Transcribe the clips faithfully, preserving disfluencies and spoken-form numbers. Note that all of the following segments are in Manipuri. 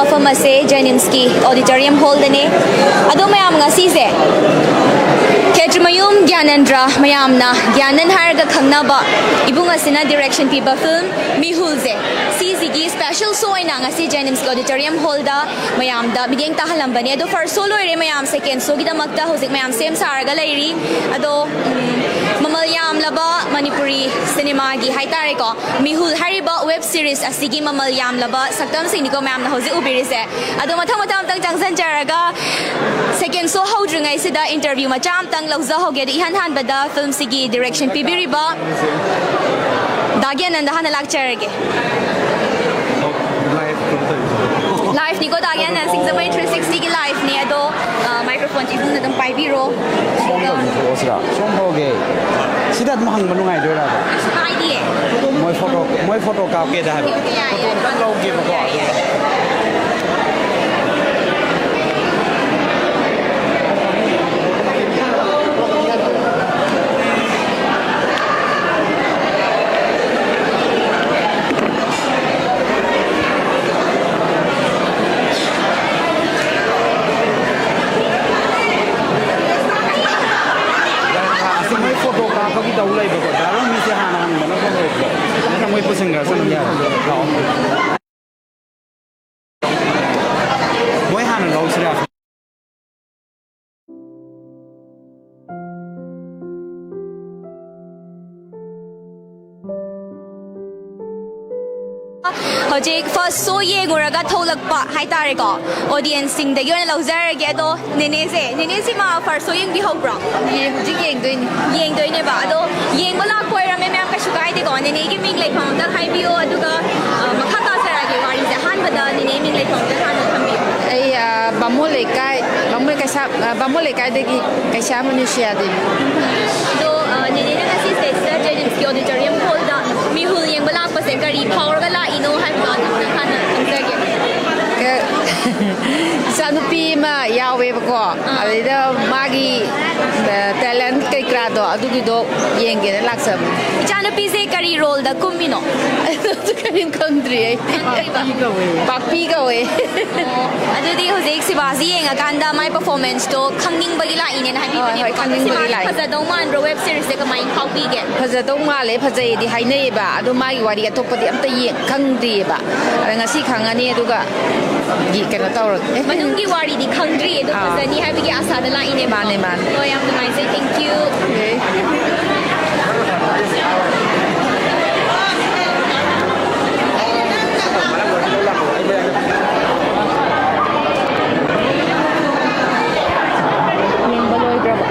ꯃꯐꯝ ꯑꯁꯦ ꯖꯦꯅꯤꯝꯁꯀꯤ ꯑꯣꯗꯤꯇꯣꯔꯤꯌꯝ ꯍꯣꯜꯗꯅꯦ꯫ ꯑꯗꯣ ꯃꯌꯥꯝ, ꯉꯁꯤꯁꯦ ꯈꯦꯇ꯭ꯔꯤꯃꯌꯨꯝ ꯒ꯭ꯌꯥꯅꯦꯟꯗ꯭ꯔ, ꯃꯌꯥꯝꯅ ꯒ꯭ꯌꯥꯅꯟ ꯍꯥꯏꯔꯒ ꯈꯪꯅꯕ ꯏꯕꯨꯡ ꯑꯁꯤꯅ ꯗꯤꯔꯦꯛꯁꯟ ꯄꯤꯕ ꯐꯤꯂꯝ ꯃꯤꯍꯨꯜꯁꯦ, ꯁꯤꯁꯤꯒꯤ ꯁ꯭ꯄꯦꯁꯦꯜ ꯁꯣ ꯑꯣꯏꯅ ꯉꯁꯤ ꯖꯦꯅꯤꯝꯁꯀꯤ ꯑꯣꯗꯤꯇꯣꯔꯤꯌꯝ ꯍꯣꯜꯗ ꯃꯌꯥꯝꯗ ꯃꯤꯠꯌꯦꯡ ꯇꯥꯍꯜꯂꯝꯕꯅꯦ꯫ ꯑꯗꯣ ꯐꯥꯔꯁ ꯁꯣ ꯂꯣꯏꯔꯦ, ꯃꯌꯥꯝ ꯁꯦꯀꯦꯟ ꯁꯣꯒꯤꯗꯃꯛꯇ ꯍꯧꯖꯤꯛ ꯃꯌꯥꯝ ꯁꯦꯝ ꯁꯥꯔꯒ ꯂꯩꯔꯤ꯫ ꯑꯗꯣ, ꯎꯝ, ꯃꯃꯜ ꯌꯥꯝꯂꯕ ꯃꯅꯤꯄꯨꯔꯤ ꯁꯤꯅꯦꯃꯥꯒꯤ ꯍꯥꯏꯇꯥꯔꯦꯀꯣ, ꯃꯤꯍꯨꯜ ꯍꯥꯏꯔꯤꯕ ꯋꯦꯕ ꯁꯤꯔꯤꯁ ꯑꯁꯤꯒꯤ ꯃꯃꯜ ꯌꯥꯝꯂꯕ ꯁꯛꯇꯝꯁꯤꯡꯅꯤꯀꯣ ꯃꯌꯥꯝꯅ ꯍꯧꯖꯤꯛ ꯎꯕꯤꯔꯤꯁꯦ꯫ ꯑꯗꯣ ꯃꯊꯪ ꯃꯊꯪ ꯑꯝꯇꯪ ꯆꯪꯁꯤꯟꯖꯔꯒ ꯁꯦꯀꯦꯟ ꯁꯣ ꯍꯧꯗ꯭ꯔꯤꯉꯩꯁꯤꯗ ꯏꯟꯇꯔꯚ꯭ꯌꯨ ꯃꯆꯥ ꯑꯝꯇꯪ ꯂꯧꯖꯍꯧꯒꯦ꯫ ꯑꯗꯣ ꯏꯍꯥꯟ ꯍꯥꯟꯕꯗ ꯐꯤꯂꯝꯁꯤꯒꯤ ꯗꯤꯔꯦꯛꯁꯟ ꯄꯤꯕꯤꯔꯤꯕ ꯗꯥ ꯒ꯭ꯌꯥꯅꯟꯗ ꯍꯥꯟꯅ ꯂꯥꯛꯆꯔꯒꯦ꯫ ꯂꯥꯏꯐꯅꯤꯀꯣ, ꯗꯥ ꯒ꯭ꯌꯥꯅꯟ, ꯁꯤꯡꯖꯃꯩ ꯊ꯭ꯔꯤ ꯁꯤꯛꯁꯇꯤꯒꯤ ꯂꯥꯏꯐꯅꯦ꯫ ꯑꯗꯣ, ꯑ, ꯃꯥꯏꯀ꯭ꯔꯣꯐꯣꯟꯁꯤ ꯏꯕꯨꯡꯅ ꯑꯗꯨꯝ ꯄꯥꯏꯕꯤꯔꯣ꯫ ꯁꯣꯝꯗ ꯑꯗꯨꯝ ꯊꯣꯛꯑꯁꯤꯔꯥ? ꯁꯣꯝ ꯐꯥꯎꯒꯦ꯫ ꯁꯤꯗ ꯑꯗꯨꯝ ꯍꯪꯕ ꯅꯨꯡꯉꯥꯏꯗꯣꯏꯔꯕ? ꯀꯩꯁꯨ ꯀꯥꯏꯗꯤꯌꯦ꯫ ꯃꯣꯏ ꯐꯣꯇꯣ, ꯃꯣꯏ ꯐꯣꯇꯣ ꯀꯥꯞꯀꯦꯗ ꯍꯥꯏꯕ꯫ ꯌꯥꯏꯌꯦ, ꯌꯥꯏꯌꯦ꯫ ꯐꯣꯇꯣ ꯑꯝꯇꯪ ꯂꯧꯒꯦꯕꯀꯣ꯫ ꯌꯥꯏꯌꯦ, ꯌꯥꯏꯌꯦ꯫ ꯑꯁꯤ ꯃꯣꯏ ꯐꯣꯇꯣ ꯀꯥꯞꯄꯒꯤ ꯇꯧ ꯂꯩꯕꯀꯣ꯫ ꯗꯥ ꯔꯣꯃꯤꯁꯦ ꯍꯥꯟꯅ ꯍꯪꯕꯅ ꯐꯔꯣꯏꯗ꯭ꯔꯣ? ꯅꯠꯇ꯭ꯔ ꯃꯣꯏ ꯄꯨꯁꯤꯟꯈ꯭ꯔꯁꯅꯨ, ꯌꯥꯔꯦ꯫ ꯂꯥꯛꯑꯣ꯫ ꯃꯣꯏ ꯍꯥꯟꯅ ꯂꯧꯁꯤꯔꯥ? ꯍꯧꯖꯤꯛ ꯐꯥꯔꯁ ꯁꯣ ꯌꯦꯡꯉꯨꯔꯒ ꯊꯣꯛꯂꯛꯄ ꯍꯥꯏꯇꯥꯔꯦꯀꯣ, ꯑꯣꯗꯤꯌꯦꯟꯁꯁꯤꯡꯗꯒꯤ ꯑꯣꯏꯅ ꯂꯧꯖꯔꯒꯦ꯫ ꯑꯗꯣ ꯅꯦꯅꯦꯁꯦ, ꯅꯦꯅꯦꯁꯤꯃ ꯐꯥꯔꯁ ꯁꯣ ꯌꯦꯡꯕꯤꯍꯧꯕ꯭ꯔꯣ? ꯌꯦ-, ꯍꯧꯖꯤꯛ ꯌꯦꯡꯗꯣꯏꯅꯤ꯫ ꯌꯦꯡꯗꯣꯏꯅꯦꯕ꯫ ꯑꯗꯣ ꯌꯦꯡꯕ ꯂꯥꯛꯄ ꯑꯣꯏꯔꯝꯃꯦ ꯃꯌꯥꯝ, ꯀꯩꯁꯨ ꯀꯥꯏꯗꯦꯀꯣ꯫ ꯅꯦꯅꯦꯒꯤ ꯃꯤꯡ ꯂꯩꯐꯝ ꯑꯝꯇꯪ ꯍꯥꯏꯕꯤꯌꯣ, ꯑꯗꯨꯒ, ꯑ, ꯃꯈꯥ ꯇꯥꯖꯔꯛꯑꯒꯦ ꯋꯥꯔꯤꯁꯦ꯫ ꯑꯍꯥꯟꯕꯗ ꯅꯦꯅꯦ ꯃꯤꯡ ꯂꯩꯐꯝ ꯑꯝꯇꯪ ꯍꯥꯟꯅ ꯊꯝꯕꯤꯌꯨ꯫ ꯑꯩ, ꯑ, ꯕꯥꯃꯣꯟ ꯂꯩꯀꯥꯏ, ꯕꯥꯃꯣꯟ ꯀꯩꯁꯥ-, ꯑ, ꯕꯥꯃꯣꯟ ꯂꯩꯀꯥꯏꯗꯒꯤ ꯀꯩꯁꯥꯝ ꯃꯅꯤꯁꯤꯌꯥ ꯗꯦꯕꯤ꯫ ꯑꯗꯣ, ꯑ, ꯅꯦꯅꯦꯅ ꯉꯁꯤ ꯁꯤꯗꯩꯁꯤꯗ ꯖꯦꯅꯤꯝꯁꯀꯤ ꯑꯣꯗꯤꯇꯣꯔꯤꯌꯝ ꯍꯣꯜꯗ ꯃꯤꯍꯨꯜ ꯌꯦꯡꯕ ꯂꯥꯛꯄꯁꯦ ꯀꯔꯤ ꯐꯥꯎꯔꯒ ꯂꯥꯛꯏꯅꯣ ꯍꯥꯏꯕꯗꯣ ꯑꯗꯨꯝꯇꯪ ꯍꯥꯟꯅ ꯈꯪꯖꯒꯦ꯫ ꯀ-, ꯏꯆꯥꯅꯨꯄꯤ ꯅꯨꯄꯤ ꯑꯃ ꯌꯥꯎꯋꯦꯕꯀꯣ, ꯑꯗꯩꯗ ꯃꯥꯒꯤ ꯇꯦꯂꯦꯟ ꯀꯩꯀꯔꯥꯗꯣ ꯑꯗꯨꯒꯤꯗꯣ ꯌꯦꯡꯒꯦꯅ ꯂꯥꯛꯆꯕꯅꯦ꯫ ꯏꯆꯥꯅꯨꯄꯤꯁꯦ ꯀꯔꯤ ꯔꯣꯜꯗ ꯀꯨꯝꯃꯤꯅꯣ? ꯑꯗꯨ ꯀꯔꯤꯝ ꯈꯪꯗ꯭ꯔꯤ ꯑꯩ꯫ ꯄꯥꯛꯄꯤ ꯀꯧꯋꯦ꯫ ꯑꯗꯨꯗꯤ ꯍꯧꯖꯤꯛ ꯁꯤꯕꯥꯁꯤ ꯌꯦꯡꯉꯀꯥꯟꯗ ꯃꯥꯏ ꯄꯔꯐꯣꯔꯃꯦꯟꯁꯇꯣ ꯈꯪꯅꯤꯡꯕꯒꯤ ꯂꯥꯛꯏꯅꯦꯅ ꯍꯥꯏꯕꯤꯕꯅꯦꯕꯀꯣ꯫ ꯍꯣꯏ, ꯍꯣꯏ, ꯈꯪꯅꯤꯡꯕꯒꯤ ꯁꯤꯕꯥꯁꯤ ꯂꯥꯛꯏ꯫ ꯐꯖꯗꯧ ꯃꯥꯟꯕ꯭ꯔꯣ? ꯋꯦꯕ ꯁꯤꯔꯤꯁꯁꯦ ꯀꯃꯥꯏꯅ ꯐꯥꯎꯕꯤꯒꯦ? ꯐꯖꯗꯧ ꯃꯥꯜꯂꯦ, ꯐꯖꯩꯗꯤ ꯍꯥꯏꯅꯩꯌꯦꯕ, ꯑꯗꯣ ꯃꯥꯒꯤ ꯋꯥꯔꯤ ꯑꯇꯣꯞꯄꯗꯤ ꯑꯝꯇ ꯌꯦꯡ ꯈꯪꯗ꯭ꯔꯤꯑꯕ꯫ ꯑꯗ ꯉꯁꯤ ꯈꯪꯉꯅꯤ, ꯑꯗꯨꯒ ꯒꯤ- ꯀꯩꯅꯣ ꯇꯧꯔꯒꯦ꯫ ꯃꯅꯨꯡꯒꯤ ꯋꯥꯔꯤꯗꯤ ꯈꯪꯗ꯭ꯔꯤ, ꯑꯗꯣ ꯑꯥ꯫ ꯐꯖꯅꯤ ꯍꯥꯏꯕꯒꯤ ꯑꯥꯁꯥꯗ ꯂꯥꯛꯏꯅꯦꯕꯀꯣ꯫ ꯃꯥꯅꯦ, ꯃꯥꯅꯦ꯫ ꯍꯣꯏ, ꯌꯥꯝ ꯅꯨꯡꯉꯥꯏꯖꯩ꯫ Thank you꯫ ꯌꯦꯡꯕ ꯂꯣꯏꯈ꯭ꯔꯕ?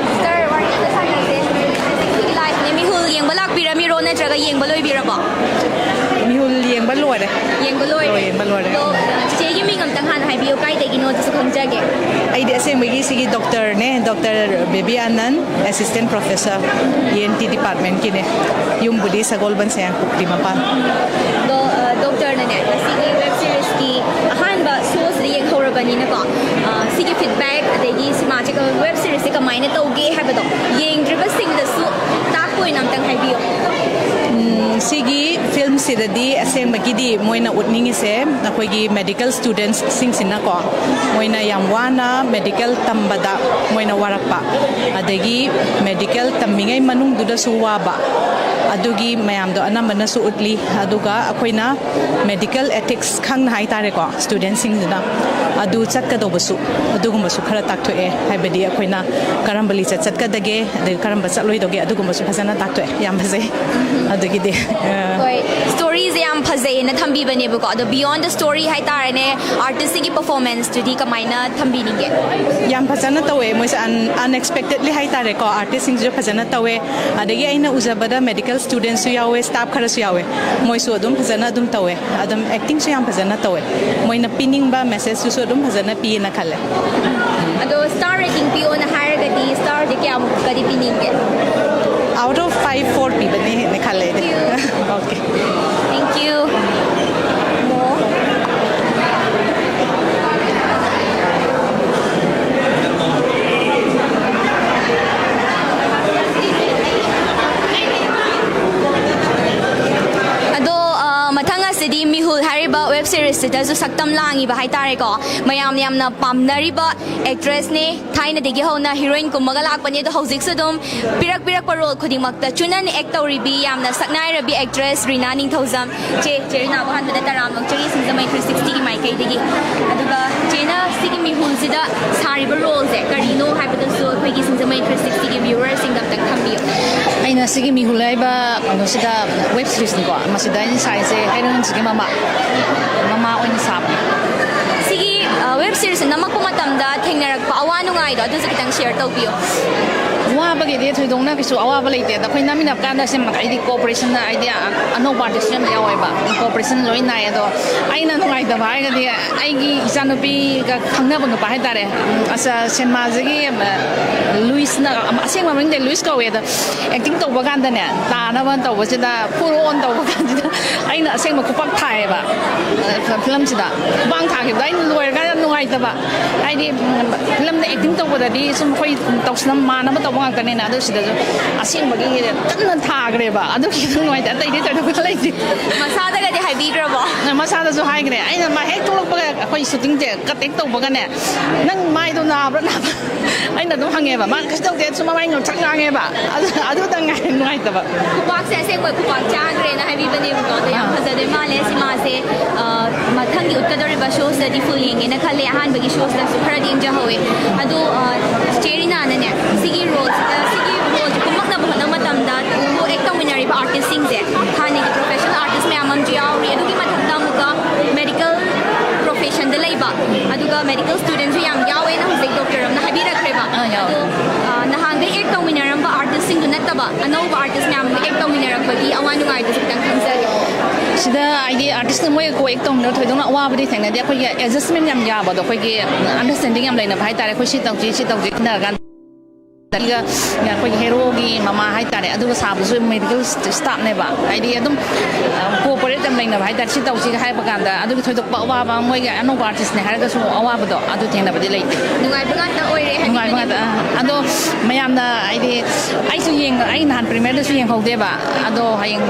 ꯁꯤꯁꯇꯔ, ꯋꯥꯔꯤ ꯈꯤꯇ ꯁꯥꯟꯅꯁꯦ꯫ ꯁꯤꯒꯤ ꯂꯥꯏꯐꯅꯦ, ꯃꯤꯍꯨꯜ ꯌꯦꯡꯕ ꯂꯥꯛꯄꯤꯔꯝꯃꯤꯔꯣ, ꯅꯠꯇ꯭ꯔꯒ ꯌꯦꯡꯕ ꯂꯣꯏꯕꯤꯔꯕꯣ? ꯃꯤꯍꯨꯜ ꯌꯦꯡꯕ ꯂꯣꯏꯔꯦ꯫ ꯌꯦꯡꯕ ꯂꯣꯏꯔꯦ꯫ ꯍꯣꯏ, ꯌꯦꯡꯕ ꯂꯣꯏꯔꯦ꯫ ꯑꯗꯣ, ꯆꯤꯆꯦꯒꯤ ꯃꯤꯡ ꯑꯝꯇꯪ ꯍꯥꯟꯅ ꯍꯥꯏꯕꯤꯌꯨ, ꯀꯥꯏꯗꯒꯤꯅꯣ ꯑꯗꯨꯁꯨ ꯈꯪꯖꯒꯦ꯫ ꯑꯩꯗꯤ ꯑꯁꯦꯡꯕꯒꯤ ꯁꯤꯒꯤ ꯗꯣꯛꯇꯔꯅꯦ, doctor Bebi Anan, assistant professor, E N T ꯗꯤꯄꯥꯔꯠꯃꯦꯟꯀꯤꯅꯦ꯫ ꯌꯨꯝꯕꯨꯗꯤ ꯁꯒꯣꯜꯕꯟ ꯁꯌꯥꯡꯄꯣꯛꯄꯤ ꯃꯄꯥꯟ꯫ ꯑꯗꯣ, ꯑ, ꯗꯣꯛꯇꯔꯅꯅꯦ, ꯉꯁꯤꯒꯤ ꯋꯦꯕ ꯁꯤꯔꯤꯁꯀꯤ ꯑꯍꯥꯟꯕ ꯁꯣꯁꯤꯗ ꯌꯦꯡꯍꯧꯔꯕꯅꯤꯅꯀꯣ, ꯑ, ꯁꯤꯒꯤ ꯐꯤꯗꯕꯦꯛ, ꯑꯗꯒꯤ ꯁꯤꯃꯥꯁꯦ, ꯋꯦꯕ ꯁꯤꯔꯤꯁꯁꯦ ꯀꯃꯥꯏꯅ ꯇꯧꯒꯦ ꯍꯥꯏꯕꯗꯣ ꯌꯦꯡꯗ꯭ꯔꯤꯕꯁꯤꯡꯗꯁꯨ ꯇꯥꯛꯄ ꯑꯣꯏꯅ ꯑꯝꯇꯪ ꯍꯥꯏꯕꯤꯌꯨ꯫ ꯎꯝ, ꯁꯤꯒꯤ ꯐꯤꯂꯝꯁꯤꯗꯗꯤ ꯑꯁꯦꯡꯕꯒꯤꯗꯤ ꯃꯣꯏꯅ ꯎꯠꯅꯤꯡꯉꯤꯁꯦ ꯑꯩꯈꯣꯏꯒꯤ ꯃꯦꯗꯤꯀꯦꯜ ꯁ꯭ꯇꯨꯗꯦꯟꯠꯁꯁꯤꯡꯁꯤꯅꯀꯣ, ꯃꯣꯏꯅ ꯌꯥꯝ ꯋꯥꯅ ꯃꯦꯗꯤꯀꯦꯜ ꯇꯝꯕꯗ ꯃꯣꯏꯅ ꯋꯥꯔꯛꯄ, ꯑꯗꯒꯤ ꯃꯦꯗꯤꯀꯦꯜ ꯇꯝꯃꯤꯉꯩ ꯃꯅꯨꯡꯗꯨꯗꯁꯨ ꯋꯥꯕ, ꯑꯗꯨꯒꯤ ꯃꯌꯥꯝꯗꯣ ꯑꯅꯝꯕꯅꯁꯨ ꯎꯠꯂꯤ꯫ ꯑꯗꯨꯒ ꯑꯩꯈꯣꯏꯅ ꯃꯦꯗꯤꯀꯦꯜ ꯑꯦꯊꯤꯛꯁ ꯈꯪꯅ ꯍꯥꯏꯇꯥꯔꯦꯀꯣ, ꯁ꯭ꯇꯨꯗꯦꯟꯁꯤꯡꯁꯤꯅ ꯑꯗꯨ ꯆꯠꯀꯗꯧꯕꯁꯨ, ꯑꯗꯨꯒꯨꯝꯕꯁꯨ ꯈꯔ ꯇꯥꯛꯊꯣꯛꯑꯦ꯫ ꯍꯥꯏꯕꯗꯤ ꯑꯩꯈꯣꯏꯅ ꯀꯔꯝꯕ ꯂꯤꯆꯠ ꯆꯠꯀꯗꯒꯦ, ꯑꯗꯒꯤ ꯀꯔꯝꯕ ꯆꯠꯂꯣꯏꯗꯧꯒꯦ, ꯑꯗꯨꯒꯨꯝꯕꯁꯨ ꯐꯖꯅ ꯇꯥꯛꯊꯣꯛꯑꯦ꯫ ꯌꯥꯝ ꯐꯖꯩ꯫ ꯑꯗꯨꯒꯤꯗꯤ ꯑ, ꯍꯣꯏ, ꯁ꯭ꯇꯣꯔꯤꯁꯦ ꯌꯥꯝ ꯐꯖꯩꯌꯦꯅ ꯊꯝꯕꯤꯕꯅꯦꯕꯀꯣ꯫ ꯑꯗꯣ ꯕꯤꯌꯣꯟ ꯗ ꯁ꯭ꯇꯣꯔꯤ ꯍꯥꯏꯇꯥꯔꯦꯅꯦ, ꯑꯥꯔꯇꯤꯁꯀꯤ ꯄꯔꯐꯣꯔꯃꯦꯟꯁꯇꯨꯗꯤ ꯀꯃꯥꯏꯅ ꯊꯝꯕꯤꯅꯤꯡꯒꯦ? ꯌꯥꯝ ꯐꯖꯅ ꯇꯧꯋꯦ ꯃꯣꯏꯁꯦ꯫ ꯑꯟ ꯑꯟꯑꯦꯛꯁꯄꯦꯛꯇꯦꯠꯂꯤ ꯍꯥꯏꯇꯥꯔꯦꯀꯣ, ꯑꯥꯔꯇꯤꯁꯁꯤꯡꯁꯤꯁꯨ ꯐꯖꯅ ꯇꯧꯋꯦ꯫ ꯑꯗꯒꯤ ꯑꯩꯅ ꯎꯖꯕꯗ ꯃꯦꯗꯤꯀꯦꯜ ꯁ꯭ꯇꯨꯗꯦꯟꯁꯨ ꯌꯥꯎꯋꯦ, ꯁ꯭ꯇꯥꯐ ꯈꯔꯁꯨ ꯌꯥꯎꯋꯦ꯫ ꯃꯣꯏꯁꯨ ꯑꯗꯨꯝ ꯐꯖꯅ ꯑꯗꯨꯝ ꯇꯧꯋꯦ꯫ ꯑꯗꯨꯝ ꯑꯦꯛꯇꯤꯡꯁꯨ ꯌꯥꯝ ꯐꯖꯅ ꯇꯧꯋꯦ꯫ ꯃꯣꯏꯅ ꯄꯤꯅꯤꯡꯕ ꯃꯦꯁꯦꯖꯇꯨꯁꯨ ꯑꯗꯨꯝ ꯐꯖꯅ ꯄꯤꯌꯦꯅ ꯈꯜꯂꯦ꯫ ꯑꯗꯣ ꯁ꯭ꯇꯥꯔ ꯔꯦꯇꯤꯡ ꯄꯤꯌꯣꯅ ꯍꯥꯏꯔꯒꯗꯤ ꯁ꯭ꯇꯥꯔꯗꯤ ꯀꯌꯥꯃꯨꯛꯀꯗꯤ ꯄꯤꯅꯤꯡꯒꯦ? ꯑꯥꯎꯠ ꯑꯣꯐ ꯐꯥꯏꯚ, ꯐꯣꯔ ꯄꯤꯕꯅꯦ ꯍꯦꯟꯅ ꯈꯜꯂꯦ ꯑꯩꯗꯤ꯫ ꯑꯣꯀꯦ꯫ Thank you. ꯑꯗꯣ ꯑ, ꯃꯊꯪ ꯑꯁꯤꯗꯤ ꯃꯤꯍꯨꯜ ꯍꯥꯏꯔꯤꯕ ꯋꯦꯕ ꯁꯤꯔꯤꯁꯁꯤꯗꯁꯨ ꯁꯛꯇꯝ ꯂꯥꯡꯉꯤꯕ ꯍꯥꯏꯇꯥꯔꯦꯀꯣ꯫ ꯃꯌꯥꯝꯅ ꯌꯥꯝꯅ ꯄꯥꯝꯅꯔꯤꯕ ꯑꯦꯛꯇ꯭ꯔꯦꯁꯅꯦ꯫ ꯊꯥꯏꯅꯗꯒꯤ ꯍꯧꯅ ꯍꯤꯔꯣꯏꯟ ꯀꯨꯝꯃꯒ ꯂꯥꯛꯄꯅꯦ, ꯑꯗꯣ ꯍꯧꯖꯤꯛꯁꯨ ꯑꯗꯨꯝ ꯄꯤꯔꯛ ꯄꯤꯔꯛꯄ ꯔꯣꯜ ꯈꯨꯗꯤꯡꯃꯛꯇ ꯆꯨꯅꯟ ꯑꯦꯛ ꯇꯧꯔꯤꯕꯤ ꯌꯥꯝꯅ ꯁꯛꯅꯥꯏꯔꯕꯤ ꯑꯦꯛꯇ꯭ꯔꯦꯁ ꯔꯤꯅꯥ ꯅꯤꯡꯊꯧꯖꯝ꯫ ꯆꯦ, ꯆꯦ ꯔꯤꯅꯥꯕꯨ ꯑꯍꯥꯟꯕꯗ ꯇꯔꯥꯝꯅ ꯑꯣꯛꯆꯔꯤ ꯁꯤꯡꯖꯃꯩ ꯊ꯭ꯔꯤ ꯁꯤꯛꯁꯇꯤꯒꯤ ꯃꯥꯏꯀꯩꯗꯒꯤ꯫ ꯑꯗꯨꯒ ꯆꯦꯅ ꯁꯤꯒꯤ ꯃꯤꯍꯨꯜꯁꯤꯗ ꯁꯥꯔꯤꯕ ꯔꯣꯜꯁꯦ ꯀꯔꯤꯅꯣ ꯍꯥꯏꯕꯗꯨꯁꯨ ꯑꯩꯈꯣꯏꯒꯤ ꯁꯤꯡꯖꯃꯩ ꯊ꯭ꯔꯤ ꯁꯤꯛꯁꯇꯤꯒꯤ ꯚ꯭ꯌꯨꯋꯔꯁꯤꯡꯗ ꯑꯝꯇꯪ ꯊꯝꯕꯤꯌꯨ꯫ ꯑꯩꯅ ꯁꯤꯒꯤ ꯃꯤꯍꯨꯜ ꯍꯥꯏꯕ ꯀꯩꯅꯣꯁꯤꯗ, ꯋꯦꯕ ꯁꯤꯔꯤꯁꯅꯤꯀꯣ, ꯃꯁꯤꯗ ꯑꯩꯅ ꯁꯥꯏꯁꯦ ꯍꯦꯔꯣꯏꯟꯁꯤꯒꯤ ꯃꯃꯥ, ꯃꯃꯥ ꯑꯣꯏꯅ ꯁꯥꯕꯅꯦ꯫ ꯁꯤꯒꯤ ꯋꯦꯕ ꯁꯤꯔꯤꯁꯁꯦ ꯅꯝꯃꯛꯄ ꯃꯇꯝꯗ ꯊꯦꯡꯅꯔꯛꯄ ꯑꯋꯥ ꯅꯨꯡꯉꯥꯏꯗꯣ ꯑꯗꯨꯁꯨ ꯈꯤꯇꯪ ꯁꯤꯌꯔ ꯇꯧꯕꯤꯌꯣ꯫ ꯋꯥꯕꯒꯤꯗꯤ ꯊꯣꯏꯗꯣꯛꯅ ꯀꯩꯁꯨ ꯑꯋꯥꯕ ꯂꯩꯇꯦ꯫ ꯑꯗ ꯑꯩꯈꯣꯏ ꯅꯝꯃꯤꯟꯅꯕ ꯀꯥꯟꯗ ꯁꯤ ꯑꯩꯗꯤ ꯀꯣꯑꯣꯄꯔꯦꯁꯟ, ꯍꯥꯏꯗꯤ ꯑꯅꯧꯕ ꯑꯥꯔꯇꯤꯁ ꯌꯥꯝ ꯌꯥꯎꯋꯦꯕ, ꯀꯣꯑꯣꯄꯔꯦꯁꯟ ꯂꯣꯏ ꯅꯥꯏ꯫ ꯑꯗꯣ ꯑꯩꯅ ꯅꯨꯡꯉꯥꯏꯇꯕ ꯍꯥꯏꯔꯒꯗꯤ ꯑꯩꯒꯤ ꯏꯆꯥꯅꯨꯄꯤꯒ ꯈꯪꯅꯕ ꯅꯨꯄꯥ ꯍꯥꯏꯇꯥꯔꯦ, ꯎꯝ, ꯑꯁ, ꯁꯤꯅꯦꯃꯥꯁꯤꯒꯤ, ꯎꯝ, ꯂꯨꯏꯁꯅ, ꯑꯁꯦꯡꯕ ꯃꯃꯤꯡꯗꯤ ꯂꯨꯏꯁ ꯀꯧꯋꯦ꯫ ꯑꯗꯣ ꯑꯦꯛꯇꯤꯡ ꯇꯧꯕ ꯀꯥꯟꯗꯅꯦ, ꯇꯥꯅꯕ ꯇꯧꯕꯁꯤꯗ, ꯐꯨꯔꯣꯟ ꯇꯧꯕ ꯀꯥꯟꯁꯤꯗ ꯑꯩꯅ ꯑꯁꯦꯡꯕ ꯈꯨꯄꯥꯛ ꯊꯥꯏꯌꯦꯕ, ꯑ, ꯐꯤꯂꯝꯁꯤꯗ꯫ ꯈꯨꯄꯥꯛ ꯊꯥꯈꯤꯕꯗꯣ ꯑꯩꯅ ꯂꯣꯏꯔꯀꯥꯟꯗ ꯌꯥꯝ ꯅꯨꯡꯉꯥꯏꯇꯕ꯫ ꯍꯥꯏꯗꯤ, ꯎꯝ, ꯐꯤꯂꯝꯗ ꯑꯦꯛꯇꯤꯡ ꯇꯧꯕꯗꯗꯤ ꯁꯨꯝ ꯑꯩꯈꯣꯏ ꯇꯧꯁꯤꯟꯅ ꯃꯥꯟꯅꯕ ꯇꯧꯕ ꯉꯥꯛꯇꯅꯤꯅ, ꯑꯗꯨ ꯁꯤꯗꯁꯨ ꯑꯁꯦꯡꯕꯒꯤ ꯀꯟꯅ ꯊꯥꯈ꯭ꯔꯦꯕ꯫ ꯑꯗꯨ ꯈꯤꯇꯪ ꯅꯨꯡꯉꯥꯏꯇꯦ, ꯑꯇꯩꯗꯤ ꯊꯣꯏꯗꯣꯛꯄ ꯂꯩꯇꯦ꯫ ꯃꯁꯥꯗꯒꯗꯤ ꯍꯥꯏꯕꯤꯈ꯭ꯔꯕꯣ? ꯃꯁꯥꯗꯁꯨ ꯍꯥꯏꯈ꯭ꯔꯦ꯫ ꯑꯩꯅ ꯃꯥ ꯍꯦꯛ ꯊꯣꯛꯂꯛꯄꯒ ꯑꯩꯈꯣꯏ ꯁꯨꯇꯤꯡꯁꯦ ꯀꯠ ꯍꯦꯛ ꯇꯧꯕꯒꯅꯦ, "ꯅꯪ ꯃꯥꯏꯗꯣ ꯅꯥꯕ꯭ꯔꯥ?" ꯅꯥꯕ꯭ꯔꯥ? ꯑꯩꯅ ꯑꯗꯨꯝ ꯍꯪꯉꯦꯕ, ꯃꯥ ꯀꯩꯁꯨ ꯇꯧꯗꯦ, ꯁꯨꯝ ꯃꯃꯥꯏ ꯉꯧꯊ꯭ꯔꯛ ꯉꯥꯡꯉꯦꯕ꯫ ꯑꯗꯨ ꯑꯗꯨꯗꯪ ꯉꯥꯏ ꯅꯨꯡꯉꯥꯏꯇꯕ꯫ ꯈꯨꯄꯥꯛꯁꯦ ꯑꯁꯦꯡꯕ ꯈꯨꯄꯥꯛ ꯆꯥꯈ꯭ꯔꯦꯅ ꯍꯥꯏꯕꯤꯕꯅꯦꯕꯀꯣ꯫ ꯑꯗꯣ ꯌꯥꯝ ꯑꯥ꯫ ꯐꯖꯗꯣꯏ ꯃꯥꯜꯂꯦ ꯁꯤꯃꯥꯁꯦ꯫ ꯑ, ꯃꯊꯪꯒꯤ ꯎꯠꯀꯗꯧꯔꯤꯕ ꯁꯣꯁꯤꯗꯗꯤ ꯐꯨꯜ ꯌꯦꯡꯒꯦꯅ ꯈꯜꯂꯦ꯫ ꯑꯍꯥꯟꯕꯒꯤ ꯁꯣꯁꯤꯗꯁꯨ ꯈꯔꯗꯤ ꯌꯦꯡꯖꯍꯧꯋꯦ꯫ ꯑꯗꯣ, ꯑ, ꯆꯦ ꯔꯤꯅꯥꯅꯅꯦ, ꯁꯤꯒꯤ ꯔꯣꯜꯁꯤꯗ, ꯁꯤꯒꯤ ꯔꯣꯜꯁꯦ ꯀꯨꯝꯃꯛꯅꯕ ꯍꯣꯠꯅꯕ ꯃꯇꯝꯗ ꯀꯣ ꯑꯦꯛ ꯇꯧꯃꯤꯟꯅꯔꯤꯕ ꯑꯥꯔꯇꯤꯁꯁꯤꯡꯁꯦ ꯍꯥꯟꯅꯒꯤ ꯄ꯭ꯔꯣꯐꯦꯁꯅꯦꯜ ꯑꯥꯔꯇꯤꯁ ꯃꯌꯥꯝ ꯑꯃꯁꯨ ꯌꯥꯎꯔꯤ꯫ ꯑꯗꯨꯒꯤ ꯃꯊꯛꯇ ꯑꯃꯨꯛꯀ ꯃꯦꯗꯤꯀꯦꯜ ꯄ꯭ꯔꯣꯐꯦꯁꯟꯗ ꯂꯩꯕ, ꯑꯗꯨꯒ ꯃꯦꯗꯤꯀꯦꯜ ꯁ꯭ꯇꯨꯗꯦꯟꯁꯨ ꯌꯥꯝ ꯌꯥꯎꯋꯦꯅ ꯍꯧꯖꯤꯛ ꯗꯣꯛꯇꯔ ꯑꯃꯅ ꯍꯥꯏꯕꯤꯔꯛꯈ꯭ꯔꯦꯕ꯫ ꯑꯥ, ꯌꯥꯎꯋꯦ꯫ ꯑꯗꯣ, ꯑ, ꯅꯍꯥꯟꯒꯩ ꯑꯦꯛ ꯇꯧꯃꯤꯟꯅꯔꯝꯕ ꯑꯥꯔꯇꯤꯁꯁꯤꯡꯗꯨ ꯅꯠꯇꯕ ꯑꯅꯧꯕ ꯑꯥꯔꯇꯤꯁ ꯃꯌꯥꯝ ꯑꯃ ꯑꯦꯛ ꯇꯧꯃꯤꯟꯅꯔꯛꯄꯒꯤ ꯑꯋꯥ ꯅꯨꯡꯉꯥꯏꯗꯨꯁꯨ ꯈꯤꯇꯪ ꯈꯪꯖꯒꯦ꯫ ꯁꯤꯗ ꯍꯥꯏꯗꯤ ꯑꯥꯔꯇꯤꯁꯇ ꯃꯣꯏꯒ ꯀꯣ ꯑꯦꯛ ꯇꯧꯃꯤꯟꯅꯕ ꯊꯣꯏꯗꯣꯛꯅ ꯑꯋꯥꯕꯗꯤ ꯊꯦꯡꯅꯗꯦ꯫ ꯑꯩꯈꯣꯏꯒꯤ ꯑꯦꯗꯖꯁꯃꯦꯟ ꯌꯥꯝ ꯌꯥꯕꯗꯣ, ꯑꯩꯈꯣꯏꯒꯤ ꯑꯟꯗꯔꯁ꯭ꯇꯦꯟꯗꯤꯡ ꯌꯥꯝ ꯂꯩꯅꯕ ꯍꯥꯏꯇꯥꯔꯦ꯫ ꯑꯩꯈꯣꯏ ꯁꯤ ꯇꯧꯁꯤ, ꯁꯤ ꯇꯧꯁꯤ ꯈꯟꯅꯔꯀꯥꯟꯗ ꯑꯩꯒ ꯑꯩꯈꯣꯏꯒꯤ ꯍꯦꯔꯣꯒꯤ ꯃꯃꯥ ꯍꯥꯏꯇꯥꯔꯦ, ꯑꯗꯨꯒ ꯁꯥꯕꯗꯨꯁꯨ ꯃꯦꯗꯤꯀꯦꯜ ꯁ꯭ꯇꯥꯐꯅꯦꯕ꯫ ꯍꯥꯏꯗꯤ ꯑꯗꯨꯝ, ꯑ, ꯀꯣꯑꯣꯄꯔꯦꯠ ꯌꯥꯝ ꯂꯩꯅꯕ ꯍꯥꯏꯇꯥꯔꯦ꯫ "ꯁꯤ ꯇꯧꯁꯤꯒ" ꯍꯥꯏꯕ ꯀꯥꯟꯗ ꯑꯗꯨꯒꯤ ꯊꯣꯏꯗꯣꯛꯄ ꯑꯋꯥꯕ, ꯃꯣꯏꯒꯤ ꯑꯅꯧꯕ ꯑꯥꯔꯇꯤꯁꯅꯦ ꯍꯥꯏꯔꯒꯁꯨ ꯑꯋꯥꯕꯗꯣ ꯑꯗꯨ ꯊꯦꯡꯅꯕꯗꯤ ꯂꯩꯇꯦ꯫ ꯅꯨꯡꯉꯥꯏꯕ ꯉꯥꯛꯇ ꯑꯣꯏꯔꯦ ꯍꯥꯏꯕꯗꯤ ꯅꯨꯡꯉꯥꯏꯕ ꯉꯥꯛꯇ, ꯑ, ꯑꯗꯣ ꯃꯌꯥꯝꯅ ꯍꯥꯏꯗꯤ ꯑꯩꯁꯨ ꯌꯦꯡ-, ꯑꯩ ꯅꯍꯥꯟ ꯄ꯭ꯔꯤꯃꯤꯌꯔꯗꯁꯨ ꯌꯦꯡꯍꯧꯗꯦꯕ꯫ ꯑꯗꯣ ꯍꯌꯦꯡ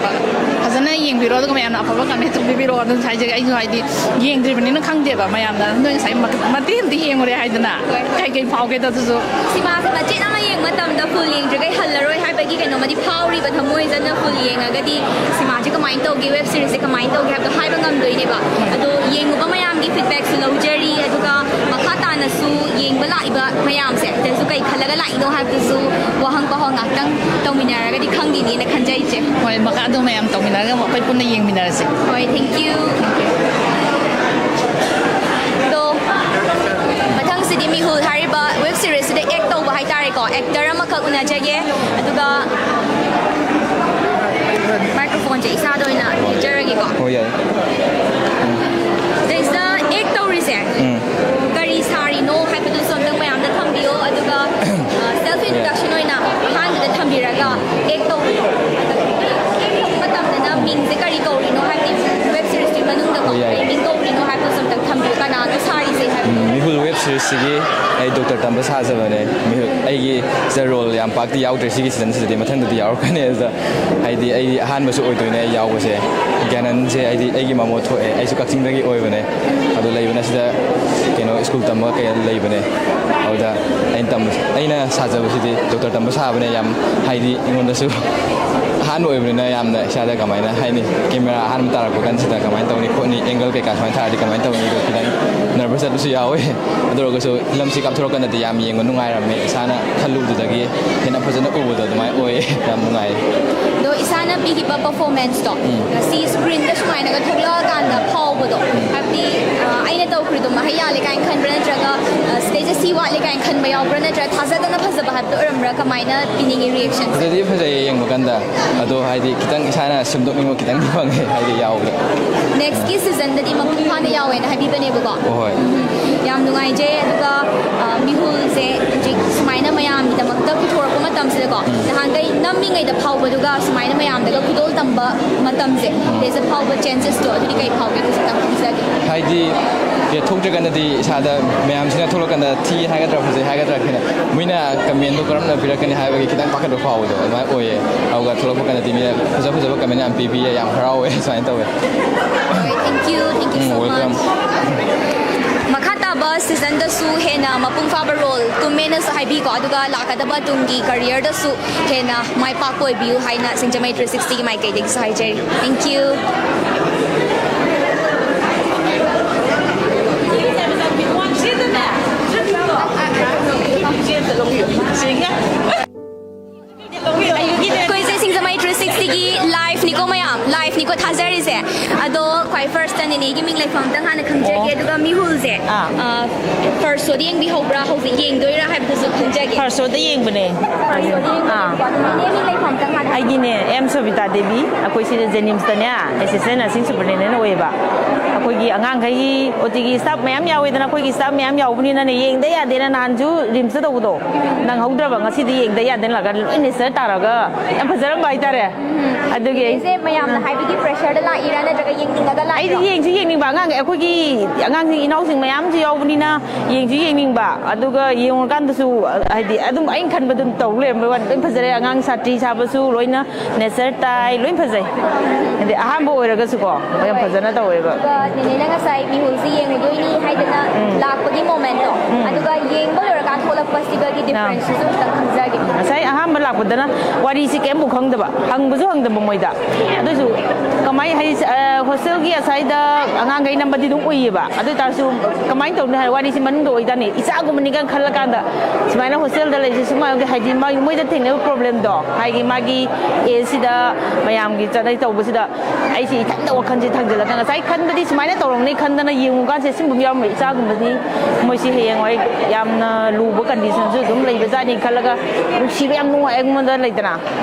ꯐꯖꯅ ꯌꯦꯡꯕꯤꯔꯣ, ꯑꯗꯨꯒ ꯃꯌꯥꯝꯅ ꯑꯐꯕ ꯀꯃꯦꯟꯠ ꯑꯗꯨꯝ ꯄꯤꯕꯤꯔꯛꯑꯣ꯫ ꯑꯗꯨꯝ ꯍꯥꯏꯖꯒꯦ, ꯑꯩꯁꯨ ꯍꯥꯏꯗꯤ ꯌꯦꯡꯗ꯭ꯔꯤꯕꯅꯤꯅ ꯈꯪꯗꯦꯕ꯫ ꯃꯌꯥꯝꯅ ꯅꯣꯏ ꯉꯁꯥꯏ ꯃ-, ꯃꯇꯦꯛ ꯑꯃꯗꯤ ꯌꯦꯡꯉꯨꯔꯦ ꯍꯥꯏꯗꯅ, ꯍꯣꯏ, ꯍꯣꯏ꯫ ꯀꯩꯀꯩ ꯐꯥꯎꯒꯦꯗꯣ ꯑꯗꯨꯁꯨ꯫ ꯁꯤꯃꯥꯁꯦ ꯃꯆꯦꯠ ꯑꯃ ꯌꯦꯡꯕ ꯃꯇꯝꯗ ꯐꯨꯜ ꯌꯦꯡꯗ꯭ꯔꯤꯈꯩ ꯍꯜꯂꯔꯣꯏ ꯍꯥꯏꯕꯒꯤ ꯀꯩꯅꯣꯃꯗꯤ ꯐꯥꯎꯔꯤꯕ, ꯊꯃꯣꯏꯁꯤꯅ ꯐꯨꯜ ꯌꯦꯡꯉꯒꯗꯤ ꯁꯤꯃꯥꯁꯦ ꯀꯃꯥꯏꯅ ꯇꯧꯒꯦ, ꯋꯦꯕ ꯁꯤꯔꯤꯁꯁꯦ ꯀꯃꯥꯏꯅ ꯇꯧꯒꯦ ꯍꯥꯏꯕꯗꯣ ꯍꯥꯏꯕ ꯉꯝꯗꯣꯏꯅꯦꯕ꯫ ꯑꯗꯣ ꯌꯦꯡꯉꯨꯕ ꯃꯌꯥꯝꯒꯤ ꯐꯤꯗꯕꯦꯛꯁꯨ ꯂꯧꯖꯔꯤ, ꯑꯗꯨꯒ ꯃꯈꯥ ꯇꯥꯅꯁꯨ ꯌꯦꯡꯕ ꯂꯥꯛꯏꯕ ꯃꯌꯥꯝꯁꯦ ꯁꯤꯗꯁꯨ ꯀꯩ ꯈꯜꯂꯒ ꯂꯥꯛꯏꯅꯣ ꯍꯥꯏꯕꯗꯨꯁꯨ ꯋꯥꯍꯪ ꯄꯥꯎꯍꯪ ꯉꯥꯛꯇꯪ ꯇꯧꯃꯤꯟꯅꯔꯒꯗꯤ ꯈꯪꯈꯤꯅꯤꯅ ꯈꯟꯖꯩ, ꯏꯆꯦ꯫ ꯍꯣꯏ, ꯃꯈꯥ ꯑꯗꯨ ꯃꯌꯥꯝ ꯇꯧꯃꯤꯟꯅꯔꯒ ꯑꯃꯨꯛ ꯑꯩꯈꯣꯏ ꯄꯨꯟꯅ ꯌꯦꯡꯃꯤꯟꯅꯔꯁꯦ꯫ ꯍꯣꯏ, thank you꯫ ꯑꯗꯣ ꯃꯊꯪꯁꯤꯗꯤ ꯃꯤꯍꯨꯜ ꯍꯥꯏꯔꯤꯕ ꯋꯦꯕ ꯁꯤꯔꯤꯁꯁꯤꯗ ꯑꯦꯛ ꯇꯧꯕ ꯍꯥꯏꯇꯥꯔꯦꯀꯣ, ꯑꯦꯛꯇꯔ ꯑꯃꯈꯛ ꯎꯅꯖꯒꯦ꯫ ꯑꯗꯨꯒ ꯃꯥꯏꯀ꯭ꯔꯣꯐꯣꯟꯁꯦ ꯏꯁꯥꯗ ꯑꯣꯏꯅ ꯄꯤꯖꯔꯒꯦꯀꯣ꯫ ꯍꯣꯏ, ꯌꯥꯏ꯫ ꯁꯤꯗꯩꯁꯤꯗ ꯑꯦꯛ ꯇꯧꯔꯤꯁꯦ ꯎꯝ꯫ ꯀꯔꯤ ꯁꯥꯔꯤꯅꯣ ꯍꯥꯏꯕꯗꯨꯁꯨ ꯑꯝꯇꯪ ꯃꯌꯥꯝꯗ ꯊꯝꯕꯤꯌꯣ꯫ ꯑꯗꯨꯒ, ꯑ, ꯁꯦꯜꯐ ꯏꯟꯇ꯭ꯔꯣꯗꯛꯁꯟ ꯑꯣꯏꯅ ꯑꯍꯥꯟꯕꯗ ꯊꯝꯕꯤꯔꯒ ꯑꯦꯛ ꯇꯧꯕꯗꯣ, ꯑꯗꯣ ꯑꯦꯛ ꯇꯧꯕ ꯃꯇꯝꯗꯅ ꯃꯤꯡꯁꯦ ꯀꯔꯤ ꯀꯧꯔꯤꯅꯣ ꯍꯥꯏꯕꯗꯤ ꯋꯦꯕ ꯁꯤꯔꯤꯁꯀꯤ ꯃꯅꯨꯡꯗꯀꯣ ꯍꯣꯏ, ꯌꯥꯏ꯫ ꯀꯔꯤ ꯃꯤꯡ ꯀꯧꯔꯤꯅꯣ ꯍꯥꯏꯕꯗꯨꯁꯨ ꯑꯝꯇꯪ ꯊꯝꯕꯤꯌꯨ꯫ ꯀꯅꯥꯅꯣ ꯁꯥꯔꯤꯁꯦ ꯍꯥꯏꯕꯗꯣ꯫ ꯎꯝ, ꯃꯤꯍꯨꯜ ꯋꯦꯕ ꯁꯤꯔꯤꯁꯁꯤꯒꯤ ꯑꯩ ꯗꯣꯛꯇꯔ ꯇꯝꯕ ꯁꯥꯖꯕꯅꯦ꯫ ꯃꯤꯍꯨꯠ ꯑꯩꯒꯤ ꯁꯤꯗ ꯔꯣꯜ ꯌꯥꯝ ꯄꯥꯛꯇꯤ ꯌꯥꯎꯗ꯭ꯔꯦ ꯁꯤꯒꯤ ꯁꯤꯖꯟꯁꯤꯗꯗꯤ, ꯃꯊꯪꯗꯗꯤ ꯌꯥꯎꯔꯛꯀꯅꯤ꯫ ꯑꯗꯨꯗ ꯍꯥꯏꯗꯤ ꯑꯩ ꯑꯍꯥꯟꯕꯁꯨ ꯑꯣꯏꯗꯣꯏꯅꯦ ꯑꯩ ꯌꯥꯎꯕꯁꯦ꯫ ꯒ꯭ꯌꯥꯅꯟꯁꯦ ꯍꯥꯏꯗꯤ ꯑꯩꯒꯤ ꯃꯃꯣ ꯊꯣꯛꯑꯦ, ꯑꯩꯁꯨ ꯀꯛꯆꯤꯡꯗꯒꯤ ꯑꯣꯏꯕꯅꯦ꯫ ꯑꯗꯣ ꯂꯩꯕꯅ ꯁꯤꯗ ꯀꯩꯅꯣ ꯁ꯭ꯀꯨꯜ ꯇꯝꯕ ꯀꯩ ꯂꯩꯕꯅꯦ꯫ ꯑꯗꯨꯗ ꯑꯩꯅ ꯇꯝꯕꯁꯦ, ꯑꯩꯅ ꯁꯥꯖꯕꯁꯤꯗꯤ ꯗꯣꯛꯇꯔ ꯇꯝꯕ ꯁꯥꯕꯅꯦ꯫ ꯌꯥꯝ ꯍꯥꯏꯗꯤ ꯑꯩꯉꯣꯟꯗꯁꯨ ꯑꯍꯥꯟꯕ ꯑꯣꯏꯕꯅꯤꯅ ꯌꯥꯝꯅ ꯏꯁꯥꯗ ꯀꯃꯥꯏꯅ ꯍꯥꯏꯅꯤ, ꯀꯦꯃꯦꯔꯥ ꯑꯍꯥꯟꯕ ꯇꯥꯔꯛꯄ ꯀꯥꯟꯁꯤꯗ ꯀꯃꯥꯏꯅ ꯇꯧꯅꯤ ꯈꯣꯠꯅꯤ, ꯑꯦꯡꯒꯜ ꯀꯩꯀꯥ ꯁꯨꯃꯥꯏꯅ ꯊꯥꯔꯗꯤ ꯀꯃꯥꯏꯅ ꯇꯧꯅꯤꯗꯣ ꯈꯤꯇꯪ ꯅꯔꯚꯁ ꯆꯠꯄꯁꯨ ꯌꯥꯎꯋꯦ꯫ ꯑꯗꯨ ꯑꯣꯏꯔꯒꯁꯨ ꯐꯤꯂꯝꯁꯤ ꯀꯥꯞꯊꯣꯔꯛꯀꯥꯟꯗꯗꯤ ꯌꯥꯝ ꯌꯦꯡꯕ ꯅꯨꯡꯉꯥꯏꯔꯝꯃꯦ꯫ ꯏꯁꯥꯅ ꯈꯜꯂꯨꯕꯗꯨꯗꯒꯤ ꯍꯦꯟꯅ ꯐꯖꯅ ꯎꯕꯗꯣ ꯑꯗꯨꯃꯥꯏꯅ ꯑꯣꯏꯌꯦ꯫ ꯌꯥꯝ ꯅꯨꯡꯉꯥꯏꯌꯦ꯫ ꯑꯗꯣ ꯏꯁꯥꯅ ꯄꯤꯈꯤꯕ ꯄꯔꯐꯣꯔꯃꯦꯟꯁꯇꯣ ꯉꯁꯤ ꯁ꯭ꯀ꯭ꯔꯤꯟꯗ ꯁꯨꯃꯥꯏꯅꯒ ꯊꯣꯛꯂꯛꯑꯀꯥꯟꯗ ꯐꯥꯎꯕꯗꯣ, ꯍꯥꯏꯕꯗꯤ ꯑ, ꯑꯩꯅ ꯇꯧꯈ꯭ꯔꯤꯗꯣ ꯃꯍꯩ ꯌꯥꯜꯂꯦ ꯀꯥꯏꯅ ꯈꯟꯕ꯭ꯔꯥ, ꯅꯠꯇ꯭ꯔꯒ ꯑ, ꯁꯤꯗꯩꯁꯦ ꯁꯤ ꯋꯥꯠꯂꯦ ꯀꯥꯏꯅ ꯈꯟꯕ ꯌꯥꯎꯕ꯭ꯔꯥ, ꯅꯠꯇ꯭ꯔꯒ ꯊꯥꯖꯗꯅ ꯐꯖꯕ ꯍꯥꯏꯕꯗꯣ ꯑꯣꯏꯔꯝꯕ꯭ꯔꯥ? ꯀꯃꯥꯏꯅ ꯄꯤꯅꯤꯡꯉꯤ ꯔꯤꯌꯦꯛꯁꯟꯁꯦ? ꯐꯖꯗꯤ ꯐꯖꯩꯌꯦ ꯌꯦꯡꯕ ꯀꯥꯟꯗ, ꯑꯗꯣ ꯍꯥꯏꯗꯤ ꯈꯤꯇꯪ ꯏꯁꯥꯅ ꯁꯦꯝꯗꯣꯛꯅꯤꯡꯕ ꯈꯤꯇꯪꯗꯤ ꯐꯪꯉꯦ ꯍꯥꯏꯗꯤ ꯌꯥꯎꯕꯗ꯫ ꯅꯦꯛꯁꯀꯤ ꯁꯤꯖꯟꯗꯗꯤ ꯃꯄꯨꯡ ꯐꯥꯅ ꯌꯥꯎꯋꯦꯅ ꯍꯥꯏꯕꯤꯕꯅꯦꯕꯀꯣ꯫ ꯍꯣꯏ꯫ ꯎꯝ, ꯌꯥꯝ ꯅꯨꯡꯉꯥꯏꯖꯩ꯫ ꯑꯗꯨꯒ ꯑ, ꯃꯤꯍꯨꯜꯁꯦ ꯍꯧꯖꯤꯛ ꯁꯨꯃꯥꯏꯅ ꯃꯌꯥꯝꯒꯤꯗꯃꯛꯇ ꯄꯨꯊꯣꯔꯛꯄ ꯃꯇꯝꯁꯤꯗꯀꯣ, ꯅꯍꯥꯟꯈꯩ ꯅꯝꯃꯤꯉꯩꯗ ꯐꯥꯎꯕꯗꯨꯒ ꯁꯨꯃꯥꯏꯅ ꯃꯌꯥꯝꯗꯒ ꯈꯨꯗꯣꯜ ꯇꯝꯕ ꯃꯇꯝꯁꯦ, ꯁꯤꯗꯩꯁꯤꯗ ꯐꯥꯎꯕ ꯆꯦꯟꯖꯦꯁꯇꯣ ꯑꯗꯨꯗꯤ ꯀꯩ ꯐꯥꯎꯒꯦ? ꯑꯗꯨꯁꯨ ꯈꯤꯇꯪ ꯈꯪꯖꯒꯦ꯫ ꯍꯥꯏꯗꯤ ꯊꯣꯛꯇ꯭ꯔꯤꯀꯥꯟꯗꯗꯤ ꯏꯁꯥꯗ ꯃꯌꯥꯝꯁꯤꯅ ꯊꯣꯛꯂꯛꯀꯥꯟꯗ ꯊꯤ ꯍꯥꯏꯒꯗ꯭ꯔꯥ ꯐꯖꯩ ꯍꯥꯏꯒꯗ꯭ꯔꯥ ꯈꯤꯇꯪ ꯃꯣꯏꯅ ꯀꯃꯦꯟꯗꯣ ꯀꯔꯝꯅ ꯄꯤꯔꯛꯀꯅꯤ ꯍꯥꯏꯕꯒꯤ ꯈꯤꯇꯪ ꯄꯥꯈꯠꯄ ꯐꯥꯎꯕꯗꯣ ꯑꯗꯨꯃꯥꯏꯅ ꯑꯣꯏꯌꯦ꯫ ꯑꯗꯨꯒ ꯊꯣꯛꯂꯛꯄ ꯀꯥꯟꯗꯗꯤ ꯃꯤꯅ ꯐꯖ ꯐꯖꯕ ꯀꯃꯦꯟ ꯌꯥꯝ ꯄꯤꯕꯤꯌꯦ, ꯌꯥꯝ ꯍꯔꯥꯎꯋꯦ꯫ ꯁꯨꯃꯥꯏꯅ ꯇꯧꯋꯦ꯫ Thank you, thank you so much. Welcome. ꯃꯈꯥ ꯇꯥꯕ ꯁꯤꯖꯟꯗꯁꯨ ꯍꯦꯟꯅ ꯃꯄꯨꯡ ꯐꯥꯕ ꯔꯣꯜ ꯀꯨꯝꯃꯦꯅꯁꯨ ꯍꯥꯏꯕꯤꯀꯣ, ꯑꯗꯨꯒ ꯂꯥꯛꯀꯗꯕ ꯇꯨꯡꯒꯤ ꯀꯔꯤꯌꯔꯗꯁꯨ ꯍꯦꯟꯅ ꯃꯥꯏ ꯄꯥꯛꯄ ꯑꯣꯏꯕꯤꯌꯨ ꯍꯥꯏꯅ ꯁꯤꯡꯖꯃꯩ ꯊ꯭ꯔꯤ ꯁꯤꯛꯁꯇꯤꯒꯤ ꯃꯥꯏꯀꯩꯗꯒꯤꯁꯨ ꯍꯥꯏꯖꯔꯤ꯫ Thank you. ꯑꯩꯈꯣꯏꯁꯦ ꯁꯤꯡꯖꯃꯩ ꯊ꯭ꯔꯤ ꯁꯤꯛꯁꯇꯤꯒꯤ ꯂꯥꯏꯐꯅꯤꯀꯣ ꯃꯌꯥꯝ, ꯂꯥꯏꯐꯅꯤꯀꯣ ꯊꯥꯖꯔꯤꯁꯦ꯫ ꯑꯗꯣ ꯈ꯭ꯋꯥꯏ ꯐꯥꯔꯁꯇ ꯅꯦꯅꯦꯒꯤ ꯃꯤꯡ ꯂꯩꯐꯝ ꯑꯝꯇꯪ ꯍꯥꯟꯅ ꯈꯪꯖꯒꯦ, ꯑꯣ꯫ ꯑꯗꯨꯒ ꯃꯤꯍꯨꯜꯁꯦ, ꯑꯥ꯫ ꯑ, ꯐꯥꯔꯁ ꯁꯣꯗ ꯌꯦꯡꯕꯤꯍꯧꯕ꯭ꯔꯥ, ꯍꯧꯖꯤꯛ ꯌꯦꯡꯗꯣꯏꯔꯥ ꯍꯥꯏꯕꯗꯨꯁꯨ ꯈꯪꯖꯒꯦ꯫ ꯐꯥꯔꯁ ꯁꯣꯗ ꯌꯦꯡꯕꯅꯦ꯫ ꯐꯥꯔꯁ ꯁꯣꯗ ꯌꯦꯡꯕꯅꯦꯀꯣ꯫ ꯑꯥ꯫ ꯑꯗꯣ ꯅꯦꯅꯦ ꯃꯤꯡ ꯂꯩꯐꯝ ꯑꯝꯇꯪ ꯍꯥꯟꯅ ꯑꯩꯒꯤꯅꯦ ꯑꯦꯝ ꯁꯣꯕꯤꯇꯥ ꯗꯦꯕꯤ, ꯑꯩꯈꯣꯏ ꯁꯤꯗ ꯖꯦꯅꯤꯝꯁꯇꯅꯦ ꯑꯦꯁꯤꯁꯇꯦꯟ ꯅꯔꯁꯤꯡ ꯁꯨꯄꯔꯤꯟꯇꯦꯟꯗꯦꯟ ꯑꯣꯏꯌꯦꯕ꯫ ꯑꯩꯈꯣꯏꯒꯤ ꯑꯉꯥꯡꯈꯩꯒꯤ ꯑꯣ ꯇꯤꯒꯤ ꯁ꯭ꯇꯥꯐ ꯃꯌꯥꯝ ꯌꯥꯎꯋꯦꯗꯅ, ꯑꯩꯈꯣꯏꯒꯤ ꯁ꯭ꯇꯥꯐ ꯃꯌꯥꯝ ꯌꯥꯎꯕꯅꯤꯅꯅꯦ, ꯌꯦꯡꯗ ꯌꯥꯗꯦꯅ ꯅꯍꯥꯟꯁꯨ ꯔꯤꯝꯁꯇ ꯇꯧꯕꯗꯣ ꯅꯪꯍꯧꯗ꯭ꯔꯕ, ꯉꯁꯤꯗꯤ ꯌꯦꯡꯗ ꯌꯥꯗꯦꯅ ꯂꯥꯛꯑꯒ ꯂꯣꯏꯅ ꯁꯤꯗ ꯇꯥꯔꯒ ꯌꯥꯝ ꯐꯖꯔꯝꯕ ꯍꯥꯏꯇꯥꯔꯦ꯫ ꯑꯗꯨꯒꯤ ꯑꯩ ꯏꯆꯦ, ꯃꯌꯥꯝꯅ ꯍꯥꯏꯕꯒꯤ ꯄ꯭ꯔꯦꯁꯔꯗ ꯂꯥꯛꯏꯔꯥ ꯅꯠꯇ꯭ꯔꯒ ꯌꯦꯡꯅꯤꯡꯕ ꯑꯩꯗꯤ ꯌꯦꯡꯁꯨ ꯌꯦꯡꯅꯤꯡꯕ, ꯑꯉꯥꯡ, ꯑꯩꯈꯣꯏꯒꯤ ꯑꯉꯥꯡꯁꯤꯡ, ꯏꯅꯥꯎꯁꯤꯡ ꯃꯌꯥꯝꯁꯨ ꯌꯥꯎꯕꯅꯤꯅ ꯌꯦꯡꯁꯨ ꯌꯦꯡꯅꯤꯡꯕ, ꯑꯗꯨꯒ ꯌꯦꯡꯉꯨꯔꯀꯥꯟꯗꯁꯨ, ꯍꯥꯏꯗꯤ, ꯑꯗꯨꯝ ꯑꯩꯅ ꯈꯟꯕ ꯑꯗꯨꯝ ꯇꯧ ꯂꯩꯔꯝꯕꯩ ꯋꯥꯅꯤ꯫ ꯂꯣꯏ ꯐꯖꯔꯦ, ꯑꯉꯥꯡ ꯁꯥꯇ꯭ꯔꯤ ꯁꯥꯕꯁꯨ ꯂꯣꯏꯅ ꯅꯦꯆꯔ ꯇꯥꯏ, ꯂꯣꯏ ꯐꯖꯩ꯫ ꯍꯥꯏꯗꯤ, ꯑꯍꯥꯟꯕ ꯑꯣꯏꯔꯒꯁꯨꯀꯣ ꯌꯥꯝ ꯐꯖꯅ ꯇꯧꯋꯦꯕ꯫ ꯑꯗꯨꯒ ꯅꯦꯅꯦꯅ ꯉꯁꯥꯏ ꯃꯤꯍꯨꯜꯁꯤ ꯌꯦꯡꯉꯨꯗꯣꯏꯅꯤ ꯍꯥꯏꯗꯅ ꯂꯥꯛꯄꯒꯤ ꯃꯣꯃꯦꯟꯠꯇꯣ, ꯑꯗꯨꯒ ꯌꯦꯡꯕ ꯂꯣꯏꯔꯀꯥꯟ ꯊꯣꯛꯂꯛꯄꯁꯤꯒꯗꯤ ꯗꯤꯐ꯭ꯔꯦꯟꯁꯁꯤꯁꯨ ꯈꯤꯇꯪ ꯈꯪꯖꯒꯦ꯫ ꯉꯁꯥꯏ ꯑꯍꯥꯟꯕ ꯂꯥꯛꯄꯗꯅ ꯋꯥꯔꯤꯁꯤ ꯀꯩꯝꯕꯨ ꯈꯪꯗꯕ, ꯍꯪꯕꯁꯨ ꯍꯪꯗꯕ ꯃꯣꯏꯗ꯫ ꯑꯗꯨꯁꯨ ꯀꯃꯥꯏ ꯍꯥꯏ-, ꯑ, ꯍꯣꯁꯇꯦꯜꯒꯤ ꯑꯁ꯭ꯋꯥꯏꯗ ꯑꯉꯥꯡꯈꯩ ꯅꯝꯕꯗꯤ ꯑꯗꯨꯝ ꯎꯏꯌꯦꯕ꯫ ꯑꯗꯨ ꯑꯣꯏꯇꯥꯔꯁꯨ ꯀꯃꯥꯏꯅ ꯇꯧꯅꯤ ꯍꯥꯏ, ꯋꯥꯔꯤꯁꯤ ꯃꯅꯨꯡꯗ ꯑꯣꯏꯗꯥꯅꯤ, ꯏꯆꯥꯒꯨꯝꯕꯅꯤꯒ ꯈꯜꯂꯀꯥꯟꯗ ꯁꯨꯃꯥꯏꯅ ꯍꯣꯁꯇꯦꯜꯗ ꯂꯩꯔꯤꯁꯦ ꯁꯨꯃꯥꯏꯅ, ꯍꯥꯏꯗꯤ, ꯃꯥ-, ꯃꯣꯏꯗ ꯊꯦꯡꯅꯕ ꯄ꯭ꯔꯣꯕ꯭ꯂꯦꯝꯗꯣ, ꯍꯥꯏꯗꯤ, ꯃꯥꯒꯤ ꯑꯦꯖꯁꯤꯗ ꯃꯌꯥꯝꯒꯤ ꯆꯠꯅꯩ ꯇꯧꯕꯁꯤꯗ ꯑꯩꯁꯦ ꯏꯊꯟꯗ ꯋꯥꯈꯜꯁꯦ ꯊꯥꯡꯖꯤꯜꯂꯒ, ꯉꯁꯥꯏ ꯈꯟꯕꯗꯤ ꯁꯨꯃꯥꯏꯅ ꯇꯧꯔꯝꯅꯤ ꯈꯟꯗꯅ ꯌꯦꯡꯉꯨꯀꯥꯟꯁꯦ ꯁꯤꯒꯨꯝꯕ ꯌꯥꯎꯔꯝꯕ ꯏꯆꯥꯒꯨꯝꯕꯅꯤ꯫ ꯃꯣꯏꯁꯤ ꯍꯌꯦꯡꯋꯥꯏ ꯌꯥꯝꯅ ꯂꯨꯕ ꯀꯟꯗꯤꯁꯟꯁꯨ ꯑꯗꯨꯝ ꯂꯩꯕꯖꯥꯠꯅꯤ ꯈꯜꯂꯒ ꯅꯨꯡꯁꯤꯕ ꯌꯥꯝ ꯅꯨꯡꯉꯥꯏ, ꯑꯩꯉꯣꯟꯗ ꯂꯩꯗꯅ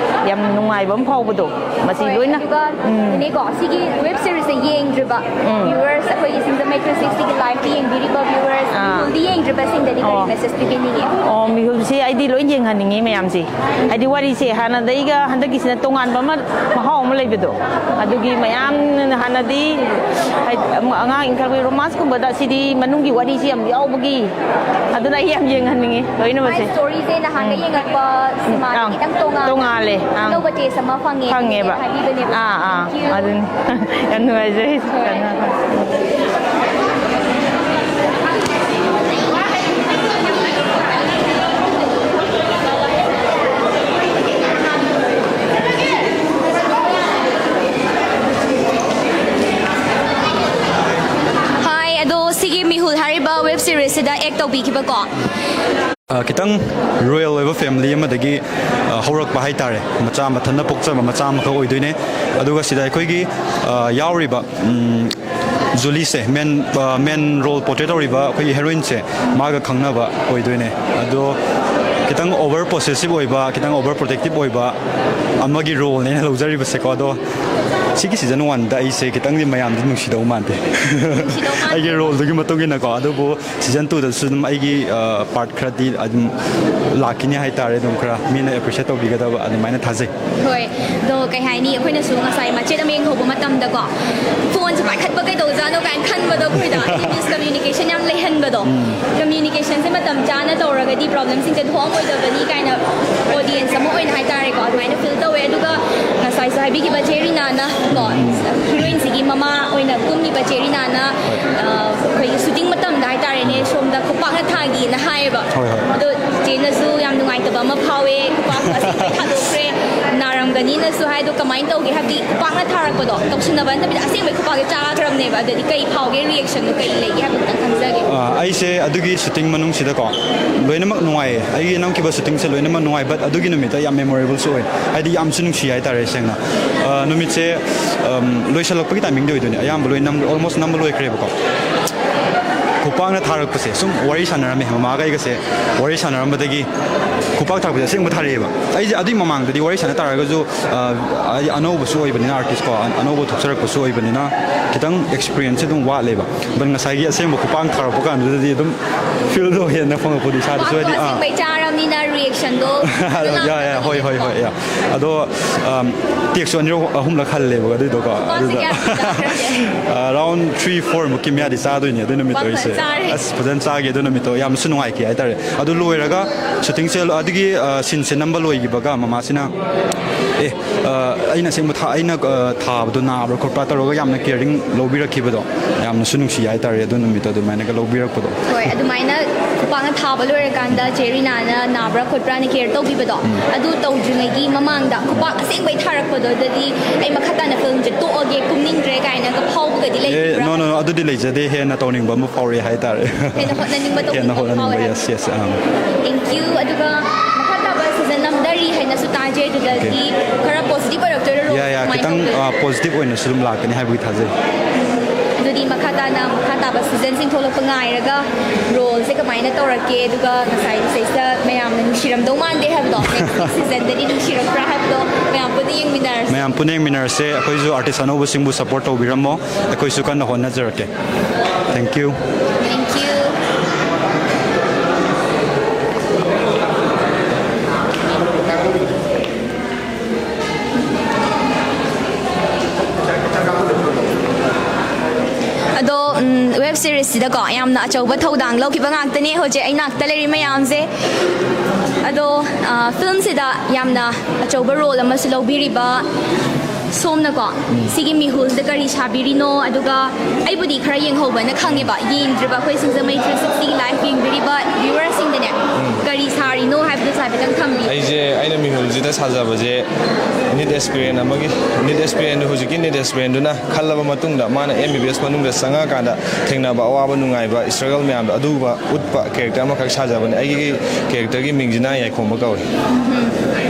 ꯌꯥꯝ ꯅꯨꯡꯉꯥꯏꯕ ꯑꯃ ꯐꯥꯎꯕꯗꯣ꯫ ꯃꯁꯤ ꯍꯣꯏ, ꯂꯣꯏꯅ ꯑꯗꯨꯒ ꯎꯝ꯫ ꯏꯅꯦꯀꯣ, ꯁꯤꯒꯤ ꯋꯦꯕ ꯁꯤꯔꯤꯁꯁꯦ ꯌꯦꯡꯗ꯭ꯔꯤꯕ ꯎꯝ꯫ ꯚ꯭ꯌꯨꯋꯔꯁ, ꯑꯩꯈꯣꯏꯒꯤ ꯁꯤꯡꯖꯃꯩ ꯊ꯭ꯔꯤ ꯁꯤꯛꯁꯇꯤꯒꯤ ꯂꯥꯏꯚꯇ ꯌꯦꯡꯕꯤꯔꯤꯕ ꯚ꯭ꯌꯨꯋꯔꯁ, ꯑꯥ꯫ ꯃꯤꯍꯨꯜꯗꯤ ꯌꯦꯡꯗ꯭ꯔꯤꯕꯁꯤꯡꯗꯗꯤ ꯀꯔꯤ ꯑꯣ꯫ ꯃꯦꯁꯦꯖ ꯄꯤꯕꯤꯅꯤꯡꯉꯤ? ꯑꯣ, ꯃꯤꯍꯨꯜꯁꯦ ꯑꯩꯗꯤ ꯂꯣꯏ ꯌꯦꯡꯍꯟꯅꯤꯡꯉꯤ ꯃꯌꯥꯝꯁꯦ꯫ ꯍꯥꯏꯗꯤ, ꯋꯥꯔꯤꯁꯦ ꯍꯥꯟꯅꯗꯩꯒ ꯍꯟꯗꯛꯀꯤꯁꯤꯅ ꯇꯣꯉꯥꯟꯕ ꯑꯃ, ꯃꯍꯥꯎ ꯑꯃ ꯂꯩꯕꯗꯣ꯫ ꯑꯗꯨꯒꯤ ꯃꯌꯥꯝ ꯍꯥꯟꯅꯗꯤ, ꯍꯥꯏꯗꯤ, ꯑꯉꯥꯡ ꯏꯟꯈꯠꯂꯛꯄꯒꯤ ꯔꯣꯃꯥꯟꯁꯀꯨꯝꯕꯗ ꯁꯤꯗꯤ ꯃꯅꯨꯡꯒꯤ ꯋꯥꯔꯤꯁꯤ ꯌꯥꯝ ꯌꯥꯎꯕꯒꯤ, ꯑꯗꯨꯅ ꯑꯩ ꯌꯥꯝ ꯌꯦꯡꯍꯟꯅꯤꯡꯉꯤ ꯂꯣꯏꯅꯃꯛꯁꯦ꯫ ꯃꯥꯏ ꯁ꯭ꯇꯣꯔꯤꯁꯦ ꯅꯍꯥꯟꯒꯩ ꯎꯝ꯫ ꯌꯦꯡꯉꯛꯄ ꯁꯤꯃꯥꯗꯒꯤ ꯑꯥ, ꯈꯤꯇꯪ ꯇꯣꯉꯥꯟꯅ ꯇꯣꯉꯥꯜꯂꯦ꯫ ꯑꯥ꯫ ꯑꯅꯧꯕ ꯇꯦꯁ ꯑꯃ ꯐꯪꯉꯦ ꯐꯪꯉꯦꯕ꯫ ꯍꯥꯏꯕꯤꯕꯅꯦꯕ꯫ ꯑꯥ, ꯑꯥ꯫ Thank you. ꯑꯗꯨꯅꯤ꯫ ꯌꯥꯝ ꯅꯨꯡꯉꯥꯏꯖꯔꯦ꯫ ꯍꯣꯏ꯫ ꯍꯥꯏ, ꯑꯗꯣ ꯁꯤꯒꯤ ꯃꯤꯍꯨꯜ ꯍꯥꯏꯔꯤꯕ ꯋꯦꯕ ꯁꯤꯔꯤꯁꯁꯤꯗ ꯑꯦꯛ ꯇꯧꯕꯤꯈꯤꯕꯀꯣ꯫ ꯑ, ꯈꯤꯇꯪ ꯔꯣꯌꯦꯜ ꯑꯣꯏꯕ ꯐꯦꯃꯤꯂꯤ ꯑꯃꯗꯒꯤ, ꯑ, ꯍꯧꯔꯛꯄ ꯍꯥꯏꯇꯥꯔꯦ꯫ ꯃꯆꯥ ꯃꯊꯟꯇ ꯄꯣꯛꯆꯕ ꯃꯆꯥ ꯑꯃꯈꯛ ꯑꯣꯏꯗꯣꯏꯅꯦ꯫ ꯑꯗꯨꯒ ꯁꯤꯗ ꯑꯩꯈꯣꯏꯒꯤ, ꯑ, ꯌꯥꯎꯔꯤꯕ, ꯎꯝ, ꯖꯨꯂꯤꯁꯦ, ꯃꯦꯟ, ꯑ, ꯃꯦꯟ ꯔꯣꯜ ꯄꯣꯔꯇ꯭ꯔꯦ ꯇꯧꯔꯤꯕ ꯑꯩꯈꯣꯏꯒꯤ ꯍꯦꯔꯣꯏꯟꯁꯦ ꯃꯥꯒ ꯈꯪꯅꯕ ꯑꯣꯏꯗꯣꯏꯅꯦ꯫ ꯑꯗꯣ ꯈꯤꯇꯪ ꯑꯣꯚꯔ ꯄꯣꯁꯦꯁꯤꯞ ꯑꯣꯏꯕ, ꯈꯤꯇꯪ ꯑꯣꯚꯔ ꯄ꯭ꯔꯣꯇꯦꯛꯇꯤꯞ ꯑꯣꯏꯕ ꯑꯃꯒꯤ ꯔꯣꯜꯅꯦ ꯑꯩꯅ ꯂꯧꯖꯔꯤꯕꯁꯦꯀꯣ꯫ ꯑꯗꯣ ꯁꯤꯒꯤ ꯁꯤꯖꯟ ꯋꯥꯟꯗ ꯑꯩꯁꯦ ꯈꯤꯇꯪꯗꯤ ꯃꯌꯥꯝꯗꯤ ꯅꯨꯡꯁꯤꯗꯧ ꯃꯥꯟꯗꯦ꯫ ꯅꯨꯡꯁꯤꯗꯧ ꯃꯥꯟꯗꯦ꯫ ꯑꯩꯒꯤ ꯔꯣꯜꯗꯨꯒꯤ ꯃꯇꯨꯡ ꯏꯟꯅꯀꯣ꯫ ꯑꯗꯨꯕꯨ ꯁꯤꯖꯟ ꯇꯨꯗꯁꯨ ꯑꯗꯨꯝ ꯑꯩꯒꯤ, ꯑ, ꯄꯥꯔꯠ ꯈꯔꯗꯤ ꯑꯗꯨꯝ ꯂꯥꯛꯈꯤꯅꯤ ꯍꯥꯏꯇꯥꯔꯦ, ꯑꯗꯨꯝ ꯈꯔ ꯃꯤꯅ ꯑꯦꯄ꯭ꯔꯤꯁꯤꯌꯦꯠ ꯇꯧꯕꯤꯒꯗꯕ ꯑꯗꯨꯃꯥꯏꯅ ꯊꯥꯖꯩ꯫ ꯍꯣꯏ, ꯑꯗꯣ ꯀꯩ ꯍꯥꯏꯅꯤ, ꯑꯩꯈꯣꯏꯅꯁꯨ ꯉꯁꯥꯏ ꯃꯆꯦꯠ ꯑꯃ ꯌꯦꯡꯍꯧꯕ ꯃꯇꯝꯗꯀꯣ, ꯐꯣꯟꯁꯦ ꯀꯥꯏꯅ ꯈꯟꯕꯗꯣ ꯑꯩꯈꯣꯏꯗ ꯍꯥꯏꯗꯤ ꯃꯤꯁꯀꯃ꯭ꯌꯨꯅꯤꯀꯦꯁꯟ ꯌꯥꯝ ꯂꯩꯍꯟꯕꯗꯣ꯫ ꯀꯃ꯭ꯌꯨꯅꯤꯀꯦꯁꯟꯁꯦ ꯃꯇꯝ ꯆꯥꯅ ꯇꯧꯔꯒꯗꯤ ꯄ꯭ꯔꯣꯕ꯭ꯂꯦꯝꯁꯤꯡꯁꯦ ꯊꯣꯛꯑꯝꯃꯣꯏꯗꯕꯅꯤ ꯀꯥꯏꯅ ꯑꯣꯗꯤꯌꯦꯟꯁ ꯑꯃ ꯑꯣꯏꯅ ꯍꯥꯏꯇꯥꯔꯦꯀꯣ, ꯑꯗꯨꯃꯥꯏꯅ ꯐꯤꯜ ꯇꯧꯋꯦ꯫ ꯑꯗꯨꯒ ꯉꯁꯥꯏꯁꯨ ꯍꯥꯏꯕꯤꯈꯤꯕ ꯆꯦ ꯔꯤꯅꯥꯅ ꯀꯣ, ꯍꯤꯔꯣꯏꯟꯁꯤꯒꯤ ꯃꯃꯥ ꯑꯣꯏꯅ ꯀꯨꯝꯃꯤꯕ ꯆꯦ ꯔꯤꯅꯥꯅ, ꯑ, ꯑꯩꯈꯣꯏꯒꯤ ꯁꯨꯇꯤꯡ ꯃꯇꯝꯗ ꯍꯥꯏꯇꯥꯔꯦꯅꯦ, ꯁꯣꯝꯗ ꯈꯨꯄꯥꯛꯅ ꯊꯥꯈꯤꯅ ꯍꯥꯏꯌꯦꯕ꯫ ꯍꯣꯏ, ꯍꯣꯏ꯫ ꯑꯗꯣ ꯆꯦꯅꯁꯨ ꯌꯥꯝ ꯅꯨꯡꯉꯥꯏꯇꯕ ꯑꯃ ꯐꯥꯎꯋꯦ, ꯈꯨꯄꯥꯛꯇꯣ ꯑꯁꯦꯡꯕꯩ ꯊꯥꯗꯣꯛꯈ꯭ꯔꯦ, ꯅꯥꯔꯝꯒꯅꯤꯅꯁꯨ ꯍꯥꯏ꯫ ꯑꯗꯣ ꯀꯃꯥꯏꯅ ꯇꯧꯒꯦ? ꯍꯥꯏꯕꯗꯤ ꯈꯨꯄꯥꯛꯅ ꯊꯥꯔꯛꯄꯗꯣ ꯇꯧꯁꯤꯟꯅꯕ ꯅꯠꯇꯕꯤꯗ ꯑꯁꯦꯡꯕꯩ ꯈꯨꯄꯥꯛꯁꯦ ꯆꯥꯈ꯭ꯔꯕꯅꯦꯕ꯫ ꯑꯗꯗꯤ ꯀꯩ ꯐꯥꯎꯒꯦ, ꯔꯤꯌꯦꯛꯁꯟꯗꯣ ꯀꯩ ꯂꯩꯒꯦ ꯍꯥꯏꯕꯗꯣ ꯈꯤꯇꯪ ꯈꯪꯖꯒꯦ꯫ ꯑ, ꯑꯩꯁꯦ ꯑꯗꯨꯒꯤ ꯁꯨꯇꯤꯡ ꯃꯅꯨꯡꯁꯤꯗꯀꯣ ꯂꯣꯏꯅꯃꯛ ꯅꯨꯡꯉꯥꯏꯌꯦ, ꯑꯩꯒꯤ ꯅꯝꯈꯤꯕ ꯁꯨꯇꯤꯡꯁꯦ ꯂꯣꯏꯅꯃꯛ ꯅꯨꯡꯉꯥꯏ, ꯕꯠ ꯑꯗꯨꯒꯤ ꯅꯨꯃꯤꯠꯇ ꯌꯥꯝ ꯃꯦꯃꯣꯔꯦꯕꯜꯁꯨ ꯑꯣꯏ, ꯍꯥꯏꯗꯤ ꯌꯥꯝꯁꯨ ꯅꯨꯡꯁꯤ ꯍꯥꯏꯇꯥꯔꯦ ꯁꯦꯡꯅ꯫ ꯑ, ꯅꯨꯃꯤꯠꯁꯦ, ꯑꯝ, ꯂꯣꯏꯁꯤꯜꯂꯛꯄꯒꯤ ꯇꯥꯏꯃꯤꯡꯗꯤ ꯑꯣꯏꯗꯣꯏꯅꯦ, ꯑꯌꯥꯝꯕ ꯂꯣꯏ ꯅꯝ-, ꯑꯣꯜꯃꯣꯁ ꯅꯝꯕ ꯂꯣꯏꯈ꯭ꯔꯦꯕꯀꯣ꯫ ꯈꯨꯄꯥꯛꯅ ꯊꯥꯔꯛꯄꯁꯦ ꯁꯨꯝ ꯋꯥꯔꯤ ꯁꯥꯟꯅꯔꯝꯃꯦ ꯃꯃꯥꯒ ꯑꯩꯒꯁꯦ꯫ ꯋꯥꯔꯤ ꯁꯥꯟꯅꯔꯝꯕꯗꯒꯤ ꯈꯨꯄꯥꯛ ꯊꯥꯔꯛꯄꯁꯦ ꯑꯁꯦꯡꯕ ꯊꯥꯔꯛꯑꯦꯕ꯫ ꯑꯩꯁꯦ ꯑꯗꯨꯏ ꯃꯃꯥꯡꯗꯗꯤ ꯋꯥꯔꯤ ꯁꯥꯟꯅ ꯇꯥꯔꯒꯁꯨ, ꯑ, ꯑꯩ ꯑꯅꯧꯕꯁꯨ ꯑꯣꯏꯕꯅꯤꯅ, ꯑꯥꯔꯇꯤꯁꯀꯣ, ꯑ-, ꯑꯅꯧꯕ ꯊꯣꯛꯆꯔꯛꯄꯁꯨ ꯑꯣꯏꯕꯅꯤꯅ ꯈꯤꯇꯪ ꯑꯦꯛꯁꯄꯤꯔꯤꯌꯦꯟꯁꯁꯦ ꯑꯗꯨꯝ ꯋꯥꯠꯂꯦꯕ꯫ ꯕꯠ ꯉꯁꯥꯏꯒꯤ ꯑꯁꯦꯡꯕ ꯈꯨꯄꯥꯛ ꯊꯥꯔꯛꯄ ꯀꯥꯟꯗꯨꯗꯗꯤ ꯑꯗꯨꯝ ꯐꯤꯜꯗꯣ ꯍꯦꯟꯅ ꯐꯪꯉꯛꯄꯗꯣ ꯏꯁꯥꯗꯁꯨ, ꯈꯨꯄꯥꯛꯇꯣ ꯍꯥꯏꯗꯤ, ꯑꯥ꯫ ꯑꯁꯦꯡꯕꯩ ꯆꯥꯔꯕꯅꯤꯅ ꯔꯤꯌꯦꯛꯁꯟꯗꯣ ꯌꯥ, ꯌꯥ, ꯍꯣꯏ, ꯍꯣꯏ, ꯍꯣꯏ, ꯌꯥ꯫ ꯑꯗꯣ, ꯑꯝ, ꯇꯦꯛꯁꯨ ꯑꯅꯤꯔꯛ ꯑꯍꯨꯝꯂꯛ ꯍꯜꯂꯦꯕ ꯑꯗꯨꯏꯗꯣꯀꯣ꯫ ꯈꯨꯄꯥꯛꯁꯦ ꯑꯗꯨꯗ, ꯀꯌꯥ ꯆꯥꯈ꯭ꯔꯒꯦ? ꯑ, ꯔꯥꯎꯟ ꯊ꯭ꯔꯤ, ꯐꯣꯔ ꯃꯨꯛꯀꯤ ꯃꯌꯥꯗꯤ ꯆꯥꯗꯣꯏꯅꯦ ꯑꯗꯨ ꯅꯨꯃꯤꯠꯇꯣ ꯈꯨꯄꯥꯛ ꯑꯩꯁꯦ꯫ ꯐꯖꯅ ꯆꯥꯔꯦ꯫ ꯑꯁ, ꯐꯖꯅ ꯆꯥꯈꯤ ꯑꯗꯨ ꯅꯨꯃꯤꯠꯇꯣ꯫ ꯌꯥꯝꯁꯨ ꯅꯨꯡꯉꯥꯏꯈꯤ ꯍꯥꯏꯇꯥꯔꯦ꯫ ꯑꯗꯨ ꯂꯣꯏꯔꯒ ꯁꯨꯇꯤꯡꯁꯦ, ꯑꯗꯨꯒꯤ, ꯑ, ꯁꯤꯟꯁꯦ ꯅꯝꯕ ꯂꯣꯏꯈꯤꯕꯒ ꯃꯃꯥꯁꯤꯅ, "ꯑꯦ, ꯑ, ꯑꯩꯅ ꯑꯁꯦꯡꯕ ꯊꯥ-, ꯑꯩꯅ, ꯑ, ꯊꯥꯕꯗꯣ ꯅꯥꯕ꯭ꯔꯥ ꯈꯣꯠꯄ꯭ꯔꯥ?" ꯇꯧꯔꯒ ꯌꯥꯝꯅ ꯀꯤꯌꯔꯤꯡ ꯂꯧꯕꯤꯔꯛꯈꯤꯕꯗꯣ ꯌꯥꯝꯅꯁꯨ ꯅꯨꯡꯁꯤ ꯍꯥꯏꯇꯥꯔꯦ ꯑꯗꯨ ꯅꯨꯃꯤꯠꯇꯣ ꯑꯗꯨꯃꯥꯏꯅꯒ ꯂꯧꯕꯤꯔꯛꯄꯗꯣ꯫ ꯍꯣꯏ, ꯑꯗꯨꯃꯥꯏꯅ ꯈꯨꯄꯥꯛꯅ ꯊꯥꯕ ꯂꯣꯏꯔꯀꯥꯟꯗ ꯆꯦ ꯔꯤꯅꯥꯅ ꯅꯥꯕ꯭ꯔꯥ ꯈꯣꯠꯄ꯭ꯔꯥꯅ ꯀꯦꯌꯔ ꯇꯧꯕꯤꯕꯗꯣ, ꯎꯝ꯫ ꯑꯗꯨ ꯇꯧꯗ꯭ꯔꯤꯉꯩꯒꯤ ꯃꯃꯥꯡꯗ ꯈꯨꯄꯥꯛ ꯑꯁꯦꯡꯕꯩ ꯊꯥꯔꯛꯄꯗꯣꯗꯗꯤ ꯑꯩ ꯃꯈꯥ ꯇꯥꯅ ꯐꯤꯂꯝꯁꯦ ꯇꯣꯛꯑꯒꯦ, ꯀꯨꯝꯅꯤꯡꯗ꯭ꯔꯦ ꯀꯥꯏꯅꯒ ꯐꯥꯎꯕꯒꯗꯤ ꯑꯦ, ꯂꯩꯕ꯭ꯔꯥ? No, no, no, ꯑꯗꯨꯗꯤ ꯂꯩꯖꯗꯦ꯫ ꯍꯦꯟꯅ ꯇꯧꯅꯤꯡꯕ ꯑꯃ ꯐꯥꯎꯔꯛꯑꯦ ꯍꯥꯏꯇꯥꯔꯦ꯫ ꯍꯦꯟꯅ ꯍꯣꯠꯅꯅꯤꯡꯕ, ꯍꯦꯟꯅ ꯇꯧꯅꯤꯡꯕ ꯑꯃ ꯍꯣꯠꯅꯅꯤꯡꯕ, ꯐꯥꯎꯋꯦ ꯍꯥꯏꯕ? Yes, yes, ah. Thank you꯫ ꯑꯗꯨꯒ ꯃꯈꯥ ꯇꯥꯕ ꯁꯤꯖꯟ ꯅꯝꯗꯔꯤ ꯍꯥꯏꯅꯁꯨ ꯇꯥꯖꯩ, ꯑꯗꯨꯗꯗꯤ Okay꯫ ꯈꯔ ꯄꯣꯖꯤꯇꯤꯚ ꯑꯣꯏꯔꯛꯇꯣꯏꯔꯣ? ꯌꯥ, ꯌꯥ, ꯀꯃꯥꯏꯅ ꯈꯤꯇꯪ, ꯇꯧꯗꯣꯏꯅꯣ? ꯑꯥ, ꯄꯣꯖꯤꯇꯤꯚ ꯑꯣꯏꯅꯁꯨ ꯑꯗꯨꯝ ꯂꯥꯛꯀꯅꯤ ꯍꯥꯏꯕꯒꯤ ꯊꯥꯖꯩ꯫ ꯑꯗꯨꯗꯤ ꯃꯈꯥ ꯇꯥꯅ, ꯃꯈꯥ ꯇꯥꯕ ꯁꯤꯖꯟꯁꯤꯡ ꯊꯣꯛꯂꯛꯄ ꯉꯥꯏꯔꯒ ꯔꯣꯜꯁꯦ ꯀꯃꯥꯏꯅ ꯇꯧꯔꯛꯀꯦ? ꯑꯗꯨꯒ ꯉꯁꯥꯏ ꯁꯤꯗꯩꯁꯤꯗ ꯃꯌꯥꯝꯅ ꯅꯨꯡꯁꯤꯔꯝꯗꯧ ꯃꯥꯟꯗꯦ ꯍꯥꯏꯕꯗꯣ, ꯅꯦꯛꯁ ꯁꯤꯖꯟꯗꯗꯤ ꯅꯨꯡꯁꯤꯔꯛꯄ꯭ꯔꯥ ꯍꯥꯏꯕꯗꯣ ꯃꯌꯥꯝ ꯄꯨꯟꯅ ꯌꯦꯡꯃꯤꯟꯅꯔꯁꯤ꯫ ꯃꯌꯥꯝ ꯄꯨꯟꯅ ꯌꯦꯡꯃꯤꯟꯅꯔꯁꯦ꯫ ꯑꯩꯈꯣꯏꯁꯨ ꯑꯥꯔꯇꯤꯁ ꯑꯅꯧꯕꯁꯤꯡꯕꯨ ꯁꯄꯣꯔꯠ ꯇꯧꯕꯤꯔꯝꯃꯣ꯫ ꯑꯩꯈꯣꯏꯁꯨ ꯀꯟꯅ ꯍꯣꯠꯅꯖꯔꯛꯀꯦ꯫ Thank you꯫ Thank you꯫ Um, web ꯁꯤꯔꯤꯁꯁꯤꯗꯀꯣ ꯌꯥꯝꯅ ꯑꯆꯧꯕ ꯊꯧꯗꯥꯡ ꯂꯧꯈꯤꯕ ꯉꯥꯛꯇꯅꯦ ꯍꯧꯖꯤꯛ ꯑꯩ ꯅꯥꯛꯇ ꯂꯩꯔꯤ ꯃꯌꯥꯝꯁꯦ꯫ ꯑꯗꯣ, ꯑ, ꯐꯤꯂꯝꯁꯤꯗ ꯌꯥꯝꯅ ꯑꯆꯧꯕ ꯔꯣꯜ ꯑꯃꯁꯨ ꯂꯧꯕꯤꯔꯤꯕ ꯁꯣꯝꯅꯀꯣ, ꯁꯤꯒꯤ ꯃꯤꯍꯨꯜꯗ ꯀꯔꯤ ꯁꯥꯕꯤꯔꯤꯅꯣ? ꯑꯗꯨꯒ ꯑꯩꯕꯨꯗꯤ ꯈꯔ ꯌꯦꯡꯍꯧꯕꯅ ꯈꯪꯉꯦꯕ, ꯌꯦꯡꯗ꯭ꯔꯤꯕ ꯑꯩꯈꯣꯏ ꯁꯤꯡꯖꯃꯩ ꯊ꯭ꯔꯤ ꯁꯤꯛꯁꯇꯤ ꯂꯥꯏꯐ ꯌꯦꯡꯕꯤꯔꯤꯕ ꯚ꯭ꯌꯨꯋꯔꯁꯤꯡꯗꯅꯦ, ꯀꯔꯤ ꯁꯥꯔꯤꯅꯣ ꯍꯥꯏꯕꯗꯨꯁꯨ ꯍꯥꯏꯐꯦꯠꯇꯪ ꯊꯝꯕꯤꯌꯨ꯫ ꯑꯩꯁꯦ, ꯑꯩꯅ ꯃꯤꯍꯨꯜꯁꯤꯗ ꯁꯥꯖꯕꯁꯦ, ꯅꯤꯠ ꯑꯦꯁꯄꯤꯔꯦꯟ ꯑꯃꯒꯤ, ꯅꯤꯠ ꯑꯦꯁꯄꯤꯔꯦꯟꯗꯨ ꯍꯧꯖꯤꯛꯀꯤ ꯅꯤꯠ ꯑꯦꯁꯄꯤꯔꯦꯟꯗꯨꯅ ꯈꯜꯂꯕ ꯃꯇꯨꯡꯗ, ꯃꯥꯅ ꯑꯦꯝ ꯕꯤ ꯕꯤ ꯑꯦꯁ ꯃꯅꯨꯡꯗ ꯆꯪꯉꯛꯑꯀꯥꯟꯗ ꯊꯦꯡꯅꯕ ꯑꯋꯥꯕ ꯅꯨꯡꯉꯥꯏꯕ ꯏꯁꯇ꯭ꯔꯒꯜ ꯃꯌꯥꯝꯗꯣ, ꯑꯗꯨꯒꯨꯝꯕ ꯎꯠꯄ ꯀꯦꯔꯦꯛꯇꯔ ꯑꯃꯈꯛ ꯁꯥꯖꯕꯅꯦ꯫ ꯑꯩꯒꯤ ꯀꯦꯔꯦꯛꯇꯔꯒꯤ ꯃꯤꯡꯁꯤꯅ ꯌꯥꯏꯈꯣꯝꯕ ꯀꯧꯏ꯫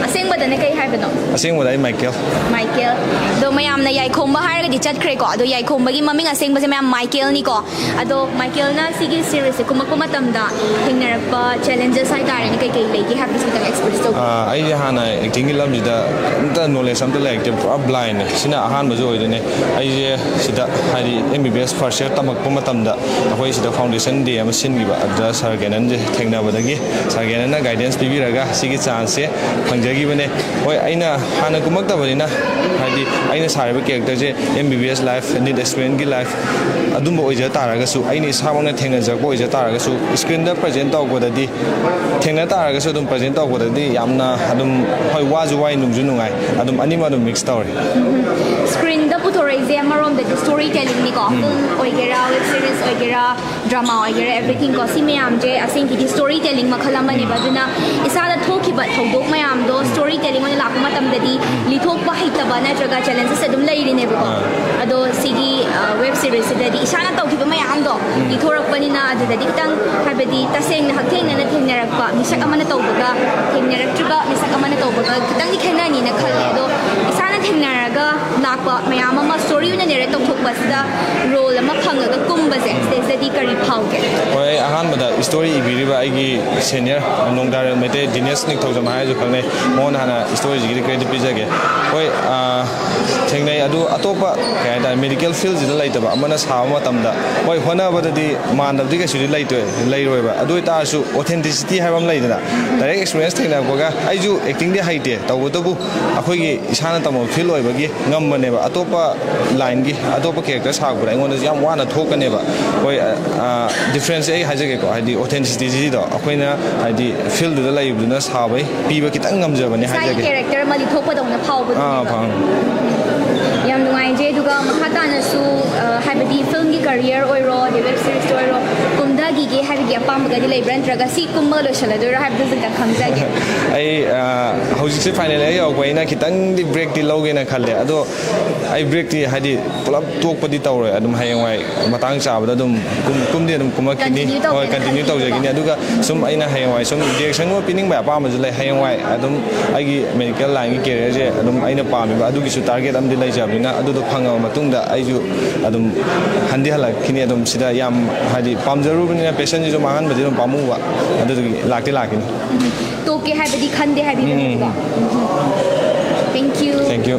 ꯑꯁꯦꯡꯕꯗꯅ ꯀꯩ ꯍꯥꯏꯕꯅꯣ? ꯑꯁꯦꯡꯕꯗ ꯑꯩ ꯃꯥꯏꯀꯦꯜ꯫ ꯃꯥꯏꯀꯦꯜ꯫ ꯑꯗꯣ ꯃꯌꯥꯝꯅ ꯌꯥꯏꯈꯣꯝꯕ ꯍꯥꯏꯔꯒꯗꯤ ꯆꯠꯈ꯭ꯔꯦꯀꯣ, ꯑꯗꯣ ꯌꯥꯏꯈꯣꯝꯕꯒꯤ ꯃꯃꯤꯡ ꯑꯁꯦꯡꯕꯁꯦ ꯃꯌꯥꯝ ꯃꯥꯏꯀꯦꯜꯅꯤꯀꯣ꯫ ꯑꯗꯣ ꯃꯥꯏꯀꯦꯜꯅ ꯁꯤꯒꯤ ꯁꯤꯔꯤꯁꯁꯦ ꯀꯨꯝꯃꯛꯄ ꯃꯇꯝꯗ ꯊꯦꯡꯅꯔꯛꯄ ꯆꯦꯂꯦꯟꯖꯦꯁ ꯍꯥꯏꯇꯥꯔꯦꯅꯦ, ꯀꯩ ꯀꯩ ꯂꯩꯒꯦ ꯍꯥꯏꯕꯁꯤꯗꯪ ꯑꯦꯛꯁꯄ꯭ꯔꯦꯁ ꯇꯧꯕꯤꯌꯨ꯫ ꯑꯥ, ꯑꯩꯁꯦ ꯍꯥꯟꯅ ꯑꯦꯛꯇꯤꯡꯒꯤ ꯂꯝꯁꯤꯗ ꯀꯩꯝꯇ ꯅꯣꯂꯦꯖ ꯑꯝꯇ ꯂꯩꯔꯛꯇꯦ, ꯄꯨꯔꯥ ꯕ꯭ꯂꯥꯏꯟꯅꯦ꯫ ꯁꯤꯅ ꯑꯍꯥꯟꯕꯁꯨ ꯑꯣꯏꯗꯣꯏꯅꯦ꯫ ꯑꯩꯁꯦ ꯁꯤꯗ, ꯍꯥꯏꯗꯤ, ꯑꯦꯝ ꯕꯤ ꯕꯤ ꯑꯦꯁ ꯐꯥꯔꯁ ꯏꯌꯔ ꯇꯝꯃꯛꯄ ꯃꯇꯝꯗ ꯑꯩꯈꯣꯏ ꯁꯤꯗ ꯐꯥꯎꯟꯗꯦꯁꯟ ꯗꯦ ꯑꯃ ꯁꯤꯟꯈꯤꯕ, ꯑꯗꯨꯗ ꯁꯥꯔ ꯀꯦꯅꯟꯁꯦ ꯊꯦꯡꯅꯕꯗꯒꯤ ꯁꯥꯔ ꯀꯦꯅꯟꯅ ꯒꯥꯏꯗꯦꯟꯁ ꯄꯤꯕꯤꯔꯒ ꯁꯤꯒꯤ ꯆꯥꯟꯁꯁꯦ ꯐꯪꯖꯈꯤꯕꯅꯦ꯫ ꯍꯣꯏ, ꯑꯩꯅ ꯍꯥꯟꯅ ꯀꯨꯝꯃꯛꯇꯕꯅꯤꯅ, ꯍꯥꯏꯗꯤ, ꯑꯩꯅ ꯁꯥꯔꯤꯕ ꯀꯦꯔꯦꯛꯇꯔꯁꯦ ꯑꯦꯝ ꯕꯤ ꯕꯤ ꯑꯦꯁ ꯂꯥꯏꯐ, ꯅꯤꯠ ꯑꯦꯁꯄꯤꯔꯦꯟꯒꯤ ꯂꯥꯏꯐ ꯑꯗꯨꯝꯕ ꯑꯣꯏꯖ ꯇꯥꯔꯒꯁꯨ, ꯑꯩꯅ ꯏꯁꯥꯃꯛꯅ ꯊꯦꯡꯅꯖꯔꯛꯄ ꯑꯣꯏꯖ ꯇꯥꯔꯒꯁꯨ, ꯁ꯭ꯀ꯭ꯔꯤꯟꯗ ꯄ꯭ꯔꯖꯦꯟ ꯇꯧꯔꯛꯄꯗꯗꯤ, ꯊꯦꯡꯅ ꯇꯥꯔꯒꯁꯨ ꯑꯗꯨꯝ ꯄ꯭ꯔꯖꯦꯟ ꯇꯧꯔꯛꯄꯗꯗꯤ ꯌꯥꯝꯅ ꯑꯗꯨꯝ, ꯍꯣꯏ, ꯋꯥꯁꯨ ꯋꯥꯏ, ꯅꯨꯡꯁꯨ ꯅꯨꯡꯉꯥꯏ, ꯑꯗꯨꯝ ꯑꯅꯤꯃꯛ ꯑꯗꯨꯝ ꯃꯤꯛꯁ ꯇꯧꯔꯦ꯫ ꯁ꯭ꯀ꯭ꯔꯤꯟꯗ ꯄꯨꯊꯣꯔꯛꯏꯁꯦ ꯑꯃꯔꯣꯝꯗꯗꯤ ꯁ꯭ꯇꯣꯔꯤ ꯇꯦꯂꯤꯡꯅꯤꯀꯣ꯫ ꯎꯝ꯫ ꯐꯤꯂꯝ ꯑꯣꯏꯒꯦꯔꯥ, ꯋꯦꯕ ꯁꯤꯔꯤꯁ ꯑꯣꯏꯒꯦꯔꯥ, ꯗ꯭ꯔꯃꯥ ꯑꯣꯏꯒꯦꯔꯥ, ꯑꯦꯚ꯭ꯔꯤꯊꯤꯡ ꯀꯣ, ꯁꯤ ꯃꯌꯥꯝꯁꯦ ꯑꯁꯦꯡꯒꯤꯗꯤ ꯁ꯭ꯇꯣꯔꯤ ꯇꯦꯂꯤꯡ ꯃꯈꯜ ꯑꯃꯅꯦꯕ꯫ ꯎꯝ꯫ ꯑꯗꯨꯅ ꯏꯁꯥꯗ ꯊꯣꯛꯈꯤꯕ ꯊꯧꯗꯣꯛ ꯃꯌꯥꯝꯗꯣ ꯁ꯭ꯇꯣꯔꯤ ꯇꯦꯂꯤꯡ ꯑꯣꯏꯅ ꯂꯥꯛꯄ ꯃꯇꯝꯗꯗꯤ ꯂꯤꯊꯣꯛꯄ ꯍꯩꯇꯕ ꯅꯠꯇ꯭ꯔꯒ ꯆꯦꯂꯦꯟꯖꯦꯁ ꯑꯗꯨꯝ ꯂꯩꯔꯤꯅꯦꯕꯀꯣ꯫ ꯑꯥ꯫ ꯑꯗꯣ ꯁꯤꯒꯤ, ꯑ, ꯋꯦꯕ ꯁꯤꯔꯤꯁꯁꯤꯗꯗꯤ ꯏꯁꯥꯅ ꯇꯧꯈꯤꯕ ꯃꯌꯥꯝꯗꯣ ꯎꯝ꯫ ꯂꯤꯊꯣꯔꯛꯄꯅꯤꯅ, ꯑꯗꯨꯗꯗꯤ ꯈꯤꯇꯪ, ꯍꯥꯏꯕꯗꯤ, ꯇꯁꯦꯡꯅ ꯍꯛꯊꯦꯡꯅꯅ ꯊꯦꯡꯅꯔꯛꯄ ꯃꯤꯁꯛ ꯑꯃꯅ ꯇꯧꯕꯒ ꯊꯦꯡꯅꯔꯛꯇ꯭ꯔꯤꯕ ꯃꯤꯁꯛ ꯑꯃꯅ ꯇꯧꯕꯒ ꯈꯤꯇꯪꯗꯤ ꯈꯦꯠꯅꯅꯤꯅ ꯈꯜꯂꯦ꯫ ꯑꯗꯣ ꯏꯁꯥꯅ ꯊꯦꯡꯅꯔꯒ ꯂꯥꯛꯄ ꯃꯌꯥꯝ ꯑꯃ ꯁ꯭ꯇꯣꯔꯤ ꯑꯣꯏꯅ ꯅꯦꯔꯦꯠ ꯇꯧꯊꯣꯛꯄꯁꯤꯗ ꯔꯣꯜ ꯑꯃ ꯐꯪꯉꯒ ꯀꯨꯝꯕꯁꯦ, ꯁꯤꯗꯩꯁꯤꯗꯗꯤ ꯀꯔꯤ ꯐꯥꯎꯒꯦ? ꯍꯣꯏ, ꯑꯩ ꯑꯍꯥꯟꯕꯗ ꯁ꯭ꯇꯣꯔꯤ ꯏꯕꯤꯔꯤꯕ ꯑꯩꯒꯤ ꯁꯦꯅꯤꯌꯔ ꯅꯣꯡꯗꯥꯔꯦꯜ ꯃꯩꯇꯩ, ꯗꯤꯅꯦꯁ ꯅꯤꯡꯊꯧꯖꯝ ꯍꯥꯏꯔꯁꯨ ꯈꯪꯅꯩ, ꯃꯉꯣꯟꯗ ꯍꯥꯟꯅ ꯁ꯭ꯇꯣꯔꯤꯁꯤꯒꯤꯗꯤ ꯀ꯭ꯔꯦꯗꯤꯠ ꯄꯤꯖꯒꯦ꯫ ꯍꯣꯏ, ꯑꯥ, ꯊꯦꯡꯅꯩ꯫ ꯑꯗꯨ ꯑꯇꯣꯞꯄ, ꯀꯩ ꯍꯥꯏꯇꯥꯔꯦ, ꯃꯦꯗꯤꯀꯦꯜ ꯐꯤꯜꯁꯤꯗ ꯂꯩꯇꯕ ꯑꯃꯅ ꯁꯥꯕ ꯃꯇꯝꯗ, ꯍꯣꯏ, ꯍꯣꯠꯅꯕꯗꯗꯤ ꯃꯥꯟꯅꯕꯗꯤ ꯀꯩꯁꯨꯗꯤ ꯂꯩꯇꯣꯏ-, ꯂꯩꯔꯣꯏꯕ꯫ ꯑꯗꯨ ꯑꯣꯏꯇꯥꯔꯁꯨ, ꯑꯣꯊꯦꯟꯇꯤꯁꯤꯇꯤ ꯍꯥꯏꯕ ꯑꯃ ꯂꯩꯗꯅ, ꯗꯥꯏꯔꯦꯛ ꯑꯦꯛꯁꯄꯤꯔꯤꯌꯦꯟꯁ ꯊꯦꯡꯅꯔꯛꯄꯒ, ꯑꯩꯁꯨ ꯑꯦꯛꯇꯤꯡꯗꯤ ꯍꯩꯇꯦ, ꯇꯧꯕꯇꯕꯨ ꯑꯩꯈꯣꯏꯒꯤ ꯏꯁꯥꯅ ꯇꯝꯃꯛꯄ ꯐꯤꯜ ꯑꯣꯏꯕꯒꯤ ꯉꯝꯕꯅꯦꯕ꯫ ꯑꯇꯣꯞꯄ ꯂꯥꯏꯟꯒꯤ ꯑꯇꯣꯞꯄ ꯀꯦꯔꯦꯛꯇꯔ ꯁꯥꯔꯛꯄꯗ ꯑꯩꯉꯣꯟꯗꯁꯨ ꯌꯥꯝ ꯋꯥꯅ ꯊꯣꯛꯀꯅꯦꯕ꯫ ꯍꯣꯏ, ꯗꯤꯐ꯭ꯔꯦꯟꯁꯁꯦ ꯑꯩ ꯍꯥꯏꯖꯒꯦꯀꯣ, ꯍꯥꯏꯗꯤ ꯑꯣꯊꯦꯟꯇꯤꯁꯤꯇꯤꯗꯣ ꯑꯩꯈꯣꯏꯅ ꯍꯥꯏꯗꯤ ꯐꯤꯜꯗꯨꯗ ꯂꯩꯕꯗꯨꯅ ꯁꯥꯕꯩ ꯄꯤꯕ ꯈꯤꯇꯪ ꯉꯝꯖꯕꯅꯦ ꯏꯁꯥꯒꯤ ꯍꯥꯏꯖꯒꯦ꯫ ꯀꯦꯔꯦꯛꯇꯔ ꯑꯃ ꯂꯤꯊꯣꯛꯄꯗꯧꯅ ꯑꯥ, ꯐꯥꯎꯕꯗꯨꯅꯦꯕ꯫ ꯐꯪ꯫ ꯌꯥꯝ ꯅꯨꯡꯉꯥꯏꯖꯩ꯫ ꯑꯗꯨꯒ ꯃꯈꯥ ꯇꯥꯅꯁꯨ, ꯑ, ꯍꯥꯏꯕꯗꯤ ꯐꯤꯜꯝꯒꯤ ꯀꯔꯤꯌꯔ ꯑꯣꯏꯔꯣ, ꯑꯗꯩ ꯋꯦꯕ ꯁꯤꯔꯤꯁꯇ ꯑꯣꯏꯔꯣ, ꯀꯨꯝꯊꯈꯤꯒꯦ ꯍꯥꯏꯕꯒꯤ ꯑꯄꯥꯝꯕꯒꯗꯤ ꯂꯩꯕ꯭ꯔꯥ, ꯅꯠꯇ꯭ꯔꯒ ꯁꯤ ꯀꯨꯝꯃꯒ ꯂꯣꯏꯁꯤꯜꯂꯗꯣꯏꯔꯥ ꯍꯥꯏꯕꯗꯨꯁꯨ ꯈꯤꯇꯪ ꯈꯪꯖꯒꯦ꯫ ꯑꯩ, ꯑ, ꯍꯧꯖꯤꯛꯁꯦ ꯐꯥꯏꯅꯦꯜ ꯍꯦꯛ ꯌꯧꯔꯛꯄꯅꯤꯅ ꯈꯤꯇꯪꯗꯤ ꯕ꯭ꯔꯦꯛꯇꯤ ꯂꯧꯒꯦꯅ ꯈꯜꯂꯦ꯫ ꯑꯗꯣ ꯑꯩ ꯕ꯭ꯔꯦꯛꯇꯤ ꯍꯥꯏꯗꯤ ꯄꯨꯂꯞ ꯇꯣꯛꯄꯗꯤ ꯇꯧꯔꯣꯏ꯫ ꯑꯗꯨꯝ ꯍꯌꯦꯡꯋꯥꯏ ꯃꯇꯥꯡ ꯆꯥꯕꯗ ꯑꯗꯨꯝ ꯀꯨꯝ-, ꯀꯨꯝꯗꯤ ꯑꯗꯨꯝ ꯀꯨꯝꯃꯛꯈꯤꯅꯤ꯫ ꯀꯟꯇꯤꯅ꯭ꯌꯨ ꯍꯣꯏ, ꯇꯧꯒꯦꯅ ꯀꯟꯇꯤꯅ꯭ꯌꯨ ꯈꯜꯂꯤꯕꯀꯣ꯫ ꯇꯧꯖꯈꯤꯅꯤ꯫ ꯑꯗꯨꯒ ꯁꯨꯝ ꯑꯩꯅ ꯍꯌꯦꯡꯋꯥꯏ ꯁꯨꯝ ꯗꯤꯔꯦꯛꯁꯟꯒꯨꯝꯕ ꯄꯤꯅꯤꯡꯕ ꯑꯄꯥꯝꯕꯁꯨ ꯂꯩ꯫ ꯍꯌꯦꯡꯋꯥꯏ ꯑꯗꯨꯝ ꯑꯩꯒꯤ ꯃꯦꯗꯤꯀꯦꯜ ꯂꯥꯏꯟꯒꯤ ꯀꯦꯔꯤꯌꯔꯁꯦ ꯑꯗꯨꯝ ꯑꯩꯅ ꯄꯥꯝꯃꯤꯕ ꯑꯗꯨꯒꯤꯁꯨ ꯇꯥꯔꯒꯦꯠ ꯑꯃꯗꯤ ꯂꯩꯖꯕꯅꯤꯅ, ꯑꯗꯨꯗꯣ ꯐꯪꯉꯕ ꯃꯇꯨꯡꯗ ꯑꯩꯁꯨ ꯑꯗꯨꯝ ꯍꯟꯗꯤ ꯍꯜꯂꯛꯈꯤꯅꯤ꯫ ꯑꯗꯨꯝ ꯁꯤꯗ ꯌꯥꯝ ꯍꯥꯏꯗꯤ ꯄꯥꯝꯖꯔꯨꯕꯅꯤꯅ ꯄꯦꯁꯟꯁꯤꯁꯨ ꯃꯥꯡꯍꯟꯕꯗꯤ ꯑꯗꯨꯝ ꯄꯥꯝꯃꯨꯕ, ꯑꯗꯨꯗꯨꯒꯤ ꯂꯥꯛꯇꯤ ꯂꯥꯛꯈꯤꯅꯤ꯫ ꯇꯣꯛꯀꯦ ꯍꯥꯏꯕꯗꯤ ꯈꯟꯗꯦ ꯍꯥꯏꯕꯤꯕ ꯎꯝ, ꯎꯝ, ꯅꯠꯇ꯭ꯔꯣ? ꯎꯝ꯫ Thank you꯫ Thank you꯫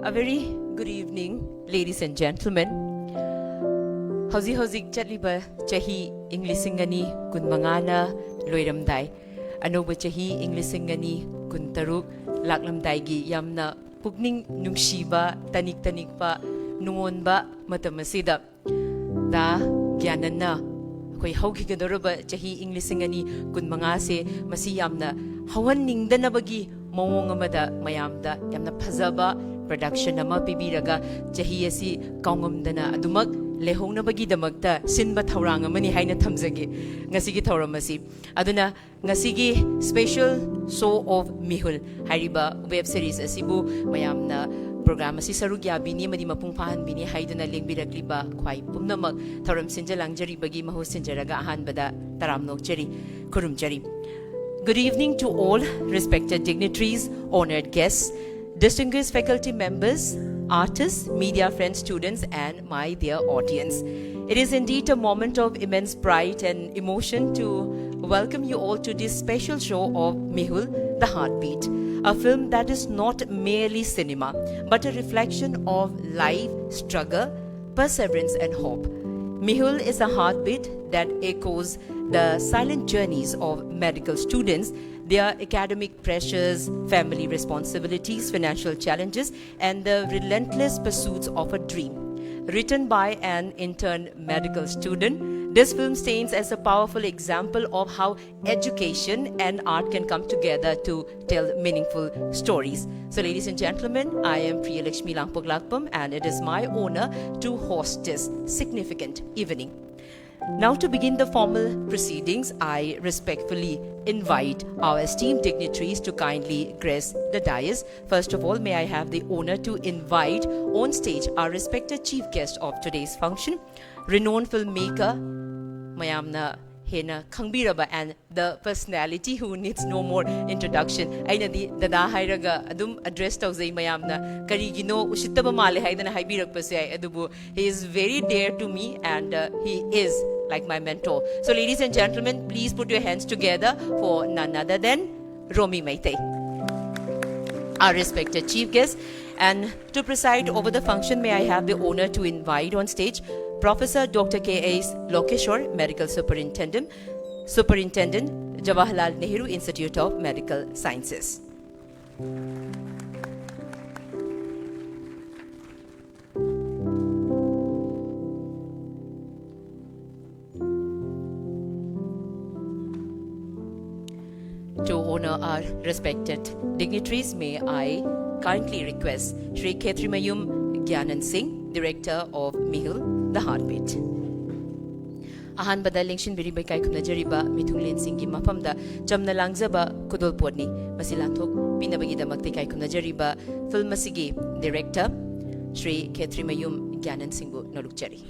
A very good evening, ladies and gentlemen. ꯍꯧꯖꯤꯛ ꯍꯧꯖꯤꯛ ꯆꯠꯂꯤꯕ ꯆꯍꯤ ꯏꯪ ꯂꯤꯁꯤꯡ ꯑꯅꯤ ꯀꯨꯟ ꯃꯉꯥꯅ ꯂꯣꯏꯔꯝꯗꯥꯏ, ꯑꯅꯧꯕ ꯆꯍꯤ ꯏꯪ ꯂꯤꯁꯤꯡ ꯑꯅꯤ ꯀꯨꯟ ꯇꯔꯨꯛ ꯂꯥꯛꯂꯝꯗꯥꯏꯒꯤ ꯌꯥꯝꯅ ꯄꯨꯛꯅꯤꯡ ꯅꯨꯡꯁꯤꯕ, ꯇꯅꯤꯛ ꯇꯅꯤꯛꯄ, ꯅꯨꯡꯉꯣꯟꯕ ꯃꯇꯝ ꯑꯁꯤꯗ, ꯗꯥ ꯒ꯭ꯌꯥꯅꯟꯅ ꯑꯩꯈꯣꯏ ꯍꯧꯈꯤꯒꯗꯧꯔꯕ ꯆꯍꯤ ꯏꯪ ꯂꯤꯁꯤꯡ ꯑꯅꯤ ꯀꯨꯟ ꯃꯉꯥꯁꯦ ꯃꯁꯤ ꯌꯥꯝꯅ ꯍꯧꯍꯟꯅꯤꯡꯗꯅꯕꯒꯤ ꯃꯑꯣꯡ ꯑꯃꯗ ꯃꯌꯥꯝꯗ ꯌꯥꯝꯅ ꯐꯖꯕ production ꯑꯃ ꯄꯤꯕꯤꯔꯒ ꯆꯍꯤ ꯑꯁꯤ ꯀꯥꯎꯉꯝꯗꯅ ꯑꯗꯨꯃꯛ ꯂꯩꯍꯧꯅꯕꯒꯤꯗꯃꯛꯇ ꯁꯤꯟꯕ ꯊꯧꯔꯥꯡ ꯑꯃꯅꯤ ꯍꯥꯏꯅ ꯊꯝꯖꯒꯦ ꯉꯁꯤꯒꯤ ꯊꯧꯔꯝ ꯑꯁꯤ꯫ ꯑꯗꯨꯅ ꯉꯁꯤꯒꯤ special show of ꯃꯤꯍꯨꯜ ꯍꯥꯏꯔꯤꯕ web series ꯑꯁꯤꯕꯨ ꯃꯌꯥꯝꯅ program ꯑꯁꯤ ꯁꯔꯨꯛ ꯌꯥꯕꯤꯅꯤ ꯑꯃꯗꯤ ꯃꯄꯨꯡ ꯐꯥꯍꯟꯕꯤꯅꯤ ꯍꯥꯏꯗꯨꯅ ꯂꯦꯡꯕꯤꯔꯛꯂꯤꯕ ꯈ꯭ꯋꯥꯏ ꯄꯨꯝꯅꯃꯛ ꯊꯧꯔꯝ ꯁꯤꯟꯖ ꯂꯥꯡꯖꯔꯤꯕꯒꯤ ꯃꯍꯨꯠ ꯁꯤꯟꯖꯔꯒ ꯑꯍꯥꯟꯕꯗ ꯇꯔꯥꯝꯅ ꯑꯣꯛꯆꯔꯤ, ꯈꯨꯔꯨꯝꯖꯔꯤ꯫ Good evening to all respected dignitaries, honored guests, distinguished faculty members, artists, media friends, students, and my dear audience. It is indeed a moment of immense pride and emotion to welcome you all to this special show of Mihul, The Heartbeat, a film that is not merely cinema, but a reflection of life, struggle, perseverance, and hope. Mihul is a heartbeat that echoes the silent journeys of medical students, their academic pressures, family responsibilities, financial challenges, and the relentless pursuits of a dream. Written by an intern medical student, this film stands as a powerful example of how education and art can come together to tell meaningful stories. So, ladies and gentlemen, I am Priyalakshmi Langpoklakpam, and it is my honor to host this significant evening. Now, to begin the formal proceedings, I respectfully invite our esteemed dignitaries to kindly grace the dais. First of all, may I have the honor to invite on stage our respected chief guest of today's function, renowned filmmaker, ꯃꯌꯥꯝꯅ ꯍꯦꯟꯅ ꯈꯪꯕꯤꯔꯕ and the personality who needs no more introduction. ꯑꯩꯅꯗꯤ ꯗꯗꯥ ꯍꯥꯏꯔꯒ ꯑꯗꯨꯝ address ꯇꯧꯖꯩ ꯃꯌꯥꯝꯅ, ꯀꯔꯤꯒꯤꯅꯣ ꯎꯁꯤꯠꯇꯕ ꯃꯥꯜꯂꯦ ꯍꯥꯏꯗꯅ ꯍꯥꯏꯕꯤꯔꯛꯄꯁꯨ ꯌꯥꯏ, ꯑꯗꯨꯕꯨ he is very dear to me and, uh, he is like my mentor. So, ladies and gentlemen, please put your hands together for none other than Romi Meitei, our respected chief guest. And to preside over the function, may I have the honor to invite on stage Professor Doctor K S Lokeshwar, Medical Superintendent, Superintendent, Jawaharlal Nehru Institute of Medical Sciences. To honor our respected dignitaries, may I kindly request Shri Khetrimayum Gyanan Singh, Director of Mihul, The Heartbeat. ꯑꯍꯥꯟꯕꯗ ꯂꯦꯡꯁꯤꯟꯕꯤꯔꯤꯕ ꯏꯀꯥꯏ ꯈꯨꯝꯅꯖꯔꯤꯕ ꯃꯤꯊꯨꯡꯂꯦꯟꯁꯤꯡꯒꯤ ꯃꯐꯝꯗ ꯆꯝꯅ ꯂꯥꯡꯖꯕ ꯈꯨꯗꯣꯜꯄꯣꯠꯅꯤ꯫ ꯃꯁꯤ ꯂꯥꯟꯊꯣꯛꯄꯤꯅꯕꯒꯤꯗꯃꯛꯇ ꯏꯀꯥꯏ ꯈꯨꯝꯅꯖꯔꯤꯕ ꯐꯤꯜꯝ ꯑꯁꯤꯒꯤ ꯗꯤꯔꯦꯛꯇꯔ ꯁ꯭ꯔꯤ ꯈꯦꯇ꯭ꯔꯤꯃꯌꯨꯝ ꯒ꯭ꯌꯥꯅꯟ ꯁꯤꯡꯕꯨ ꯅꯣꯂꯨꯛꯆꯔꯤ꯫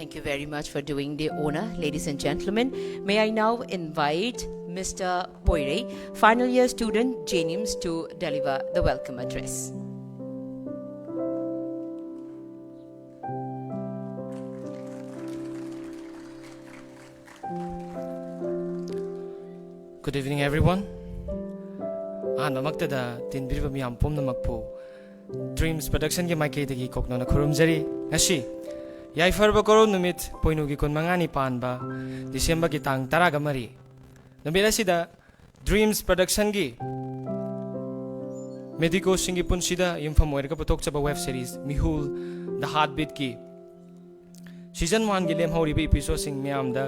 Thank you very much for doing the honor, ladies and gentlemen. May I now invite Mister Poirei, final year student, JNIMS, to deliver the welcome address. Good evening, everyone. ꯑꯍꯥꯟꯕꯃꯛꯇꯗ ꯇꯤꯟꯕꯤꯔꯤꯕ ꯃꯤꯌꯥꯝ ꯄꯨꯝꯅꯃꯛꯄꯨ ꯗ꯭ꯔꯤꯝꯁ ꯄ꯭ꯔꯗꯛꯁꯟꯒꯤ ꯃꯥꯏꯀꯩꯗꯒꯤ ꯀꯣꯛꯅꯅ ꯈꯨꯔꯨꯝꯖꯔꯤ꯫ ꯉꯁꯤ ꯌꯥꯏꯐꯔꯕ ꯀꯣꯔꯧ ꯅꯨꯃꯤꯠ ꯄꯣꯏꯅꯨꯒꯤ ꯀꯨꯟꯃꯉꯥꯅꯤ ꯄꯥꯟꯕ ꯗꯤꯁꯦꯝꯕꯔꯒꯤ ꯇꯥꯡ ꯇꯔꯥꯒ ꯃꯔꯤ ꯅꯨꯃꯤꯠ ꯑꯁꯤꯗ ꯗ꯭ꯔꯤꯝꯁ ꯄ꯭ꯔꯗꯛꯁꯟꯒꯤ ꯃꯦꯗꯤꯀꯣꯁꯤꯡꯒꯤ ꯄꯨꯟꯁꯤꯗ ꯌꯨꯝꯐꯝ ꯑꯣꯏꯔꯒ ꯄꯨꯊꯣꯛꯆꯕ ꯋꯦꯕ ꯁꯤꯔꯤꯁ ꯃꯤꯍꯨꯜ ꯗ ꯍꯥꯔꯠꯕꯤꯠꯀꯤ ꯁꯤꯖꯟ ꯋꯥꯟꯒꯤ ꯂꯦꯝꯍꯧꯔꯤꯕ ꯏꯄꯤꯁꯣꯗꯁꯤꯡ ꯃꯌꯥꯝꯗ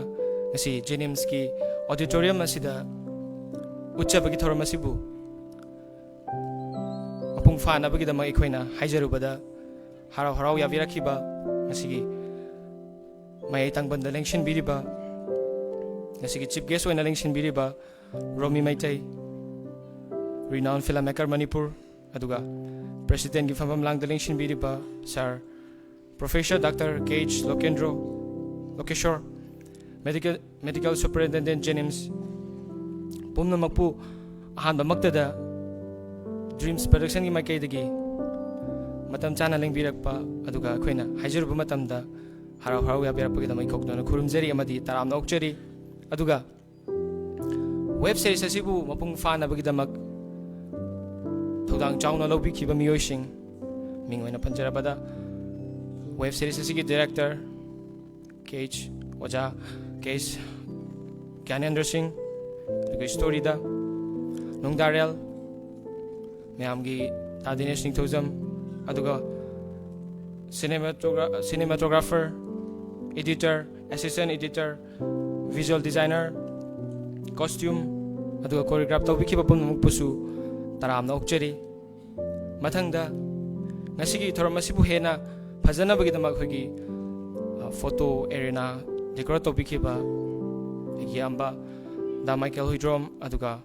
ꯉꯁꯤ ꯖꯦꯅꯤꯝꯁꯀꯤ ꯑꯣꯗꯤꯇꯣꯔꯤꯌꯝ ꯑꯁꯤꯗ ꯎꯠꯆꯕꯒꯤ ꯊꯧꯔꯝ ꯑꯁꯤꯕꯨ ꯃꯄꯨꯡ ꯐꯥꯅꯕꯒꯤꯗꯃꯛ ꯑꯩꯈꯣꯏꯅ ꯍꯥꯏꯖꯔꯨꯕꯗ ꯍꯔꯥꯎ ꯍꯔꯥꯎ ꯌꯥꯕꯤꯔꯛꯈꯤꯕ ꯉꯁꯤꯒꯤ ꯃꯌꯥꯏ ꯇꯥꯡꯕꯟꯗ ꯂꯦꯡꯁꯤꯟꯕꯤꯔꯤꯕ, ꯉꯁꯤꯒꯤ chief guest ꯑꯣꯏꯅ ꯂꯦꯡꯁꯤꯟꯕꯤꯔꯤꯕ ꯔꯣꯃꯤ ꯃꯩꯇꯩ, renowned filmmaker ꯃꯅꯤꯄꯨꯔ, ꯑꯗꯨꯒ presidentꯀꯤ ꯐꯝꯐꯝ ꯂꯥꯡꯗ ꯂꯦꯡꯁꯤꯟꯕꯤꯔꯤꯕ sir Professor Doctor K H ꯂꯣꯀꯦꯟꯗ꯭ꯔꯣ, ꯂꯣꯀꯦꯁꯣꯔ, medical, medical superintendent JNIMS, ꯄꯨꯝꯅꯃꯛꯄꯨ ꯑꯍꯥꯟꯕꯃꯛꯇꯗ ꯗ꯭ꯔꯤꯝꯁ ꯄ꯭ꯔꯗꯛꯁꯟꯒꯤ ꯃꯥꯏꯀꯩꯗꯒꯤ ꯃꯇꯝ ꯆꯥꯅ ꯂꯦꯡꯕꯤꯔꯛꯄ, ꯑꯗꯨꯒ ꯑꯩꯈꯣꯏꯅ ꯍꯥꯏꯖꯔꯨꯕ ꯃꯇꯝꯗ ꯍꯔꯥꯎ ꯍꯔꯥꯎ ꯌꯥꯕꯤꯔꯛꯄꯒꯤꯗꯃꯛ ꯏꯀꯣꯛꯇꯣꯟꯅ ꯈꯨꯔꯨꯝꯖꯔꯤ ꯑꯃꯗꯤ ꯇꯔꯥꯝꯅ ꯑꯣꯛꯆꯔꯤ꯫ ꯑꯗꯨꯒ web series ꯑꯁꯤꯕꯨ ꯃꯄꯨꯡ ꯐꯥꯅꯕꯒꯤꯗꯃꯛ ꯊꯧꯗꯥꯡ ꯆꯥꯎꯅ ꯂꯧꯕꯤꯈꯤꯕ ꯃꯤꯑꯣꯏꯁꯤꯡ, ꯃꯤꯡ ꯑꯣꯏꯅ ꯄꯟꯖꯔꯕꯗ, web series ꯑꯁꯤꯒꯤ director K H, ꯑꯣꯖꯥ K H ꯒ꯭ꯌꯥꯅꯦꯟꯗ꯭ꯔ ꯁꯤꯡ, ꯑꯗꯨꯒ storyꯗ ꯅꯨꯡꯗꯥꯔꯦꯜ ꯃꯌꯥꯝꯒꯤ ꯇꯥ ꯗꯤꯅꯦꯁ ꯅꯤꯡꯊꯧꯖꯝ, ꯑꯗꯨꯒ cinematogra-, cinematographer, editor, assistant editor, visual designer, costume, ꯑꯗꯨꯒ choreograph ꯇꯧꯕꯤꯈꯤꯕ ꯄꯨꯝꯅꯃꯛꯄꯨꯁꯨ ꯇꯔꯥꯝꯅ ꯑꯣꯛꯆꯔꯤ꯫ ꯃꯊꯪꯗ ꯉꯁꯤꯒꯤ ꯊꯧꯔꯝ ꯑꯁꯤꯕꯨ ꯍꯦꯟꯅ ꯐꯖꯅꯕꯒꯤꯗꯃꯛ ꯑꯩꯈꯣꯏꯒꯤ, ꯑ, photo arena decorate ꯇꯧꯕꯤꯈꯤꯕ ꯑꯩꯒꯤ ꯏꯌꯥꯝꯕ ꯗꯥ ꯃꯥꯏꯀꯦꯜ ꯍꯨꯏꯗ꯭ꯔꯣꯝ, ꯑꯗꯨꯒ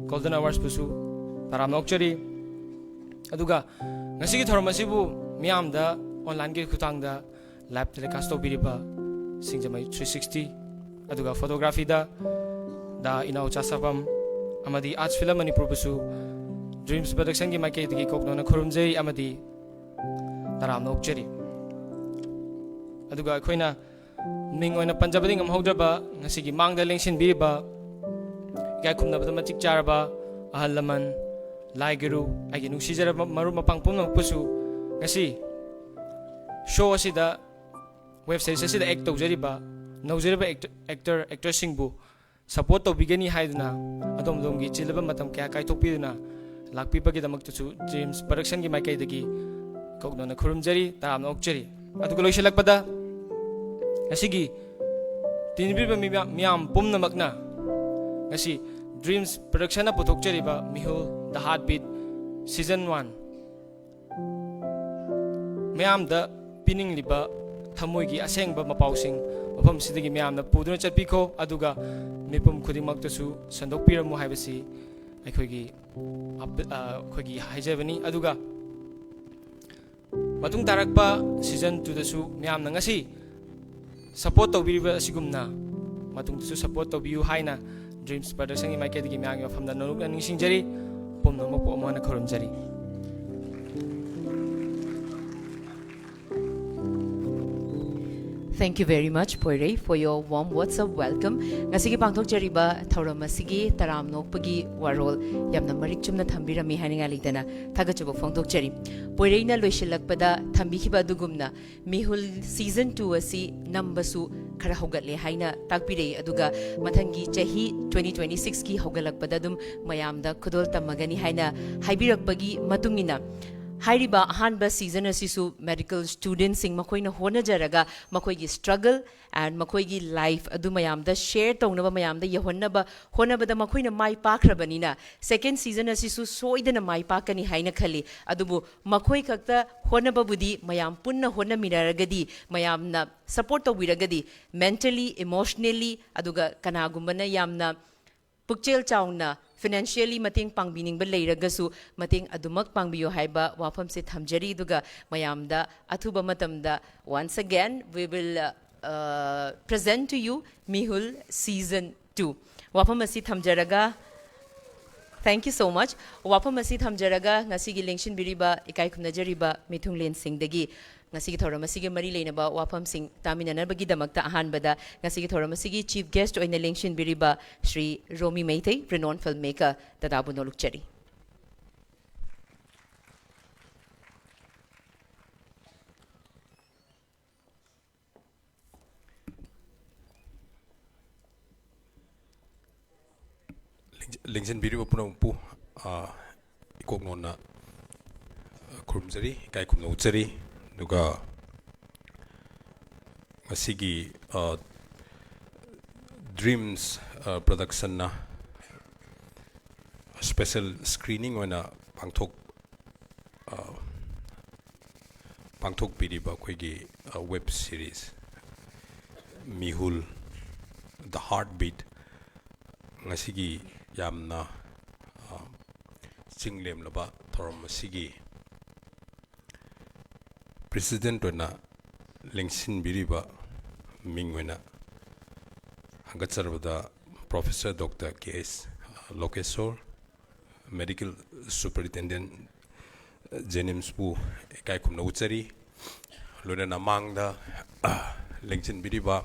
Golden Awardsꯄꯨꯁꯨ ꯇꯔꯥꯝꯅ ꯑꯣꯛꯆꯔꯤ꯫ ꯑꯗꯨꯒ ꯉꯁꯤꯒꯤ ꯊꯧꯔꯝ ꯑꯁꯤꯕꯨ ꯃꯤꯌꯥꯝꯗ onlineꯒꯤ ꯈꯨꯠꯊꯥꯡꯗ live telecast ꯇꯧꯕꯤꯔꯤꯕ ꯁꯤꯡꯖꯃꯩ three sixty, ꯑꯗꯨꯒ photographyꯗ ꯗꯥ ꯏꯅꯥꯎꯆꯥ ꯁꯥꯄꯝ ꯑꯃꯗꯤ Arts Film ꯃꯅꯤꯄꯨꯔꯕꯨꯁꯨ ꯗ꯭ꯔꯤꯝꯁ ꯄ꯭ꯔꯗꯛꯁꯟꯒꯤ ꯃꯥꯏꯀꯩꯗꯒꯤ ꯀꯣꯛꯅꯣꯟꯅ ꯈꯨꯔꯨꯝꯖꯩ ꯑꯃꯗꯤ ꯇꯔꯥꯝꯅ ꯑꯣꯛꯆꯔꯤ꯫ ꯑꯗꯨꯒ ꯑꯩꯈꯣꯏꯅ ꯃꯤꯡ ꯑꯣꯏꯅ ꯄꯟꯖꯕꯗꯤ ꯉꯝꯍꯧꯗ꯭ꯔꯕ ꯉꯁꯤꯒꯤ ꯃꯥꯡꯗ ꯂꯦꯡꯁꯤꯟꯕꯤꯔꯤꯕ, ꯏꯀꯥꯏ ꯈꯨꯝꯅꯕꯗ ꯃꯇꯤꯛ ꯆꯥꯔꯕ ꯑꯍꯜ ꯂꯃꯟ, ꯂꯥꯏ ꯒꯨꯔꯨ, ꯑꯩꯒꯤ ꯅꯨꯡꯁꯤꯖꯔꯕ ꯃꯔꯨꯞ ꯃꯄꯥꯡ ꯄꯨꯝꯅꯃꯛꯄꯨꯁꯨ ꯉꯁꯤ show ꯑꯁꯤꯗ, web series ꯑꯁꯤꯗ act ꯇꯧꯖꯔꯤꯕ ꯅꯧꯖꯔꯤꯕ actor, actor, actorꯁꯤꯡꯕꯨ support ꯇꯧꯕꯤꯒꯅꯤ ꯍꯥꯏꯗꯨꯅ ꯑꯗꯣꯝ ꯑꯗꯣꯝꯒꯤ ꯆꯤꯜꯂꯕ ꯃꯇꯝ ꯀꯌꯥ ꯀꯥꯏꯊꯣꯛꯄꯤꯗꯨꯅ ꯂꯥꯛꯄꯤꯕꯒꯤꯗꯃꯛꯇꯁꯨ ꯗ꯭ꯔꯤꯝꯁ ꯄ꯭ꯔꯗꯛꯁꯟꯒꯤ ꯃꯥꯏꯀꯩꯗꯒꯤ ꯀꯣꯛꯅꯣꯟꯅ ꯈꯨꯔꯨꯝꯖꯔꯤ, ꯇꯔꯥꯝꯅ ꯑꯣꯛꯆꯔꯤ꯫ ꯑꯗꯨꯒ ꯂꯣꯏꯁꯤꯜꯂꯛꯄꯗ, ꯉꯁꯤꯒꯤ ꯇꯤꯟꯕꯤꯔꯤꯕ ꯃꯤꯌꯥꯝ, ꯃꯤꯌꯥꯝ ꯄꯨꯝꯅꯃꯛꯅ ꯉꯁꯤ dreams ꯄ꯭ꯔꯗꯛꯁꯟꯅ ꯄꯨꯊꯣꯛꯆꯔꯤꯕ ꯃꯤꯍꯨꯜ The Heartbeat season one ꯃꯌꯥꯝꯗ ꯄꯤꯅꯤꯡꯂꯤꯕ ꯊꯃꯣꯏꯒꯤ ꯑꯁꯦꯡꯕ ꯃꯄꯥꯎꯁꯤꯡ ꯃꯐꯝꯁꯤꯗꯒꯤ ꯃꯌꯥꯝꯅ ꯄꯨꯗꯨꯅ ꯆꯠꯄꯤꯈꯣ, ꯑꯗꯨꯒ ꯃꯤꯄꯨꯝ ꯈꯨꯗꯤꯡꯃꯛꯇꯁꯨ ꯁꯟꯗꯣꯛꯄꯤꯔꯝꯃꯨ ꯍꯥꯏꯕꯁꯤ ꯑꯩꯈꯣꯏꯒꯤ ꯑꯞ-, ꯑ, ꯑꯩꯈꯣꯏꯒꯤ ꯍꯥꯏꯖꯕꯅꯤ꯫ ꯑꯗꯨꯒ ꯃꯇꯨꯡ ꯇꯥꯔꯛꯄ ꯁꯤꯖꯟ ꯇꯨꯗꯁꯨ ꯃꯌꯥꯝꯅ ꯉꯁꯤ ꯁꯄꯣꯔꯠ ꯇꯧꯕꯤꯔꯤꯕ ꯑꯁꯤꯒꯨꯝꯅ ꯃꯇꯨꯡꯗꯁꯨ ꯁꯄꯣꯔꯠ ꯇꯧꯕꯤꯌꯨ ꯍꯥꯏꯅ ꯗ꯭ꯔꯤꯝꯁ ꯄ꯭ꯔꯗꯛꯁꯟꯒꯤ ꯃꯥꯏꯀꯩꯗꯒꯤ ꯃꯌꯥꯝꯒꯤ ꯃꯐꯝꯗ ꯅꯣꯂꯨꯛꯅ ꯅꯤꯡꯁꯤꯡꯖꯔꯤ꯫ ꯄꯨꯝꯅꯃꯛꯄꯨ ꯑꯃꯨꯛ ꯍꯟꯅ ꯈꯨꯔꯨꯝꯖꯔꯤ꯫ Thank you very much, ꯄꯣꯏꯔꯩ, for your warm words of welcome. ꯉꯁꯤꯒꯤ ꯄꯥꯡꯊꯣꯛꯆꯔꯤꯕ ꯊꯧꯔꯝ ꯑꯁꯤꯒꯤ ꯇꯔꯥꯝꯅ ꯑꯣꯛꯄꯒꯤ ꯋꯥꯔꯣꯜ ꯌꯥꯝꯅ ꯃꯔꯤꯛ ꯆꯨꯝꯅ ꯊꯝꯕꯤꯔꯝꯃꯤ ꯍꯥꯏꯅꯤꯡꯉꯥꯏ ꯂꯩꯇꯅ ꯊꯥꯒꯠꯆꯕ ꯐꯣꯡꯗꯣꯛꯆꯔꯤ꯫ ꯄꯣꯏꯔꯩꯅ ꯂꯣꯏꯁꯤꯜꯂꯛꯄꯗ ꯊꯝꯕꯤꯈꯤꯕ ꯑꯗꯨꯒꯨꯝꯅ, ꯃꯤꯍꯨꯜ ꯁꯤꯖꯟ ꯇꯨ ꯑꯁꯤ ꯅꯝꯕꯁꯨ ꯈꯔ ꯍꯧꯒꯠꯂꯦ ꯍꯥꯏꯅ ꯇꯥꯛꯄꯤꯔꯛꯏ꯫ ꯑꯗꯨꯒ ꯃꯊꯪꯒꯤ ꯆꯍꯤ ꯇ꯭ꯋꯦꯟꯇꯤ ꯇ꯭ꯋꯦꯟꯇꯤ ꯁꯤꯛꯁꯀꯤ ꯍꯧꯒꯠꯂꯛꯄꯗ ꯑꯗꯨꯝ ꯃꯌꯥꯝꯗ ꯈꯨꯗꯣꯜ ꯇꯝꯃꯒꯅꯤ ꯍꯥꯏꯅ ꯍꯥꯏꯕꯤꯔꯛꯄꯒꯤ ꯃꯇꯨꯡ ꯏꯟꯅ, ꯍꯥꯏꯔꯤꯕ ꯑꯍꯥꯟꯕ ꯁꯤꯖꯟ ꯑꯁꯤꯁꯨ ꯃꯦꯗꯤꯀꯦꯜ ꯁ꯭ꯇꯨꯗꯦꯟꯠꯁꯤꯡ ꯃꯈꯣꯏꯅ ꯍꯣꯠꯅꯖꯔꯒ ꯃꯈꯣꯏꯒꯤ ꯁ꯭ꯇ꯭ꯔꯒꯜ ꯑꯦꯟ ꯃꯈꯣꯏꯒꯤ ꯂꯥꯏꯐ ꯑꯗꯨ ꯃꯌꯥꯝꯗ ꯁꯦꯌꯔ ꯇꯧꯅꯕ, ꯃꯌꯥꯝꯗ ꯌꯧꯍꯟꯅꯕ ꯍꯣꯠꯅꯕꯗ ꯃꯈꯣꯏꯅ ꯃꯥꯏ ꯄꯥꯛꯈ꯭ꯔꯕꯅꯤꯅ, ꯁꯦꯀꯦꯟ ꯁꯤꯖꯟ ꯑꯁꯤꯁꯨ ꯁꯣꯏꯗꯅ ꯃꯥꯏ ꯄꯥꯛꯀꯅꯤ ꯍꯥꯏꯅ ꯈꯜꯂꯤ꯫ ꯑꯗꯨꯕꯨ ꯃꯈꯣꯏ ꯈꯛꯇ ꯍꯣꯠꯅꯕꯕꯨꯗꯤ ꯃꯌꯥꯝ ꯄꯨꯟꯅ ꯍꯣꯠꯅꯃꯤꯟꯅꯔꯒꯗꯤ, ꯃꯌꯥꯝꯅ ꯁꯄꯣꯔꯠ ꯇꯧꯕꯤꯔꯒꯗꯤ, ꯃꯦꯟꯇꯦꯜꯂꯤ, ꯏꯃꯣꯁꯅꯦꯜꯂꯤ, ꯑꯗꯨꯒ ꯀꯅꯥꯒꯨꯝꯕꯅ ꯌꯥꯝꯅ ꯄꯨꯛꯆꯦꯜ ꯆꯥꯎꯅ ꯐꯤꯅꯥꯟꯁꯤꯌꯦꯜꯂꯤ ꯃꯇꯦꯡ ꯄꯥꯡꯕꯤꯅꯤꯡꯕ ꯂꯩꯔꯒꯁꯨ, ꯃꯇꯦꯡ ꯑꯗꯨꯃꯛ ꯄꯥꯡꯕꯤꯌꯨ ꯍꯥꯏꯕ ꯋꯥꯐꯝꯁꯦ ꯊꯝꯖꯔꯤ꯫ ꯑꯗꯨꯒ ꯃꯌꯥꯝꯗ ꯑꯊꯨꯕ ꯃꯇꯝꯗ, once again we will, uh, present to you Mihul season two꯫ ꯋꯥꯐꯝ ꯑꯁꯤ ꯊꯝꯖꯔꯒ, thank you so much꯫ ꯋꯥꯐꯝ ꯑꯁꯤ ꯊꯝꯖꯔꯒ, ꯉꯁꯤꯒꯤ ꯂꯦꯡꯁꯤꯟꯕꯤꯔꯤꯕ ꯏꯀꯥꯏ ꯈꯨꯝꯅꯖꯔꯤꯕ ꯃꯤꯊꯨꯡꯂꯦꯟꯁꯤꯡꯗꯒꯤ ꯉꯁꯤꯒꯤ ꯊꯧꯔꯝ ꯑꯁꯤꯒꯤ ꯃꯔꯤ ꯂꯩꯅꯕ ꯋꯥꯐꯝꯁꯤꯡ ꯇꯥꯃꯤꯟꯅꯅꯕꯒꯤꯗꯃꯛꯇ, ꯑꯍꯥꯟꯕꯗ ꯉꯁꯤꯒꯤ ꯊꯧꯔꯝ ꯑꯁꯤꯒꯤ ꯆꯤꯐ ꯒꯦꯁ꯭ꯠ ꯑꯣꯏꯅ ꯂꯦꯡꯁꯤꯟꯕꯤꯔꯤꯕ ꯁ꯭ꯔꯤ ꯔꯣꯃꯤ ꯃꯩꯇꯩ, renowned film maker, ꯗꯗꯥꯕꯨ ꯅꯣꯂꯨꯛꯆꯔꯤ꯫ ꯂꯦꯡꯖ-, ꯂꯦꯡꯁꯤꯟꯕꯤꯔꯤꯕ ꯄꯨꯝꯅꯃꯛꯄꯨ, ꯑ, ꯏꯀꯣꯛ ꯅꯣꯟꯅ, ꯑ, ꯈꯨꯔꯨꯝꯖꯔꯤ, ꯏꯀꯥꯏ ꯈꯨꯝꯅꯧꯖꯔꯤ꯫ ꯑꯗꯨꯒ ꯉꯁꯤꯒꯤ, ꯑ, ꯗ꯭ꯔꯤꯝꯁ, ꯑ, ꯄ꯭ꯔꯗꯛꯁꯟꯅ ꯁ꯭ꯄꯦꯁꯦꯜ ꯁ꯭ꯀ꯭ꯔꯤꯅꯤꯡ ꯑꯣꯏꯅ ꯄꯥꯡꯊꯣꯛ-, ꯑ, ꯄꯥꯡꯊꯣꯛꯄꯤꯔꯤꯕ ꯑꯩꯈꯣꯏꯒꯤ ꯋꯦꯕ ꯁꯤꯔꯤꯁ ꯃꯤꯍꯨꯜ, The Heartbeat, ꯉꯁꯤꯒꯤ ꯌꯥꯝꯅ ꯆꯤꯡꯂꯦꯝꯂꯕ ꯊꯧꯔꯝ ꯑꯁꯤꯒꯤ ꯄ꯭ꯔꯦꯁꯤꯗꯦꯟꯠ ꯑꯣꯏꯅ ꯂꯦꯡꯁꯤꯟꯕꯤꯔꯤꯕ ꯃꯤꯡ ꯑꯣꯏꯅ ꯍꯪꯒꯠꯆꯔꯕꯗ ꯄ꯭ꯔꯣꯐꯦꯁꯔ ꯗꯣꯛꯇꯔ ꯀꯦ ꯑꯦꯁ ꯂꯣꯀꯦꯁꯣꯔ, ꯃꯦꯗꯤꯀꯦꯜ ꯁꯨꯄꯔꯤꯟꯇꯦꯟꯗꯦꯟꯠ, ꯖꯦꯅꯤꯝꯁꯄꯨ ꯏꯀꯥꯏ ꯈꯨꯝꯅꯕ ꯎꯠꯆꯔꯤ꯫ ꯂꯣꯏꯅꯅ ꯃꯥꯡꯗ ꯂꯦꯡꯁꯤꯟꯕꯤꯔꯤꯕ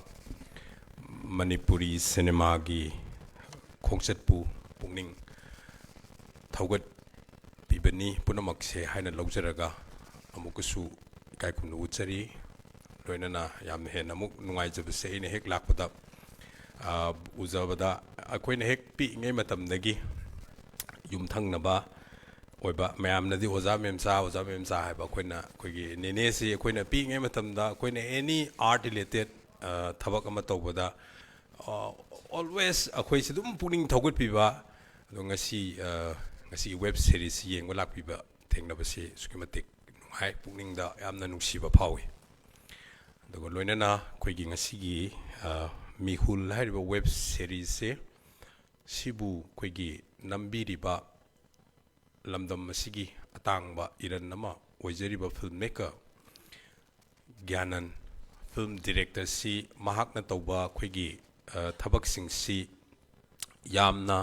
ꯃꯅꯤꯄꯨꯔꯤ ꯁꯤꯅꯦꯃꯥꯒꯤ ꯈꯣꯡꯆꯠꯄꯨ ꯄꯨꯛꯅꯤꯡ ꯊꯧꯒꯠꯄꯤꯕꯅꯤ ꯄꯨꯝꯅꯃꯛꯁꯦ ꯍꯥꯏꯅ ꯂꯧꯖꯔꯒ ꯑꯃꯨꯛꯀꯁꯨ ꯏꯀꯥꯏ ꯈꯨꯝꯅꯕ ꯎꯠꯆꯔꯤ꯫ ꯂꯣꯏꯅꯅ ꯌꯥꯝꯅ ꯍꯦꯟꯅ ꯑꯃꯨꯛ ꯅꯨꯡꯉꯥꯏꯖꯕꯁꯦ ꯑꯩꯅ ꯍꯦꯛ ꯂꯥꯛꯄꯗ ꯎꯖꯕꯗ ꯑꯩꯈꯣꯏꯅ ꯍꯦꯛ ꯄꯤꯛꯏꯉꯩ ꯃꯇꯝꯗꯒꯤ ꯌꯨꯝꯊꯪꯅꯕ ꯑꯣꯏꯕ ꯃꯌꯥꯝꯅꯗꯤ ꯑꯣꯖꯥ ꯃꯦꯝꯆꯥ, ꯑꯣꯖꯥ ꯃꯦꯝꯆꯥ ꯍꯥꯏꯕ ꯑꯩꯈꯣꯏꯅ ꯑꯩꯈꯣꯏꯒꯤ ꯅꯦꯅꯦꯁꯤ ꯑꯩꯈꯣꯏꯅ ꯄꯤꯛꯏꯉꯩ ꯃꯇꯝꯗ ꯑꯩꯈꯣꯏꯅ ꯑꯦꯅꯤ ꯑꯥꯔꯠ ꯔꯤꯂꯦꯇꯦꯠ ꯊꯕꯛ ꯑꯃ ꯇꯧꯕꯗ ꯑꯣꯜꯋꯦꯁ ꯑꯩꯈꯣꯏꯁꯤ ꯑꯗꯨꯝ ꯄꯨꯛꯅꯤꯡ ꯊꯧꯒꯠꯄꯤꯕ꯫ ꯑꯗꯣ ꯉꯁꯤ ꯉꯁꯤꯒꯤ ꯋꯦꯕ ꯁꯦꯔꯤꯁꯁꯤ ꯌꯦꯡꯕ ꯂꯥꯛꯄꯤꯕ ꯊꯦꯡꯅꯕꯁꯤ ꯑꯁꯨꯛꯀꯤ ꯃꯇꯤꯛ ꯅꯨꯡꯉꯥꯏ, ꯄꯨꯛꯅꯤꯡꯗ ꯌꯥꯝꯅ ꯅꯨꯡꯁꯤꯕ ꯐꯥꯎꯏ꯫ ꯑꯗꯨꯒ ꯂꯣꯏꯅꯅ ꯑꯩꯈꯣꯏꯒꯤ ꯉꯁꯤꯒꯤ ꯃꯤꯍꯨꯜ ꯍꯥꯏꯔꯤꯕ ꯋꯦꯕ ꯁꯦꯔꯤꯁꯁꯦ ꯁꯤꯕꯨ ꯑꯩꯈꯣꯏꯒꯤ ꯅꯝꯕꯤꯔꯤꯕ ꯂꯝꯗꯝ ꯑꯁꯤꯒꯤ ꯑꯇꯥꯡꯕ ꯏꯔꯟ ꯑꯃ ꯑꯣꯏꯖꯔꯤꯕ ꯐꯤꯜꯝ ꯃꯦꯀꯔ ꯒ꯭ꯌꯥꯅꯟ, ꯐꯤꯜꯝ ꯗꯤꯔꯦꯛꯇꯔꯁꯤ ꯃꯍꯥꯛꯅ ꯇꯧꯕ ꯑꯩꯈꯣꯏꯒꯤ ꯊꯕꯛꯁꯤꯡꯁꯤ ꯌꯥꯝꯅ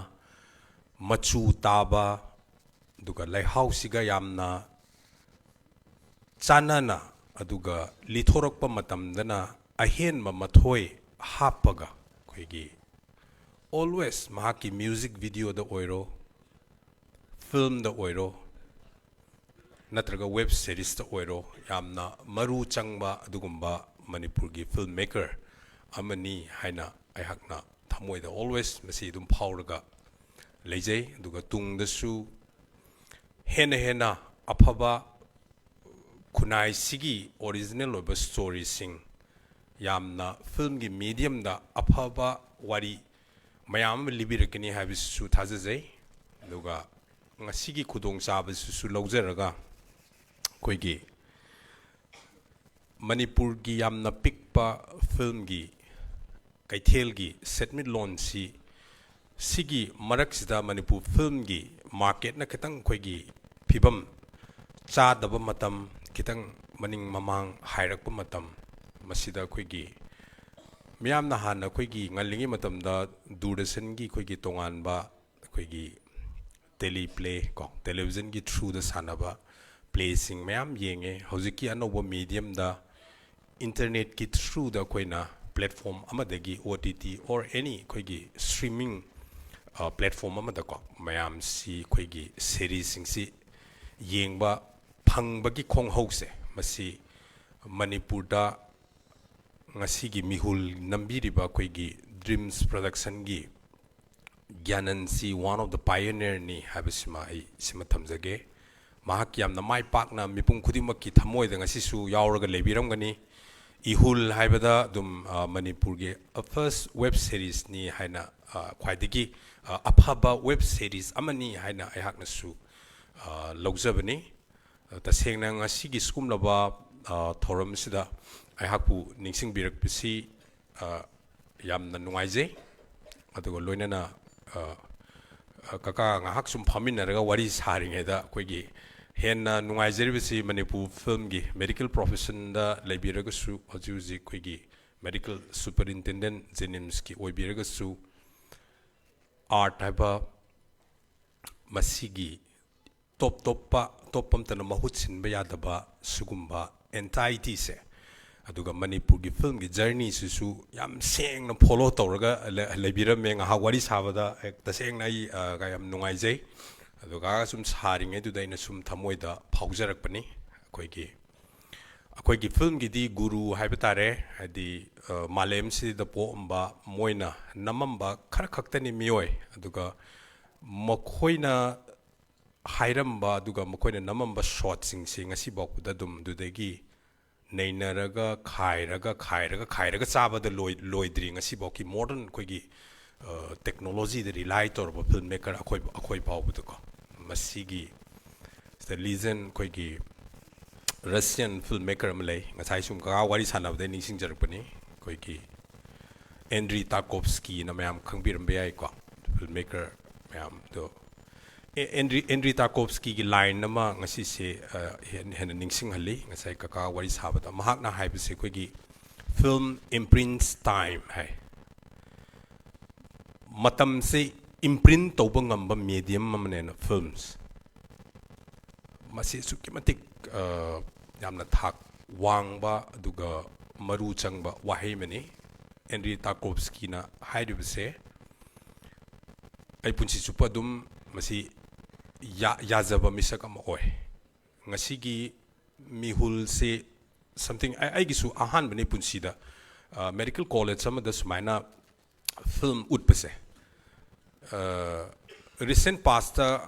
ꯃꯆꯨ ꯇꯥꯕ, ꯑꯗꯨꯒ ꯂꯩꯍꯥꯎꯁꯤꯒ ꯌꯥꯝꯅ ꯆꯥꯟꯅꯅ, ꯑꯗꯨꯒ ꯂꯤꯊꯣꯔꯛꯄ ꯃꯇꯝꯗꯅ ꯑꯍꯦꯟꯕ ꯃꯊꯣꯏ ꯍꯥꯞꯄꯒ ꯑꯩꯈꯣꯏꯒꯤ ꯑꯣꯜꯋꯦꯁ ꯃꯍꯥꯛꯀꯤ ꯃ꯭ꯌꯨꯖꯤꯛ ꯚꯤꯗꯤꯑꯣꯗ ꯑꯣꯏꯔꯣ, ꯐꯤꯜꯝꯗ ꯑꯣꯏꯔꯣ, ꯅꯠꯇ꯭ꯔꯒ ꯋꯦꯕ ꯁꯦꯔꯤꯁꯇ ꯑꯣꯏꯔꯣ, ꯌꯥꯝꯅ ꯃꯔꯨ ꯆꯪꯕ ꯑꯗꯨꯒꯨꯝꯕ ꯃꯅꯤꯄꯨꯔꯒꯤ ꯐꯤꯜꯝ ꯃꯦꯀꯔ ꯑꯃꯅꯤ ꯍꯥꯏꯅ ꯑꯩꯍꯥꯛꯅ ꯊꯃꯣꯏꯗ ꯑꯣꯜꯋꯦꯁ ꯃꯁꯤ ꯑꯗꯨꯝ ꯐꯥꯎꯔꯒ ꯂꯩꯖꯩ꯫ ꯑꯗꯨꯒ ꯇꯨꯡꯗꯁꯨ ꯍꯦꯟꯅ ꯍꯦꯟꯅ ꯑꯐꯕ ꯈꯨꯟꯅꯥꯏꯁꯤꯒꯤ ꯑꯣꯔꯤꯖꯤꯅꯦꯜ ꯑꯣꯏꯕ ꯁ꯭ꯇꯣꯔꯤꯁꯤꯡ, ꯌꯥꯝꯅ ꯐꯤꯜꯝꯒꯤ ꯃꯤꯗꯤꯌꯝꯗ ꯑꯐꯕ ꯋꯥꯔꯤ ꯃꯌꯥꯝ ꯑꯃ ꯂꯤꯕꯤꯔꯛꯀꯅꯤ ꯍꯥꯏꯕꯁꯤꯁꯨ ꯊꯥꯖꯖꯩ꯫ ꯑꯗꯨꯒ ꯉꯁꯤꯒꯤ ꯈꯨꯗꯣꯡꯆꯥꯕꯁꯤꯁꯨ ꯂꯧꯖꯔꯒ ꯑꯩꯈꯣꯏꯒꯤ ꯃꯅꯤꯄꯨꯔꯒꯤ ꯌꯥꯝꯅ ꯄꯤꯛꯄ ꯐꯤꯂꯝꯒꯤ ꯀꯩꯊꯦꯜꯒꯤ ꯁꯦꯟꯃꯤꯠꯂꯣꯟꯁꯤ, ꯁꯤꯒꯤ ꯃꯔꯛꯁꯤꯗ ꯃꯅꯤꯄꯨꯔ ꯐꯤꯂꯝꯒꯤ ꯃꯥꯔꯀꯦꯠꯅ ꯈꯤꯇꯪ ꯑꯩꯈꯣꯏꯒꯤ ꯐꯤꯕꯝ ꯆꯥꯗꯕ ꯃꯇꯝ, ꯈꯤꯇꯪ ꯃꯅꯤꯡ ꯃꯃꯥꯡ ꯍꯥꯏꯔꯛꯄ ꯃꯇꯝ, ꯃꯁꯤꯗ ꯑꯩꯈꯣꯏꯒꯤ ꯃꯤꯌꯥꯝꯅ ꯍꯥꯟꯅ ꯑꯩꯈꯣꯏꯒꯤ ꯉꯜꯂꯤꯉꯩ ꯃꯇꯝꯗ ꯗꯨꯔꯗꯔꯁꯟꯒꯤ ꯑꯩꯈꯣꯏꯒꯤ ꯇꯣꯉꯥꯟꯕ ꯑꯩꯈꯣꯏꯒꯤ ꯇꯦꯂꯤ ꯄ꯭ꯂꯦ ꯀꯣ, ꯇꯦꯂꯤꯚꯤꯖꯟꯒꯤ ꯊ꯭ꯔꯨꯗ ꯁꯥꯟꯅꯕ ꯄ꯭ꯂꯦꯁꯤꯡ ꯃꯌꯥꯝ ꯌꯦꯡꯉꯦ꯫ ꯍꯧꯖꯤꯛꯀꯤ ꯑꯅꯧꯕ ꯃꯤꯗꯤꯌꯝꯗ ꯏꯟꯇꯔꯅꯦꯠꯀꯤ ꯊ꯭ꯔꯨꯗ ꯑꯩꯈꯣꯏꯅ ꯄ꯭ꯂꯦꯠꯐꯣꯝ ꯑꯃꯗꯒꯤ, O T T or any ꯑꯩꯈꯣꯏꯒꯤ ꯁ꯭ꯇ꯭ꯔꯤꯃꯤꯡ ꯄ꯭ꯂꯦꯠꯐꯣꯝ ꯑꯃꯗꯀꯣ, ꯃꯌꯥꯝꯁꯤ ꯑꯩꯈꯣꯏꯒꯤ ꯁꯦꯔꯤꯁꯁꯤꯡꯁꯤ ꯌꯦꯡꯕ ꯐꯪꯕꯒꯤ ꯈꯣꯡꯍꯧꯁꯦ, ꯃꯁꯤ ꯃꯅꯤꯄꯨꯔꯗ ꯉꯁꯤꯒꯤ ꯃꯤꯍꯨꯜ ꯅꯝꯕꯤꯔꯤꯕ ꯑꯩꯈꯣꯏꯒꯤ ꯗ꯭ꯔꯤꯝꯁ ꯄ꯭ꯔꯗꯛꯁꯟꯒꯤ ꯒ꯭ꯌꯥꯅꯟꯁꯤ one of the pioneerꯅꯤ ꯍꯥꯏꯕꯁꯤꯃ ꯑꯩ ꯁꯤꯃ ꯊꯝꯖꯒꯦ꯫ ꯃꯍꯥꯛ ꯌꯥꯝꯅ ꯃꯥꯏ ꯄꯥꯛꯅ ꯃꯤꯄꯨꯝ ꯈꯨꯗꯤꯡꯃꯛꯀꯤ ꯊꯃꯣꯏꯗ ꯉꯁꯤꯁꯨ ꯌꯥꯎꯔꯒ ꯂꯩꯕꯤꯔꯝꯒꯅꯤ꯫ ꯏꯍꯨꯜ ꯍꯥꯏꯕꯗ ꯑꯗꯨꯝ, ꯑ, ꯃꯅꯤꯄꯨꯔꯒꯤ first web seriesꯅꯤ ꯍꯥꯏꯅ, ꯑ, ꯈ꯭ꯋꯥꯏꯗꯒꯤ, ꯑ, ꯑꯐꯕ web series ꯑꯃꯅꯤ ꯍꯥꯏꯅ ꯑꯩꯍꯥꯛꯅꯁꯨ, ꯑ, ꯂꯧꯖꯕꯅꯤ꯫ ꯑ, ꯇꯁꯦꯡꯅ ꯉꯁꯤꯒꯤ ꯁꯤꯒꯨꯝꯂꯕ, ꯑ, ꯊꯧꯔꯝꯁꯤꯗ ꯑꯩꯍꯥꯛꯄꯨ ꯅꯤꯡꯁꯤꯡꯕꯤꯔꯛꯄꯁꯤ, ꯑ, ꯌꯥꯝꯅ ꯅꯨꯡꯉꯥꯏꯖꯩ꯫ ꯑꯗꯨꯒ ꯂꯣꯏꯅꯅ, ꯑ, ꯑ, ꯀꯀꯥ ꯉꯥꯏꯍꯥꯛ ꯁꯨꯝ ꯐꯝꯃꯤꯟꯅꯔꯒ ꯋꯥꯔꯤ ꯁꯥꯔꯤꯉꯩꯗ ꯑꯩꯈꯣꯏꯒꯤ ꯍꯦꯟꯅ ꯅꯨꯡꯉꯥꯏꯖꯔꯤꯕꯁꯤ ꯃꯅꯤꯄꯨꯔ ꯐꯤꯂꯝꯒꯤ ꯃꯦꯗꯤꯀꯦꯜ ꯄ꯭ꯔꯣꯐꯦꯁꯟꯗ ꯂꯩꯕꯤꯔꯒꯁꯨ, ꯍꯧꯖꯤꯛ ꯍꯧꯖꯤꯛ ꯑꯩꯈꯣꯏꯒꯤ ꯃꯦꯗꯤꯀꯦꯜ ꯁꯨꯄꯔꯏꯟꯇꯦꯟꯗꯦꯟ ꯖꯦꯅꯤꯝꯁꯀꯤ ꯑꯣꯏꯕꯤꯔꯒꯁꯨ, ꯑꯥꯔꯠ ꯍꯥꯏꯕ ꯃꯁꯤꯒꯤ ꯇꯣꯞ ꯇꯣꯞꯄ, ꯇꯣꯞ ꯑꯝꯇꯅ ꯃꯍꯨꯠ ꯁꯤꯟꯕ ꯌꯥꯗꯕ ꯁꯤꯒꯨꯝꯕ ꯑꯦꯟꯇꯥꯏꯇꯤꯁꯦ, ꯑꯗꯨꯒ ꯃꯅꯤꯄꯨꯔꯒꯤ ꯐꯤꯂꯝꯒꯤ ꯖꯔꯅꯤꯁꯤꯁꯨ ꯌꯥꯝ ꯁꯦꯡꯅ ꯐꯣꯂꯣ ꯇꯧꯔꯒ ꯂꯩ-, ꯂꯩꯕꯤꯔꯝꯃꯦ꯫ ꯉꯥꯏꯍꯥꯛ ꯋꯥꯔꯤ ꯁꯥꯕꯗ, ꯑꯦ, ꯇꯁꯦꯡꯅ ꯑꯩ, ꯑ, ꯌꯥꯝ ꯅꯨꯡꯉꯥꯏꯖꯩ꯫ ꯑꯗꯨꯒ ꯁꯨꯝ ꯁꯥꯔꯤꯉꯩꯗꯨꯗ ꯑꯩꯅ ꯁꯨꯝ ꯊꯃꯣꯏꯗ ꯐꯥꯎꯖꯔꯛꯄꯅꯤ꯫ ꯑꯩꯈꯣꯏꯒꯤ, ꯑꯩꯈꯣꯏꯒꯤ ꯐꯤꯂꯝꯒꯤꯗꯤ ꯒꯨꯔꯨ ꯍꯥꯏꯕ ꯇꯥꯔꯦ, ꯍꯥꯏꯗꯤ, ꯑ, ꯃꯥꯂꯦꯝꯁꯤꯗ ꯄꯣꯛꯑꯝꯕ, ꯃꯣꯏꯅ ꯅꯝꯃꯝꯕ ꯈꯔ ꯈꯛꯇꯅꯤ ꯃꯤꯑꯣꯏ꯫ ꯑꯗꯨꯒ ꯃꯈꯣꯏꯅ ꯍꯥꯏꯔꯝꯕ, ꯑꯗꯨꯒ ꯃꯈꯣꯏꯅ ꯅꯝꯃꯝꯕ ꯁꯣꯠꯁꯤꯡꯁꯤ ꯉꯁꯤ ꯐꯥꯎꯕꯗ ꯑꯗꯨꯝ ꯑꯗꯨꯗꯒꯤ ꯅꯩꯅꯔꯒ, ꯈꯥꯏꯔꯒ, ꯈꯥꯏꯔꯒ, ꯈꯥꯏꯔꯒ ꯆꯥꯕꯗ ꯂꯣꯏ-, ꯂꯣꯏꯗ꯭ꯔꯤ꯫ ꯉꯁꯤ ꯐꯥꯎꯒꯤ ꯃꯣꯗꯔꯟ ꯑꯩꯈꯣꯏꯒꯤ, ꯑ, ꯇꯦꯛꯅꯣꯂꯣꯖꯤꯗ ꯔꯤꯂꯥꯏ ꯇꯧꯔꯕ ꯐꯤꯜꯝ ꯃꯦꯀꯔ ꯑꯩꯈꯣꯏ, ꯑꯩꯈꯣꯏ ꯐꯥꯎꯕꯗꯀꯣ꯫ ꯃꯁꯤꯒꯤ ꯁꯤꯗ ꯂꯤꯖꯦꯟ ꯑꯩꯈꯣꯏꯒꯤ Russian filmmaker ꯑꯃ ꯂꯩ, ꯉꯁꯥꯏ ꯁꯨꯝ ꯀꯀꯥ ꯋꯥꯔꯤ ꯁꯥꯟꯅꯕꯗ ꯅꯤꯡꯁꯤꯡꯖꯔꯛꯄꯅꯤ, ꯑꯩꯈꯣꯏꯒꯤ ꯑꯦꯟꯗ꯭ꯔꯤ ꯇꯥꯔꯀꯣꯞꯁꯀꯤꯅ ꯃꯌꯥꯝ ꯈꯪꯕꯤꯔꯝꯕ ꯌꯥꯏꯀꯣ, filmmaker ꯃꯌꯥꯝꯗꯣ꯫ ꯑꯦ-, ꯑꯦꯟꯗ꯭ꯔꯤ ꯑꯦꯟꯗ꯭ꯔꯤ ꯇꯥꯔꯀꯣꯞꯁꯀꯤꯒꯤ line ꯑꯃ ꯉꯁꯤꯁꯦ ꯑ, ꯍꯦꯟ- ꯍꯦꯟꯅ ꯅꯤꯡꯁꯤꯡꯍꯜꯂꯤ꯫ ꯉꯁꯥꯏ ꯀꯀꯥ ꯋꯥꯔꯤ ꯁꯥꯕꯗ ꯃꯍꯥꯛꯅ ꯍꯥꯏꯕꯁꯦ ꯑꯩꯈꯣꯏꯒꯤ film imprints time ꯍꯥꯏ꯫ ꯃꯇꯝꯁꯦ imprint ꯇꯧꯕ ꯉꯝꯕ medium ꯑꯃꯅꯦꯅ films꯫ ꯃꯁꯤ ꯑꯁꯨꯛꯀꯤ ꯃꯇꯤꯛ ꯑ, ꯌꯥꯝꯅ ꯊꯥꯛ ꯋꯥꯡꯕ ꯑꯗꯨꯒ ꯃꯔꯨ ꯆꯪꯕ ꯋꯥꯍꯩ ꯑꯃꯅꯤ꯫ ꯑꯦꯟꯗ꯭ꯔꯤ ꯇꯥꯔꯀꯣꯞꯁꯀꯤꯅ ꯍꯥꯏꯔꯤꯕꯁꯦ ꯑꯩ ꯄꯨꯟꯁꯤ ꯆꯨꯞꯄ ꯑꯗꯨꯝ ꯃꯁꯤ ꯌꯥ- ꯌꯥꯖꯕ ꯃꯤꯁꯛ ꯑꯃ ꯑꯣꯏ꯫ ꯉꯁꯤꯒꯤ ꯃꯤꯍꯨꯜꯁꯤ something ꯑꯩ- ꯑꯩꯒꯤꯁꯨ ꯑꯍꯥꯟꯕꯅꯤ ꯄꯨꯟꯁꯤꯗ꯫ ꯑ, medical college ꯑꯃꯗ ꯁꯨꯃꯥꯏꯅ film ꯎꯠꯄꯁꯦ꯫ ꯑ, recent past ꯑ,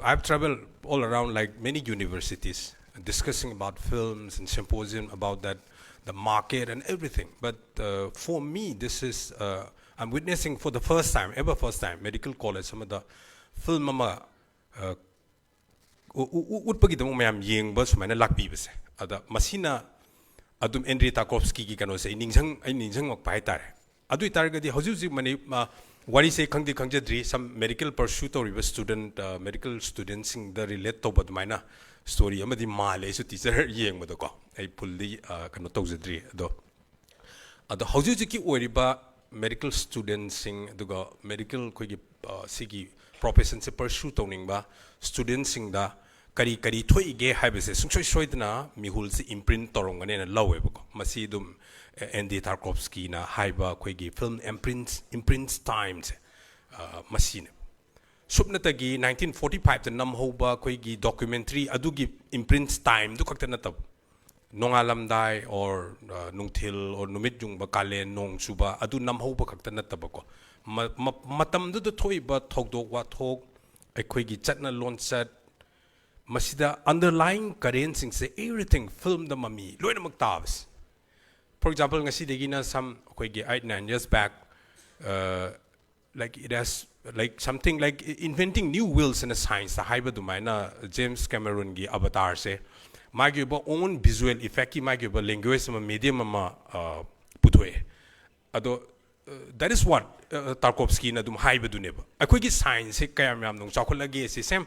I have traveled all around, like, many universities, discussing about films and symposium about that, the market and everything. But uh, for me, this is uh, I'm witnessing for the first time, ever first time, medical college ꯑꯃꯗ film ꯑꯃ ꯑ, ꯎ- ꯎ- ꯎ- ꯎꯠꯄꯒꯤꯗꯃꯛ ꯃꯌꯥꯝ ꯌꯦꯡꯕ ꯁꯨꯃꯥꯏꯅ ꯂꯥꯛꯄꯤꯕꯁꯦ꯫ ꯑꯗ ꯃꯁꯤꯅ ꯑꯗꯨꯝ ꯑꯦꯟꯗ꯭ꯔꯤ ꯇꯥꯔꯀꯣꯞꯁꯀꯤꯒꯤ ꯀꯩꯅꯣꯁꯦ ꯑꯩ ꯅꯤꯡꯁꯤꯡ ꯑꯩ ꯅꯤꯡꯁꯤꯡꯉꯛꯄ ꯍꯥꯏꯇꯥꯔꯦ꯫ ꯑꯗꯨ ꯑꯣꯏꯇꯥꯔꯒꯗꯤ ꯍꯧꯖꯤꯛ ꯍꯧꯖꯤꯛ ꯃꯅꯤ ꯑ, ꯋꯥꯔꯤꯁꯦ ꯈꯪꯗꯤ ꯈꯪꯖꯗ꯭ꯔꯤ꯫ Some medical pursue ꯇꯧꯔꯤꯕ student, ꯑ, medical studentꯁꯤꯡꯗ relate ꯇꯧꯕ ꯑꯗꯨꯃꯥꯏꯅ story ꯑꯃꯗꯤ ꯃꯥꯜꯂꯦ꯫ ꯑꯩꯁꯨ teaser ꯌꯦꯡꯕꯗꯀꯣ, ꯑꯩ fully ꯑ, ꯀꯩꯅꯣ ꯇꯧꯖꯗ꯭ꯔꯤ꯫ ꯑꯗꯣ ꯑꯗꯣ ꯍꯧꯖꯤꯛ ꯍꯧꯖꯤꯛꯀꯤ ꯑꯣꯏꯔꯤꯕ medical studentꯁꯤꯡ, ꯑꯗꯨꯒ medical ꯑꯩꯈꯣꯏꯒꯤ ꯑ, ꯁꯤꯒꯤ professionꯁꯦ pursue ꯇꯧꯅꯤꯡꯕ studentꯁꯤꯡꯗ ꯀꯔꯤ ꯀꯔꯤ ꯊꯣꯛꯏꯒꯦ ꯍꯥꯏꯕꯁꯦ ꯁꯨꯡꯁꯣꯏ ꯁꯣꯏꯗꯅ ꯃꯤꯍꯨꯜꯁꯦ imprint ꯇꯧꯔꯝꯒꯅꯦꯅ ꯂꯧꯋꯦꯕꯀꯣ꯫ ꯃꯁꯤ ꯑꯗꯨꯝ ꯑꯦꯟꯗꯤ ꯇꯥꯔꯀꯣꯞꯁꯀꯤꯅ ꯍꯥꯏꯕ ꯑꯩꯈꯣꯏꯒꯤ film imprints imprints timeꯁꯦ ꯑ, ꯃꯁꯤꯅꯦ꯫ ꯁꯨꯞꯅꯇꯒꯤ nineteen forty fiveꯇ ꯅꯝꯍꯧꯕ ꯑꯩꯈꯣꯏꯒꯤ documentary ꯑꯗꯨꯒꯤ imprints timeꯗꯨ ꯈꯛꯇ ꯅꯠꯇꯕ, ꯅꯣꯡꯉꯥꯜꯂꯝꯗꯥꯏ or ꯑ, ꯅꯨꯡꯊꯤꯜ or ꯅꯨꯃꯤꯠ ꯌꯨꯡꯕ, ꯀꯥꯂꯦꯟ ꯅꯣꯡ ꯆꯨꯕ, ꯑꯗꯨ ꯅꯝꯍꯧꯕ ꯈꯛꯇ ꯅꯠꯇꯕꯀꯣ, ꯃ- ꯃ- ꯃꯇꯝꯗꯨꯗ ꯊꯣꯛꯏꯕ ꯊꯧꯗꯣꯛ ꯋꯥꯊꯣꯛ, ꯑꯩꯈꯣꯏꯒꯤ ꯆꯠꯅ ꯂꯣꯟꯆꯠ, ꯃꯁꯤꯗ underlying currentꯁꯤꯡꯁꯦ, everything filmꯗ ꯃꯃꯤ ꯂꯣꯏꯅꯃꯛ ꯇꯥꯕꯁꯦ꯫ For example, ꯉꯁꯤꯗꯒꯤꯅ some ꯑꯩꯈꯣꯏꯒꯤ eight nine years back, ꯑ, like, it has like something like inventing new wheels in a science ꯍꯥꯏꯕ ꯑꯗꯨꯃꯥꯏꯅ ꯖꯦꯝꯁ ꯀꯦꯃꯦꯔꯨꯟꯒꯤ ꯑꯕꯇꯥꯔꯁꯦ ꯃꯥꯒꯤ ꯑꯣꯏꯕ own visual effectꯀꯤ ꯃꯥꯒꯤ ꯑꯣꯏꯕ language ꯑꯃ, medium ꯑꯃ ꯑ, ꯄꯨꯊꯣꯛꯑꯦ꯫ ꯑꯗꯣ that is what ꯇꯥꯔꯀꯣꯞꯁꯀꯤꯅ ꯑꯗꯨꯝ ꯍꯥꯏꯕꯗꯨꯅꯦꯕ꯫ ꯑꯩꯈꯣꯏꯒꯤ ꯁꯥꯏꯟꯁꯁꯦ ꯀꯌꯥꯝ ꯌꯥꯝꯅ ꯆꯥꯎꯈꯠꯂꯒꯦ ꯁꯤ ꯁꯦꯝ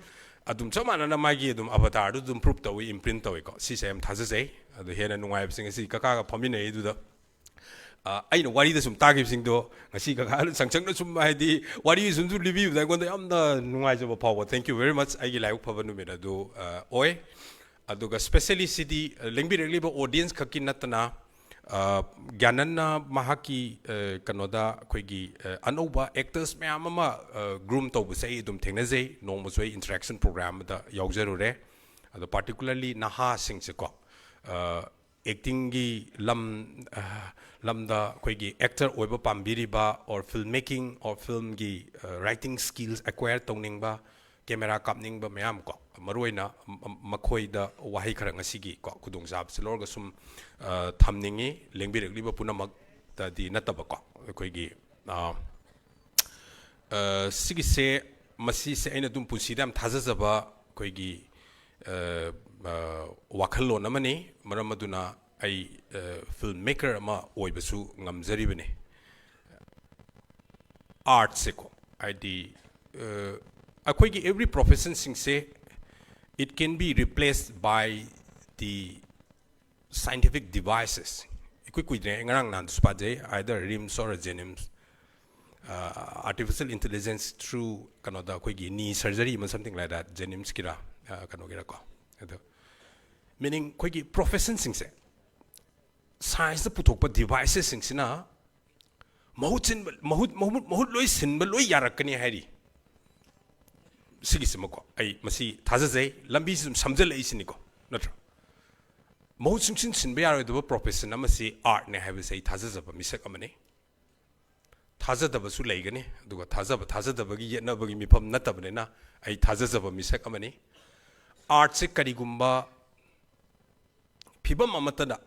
ꯑꯗꯨꯝ ꯆꯞ ꯃꯥꯟꯅꯅ ꯃꯥꯒꯤ ꯑꯗꯨꯝ ꯑꯕꯇꯥꯔꯗꯨ ꯑꯗꯨꯝ prove ꯇꯧꯏ, imprint ꯇꯧꯏꯀꯣ꯫ ꯁꯤꯁꯦ ꯌꯥꯝ ꯊꯥꯖꯖꯩ꯫ ꯑꯗꯣ ꯍꯦꯟꯅ ꯅꯨꯡꯉꯥꯏꯕꯁꯤꯡ ꯑꯁꯤ ꯀꯀꯥꯒ ꯐꯝꯃꯤꯟꯅꯩ ꯑꯗꯨꯗ ꯑ, ꯑꯩꯅ ꯋꯥꯔꯤꯗ ꯁꯨꯝ ꯇꯥꯈꯤꯕꯁꯤꯡꯗꯣ ꯉꯁꯤ ꯀꯀꯥ ꯁꯪꯁꯪꯅ ꯁꯨꯝ ꯍꯥꯏꯗꯤ ꯋꯥꯔꯤ ꯁꯨꯝ ꯁꯨꯝ ꯂꯤꯕꯤꯕꯗ ꯑꯩꯉꯣꯟꯗ ꯌꯥꯝꯅ ꯅꯨꯡꯉꯥꯏꯖꯕ ꯐꯥꯎꯕ꯫ Thank you very much꯫ ꯑꯩꯒꯤ ꯂꯥꯏꯕꯛ ꯐꯕ ꯅꯨꯃꯤꯠ ꯑꯗꯨ ꯑ, ꯑꯣꯏ꯫ ꯑꯗꯨꯒ specially ꯁꯤꯗꯤ ꯑ, ꯂꯦꯡꯕꯤꯔꯛꯂꯤꯕ audience ꯈꯛꯀꯤ ꯅꯠꯇꯅ ꯑ, ꯒ꯭ꯌꯥꯅꯟꯅ ꯃꯍꯥꯛꯀꯤ ꯑ, ꯀꯩꯅꯣꯗ ꯑꯩꯈꯣꯏꯒꯤ ꯑ, ꯑꯅꯧꯕ actors ꯃꯌꯥꯝ ꯑꯃ ꯑ, groom ꯇꯧꯕꯁꯦ ꯑꯩ ꯑꯗꯨꯝ ꯊꯦꯡꯅꯖꯩ꯫ ꯅꯣꯡꯃꯁꯨ ꯑꯩ introduction program ꯑꯃꯗ ꯌꯥꯎꯖꯔꯨꯔꯦ꯫ ꯑꯗꯣ particularly ꯅꯍꯥꯁꯤꯡꯁꯦꯀꯣ ꯑ, actingꯒꯤ ꯂꯝ ꯑ, ꯂꯝꯗ ꯑꯩꯈꯣꯏꯒꯤ actor ꯑꯣꯏꯕ ꯄꯥꯝꯕꯤꯔꯤꯕ or film making or filmꯒꯤ ꯑ, writing skills acquire ꯇꯧꯅꯤꯡꯕ, camera ꯀꯥꯞꯅꯤꯡꯕ ꯃꯌꯥꯝ ꯀꯣ, ꯃꯔꯨꯑꯣꯏꯅ ꯃ-, ꯃꯈꯣꯏꯗ ꯋꯥꯍꯩ ꯈꯔ ꯉꯁꯤꯒꯤ ꯀꯣ ꯈꯨꯗꯣꯡꯆꯥꯕꯁꯤ ꯂꯧꯔꯒ ꯁꯨꯝ ꯑ, ꯊꯝꯅꯤꯡꯉꯤ꯫ ꯂꯦꯡꯕꯤꯔꯛꯂꯤꯕ ꯄꯨꯝꯅꯃꯛꯇꯗꯤ ꯅꯠꯇꯕꯀꯣ ꯑꯩꯈꯣꯏꯒꯤ ꯑ, ꯑ, ꯁꯤꯒꯤꯁꯦ ꯃꯁꯤꯁꯦ ꯑꯩꯅ ꯑꯗꯨꯝ ꯄꯨꯟꯁꯤꯗ ꯌꯥꯝ ꯊꯥꯖꯖꯕ ꯑꯩꯈꯣꯏꯒꯤ ꯑ, ꯑ, ꯋꯥꯈꯜꯂꯣꯟ ꯑꯃꯅꯤ꯫ ꯃꯔꯝ ꯑꯗꯨꯅ ꯑꯩ ꯑ, film maker ꯑꯃ ꯑꯣꯏꯕꯁꯨ ꯉꯝꯖꯔꯤꯕꯅꯤ꯫ Artꯁꯦꯀꯣ ꯍꯥꯏꯗꯤ ꯑ, ꯑꯩꯈꯣꯏꯒꯤ every professionꯁꯤꯡꯁꯦ it can be replaced by the scientific devices꯫ ꯏꯀꯨꯏ ꯀꯨꯏꯗ꯭ꯔꯦ, ꯑꯩ ꯉꯔꯥꯡ ꯅꯍꯥꯟꯗꯁꯨ ꯄꯥꯖꯩ, either RIMS or JNIMS, uh, artificial intelligence through ꯀꯩꯅꯣꯗ ꯑꯩꯈꯣꯏꯒꯤ knee surgery ꯑꯃ something like that, JNIMSꯀꯤꯔ ꯑ, ꯀꯩꯅꯣꯒꯤꯔꯀꯣ꯫ ꯑꯗꯣ meaning ꯑꯩꯈꯣꯏꯒꯤ professionꯁꯤꯡꯁꯦ scienceꯅ ꯄꯨꯊꯣꯛꯄ devicesꯁꯤꯡꯁꯤꯅ ꯃꯍꯨꯠ ꯁꯤꯟꯕ, ꯃꯍꯨꯠ, ꯃꯍꯨꯠ, ꯃꯍꯨꯠ ꯂꯣꯏ ꯁꯤꯟꯕ ꯂꯣꯏ ꯌꯥꯔꯛꯀꯅꯤ ꯍꯥꯏꯔꯤ꯫ ꯁꯤꯒꯤꯁꯤꯃꯀꯣ ꯑꯩ ꯃꯁꯤ ꯊꯥꯖꯖꯩ꯫ ꯂꯝꯕꯤꯁꯤ ꯑꯗꯨꯝ ꯁꯝꯖꯜꯂꯛꯏꯁꯤꯅꯤꯀꯣ, ꯅꯠꯇ꯭ꯔꯥ? ꯃꯍꯨꯠ ꯁꯨꯡꯁꯤꯟ ꯁꯤꯟꯕ ꯌꯥꯔꯣꯏꯗꯕ profession ꯑꯃꯁꯤ artꯅꯦ ꯍꯥꯏꯕꯁꯦ ꯑꯩ ꯊꯥꯖꯖꯕ ꯃꯤꯁꯛ ꯑꯃꯅꯤ꯫ ꯊꯥꯖꯗꯕꯁꯨ ꯂꯩꯒꯅꯤ, ꯑꯗꯨꯒ ꯊꯥꯖꯕ ꯊꯥꯖꯗꯕꯒꯤ ꯌꯦꯠꯅꯕꯒꯤ ꯃꯤꯐꯝ ꯅꯠꯇꯕꯅꯤꯅ ꯑꯩ ꯊꯥꯖꯖꯕ ꯃꯤꯁꯛ ꯑꯃꯅꯤ꯫ Artꯁꯦ ꯀꯔꯤꯒꯨꯝꯕ ꯐꯤꯕꯝ ꯑꯃꯠꯇꯗ,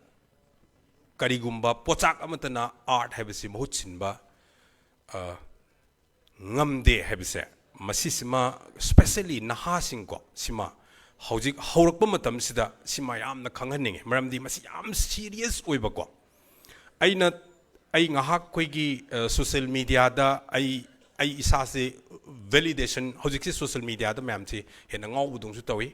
ꯀꯔꯤꯒꯨꯝꯕ ꯄꯣꯠꯆꯥꯛ ꯑꯃꯠꯇꯅ art ꯍꯥꯏꯕꯁꯤ ꯃꯍꯨꯠ ꯁꯤꯟꯕ ꯑ, ꯉꯝꯗꯦ ꯍꯥꯏꯕꯁꯦ, ꯃꯁꯤꯁꯤꯃ specially ꯅꯍꯥꯁꯤꯡꯀꯣ, ꯁꯤꯃ ꯍꯧꯖꯤꯛ ꯍꯧꯔꯛꯄ ꯃꯇꯝꯁꯤꯗ ꯁꯤꯃ ꯌꯥꯝꯅ ꯈꯪꯍꯟꯅꯤꯡꯉꯤ꯫ ꯃꯔꯝꯗꯤ ꯃꯁꯤ ꯌꯥꯝ serious ꯑꯣꯏꯕꯀꯣ꯫ ꯑꯩꯅ, ꯑꯩ ꯉꯥꯏꯍꯥꯛ ꯑꯩꯈꯣꯏꯒꯤ social mediaꯗ ꯑꯩ, ꯑꯩ ꯏꯁꯥꯁꯦ validation, ꯍꯧꯖꯤꯛꯁꯦ social mediaꯗ ꯃꯌꯥꯝꯁꯤ ꯍꯦꯟꯅ ꯉꯥꯎꯕꯗꯧꯅꯁꯨ ꯇꯧꯏ꯫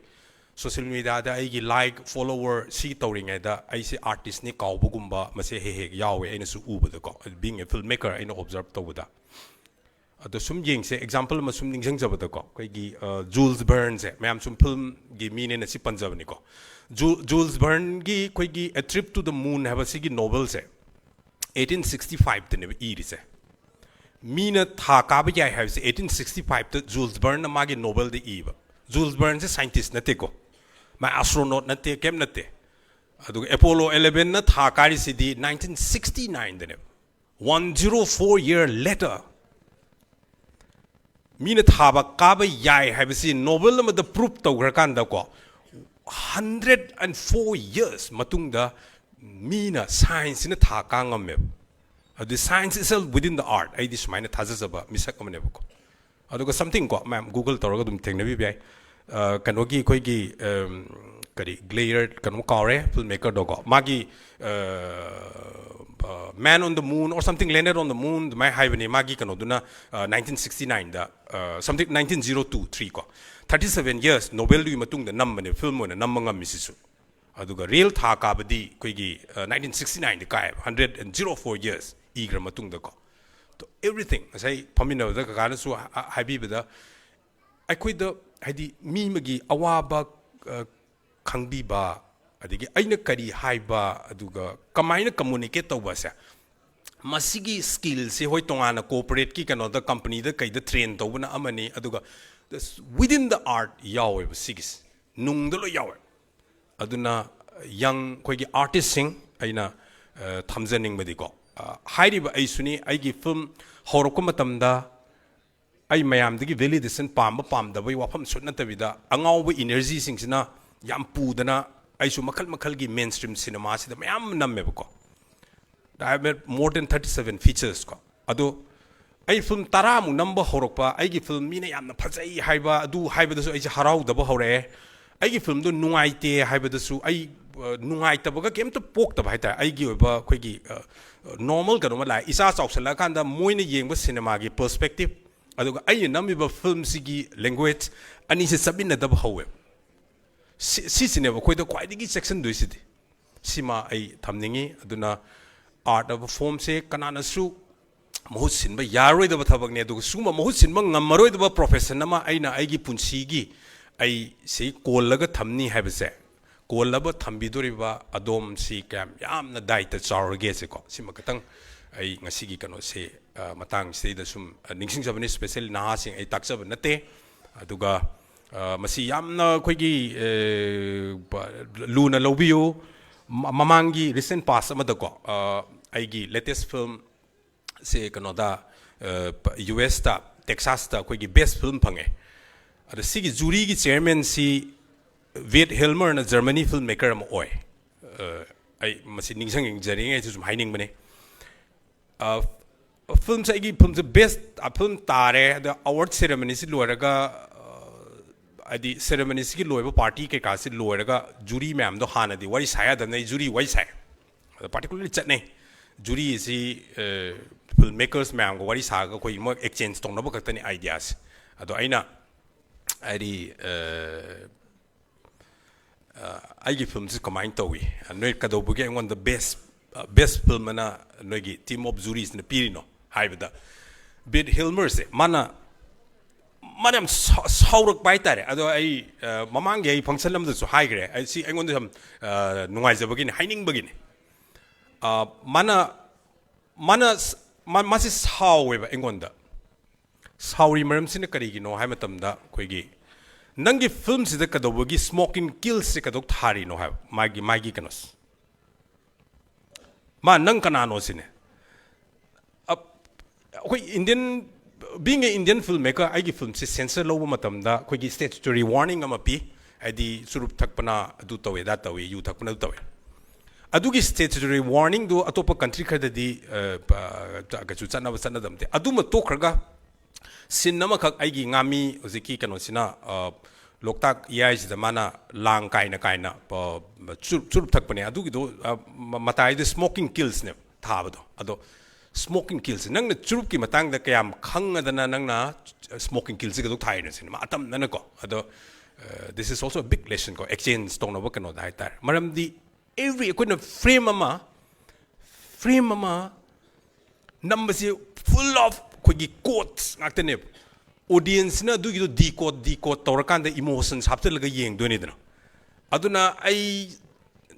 Social mediaꯗ ꯑꯩꯒꯤ like, follower ꯁꯤ ꯇꯧꯔꯤꯉꯩꯗ ꯑꯩꯁꯦ artistꯅꯤ ꯀꯥꯎꯕꯒꯨꯝꯕ ꯃꯁꯦ ꯍꯦꯛ ꯍꯦꯛ ꯌꯥꯎꯋꯦ, ꯑꯩꯅꯁꯨ ꯎꯕꯗꯀꯣ, being a filmmaker ꯑꯩꯅ observe ꯇꯧꯕꯗ꯫ ꯑꯗꯣ ꯁꯨꯝ ꯌꯦꯡꯁꯦ, example ꯑꯃ ꯁꯨꯝ ꯅꯤꯡꯁꯤꯡꯖꯕꯗꯀꯣ, ꯑꯩꯈꯣꯏꯒꯤ Jules Verneꯁꯦ, ꯃꯌꯥꯝ ꯁꯨꯝ filmꯒꯤ ꯃꯤꯅꯦꯅ ꯁꯤ ꯄꯟꯖꯕꯅꯤꯀꯣ꯫ Jules Verneꯒꯤ ꯑꯩꯈꯣꯏꯒꯤ A Trip to the Moon ꯍꯥꯏꯕ ꯁꯤꯒꯤ novelꯁꯦ eighteen sixty fiveꯇꯅꯦꯕ ꯏꯔꯤꯁꯦ꯫ ꯃꯤꯅ ꯊꯥ ꯀꯥꯕ ꯌꯥꯏ ꯍꯥꯏꯕꯁꯦ eighteen sixty fiveꯇ Jules Verneꯅ ꯃꯥꯒꯤ novelꯗ ꯏꯕ꯫ Jules Verneꯁꯦ scientist ꯅꯠꯇꯦꯀꯣ, ꯃꯥ astronaut ꯅꯠꯇꯦ, ꯀꯩꯝ ꯅꯠꯇꯦ꯫ ꯑꯗꯨꯒ Apollo elevenꯅ ꯊꯥ ꯀꯥꯔꯤꯁꯤꯗꯤ nineteen sixty nineꯗꯅꯦꯕ꯫ One zero four year later, ꯃꯤꯅ ꯊꯥꯕ ꯀꯥꯕ ꯌꯥꯏ ꯍꯥꯏꯕꯁꯤ novel ꯑꯃꯗ prove ꯇꯧꯈ꯭ꯔꯀꯥꯟꯗꯀꯣ, hundred and four years ꯃꯇꯨꯡꯗ ꯃꯤꯅ, scienceꯁꯤꯅ ꯊꯥ ꯀꯥ ꯉꯝꯃꯦꯕ꯫ ꯑꯗꯨ science itself within the art, ꯑꯩꯗꯤ ꯁꯨꯃꯥꯏꯅ ꯊꯥꯖꯖꯕ ꯃꯤꯁꯛ ꯑꯃꯅꯦꯕꯀꯣ꯫ ꯑꯗꯨꯒ something ꯀꯣ, ꯃꯌꯥꯝ Google ꯇꯧꯔꯒ ꯑꯗꯨꯝ ꯊꯦꯡꯅꯕꯤꯕ ꯌꯥꯏ꯫ ꯑ, ꯀꯩꯅꯣꯒꯤ ꯑꯩꯈꯣꯏꯒꯤ, ꯑꯝ, ꯀꯔꯤ, Glare, ꯀꯩꯅꯣ ꯀꯥꯎꯔꯦ, filmmakerꯗꯣꯀꯣ, ꯃꯥꯒꯤ, ꯑ, ꯑ, Man on the Moon or something, Landed on the Moon ꯑꯗꯨꯃꯥꯏꯅ ꯍꯥꯏꯕꯅꯤ ꯃꯥꯒꯤ ꯀꯩꯅꯣꯗꯨꯅ, ꯑ, nineteen sixty nineꯗ, ꯑ, something, nineteen zero two three ꯀꯣ, thirty seven years novelꯗꯨꯒꯤ ꯃꯇꯨꯡꯗ ꯅꯝꯕꯅꯦ, film ꯑꯣꯏꯅ ꯅꯝꯕ ꯉꯝꯃꯤꯁꯤꯁꯨ꯫ ꯑꯗꯨꯒ real ꯊꯥ ꯀꯥꯕꯗꯤ ꯑꯩꯈꯣꯏꯒꯤ, ꯑ, nineteen sixty nineꯗ ꯀꯥꯏꯕ, hundred and zero four years ꯏꯈ꯭ꯔ ꯃꯇꯨꯡꯗꯀꯣ꯫ ꯑꯗꯣ everything, ꯉꯁꯥꯏ ꯐꯝꯃꯤꯟꯅꯕꯗ ꯀꯀꯥꯅꯁꯨ ꯍꯥ-, ꯍꯥꯏꯕꯤꯕꯗ, ꯑꯩꯈꯣꯏꯗ, ꯍꯥꯏꯗꯤ, ꯃꯤ ꯑꯃꯒꯤ ꯑꯋꯥꯕ, ꯑ, ꯈꯪꯕꯤꯕ, ꯑꯗꯒꯤ ꯑꯩꯅ ꯀꯔꯤ ꯍꯥꯏꯕ, ꯑꯗꯨꯒ ꯀꯃꯥꯏꯅ communicate ꯇꯧꯕꯁꯦ, ꯃꯁꯤꯒꯤ skillꯁꯦ, ꯍꯣꯏ, ꯇꯣꯉꯥꯟꯅ corporateꯀꯤ ꯀꯩꯅꯣꯗ, companyꯗ ꯀꯩꯗ train ꯇꯧꯕꯅ ꯑꯃꯅꯤ, ꯑꯗꯨꯒ within the art ꯌꯥꯎꯋꯦꯕ ꯁꯤꯒꯤꯁꯦ, ꯅꯨꯡꯗ ꯂꯣꯏ ꯌꯥꯎꯋꯦ꯫ ꯑꯗꯨꯅ young ꯑꯩꯈꯣꯏꯒꯤ artistꯁꯤꯡ ꯑꯩꯅ, ꯑ, ꯊꯝꯖꯅꯤꯡꯕꯗꯤꯀꯣ, ꯑ, ꯍꯥꯏꯔꯤꯕ ꯑꯩꯁꯨꯅꯤ, ꯑꯩꯒꯤ film ꯍꯧꯔꯛꯄ ꯃꯇꯝꯗ ꯑꯩ ꯃꯌꯥꯝꯗꯒꯤ validation ꯄꯥꯝꯕ ꯄꯥꯝꯗꯕꯒꯤ ꯋꯥꯐꯝ ꯁꯨꯠ ꯅꯠꯇꯕꯤꯗ, ꯑꯉꯥꯎꯕ energyꯁꯤꯡꯁꯤꯅ ꯌꯥꯝ ꯄꯨꯗꯅ ꯑꯩꯁꯨ ꯃꯈꯜ ꯃꯈꯜꯒꯤ mainstream cinemaꯁꯤꯗ ꯃꯌꯥꯝ ꯅꯝꯃꯦꯕꯀꯣ꯫ I have made more than thirty seven features ꯀꯣ꯫ ꯑꯗꯣ ꯑꯩ ꯐꯤꯂꯝ ꯇꯔꯥꯃꯨꯛ ꯅꯝꯕ ꯍꯧꯔꯛꯄ, ꯑꯩꯒꯤ ꯐꯤꯂꯝ ꯃꯤꯅ ꯌꯥꯝꯅ ꯐꯖꯩ ꯍꯥꯏꯕ, ꯑꯗꯨ ꯍꯥꯏꯕꯗꯁꯨ ꯑꯩꯁꯦ ꯍꯔꯥꯎꯗꯕ ꯍꯧꯔꯛꯑꯦ꯫ ꯑꯩꯒꯤ ꯐꯤꯂꯝꯗꯣ ꯅꯨꯡꯉꯥꯏꯇꯦ ꯍꯥꯏꯕꯗꯁꯨ ꯑꯩ, ꯑ, ꯅꯨꯡꯉꯥꯏꯇꯕꯒ ꯀꯩꯝꯇ ꯄꯣꯛꯇꯕ ꯍꯥꯏꯇꯥꯔꯦ꯫ ꯑꯩꯒꯤ ꯑꯣꯏꯕ ꯑꯩꯈꯣꯏꯒꯤ, ꯑ, ꯅꯣꯔꯃꯦꯜ ꯀꯩꯅꯣꯝꯃ ꯂꯥꯛꯑꯦ꯫ ꯏꯆꯥ ꯆꯥꯎꯁꯜꯂꯛꯑꯀꯥꯟꯗ ꯃꯣꯏꯅ ꯌꯦꯡꯕ ꯁꯤꯅꯦꯃꯥꯒꯤ ꯄꯔꯁꯄꯦꯛꯇꯤꯞ, ꯑꯗꯨꯒ ꯑꯩꯅ ꯅꯝꯃꯤꯕ ꯐꯤꯂꯝꯁꯤꯒꯤ ꯂꯦꯡꯒ꯭ꯋꯦꯖ, ꯑꯅꯤꯁꯦ ꯆꯠꯃꯤꯟꯅꯗꯕ ꯍꯧꯋꯦꯕ꯫ ꯁꯤ-, ꯁꯤꯁꯤꯅꯦꯕ ꯑꯩꯈꯣꯏꯗ ꯈ꯭ꯋꯥꯏꯗꯒꯤ ꯆꯦꯛꯁꯤꯟꯗꯣꯏꯁꯤꯗꯤ꯫ ꯁꯤꯃ ꯑꯩ ꯊꯝꯅꯤꯡꯉꯤ꯫ ꯑꯗꯨꯅ, ꯑꯥꯔꯠ ꯑꯣꯐ ꯐꯣꯝꯁꯦ ꯀꯅꯥꯅꯁꯨ ꯃꯍꯨꯠ ꯁꯤꯟꯕ ꯌꯥꯔꯣꯏꯗꯕ ꯊꯕꯛꯅꯤ꯫ ꯑꯗꯨꯒ ꯁꯤꯒꯨꯝꯕ ꯃꯍꯨꯠ ꯁꯤꯟꯕ ꯉꯝꯃꯔꯣꯏꯗꯕ ꯄ꯭ꯔꯣꯐꯦꯁꯟ ꯑꯃ ꯑꯩꯅ ꯑꯩꯒꯤ ꯄꯨꯟꯁꯤꯒꯤ ꯑꯩ ꯁꯤ ꯀꯣꯜꯂꯒ ꯊꯝꯅꯤ ꯍꯥꯏꯕꯁꯦ, ꯀꯣꯜꯂꯕ ꯊꯝꯕꯤꯗꯣꯔꯤꯕ ꯑꯗꯣꯝꯁꯤ ꯀꯌꯥꯝ ꯌꯥꯝꯅ ꯗꯥꯏꯇ ꯆꯥꯎꯔꯒꯦ ꯁꯤꯀꯣ, ꯁꯤꯃ ꯈꯤꯇꯪ ꯑꯩ ꯉꯁꯤꯒꯤ ꯀꯩꯅꯣꯁꯦ, ꯑ, ꯃꯇꯥꯡꯁꯤꯗꯩꯗ ꯁꯨꯝ, ꯑ, ꯅꯤꯡꯁꯤꯡꯖꯕꯅꯤ꯫ ꯁ꯭ꯄꯦꯁꯦꯜꯂꯤ ꯅꯍꯥꯁꯤꯡ ꯑꯩ ꯇꯥꯛꯆꯕ ꯅꯠꯇꯦ꯫ ꯑꯗꯨꯒ, ꯑ, ꯃꯁꯤ ꯌꯥꯝꯅ ꯑꯩꯈꯣꯏꯒꯤ, ꯑ, ꯄ-, ꯂꯨꯅ ꯂꯧꯕꯤꯌꯨ꯫ ꯃ-, ꯃꯃꯥꯡꯒꯤ ꯔꯤꯁꯦꯟ ꯄꯥꯁ ꯑꯃꯗꯀꯣ, ꯑ, ꯑꯩꯒꯤ ꯂꯦꯇꯦꯁ ꯐꯤꯂꯝ ꯁꯦ ꯀꯩꯅꯣꯗ, ꯑ, ꯄ-, ꯌꯨ ꯑꯦꯁꯇ, ꯇꯦꯛꯁꯥꯁꯇ ꯑꯩꯈꯣꯏꯒꯤ ꯕꯦꯁ ꯐꯤꯂꯝ ꯐꯪꯉꯦ꯫ ꯑꯗ ꯁꯤꯒꯤ ꯖꯨꯔꯤꯒꯤ ꯆꯤꯌꯔꯃꯦꯟꯁꯤ ꯕꯦꯠ ꯍꯦꯜꯃꯔꯅ ꯖꯔꯃꯅꯤ ꯐꯤꯜꯝ ꯃꯦꯀꯔ ꯑꯃ ꯑꯣꯏ꯫ ꯑ, ꯑꯩ ꯃꯁꯤ ꯅꯤꯡꯁꯤꯡꯖꯔꯤꯉꯩꯁꯨ ꯁꯨꯝ ꯍꯥꯏꯅꯤꯡꯕꯅꯦ꯫ ꯑ, ꯐꯤꯂꯝꯁꯦ, ꯑꯩꯒꯤ ꯐꯤꯂꯝꯁꯦ ꯕꯦꯁ ꯐꯤꯂꯝ ꯇꯥꯔꯦ꯫ ꯑꯗ ꯑꯦꯋꯥꯔꯗ ꯁꯦꯔꯦꯃꯅꯤꯁꯤ ꯂꯣꯏꯔꯒ, ꯑ, ꯍꯥꯏꯗꯤ ꯁꯦꯔꯦꯃꯅꯤꯁꯤꯒꯤ ꯂꯣꯏꯕ ꯄꯥꯔꯇꯤ ꯀꯩꯀꯥꯁꯤ ꯂꯣꯏꯔꯒ ꯖꯨꯔꯤ ꯃꯌꯥꯝꯗꯣ ꯍꯥꯟꯅꯗꯤ ꯋꯥꯔꯤ ꯁꯥ ꯌꯥꯗꯕꯅꯤ, ꯑꯩ ꯖꯨꯔꯤ ꯋꯥꯔꯤ ꯁꯥꯏ꯫ ꯑꯗ ꯄꯥꯔꯇꯤꯀꯨꯂꯔꯂꯤ ꯆꯠꯅꯩ꯫ ꯖꯨꯔꯤ ꯑꯁꯤ, ꯑ, ꯐꯤꯜꯝ ꯃꯦꯀꯔꯁ ꯃꯌꯥꯝꯒ ꯋꯥꯔꯤ ꯁꯥꯔꯒ ꯑꯩꯈꯣꯏ ꯃꯣꯏ ꯑꯦꯛꯁꯆꯦꯟꯖ ꯇꯧꯅꯕ ꯈꯛꯇꯅꯤ ꯑꯥꯏꯗꯤꯌꯥꯁꯦ꯫ ꯑꯗꯣ ꯑꯩꯅ ꯍꯥꯏꯗꯤ, ꯑ, ꯑ, ꯑꯩꯒꯤ ꯐꯤꯜꯝꯁꯤ ꯀꯃꯥꯏꯅ ꯇꯧꯏ? ꯅꯣꯏ ꯀꯩꯗꯧꯕꯒꯤ ꯑꯩꯉꯣꯟꯗ ꯕꯦꯁ, ꯑ, ꯕꯦꯁ ꯐꯤꯜꯝ ꯑꯅ ꯅꯣꯏꯒꯤ ꯇꯤꯝ ꯑꯣꯐ ꯖꯨꯔꯤꯁꯤꯅ ꯄꯤꯔꯤꯅꯣ ꯍꯥꯏꯕꯗ, ꯕꯦꯠ ꯍꯦꯜꯃꯔꯁꯦ ꯃꯥꯅ, ꯃꯥꯅ ꯌꯥꯝ ꯁꯥ-, ꯁꯥꯎꯔꯛꯄ ꯍꯥꯏꯇꯥꯔꯦ꯫ ꯑꯗꯣ ꯑꯩ, ꯑ, ꯃꯃꯥꯡꯒꯤ ꯑꯩ ꯐꯪꯁꯟ ꯑꯃꯗꯁꯨ ꯍꯥꯏꯈ꯭ꯔꯦ, ꯑꯩ ꯁꯤ ꯑꯩꯉꯣꯟꯗ ꯌꯥꯝ, ꯑ, ꯅꯨꯡꯉꯥꯏꯖꯕꯒꯤꯅꯤ, ꯍꯥꯏꯅꯤꯡꯕꯒꯤꯅꯤ꯫ ꯑ, ꯃꯥꯅ, ꯃꯥꯅ ꯁ-, ꯃꯥ-, ꯃꯥꯁꯤ ꯁꯥꯎꯋꯦꯕ ꯑꯩꯉꯣꯟꯗ꯫ ꯁꯥꯎꯔꯤ ꯃꯔꯝꯁꯤꯅ ꯀꯔꯤꯒꯤꯅꯣ ꯍꯥꯏꯕ ꯃꯇꯝꯗ, ꯑꯩꯈꯣꯏꯒꯤ, "ꯅꯪꯒꯤ ꯐꯤꯜꯝꯁꯤꯗ ꯀꯩꯗꯧꯕꯒꯤ ꯁ꯭ꯃꯣꯀꯤꯡ ꯀꯤꯜꯁꯁꯦ ꯀꯩꯗꯧ ꯊꯥꯔꯤꯅꯣ?" ꯍꯥꯏꯕ, ꯃꯥꯒꯤ, ꯃꯥꯒꯤ ꯀꯩꯅꯣꯁꯦ꯫ ꯃꯥ, "ꯅꯪ ꯀꯅꯥꯅꯣ?" ꯁꯤꯅꯦ꯫ ꯑ, ꯑꯩꯈꯣꯏ Indian, being a Indian filmmaker, ꯑꯩꯒꯤ ꯐꯤꯜꯝꯁꯦ ꯁꯦꯟꯁꯔ ꯂꯧꯕ ꯃꯇꯝꯗ ꯑꯩꯈꯣꯏꯒꯤ statutory warning ꯑꯃ ꯄꯤ꯫ ꯍꯥꯏꯗꯤ ꯆꯨꯔꯨꯞ ꯊꯛꯄꯅ ꯑꯗꯨ ꯇꯧꯋꯦ, ꯑꯗꯥ ꯇꯧꯋꯦ, ꯌꯨ ꯊꯛꯄꯅ ꯑꯗꯨ ꯇꯧꯋꯦ꯫ ꯑꯗꯨꯒꯤ statutory warningꯗꯨ ꯑꯇꯣꯞꯄ country ꯈꯔꯗꯗꯤ ꯑ, ꯄ- ꯀꯩꯁꯨ ꯆꯠꯅꯕ ꯆꯠꯅꯗꯕꯗꯤ꯫ ꯑꯗꯨꯃ ꯇꯣꯛꯈ꯭ꯔꯒ scene ꯑꯃꯈꯛ ꯑꯩꯒꯤ ꯉꯥꯃꯤ ꯍꯧꯖꯤꯛꯀꯤ ꯀꯩꯅꯣꯁꯤꯅ ꯑ, ꯂꯣꯛꯇꯥꯛ ꯏꯌꯥꯏꯁꯤꯗ ꯃꯥꯅ ꯂꯥꯡ ꯀꯥꯏꯅ ꯀꯥꯏꯅ ꯄ- ꯆꯨꯔꯨꯞ ꯆꯨꯔꯨꯞ ꯊꯛꯄꯅꯦ꯫ ꯑꯗꯨꯒꯤꯗꯣ ꯑ, ꯃ- ꯃꯇꯥꯏꯗ smoking killsꯅꯦ ꯊꯥꯕꯗꯣ꯫ ꯑꯗꯣ smoking killsꯁꯦ ꯅꯪꯅ ꯆꯨꯔꯨꯞꯀꯤ ꯃꯇꯥꯡꯗ ꯀꯌꯥꯝ ꯈꯪꯉꯗꯅ ꯅꯪꯅ smoking killsꯁꯦ ꯀꯩꯗꯧ ꯊꯥꯏꯅꯣ ꯁꯤꯅꯦ ꯃꯥ ꯑꯇꯝꯅꯅꯀꯣ꯫ ꯑꯗꯣ ꯑ, this is also a big lesson ꯀꯣ, exchange ꯇꯧꯅꯕ ꯀꯩꯅꯣꯗ ꯍꯥꯏꯇꯥꯔꯦ꯫ ꯃꯔꯝꯗꯤ every ꯑꯩꯈꯣꯏꯅ frame ꯑꯃ frame ꯑꯃ ꯅꯝꯕꯁꯤ full of ꯑꯩꯈꯣꯏꯒꯤ quotes ꯉꯥꯛꯇꯅꯦꯕ꯫ Audienceꯅ ꯑꯗꯨꯒꯤꯗꯣ decode decode ꯇꯧꯔꯀꯥꯟꯗ emotions ꯍꯥꯞꯆꯤꯜꯂꯒ ꯌꯦꯡꯗꯣꯏꯅꯤꯗꯅ꯫ ꯑꯗꯨꯅ ꯑꯩ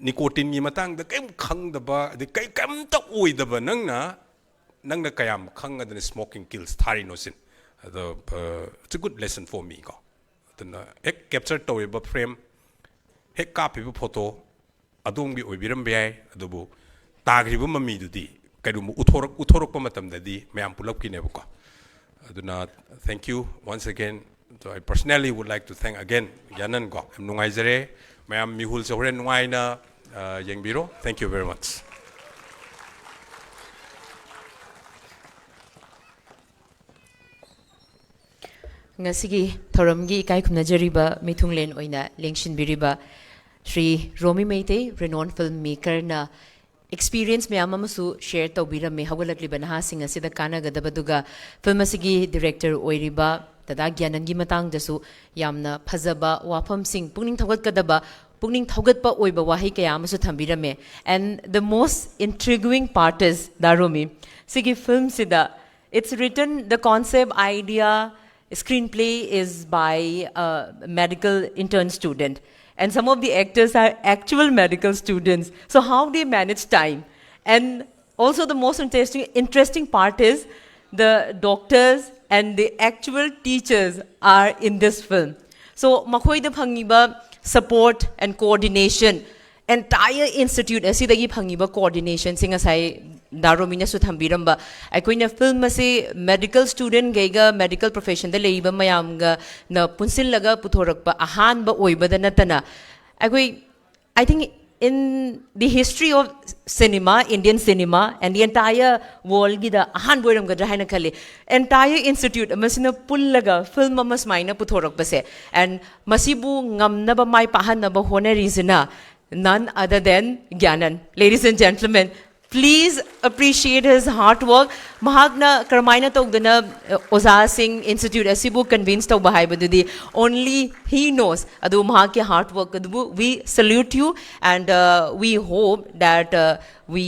nicotineꯒꯤ ꯃꯇꯥꯡꯗ ꯀꯔꯤꯝ ꯈꯪꯗꯕ, ꯑꯗꯩ ꯀꯔꯤ ꯀꯔꯤꯝꯇ ꯑꯣꯏꯗꯕ ꯅꯪꯅ ꯅꯪꯅ ꯀꯌꯥꯝ ꯈꯪꯉꯗꯅ smoking kills ꯊꯥꯔꯤꯅꯣ ꯁꯤꯅꯤ꯫ ꯑꯗꯣ uh, it's a good lesson for me ꯀꯣ꯫ ꯑꯗꯨꯅ ꯍꯦꯛ capture ꯇꯧꯔꯤꯕ frame, ꯍꯦꯛ ꯀꯥꯞꯄꯤꯕ photo ꯑꯗꯣꯝꯒꯤ ꯑꯣꯏꯕꯤꯔꯝꯕ ꯌꯥꯏ, ꯑꯗꯨꯕꯨ ꯇꯥꯈ꯭ꯔꯤꯕ ꯃꯃꯤꯗꯨꯗꯤ ꯀꯔꯤꯒꯨꯝꯕ ꯎꯠꯊꯣꯔꯛ ꯎꯠꯊꯣꯔꯛꯄ ꯃꯇꯝꯗꯗꯤ ꯃꯌꯥꯝ ꯄꯨꯂꯞꯀꯤꯅꯦꯕꯀꯣ꯫ ꯑꯗꯨꯅ thank you once again. So I personally would like to thank again ꯒ꯭ꯌꯥꯅꯟ ꯀꯣ꯫ ꯌꯥꯝ ꯅꯨꯡꯉꯥꯏꯖꯔꯦ꯫ ꯃꯌꯥꯝ ꯃꯤꯍꯨꯜꯁꯦ ꯍꯣꯔꯦꯟ ꯅꯨꯡꯉꯥꯏꯅ ꯑ, ꯌꯦꯡꯕꯤꯔꯣ꯫ Thank you very much. ꯉꯁꯤꯒꯤ ꯊꯧꯔꯝꯒꯤ ꯏꯀꯥꯏ ꯈꯨꯝꯅꯖꯔꯤꯕ ꯃꯤꯊꯨꯡꯂꯦꯟ ꯑꯣꯏꯅ ꯂꯦꯡꯁꯤꯟꯕꯤꯔꯤꯕ ꯁ꯭ꯔꯤ ꯔꯣꯃꯤ ꯃꯩꯇꯩ, renowned filmmakerꯅ experience ꯃꯌꯥꯝ ꯑꯃꯁꯨ share ꯇꯧꯕꯤꯔꯝꯃꯤ꯫ ꯍꯧꯒꯠꯂꯛꯂꯤꯕ ꯅꯍꯥꯁꯤꯡ ꯑꯁꯤꯗ ꯀꯥꯟꯅꯒꯗꯕ, ꯑꯗꯨꯒ film ꯑꯁꯤꯒꯤ director ꯑꯣꯏꯔꯤꯕ ꯗꯗꯥ ꯒ꯭ꯌꯥꯅꯟꯒꯤ ꯃꯇꯥꯡꯗꯁꯨ ꯌꯥꯝꯅ ꯐꯖꯕ ꯋꯥꯐꯝꯁꯤꯡ, ꯄꯨꯛꯅꯤꯡ ꯊꯧꯒꯠꯀꯗꯕ, ꯄꯨꯛꯅꯤꯡ ꯊꯧꯒꯠꯄ ꯑꯣꯏꯕ ꯋꯥꯍꯩ ꯀꯌꯥ ꯑꯃꯁꯨ ꯊꯝꯕꯤꯔꯝꯃꯦ꯫ And the most intriguing part is, ꯗꯥ ꯔꯣꯃꯤ, ꯁꯤꯒꯤ filmꯁꯤꯗ it's written, the concept, idea, screenplay is by a medical intern student. And some of the actors are actual medical students. So how they manage time? And also the most interesting, interesting part is the doctors and the actual teachers are in this film. So ꯃꯈꯣꯏꯗ ꯐꯪꯉꯤꯕ support and coordination, entire institute ꯑꯁꯤꯗꯒꯤ ꯐꯪꯉꯤꯕ coordinationꯁꯦ ꯉꯁꯥꯏ ꯗꯥ ꯔꯣꯃꯤꯅꯁꯨ ꯊꯝꯕꯤꯔꯝꯕ, ꯑꯩꯈꯣꯏꯅ film ꯑꯁꯤ medical studentꯈꯩꯒ medical professionꯗ ꯂꯩꯔꯤꯕ ꯃꯌꯥꯝꯒꯅ ꯄꯨꯟꯁꯤꯜꯂꯒ ꯄꯨꯊꯣꯔꯛꯄ ꯑꯍꯥꯟꯕ ꯑꯣꯏꯕꯗ ꯅꯠꯇꯅ, ꯑꯩꯈꯣꯏ, I think in the history of cinema, Indian cinema, and the entire world ꯒꯤꯗ ꯑꯍꯥꯟꯕ ꯑꯣꯏꯔꯝꯒꯗ꯭ꯔꯥ ꯍꯥꯏꯅ ꯈꯜꯂꯤ꯫ Entire institute ꯑꯃꯁꯤꯅ ꯄꯨꯜꯂꯒ film ꯑꯃ ꯁꯨꯃꯥꯏꯅ ꯄꯨꯊꯣꯔꯛꯄꯁꯦ꯫ And ꯃꯁꯤꯕꯨ ꯉꯝꯅꯕ, ꯃꯥꯏ ꯄꯥꯛꯍꯟꯅꯕ ꯍꯣꯠꯅꯔꯤꯁꯤꯅ none other than ꯒ꯭ꯌꯥꯅꯟ꯫ Ladies and gentlemen, please appreciate his hard work. ꯃꯍꯥꯛꯅ ꯀꯔꯝꯍꯥꯏꯅ ꯇꯧꯗꯅ ꯑ, ꯑꯣꯖꯥꯁꯤꯡ institute ꯑꯁꯤꯕꯨ convince ꯇꯧꯕ ꯍꯥꯏꯕꯗꯨꯗꯤ only he knows. ꯑꯗꯨ ꯃꯍꯥꯛꯀꯤ hard work ꯑꯗꯨꯕꯨ we salute you, and uh, we hope that uh, we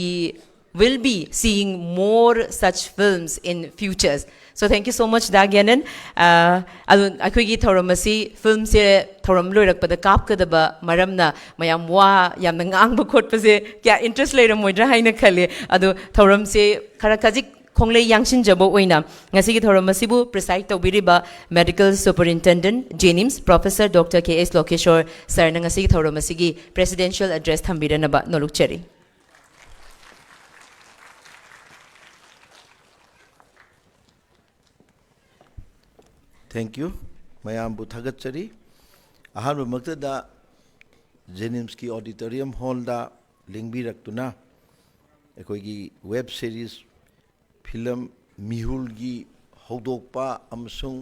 will be seeing more such films in futures. So thank you so much, Da Gyanan. Uh, ꯑꯗꯨ ꯑꯩꯈꯣꯏꯒꯤ ꯊꯧꯔꯝ ꯑꯁꯤ, filmꯁꯦ ꯊꯧꯔꯝ ꯂꯣꯏꯔꯛꯄꯗ ꯀꯥꯞꯀꯗꯕ ꯃꯔꯝꯅ ꯃꯌꯥꯝ ꯋꯥ ꯌꯥꯝꯅ ꯉꯥꯡꯕ ꯈꯣꯠꯄꯁꯦ ꯀꯌꯥ interest ꯂꯩꯔꯝꯃꯣꯏꯗ꯭ꯔꯥ ꯍꯥꯏꯅ ꯈꯜꯂꯤ꯫ ꯑꯗꯨ ꯊꯧꯔꯝꯁꯦ ꯈꯔ ꯈꯖꯤꯛ ꯈꯣꯡꯂꯩ ꯌꯥꯡꯁꯤꯟꯖꯕ ꯑꯣꯏꯅ ꯉꯁꯤꯒꯤ ꯊꯧꯔꯝ ꯑꯁꯤꯕꯨ preside ꯇꯧꯕꯤꯔꯤꯕ Medical Superintendent, JNIMS, Professor Doctor K S Lokeshwar sirꯅ ꯉꯁꯤꯒꯤ ꯊꯧꯔꯝ ꯑꯁꯤꯒꯤ presidential address ꯊꯝꯕꯤꯔꯅꯕ ꯅꯣꯂꯨꯛꯆꯔꯤ꯫ Thank you. ꯃꯌꯥꯝꯕꯨ ꯊꯥꯒꯠꯆꯔꯤ꯫ ꯑꯍꯥꯟꯕꯃꯛꯇꯗ JNIMSꯀꯤ auditorium hallꯗ ꯂꯦꯡꯕꯤꯔꯛꯇꯨꯅ ꯑꯩꯈꯣꯏꯒꯤ web series film ꯃꯤꯍꯨꯜꯒꯤ ꯍꯧꯗꯣꯛꯄ ꯑꯃꯁꯨꯡ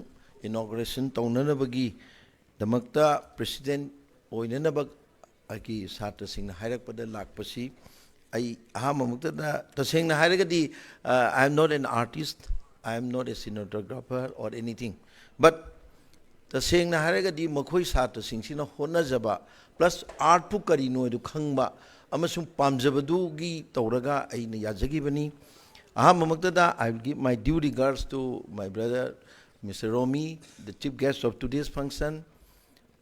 inauguration ꯇꯧꯅꯅꯕꯒꯤꯗꯃꯛꯇ president ꯑꯣꯏꯅꯅꯕ ꯑꯩꯒꯤ ꯁꯥꯇ꯭ꯔꯁꯤꯡꯅ ꯍꯥꯏꯔꯛꯄꯗ ꯂꯥꯛꯄꯁꯤ ꯑꯩ ꯑꯍꯥꯟꯕꯃꯛꯇꯗ ꯇꯁꯦꯡꯅ ꯍꯥꯏꯔꯒꯗꯤ, uh, I am not an artist, I am not a cinematographer or anything, but ꯇꯁꯦꯡꯅ ꯍꯥꯏꯔꯒꯗꯤ ꯃꯈꯣꯏ ꯁꯥꯇ꯭ꯔꯁꯤꯡꯁꯤꯅ ꯍꯣꯠꯅꯖꯕ plus artꯄꯨ ꯀꯔꯤꯅꯣ ꯍꯥꯏꯗꯨ ꯈꯪꯕ ꯑꯃꯁꯨꯡ ꯄꯥꯝꯖꯕꯗꯨꯒꯤ ꯇꯧꯔꯒ ꯑꯩꯅ ꯌꯥꯖꯈꯤꯕꯅꯤ꯫ ꯑꯍꯥꯟꯕꯃꯛꯇꯗ I will give my due regards to my brother Mister Romi, the chief guest of today's function,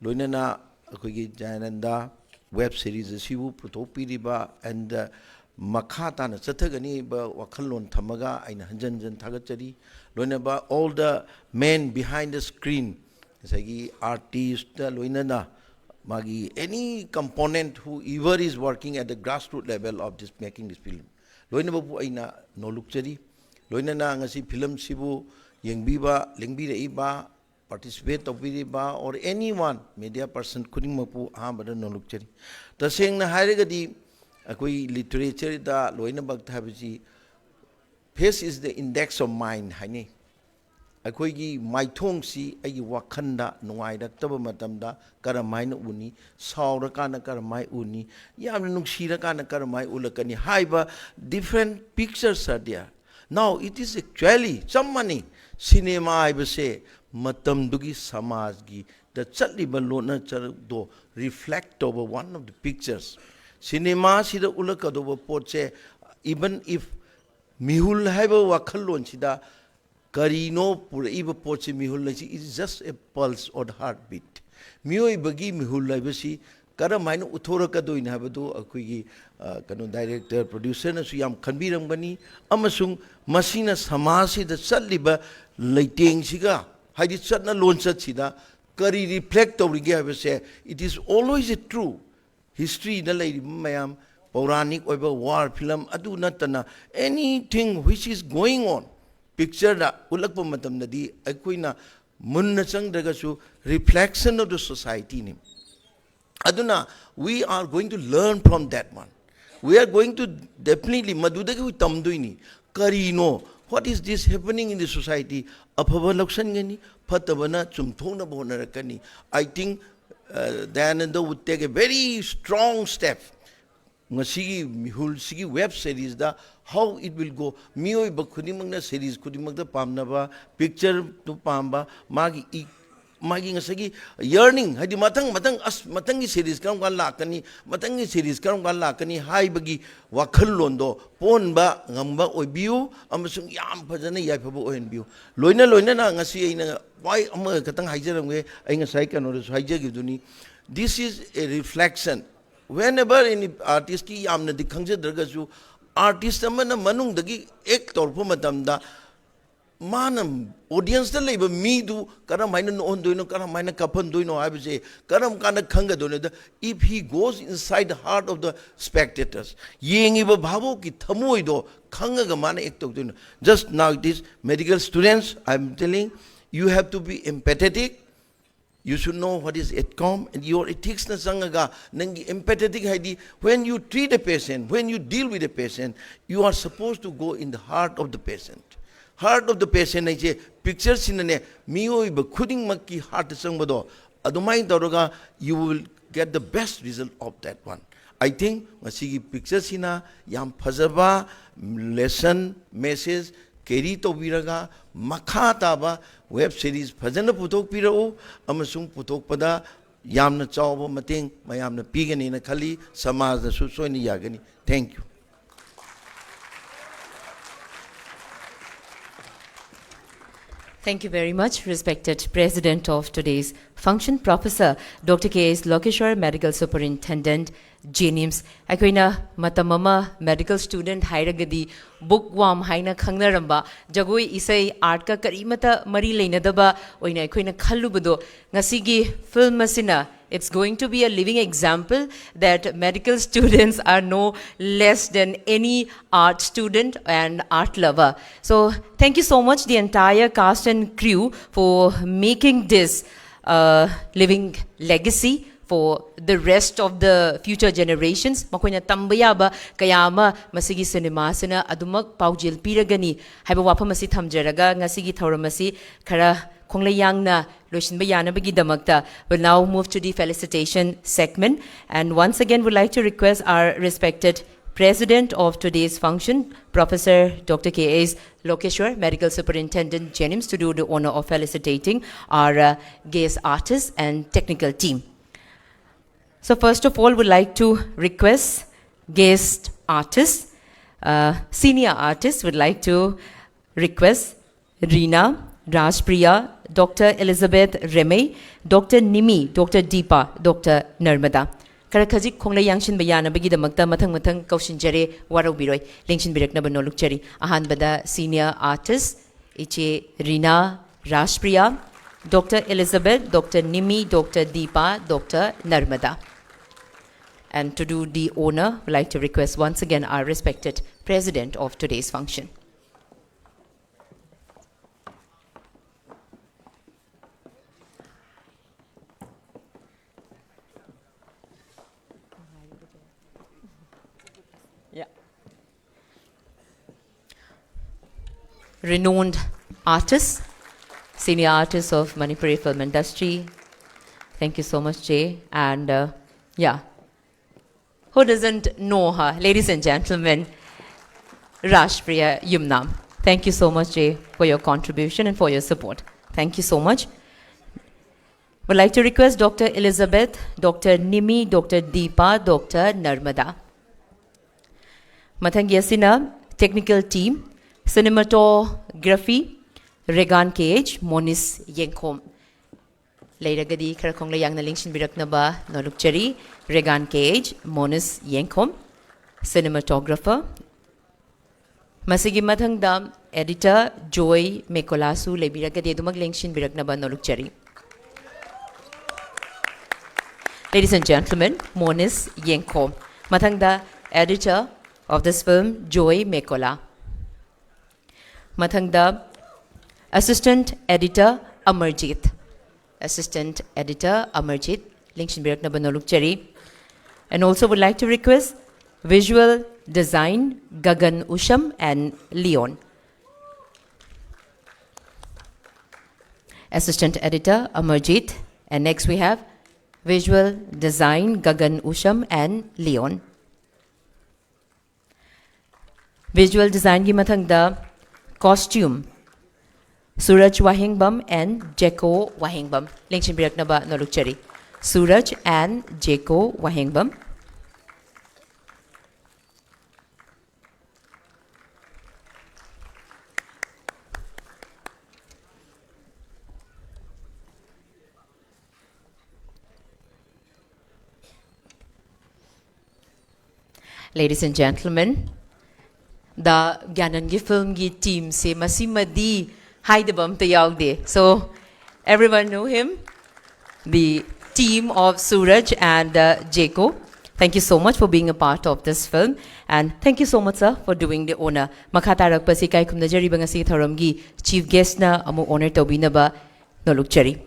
ꯂꯣꯏꯅꯅ ꯑꯩꯈꯣꯏꯒꯤ ꯖꯌꯥꯅꯟꯗ web series ꯑꯁꯤꯕꯨ ꯄꯨꯊꯣꯛꯄꯤꯔꯤꯕ and, uh, ꯃꯈꯥ ꯇꯥꯅ ꯆꯠꯊꯒꯅꯤꯕ ꯋꯥꯈꯜꯂꯣꯟ ꯊꯝꯃꯒ ꯑꯩꯅ ꯍꯟꯖꯟ ꯍꯟꯖꯟ ꯊꯥꯒꯠꯆꯔꯤ꯫ ꯂꯣꯏꯅꯕ all the men behind the screen, ꯉꯁꯥꯏꯒꯤ artistꯇ ꯂꯣꯏꯅꯅ ꯃꯥꯒꯤ any component whoever is working at the grassroots level of this making this film, ꯂꯣꯏꯅꯃꯛꯄꯨ ꯑꯩꯅ ꯅꯣꯂꯨꯛꯆꯔꯤ꯫ ꯂꯣꯏꯅꯅ ꯉꯁꯤ filmꯁꯤꯕꯨ ꯌꯦꯡꯕꯤꯕ, ꯂꯦꯡꯕꯤꯔꯛꯏꯕ participate ꯇꯧꯕꯤꯔꯤꯕ or anyone media person ꯈꯨꯗꯤꯡꯃꯛꯄꯨ ꯑꯍꯥꯟꯕꯗ ꯅꯣꯂꯨꯛꯆꯔꯤ꯫ ꯇꯁꯦꯡꯅ ꯍꯥꯏꯔꯒꯗꯤ ꯑꯩꯈꯣꯏ literature ꯗ ꯂꯣꯏꯅꯃꯛꯇ ꯍꯥꯏꯕꯁꯤ face is the index of mind ꯍꯥꯏꯅꯩ꯫ ꯑꯩꯈꯣꯏꯒꯤ ꯃꯥꯏꯊꯣꯡꯁꯤ ꯑꯩꯒꯤ ꯋꯥꯈꯜꯗ ꯅꯨꯡꯉꯥꯏꯔꯛꯇꯕ ꯃꯇꯝꯗ ꯀꯔꯝꯍꯥꯏꯅ ꯎꯅꯤ, ꯁꯥꯎꯔꯀꯥꯟꯗ ꯀꯔꯝꯍꯥꯏꯅ ꯎꯅꯤ, ꯌꯥꯝꯅ ꯅꯨꯡꯁꯤꯔꯀꯥꯟꯗ ꯀꯔꯝꯍꯥꯏꯅ ꯎꯠꯂꯛꯀꯅꯤ ꯍꯥꯏꯕ different pictures are there. Now it is actually ꯆꯞ ꯃꯥꯟꯅꯩ꯫ ꯁꯤꯅꯦꯃꯥ ꯍꯥꯏꯕꯁꯦ ꯃꯇꯝꯗꯨꯒꯤ ꯁꯃꯥꯖꯒꯤꯗ ꯆꯠꯂꯤꯕ ꯂꯣꯟꯅꯆꯠꯗꯣ reflect ꯇꯧꯕ one of the pictures꯫ ꯁꯤꯅꯦꯃꯥꯁꯤꯗ ꯎꯠꯂꯛꯀꯗꯧꯕ ꯄꯣꯠꯁꯦ, even if ꯃꯤꯍꯨꯜ ꯍꯥꯏꯕ ꯋꯥꯈꯜꯂꯣꯟꯁꯤꯗ ꯀꯔꯤꯅꯣ ꯄꯨꯔꯛꯏꯕ ꯄꯣꯠꯁꯤ, ꯃꯤꯍꯨꯜ ꯍꯥꯏꯁꯤ is just a pulse or heartbeat꯫ ꯃꯤꯑꯣꯏꯕꯒꯤ ꯃꯤꯍꯨꯜ ꯍꯥꯏꯕꯁꯤ ꯀꯔꯝ ꯍꯥꯏꯅ ꯎꯠꯊꯣꯔꯛꯀꯗꯣꯏꯅꯣ ꯍꯥꯏꯕꯗꯨ ꯑꯩꯈꯣꯏꯒꯤ, ꯑ, ꯀꯩꯅꯣ, director, producer ꯅꯁꯨ ꯌꯥꯝ ꯈꯟꯕꯤꯔꯝꯒꯅꯤ꯫ ꯑꯃꯁꯨꯡ ꯃꯁꯤꯅ ꯁꯃꯥꯖꯁꯤꯗ ꯆꯠꯂꯤꯕ ꯂꯩꯇꯦꯡꯁꯤꯒ, ꯍꯥꯏꯗꯤ ꯆꯠꯅ ꯂꯣꯟꯆꯠꯁꯤꯗ ꯀꯔꯤ reflect ꯇꯧꯔꯤꯒꯦ ꯍꯥꯏꯕꯁꯦ, it is always a true history ꯗ ꯂꯩꯔꯤꯕ ꯃꯌꯥꯝ, ꯄꯧꯔꯥꯅꯤꯛ ꯑꯣꯏꯕ war film ꯑꯗꯨ ꯅꯠꯇꯅ anything which is going on picture ꯗ ꯎꯠꯂꯛꯄ ꯃꯇꯝꯗꯗꯤ ꯑꯩꯈꯣꯏꯅ ꯃꯨꯟꯅ ꯆꯪꯗ꯭ꯔꯒꯁꯨ reflection of the society ꯅꯤ꯫ ꯑꯗꯨꯅ we are going to learn from that one. We are going to definitely ꯃꯗꯨꯗꯒꯤ ꯑꯩꯈꯣꯏ ꯇꯝꯗꯣꯏꯅꯤ꯫ ꯀꯔꯤꯅꯣ? What is this happening in the society? ꯑꯐꯕ ꯂꯧꯁꯟꯒꯅꯤ, ꯐꯠꯇꯕꯅ ꯆꯨꯝꯊꯣꯛꯅꯕ ꯍꯣꯠꯅꯔꯛꯀꯅꯤ꯫ I think, uh, Dayananda would take a very strong step꯫ ꯉꯁꯤꯒꯤ ꯃꯤꯍꯨꯜꯁꯤꯒꯤ web series the how it will go, ꯃꯤꯑꯣꯏꯕ ꯈꯨꯗꯤꯡꯃꯛꯅ series ꯈꯨꯗꯤꯡꯃꯛꯇ ꯄꯥꯝꯅꯕ, picture ꯗꯨ ꯄꯥꯝꯕ, ꯃꯥꯒꯤ ꯏ-, ꯃꯥꯒꯤ ꯉꯁꯥꯏꯒꯤ yearning, ꯍꯥꯏꯗꯤ ꯃꯊꯪ, ꯃꯊꯪ, ꯑꯁ, ꯃꯊꯪꯒꯤ series ꯀꯔꯝ ꯀꯥꯟꯗ ꯂꯥꯛꯀꯅꯤ, ꯃꯊꯪꯒꯤ series ꯀꯔꯝ ꯀꯥꯟꯗ ꯂꯥꯛꯀꯅꯤ ꯍꯥꯏꯕꯒꯤ ꯋꯥꯈꯜꯂꯣꯟꯗꯣ ꯄꯣꯛꯍꯟꯕ ꯉꯝꯕ ꯑꯣꯏꯕꯤꯌꯨ, ꯑꯃꯁꯨꯡ ꯌꯥꯝ ꯐꯖꯅ ꯌꯥꯏꯐꯕ ꯑꯣꯏꯍꯟꯕꯤꯌꯨ꯫ ꯂꯣꯏꯅ ꯂꯣꯏꯅꯅ ꯉꯁꯤ ꯑꯩꯅ ꯋꯥꯍꯩ ꯑꯃꯈꯛꯇꯪ ꯍꯥꯏꯖꯔꯝꯒꯦ, ꯑꯩ ꯉꯁꯥꯏ ꯀꯩꯅꯣꯗꯁꯨ ꯍꯥꯏꯖꯈꯤꯕꯗꯨꯅꯤ, this is a reflection꯫ Whenever any artist ꯀꯤ ꯌꯥꯝꯅꯗꯤ ꯈꯪꯖꯗ꯭ꯔꯒꯁꯨ, artist ꯑꯃꯅ ꯃꯅꯨꯡꯗꯒꯤ act ꯇꯧꯔꯛꯄ ꯃꯇꯝꯗ, ꯃꯥꯅ audience ꯇ ꯂꯩꯕ ꯃꯤꯗꯨ ꯀꯔꯝ ꯍꯥꯏꯅ ꯅꯣꯛꯍꯟꯗꯣꯏꯅꯣ, ꯀꯔꯝ ꯍꯥꯏꯅ ꯀꯞꯍꯟꯗꯣꯏꯅꯣ ꯍꯥꯏꯕꯁꯦ ꯀꯔꯝ ꯀꯥꯟꯗ ꯈꯪꯒꯗꯣꯏꯅꯣꯗ, if he goes inside the heart of the spectators, ꯌꯦꯡꯉꯤꯕ ꯚꯥꯕꯣꯛꯀꯤ ꯊꯃꯣꯏꯗꯣ ꯈꯪꯉꯒ ꯃꯥꯅ act ꯇꯧꯗꯣꯏꯅꯣ꯫ Just now it is medical students, I am telling, You have to be empathetic. You should know what is etcom and your ethics ꯅ ꯆꯪꯉꯒ ꯅꯪꯒꯤ empathetic ꯍꯥꯏꯗꯤ when you treat a patient, when you deal with a patient, you are supposed to go in the heart of the patient. Heart of the patient ꯍꯥꯏꯁꯦ picture ꯁꯤꯅꯅꯦ ꯃꯤꯑꯣꯏꯕ ꯈꯨꯗꯤꯡꯃꯛꯀꯤ heart ꯇ ꯆꯪꯕꯗꯣ ꯑꯗꯨꯃꯥꯏꯅ ꯇꯧꯔꯒ you will get the best result of that one. I think ꯃꯁꯤꯒꯤ picture ꯁꯤꯅ ꯌꯥꯝ ꯐꯖꯕ lesson message carry ꯇꯧꯕꯤꯔꯒ ꯃꯈꯥ ꯇꯥꯕ web series ꯐꯖꯅ ꯄꯨꯊꯣꯛꯄꯤꯔꯛꯎ ꯑꯃꯁꯨꯡ ꯄꯨꯊꯣꯛꯄꯗ ꯌꯥꯝꯅ ꯆꯥꯎꯕ ꯃꯇꯦꯡ ꯃꯌꯥꯝꯅ ꯄꯤꯒꯅꯤꯅ ꯈꯜꯂꯤ꯫ ꯁꯃꯥꯖꯅꯁꯨ ꯁꯣꯏꯅ ꯌꯥꯒꯅꯤ꯫ Thank you. Thank you very much, respected President of today's function, Professor Doctor K S Lokeshwar, Medical Superintendent, JNIMS. ꯑꯩꯈꯣꯏꯅ ꯃꯇꯝ ꯑꯃ medical student ꯍꯥꯏꯔꯒꯗꯤ bookworm ꯍꯥꯏꯅ ꯈꯪꯅꯔꯝꯕ, ꯖꯒꯣꯏ ꯏꯁꯩ artꯀ ꯀꯔꯤꯃꯠꯇ ꯃꯔꯤ ꯂꯩꯅꯗꯕ ꯑꯣꯏꯅ ꯑꯩꯈꯣꯏꯅ ꯈꯜꯂꯨꯕꯗꯣ, ꯉꯁꯤꯒꯤ film ꯑꯁꯤꯅ, it's going to be a living example that medical students are no less than any art student and art lover. So thank you so much, the entire cast and crew, for making this uh, living legacy for the rest of the future generations. ꯃꯈꯣꯏꯅ ꯇꯝꯕ ꯌꯥꯕ ꯀꯌꯥ ꯑꯃ ꯃꯁꯤꯒꯤ cinema ꯑꯁꯤꯅ ꯑꯗꯨꯃꯛ ꯄꯥꯎꯖꯦꯜ ꯄꯤꯔꯒꯅꯤ ꯍꯥꯏꯕ ꯋꯥꯐꯝ ꯑꯁꯤ ꯊꯝꯖꯔꯒ, ꯉꯁꯤꯒꯤ ꯊꯧꯔꯝ ꯑꯁꯤ ꯈꯔ ꯈꯣꯡꯂꯩ ꯌꯥꯡꯅ ꯂꯣꯏꯁꯤꯟꯕ ꯌꯥꯅꯕꯒꯤꯗꯃꯛꯇ, we'll now move to the felicitation segment. And once again, would like to request our respected President of today's function, Professor Doctor K S Lokeshwar, Medical Superintendent, JNIMS, to do the honor of felicitating our uh, guest artists and technical team. So first of all, would like to request guest artists, uh, senior artists, would like to request Rina, Rajpriya, Doctor Elizabeth Remei, Doctor Nimi, Doctor Deepa, Doctor Narmada. ꯈꯔ ꯈꯖꯤꯛ ꯈꯣꯡꯂꯩ ꯌꯥꯡꯁꯤꯟꯕ ꯌꯥꯅꯕꯒꯤꯗꯃꯛꯇ ꯃꯊꯪ ꯃꯊꯪ ꯀꯧꯁꯤꯟꯖꯔꯦ, ꯋꯥꯔꯧꯕꯤꯔꯣꯏ, ꯂꯦꯡꯁꯤꯟꯕꯤꯔꯛꯅꯕ ꯅꯣꯜꯂꯨꯛꯆꯔꯤ꯫ ꯑꯍꯥꯟꯕꯗ senior artist ꯏꯆꯦ ꯔꯤꯅꯥ ꯔꯥꯖꯄ꯭ꯔꯤꯌꯥ, Doctor Elizabeth, Doctor Nimi, Doctor Deepa, Doctor Narmada. And to do the honor, I'd like to request once again our respected president of today's function. Renowned artist, senior artist of Manipuri film industry. Thank you so much, Jay. And uh, yeah, who doesn't know her, ladies and gentlemen? Rajpriya Yumnam. Thank you so much, Jay, for your contribution and for your support. Thank you so much. Would like to request Doctor Elizabeth, Doctor Nimi, Doctor Deepa, Doctor Narmada. ꯃꯊꯪꯒꯤ ꯑꯁꯤꯅ technical team, cinematography, Regan K H, Monis Yengkhom. ꯂꯩꯔꯒꯗꯤ ꯈꯔ ꯈꯣꯡꯂꯩ ꯌꯥꯡꯅ ꯂꯦꯡꯁꯤꯟꯕꯤꯔꯛꯅꯕ ꯅꯣꯂꯨꯛꯆꯔꯤ꯫ Regan K H, Monis Yengkhom, cinematographer. ꯃꯁꯤꯒꯤ ꯃꯊꯪꯗ editor Joy Mekola ꯁꯨ ꯂꯩꯕꯤꯔꯒꯗꯤ ꯑꯗꯨꯃꯛ ꯂꯦꯡꯁꯤꯟꯕꯤꯔꯛꯅꯕ ꯅꯣꯂꯨꯛꯆꯔꯤ꯫ Ladies and gentlemen, Monis Yengkhom. ꯃꯊꯪꯗ editor of this film, Joy Mekola. ꯃꯊꯪꯗ assistant editor Amarjit. Assistant editor Amarjit, ꯂꯦꯡꯁꯤꯟꯕꯤꯔꯛꯅꯕ ꯅꯣꯂꯨꯛꯆꯔꯤ꯫ And also would like to request visual design Gagan Usham and Leon. Assistant editor Amarjit. And next we have visual design Gagan Usham and Leon. Visual design ꯒꯤ ꯃꯊꯪꯗ costume, Suraj Wahengbam and Jeko Wahengbam. ꯂꯦꯡꯁꯤꯟꯕꯤꯔꯛꯅꯕ ꯅꯣꯂꯨꯛꯆꯔꯤ꯫ Suraj and Jeko Wahengbam. Ladies and gentlemen, the ꯒ꯭ꯌꯥꯅꯟꯒꯤ film ꯒꯤ team ꯁꯦ ꯃꯁꯤꯃꯗꯤ ꯍꯥꯏꯗꯕ ꯑꯝꯇ ꯌꯥꯎꯗꯦ꯫ So, everyone know him, the team of Suraj and uh, Jeko. Thank you so much for being a part of this film, and thank you so much, sir, for doing the honor. ꯃꯈꯥ ꯇꯥꯔꯛꯄꯁꯤ ꯏꯀꯥꯏ ꯈꯨꯝꯅꯖꯔꯤꯕ ꯉꯁꯤꯒꯤ ꯊꯧꯔꯝꯒꯤ chief guest ꯅ ꯑꯃꯨꯛ honor ꯇꯧꯕꯤꯅꯕ ꯅꯣꯂꯨꯛꯆꯔꯤ꯫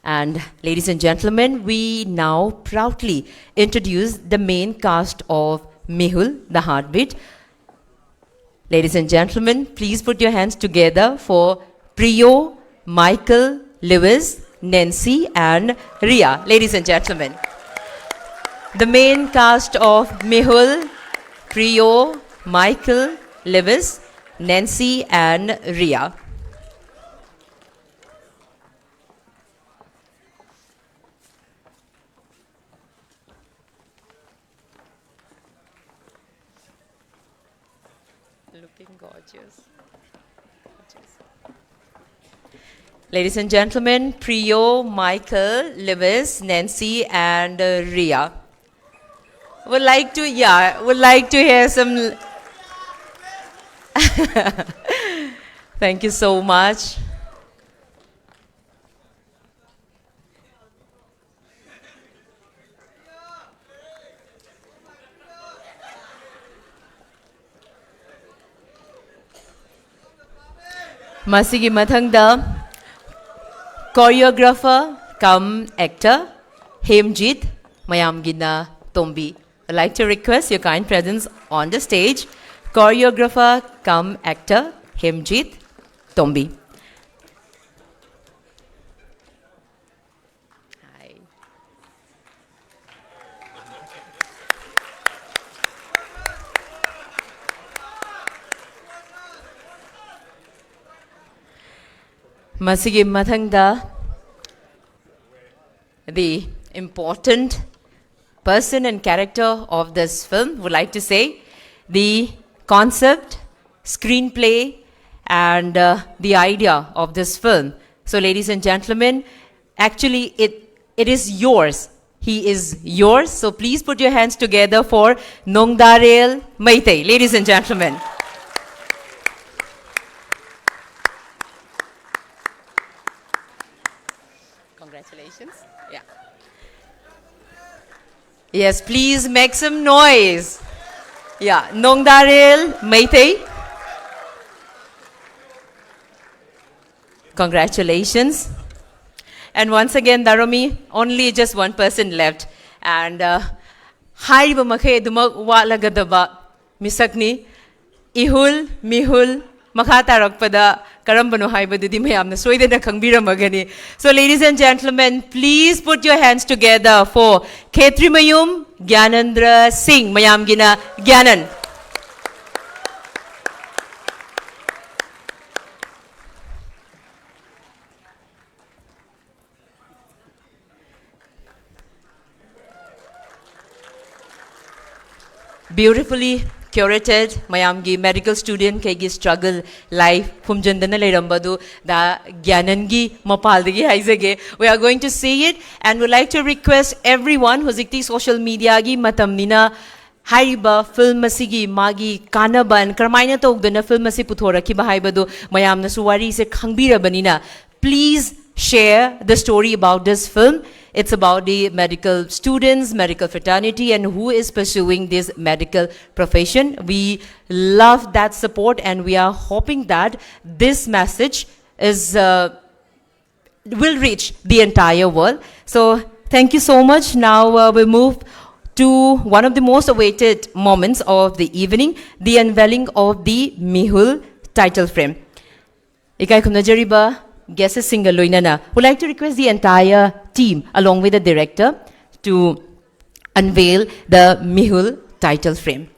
And ladies and gentlemen, we now proudly introduce the main cast of Mehul, the Heartbeat. Ladies and gentlemen, please put your hands together for Priyo, Michael, Lewis, Nancy, and Ria. Ladies and gentlemen, the main cast of Mehul, Priyo, Michael, Lewis, Nancy, and Ria. Looking gorgeous. Gorgeous. Ladies and gentlemen, Priyo, Michael, Lewis, Nancy, and uh, Ria. Would like to, yeah, would like to hear some. Thank you so much. ꯃꯁꯤꯒꯤ ꯃꯊꯪꯗ choreographer cum actor Hemjit, ꯃꯌꯥꯝꯒꯤꯅ Tombi. I'd like to request your kind presence on the stage, choreographer cum actor Hemjit Tombi. Hi. ꯃꯁꯤꯒꯤ ꯃꯊꯪꯗ the important person and character of this film would like to say the concept, screenplay, and uh, the idea of this film. So, ladies and gentlemen, actually, it, it is yours. He is yours. So, please put your hands together for Nongdarel Meitei, ladies and gentlemen. Congratulations. Yeah. Yes, please make some noise. Yeah, Nongdarel Meitei. Congratulations. And once again, Daromi, only just one person left. And uh, ꯍꯥꯏꯔꯤꯕ ꯃꯈꯩ ꯑꯗꯨꯃꯛ ꯋꯥꯠꯂꯒꯗꯕ ꯃꯤꯁꯛꯅꯤ. ꯏꯍꯨꯜ, ꯃꯤꯍꯨꯜ, ꯃꯈꯥ ꯇꯥꯔꯛꯄꯗ ꯀꯔꯝꯕꯅꯣ ꯍꯥꯏꯕꯗꯨꯗꯤ ꯃꯌꯥꯝꯅ ꯁꯣꯏꯗꯅ ꯈꯪꯕꯤꯔꯝꯃꯒꯅꯤ꯫ So, ladies and gentlemen, please put your hands together for ꯈꯦꯇ꯭ꯔꯤꯃꯌꯨꯝ ꯒ꯭ꯌꯥꯅꯦꯟꯗ꯭ꯔ ꯁꯤꯡ, ꯃꯌꯥꯝꯒꯤꯅ ꯒ꯭ꯌꯥꯅꯟ꯫ Beautifully curated, ꯃꯌꯥꯝꯒꯤ medical student ꯈꯩꯒꯤ struggle life ꯐꯨꯝꯖꯤꯟꯗꯅ ꯂꯩꯔꯝꯕꯗꯨ ꯗꯥ ꯒ꯭ꯌꯥꯅꯟꯒꯤ ꯃꯄꯥꯜꯗꯒꯤ ꯍꯥꯏꯖꯒꯦ꯫ We are going to see it and would like to request everyone, ꯍꯧꯖꯤꯛꯇꯤ social media ꯒꯤ ꯃꯇꯝꯅꯤꯅ, ꯍꯥꯏꯔꯤꯕ film ꯑꯁꯤꯒꯤ ꯃꯥꯒꯤ ꯀꯥꯟꯅꯕ and ꯀꯔꯝꯍꯥꯏꯅ ꯇꯧꯗꯅ film ꯑꯁꯤ ꯄꯨꯊꯣꯔꯛꯈꯤꯕ ꯍꯥꯏꯕꯗꯨ ꯃꯌꯥꯝꯅꯁꯨ ꯋꯥꯔꯤꯁꯦ ꯈꯪꯕꯤꯔꯕꯅꯤꯅ, please share the story about this film. It's about the medical students, medical fraternity, and who is pursuing this medical profession. We love that support, and we are hoping that this message is uh, will reach the entire world. So, thank you so much. Now uh, we move to one of the most awaited moments of the evening, the unveiling of the Mihul title frame. ꯏꯀꯥꯏ ꯈꯨꯝꯅꯖꯔꯤꯕ guests ꯁꯤꯡꯒ ꯂꯣꯏꯅꯅ, would like to request the entire team along with the director to unveil the Mihul title frame.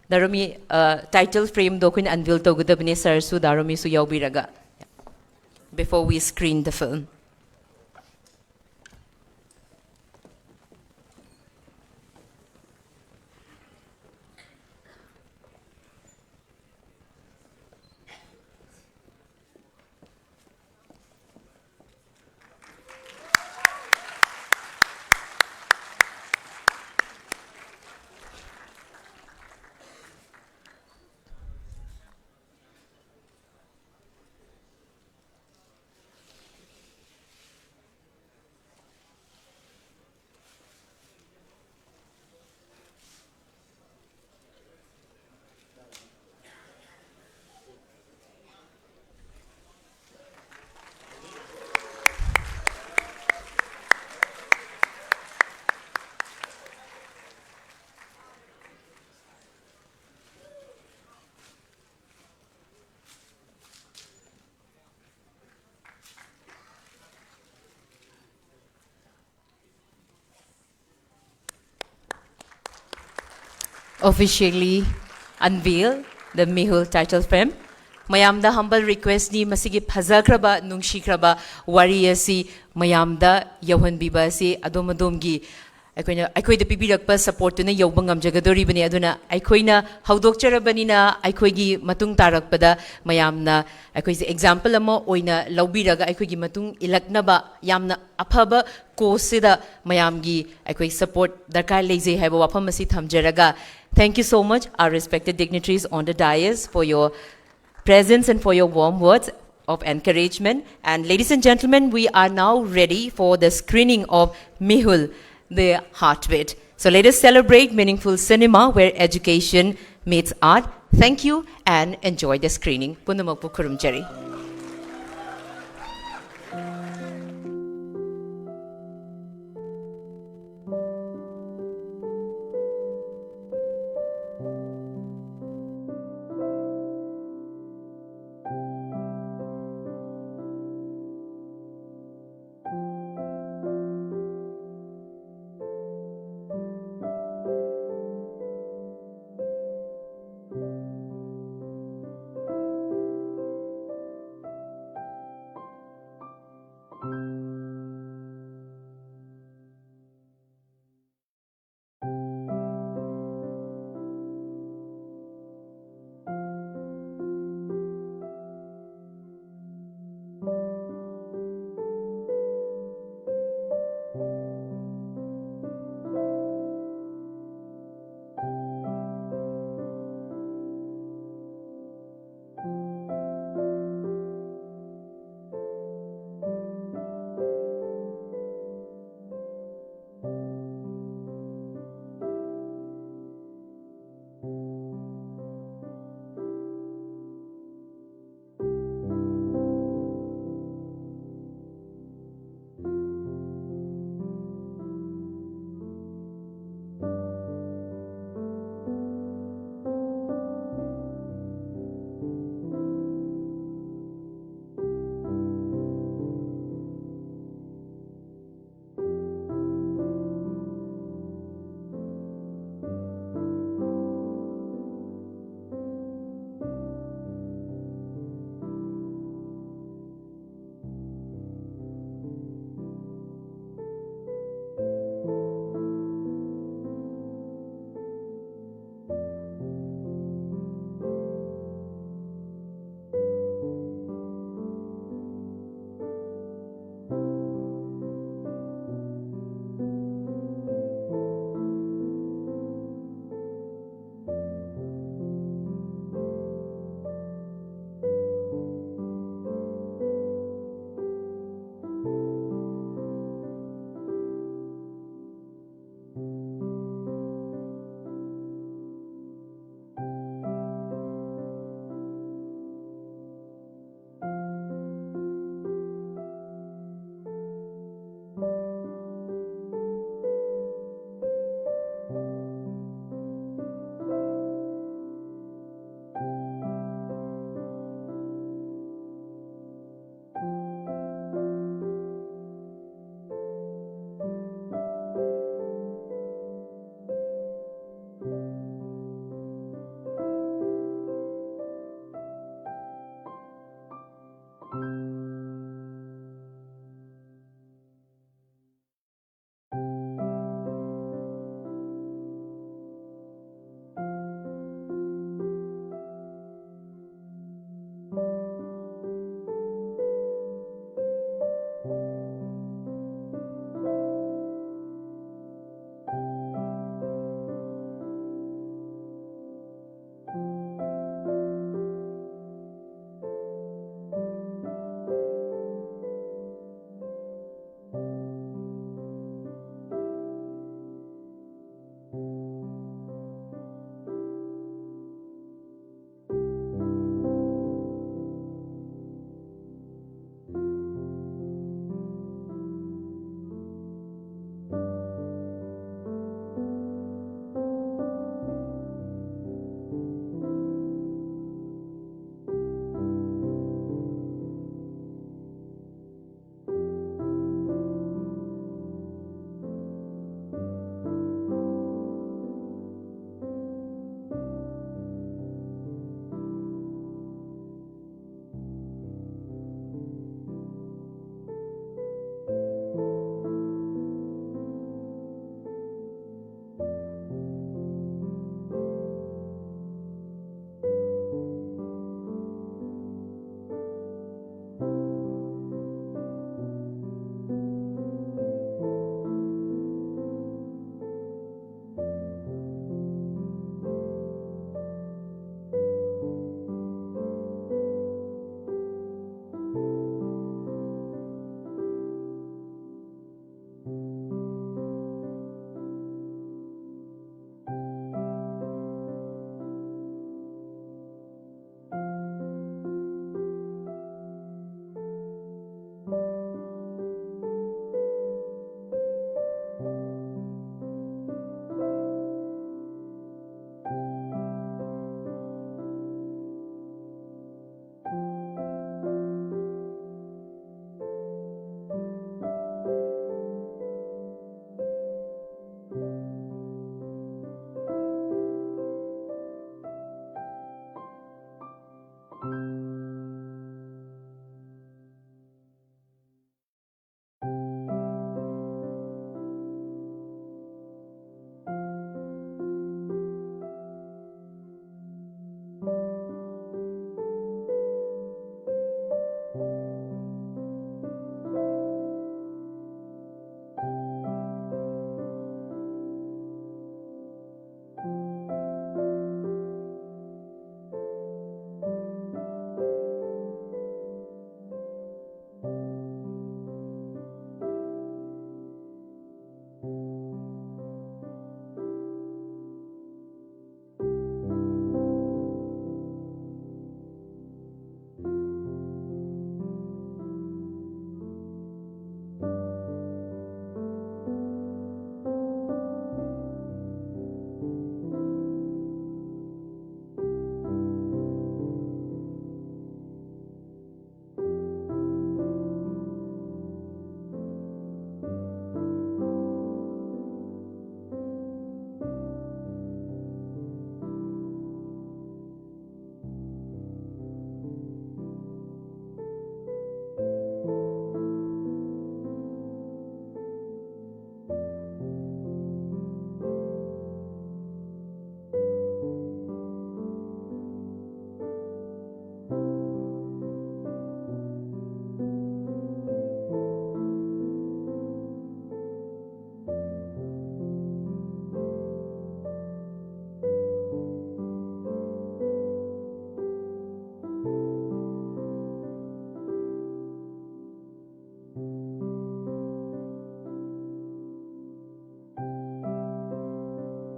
The Romi, title frame ꯗꯣ ꯑꯩꯈꯣꯏꯅ unveil ꯇꯧꯒꯗꯕꯅꯦ, sir ꯁꯨ ꯗꯥ ꯔꯣꯃꯤꯁꯨ ꯌꯥꯎꯕꯤꯔꯒ, before we screen the film. officially unveil the Mehul title film. ꯃꯌꯥꯝꯗ humble request ꯅꯤ, ꯃꯁꯤꯒꯤ ꯐꯖꯈ꯭ꯔꯕ, ꯅꯨꯡꯁꯤꯈ꯭ꯔꯕ ꯋꯥꯔꯤ ꯑꯁꯤ ꯃꯌꯥꯝꯗ ꯌꯧꯍꯟꯕꯤꯕ ꯑꯁꯤ ꯑꯗꯣꯝ ꯑꯗꯣꯝꯒꯤ, ꯑꯩꯈꯣꯏꯅ, ꯑꯩꯈꯣꯏꯗ ꯄꯤꯕꯤꯔꯛꯄ support ꯇꯨꯅ ꯌꯧꯕ ꯉꯝꯖꯒꯗꯣꯔꯤꯕꯅꯤ꯫ ꯑꯗꯨꯅ ꯑꯩꯈꯣꯏꯅ ꯍꯧꯗꯣꯛꯆꯔꯕꯅꯤꯅ, ꯑꯩꯈꯣꯏꯒꯤ ꯃꯇꯨꯡ ꯇꯥꯔꯛꯄꯗ ꯃꯌꯥꯝꯅ ꯑꯩꯈꯣꯏꯁꯦ example ꯑꯃ ꯑꯣꯏꯅ ꯂꯧꯕꯤꯔꯒ, ꯑꯩꯈꯣꯏꯒꯤ ꯃꯇꯨꯡ ꯏꯜꯂꯛꯅꯕ ꯌꯥꯝꯅ ꯑꯐꯕ cause ꯁꯤꯗ ꯃꯌꯥꯝꯒꯤ ꯑꯩꯈꯣꯏ support ꯗꯔꯀꯥꯔ ꯂꯩꯖꯩ ꯍꯥꯏꯕ ꯋꯥꯐꯝ ꯑꯁꯤ ꯊꯝꯖꯔꯒ, thank you so much, our respected dignitaries on the dais, for your presence and for your warm words of encouragement. And ladies and gentlemen, we are now ready for the screening of Mehul, the Heartbeat. So let us celebrate meaningful cinema where education meets art. Thank you and enjoy the screening. ꯄꯨꯝꯅꯃꯛꯄꯨ ꯈꯨꯔꯨꯝꯖꯔꯤ꯫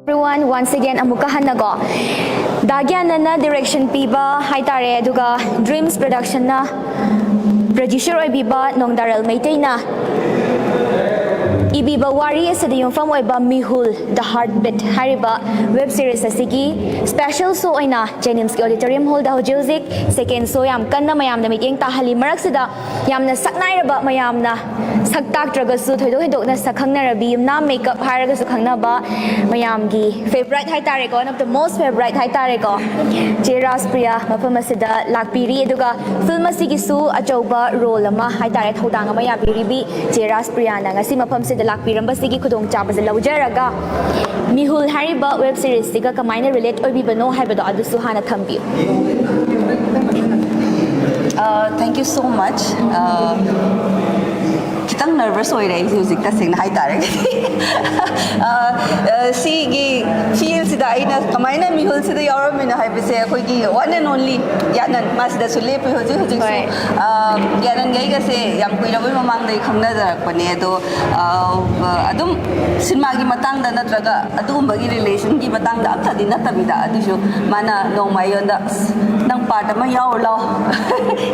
Everyone, once again ꯑꯃꯨꯛꯀ ꯍꯟꯅꯀꯣ, ꯗꯥ ꯒ꯭ꯌꯥꯅꯟꯅ direction ꯄꯤꯕ ꯍꯥꯏꯇꯥꯔꯦ, ꯑꯗꯨꯒ Dreams Production ꯅ producer ꯑꯣꯏꯕꯤꯕ ꯅꯣꯡꯗꯥꯔꯦꯜ ꯃꯩꯇꯩꯅ ꯏꯕꯤꯕ ꯋꯥꯔꯤ ꯑꯁꯤꯗ ꯌꯨꯝꯐꯝ ꯑꯣꯏꯕ ꯃꯤꯍꯨꯜ, The Heartbeat ꯍꯥꯏꯔꯤꯕ web series ꯑꯁꯤꯒꯤ special show ꯑꯣꯏꯅ JNIMS ꯀꯤ auditorium hall ꯗ ꯍꯧꯖꯤꯛ ꯍꯧꯖꯤꯛ second show ꯌꯥꯝ ꯀꯟꯅ ꯃꯌꯥꯝꯗ ꯃꯤꯠꯌꯦꯡ ꯇꯥꯍꯜꯂꯤ꯫ ꯃꯔꯛꯁꯤꯗ ꯌꯥꯝꯅ ꯁꯛꯅꯥꯏꯔꯕ, ꯃꯌꯥꯝꯅ ꯁꯛ ꯇꯥꯛꯇ꯭ꯔꯒꯁꯨ ꯊꯣꯏꯗꯣꯛ ꯍꯦꯟꯗꯣꯛꯅ ꯁꯛ ꯈꯪꯅꯔꯕꯤ ꯌꯨꯝꯅꯥꯝ makeup ꯍꯥꯏꯔꯒꯁꯨ ꯈꯪꯅꯕ, ꯃꯌꯥꯝꯒꯤ favourite ꯍꯥꯏꯇꯥꯔꯦꯀꯣ, one of the most favourite ꯍꯥꯏꯇꯥꯔꯦꯀꯣ, ꯆꯦ ꯔꯥꯖꯄ꯭ꯔꯤꯌꯥ ꯃꯐꯝ ꯑꯁꯤꯗ ꯂꯥꯛꯄꯤꯔꯤ꯫ ꯑꯗꯨꯒ film ꯑꯁꯤꯒꯤꯁꯨ ꯑꯆꯧꯕ role ꯑꯃ ꯍꯥꯏꯇꯥꯔꯦ, ꯊꯧꯗꯥꯡ ꯑꯃ ꯌꯥꯕꯤꯔꯤꯕꯤ ꯆꯦ ꯔꯥꯖꯄ꯭ꯔꯤꯌꯥꯅ ꯉꯁꯤ ꯃꯐꯝꯁꯤꯗ ꯂꯥꯛꯄꯤꯔꯝꯕꯁꯤꯒꯤ ꯈꯨꯗꯣꯡꯆꯥꯕꯁꯦ ꯂꯧꯖꯔꯒ, ꯃꯤꯍꯨꯜ ꯍꯥꯏꯔꯤꯕ web series ꯁꯤꯒ ꯀꯃꯥꯏꯅ relate ꯑꯣꯏꯕꯤꯕꯅꯣ ꯍꯥꯏꯕꯗꯣ ꯑꯗꯨꯁꯨ ꯍꯥꯟꯅ ꯊꯝꯕꯤꯌꯨ꯫ Uh, thank you so much. Uh, nervous ꯑꯣꯏꯔꯦ ꯑꯩꯁꯦ ꯍꯧꯖꯤꯛ, ꯇꯁꯦꯡꯅ ꯍꯥꯏꯇꯥꯔꯒꯗꯤ꯫ ꯑ, ꯑ, ꯁꯤꯒꯤ ꯐꯤꯜꯁꯤꯗ ꯑꯩꯅ ꯀꯃꯥꯏꯅ ꯃꯤꯍꯨꯜꯁꯤꯗ ꯌꯥꯎꯔꯝꯃꯤꯅꯣ ꯍꯥꯏꯕꯁꯦ, ꯑꯩꯈꯣꯏꯒꯤ ꯋꯥꯟ ꯑꯦꯟ ꯑꯣꯟꯂꯤ ꯌꯥꯅꯟ, ꯃꯥꯁꯤꯗꯁꯨ ꯂꯦꯞꯄꯤ ꯍꯧꯖꯤꯛ ꯍꯧꯖꯤꯛꯁꯨ꯫ ꯍꯣꯏ꯫ ꯑ, ꯌꯥꯅꯟꯒ ꯑꯩꯒꯁꯦ ꯌꯥꯝ ꯀꯨꯏꯔꯕꯩ ꯃꯃꯥꯡꯗꯒꯤ ꯈꯪꯅꯖꯔꯛꯄꯅꯦ, ꯑꯗꯣ, ꯑ, ꯑꯗꯨꯝ ꯁꯤꯅꯦꯃꯥꯒꯤ ꯃꯇꯥꯡꯗ ꯅꯠꯇ꯭ꯔꯒ ꯑꯗꯨꯒꯨꯝꯕꯒꯤ ꯔꯤꯂꯦꯁꯟꯒꯤ ꯃꯇꯥꯡꯗ ꯑꯝꯇꯗꯤ ꯅꯠꯇꯕꯤꯗ, ꯑꯗꯨꯁꯨ ꯃꯥꯅ ꯅꯣꯡꯃ ꯑꯩꯉꯣꯟꯗ, "ꯑꯁ, ꯅꯪ ꯄꯥꯔꯠ ꯑꯃ ꯌꯥꯎꯔꯨ ꯂꯥꯎ,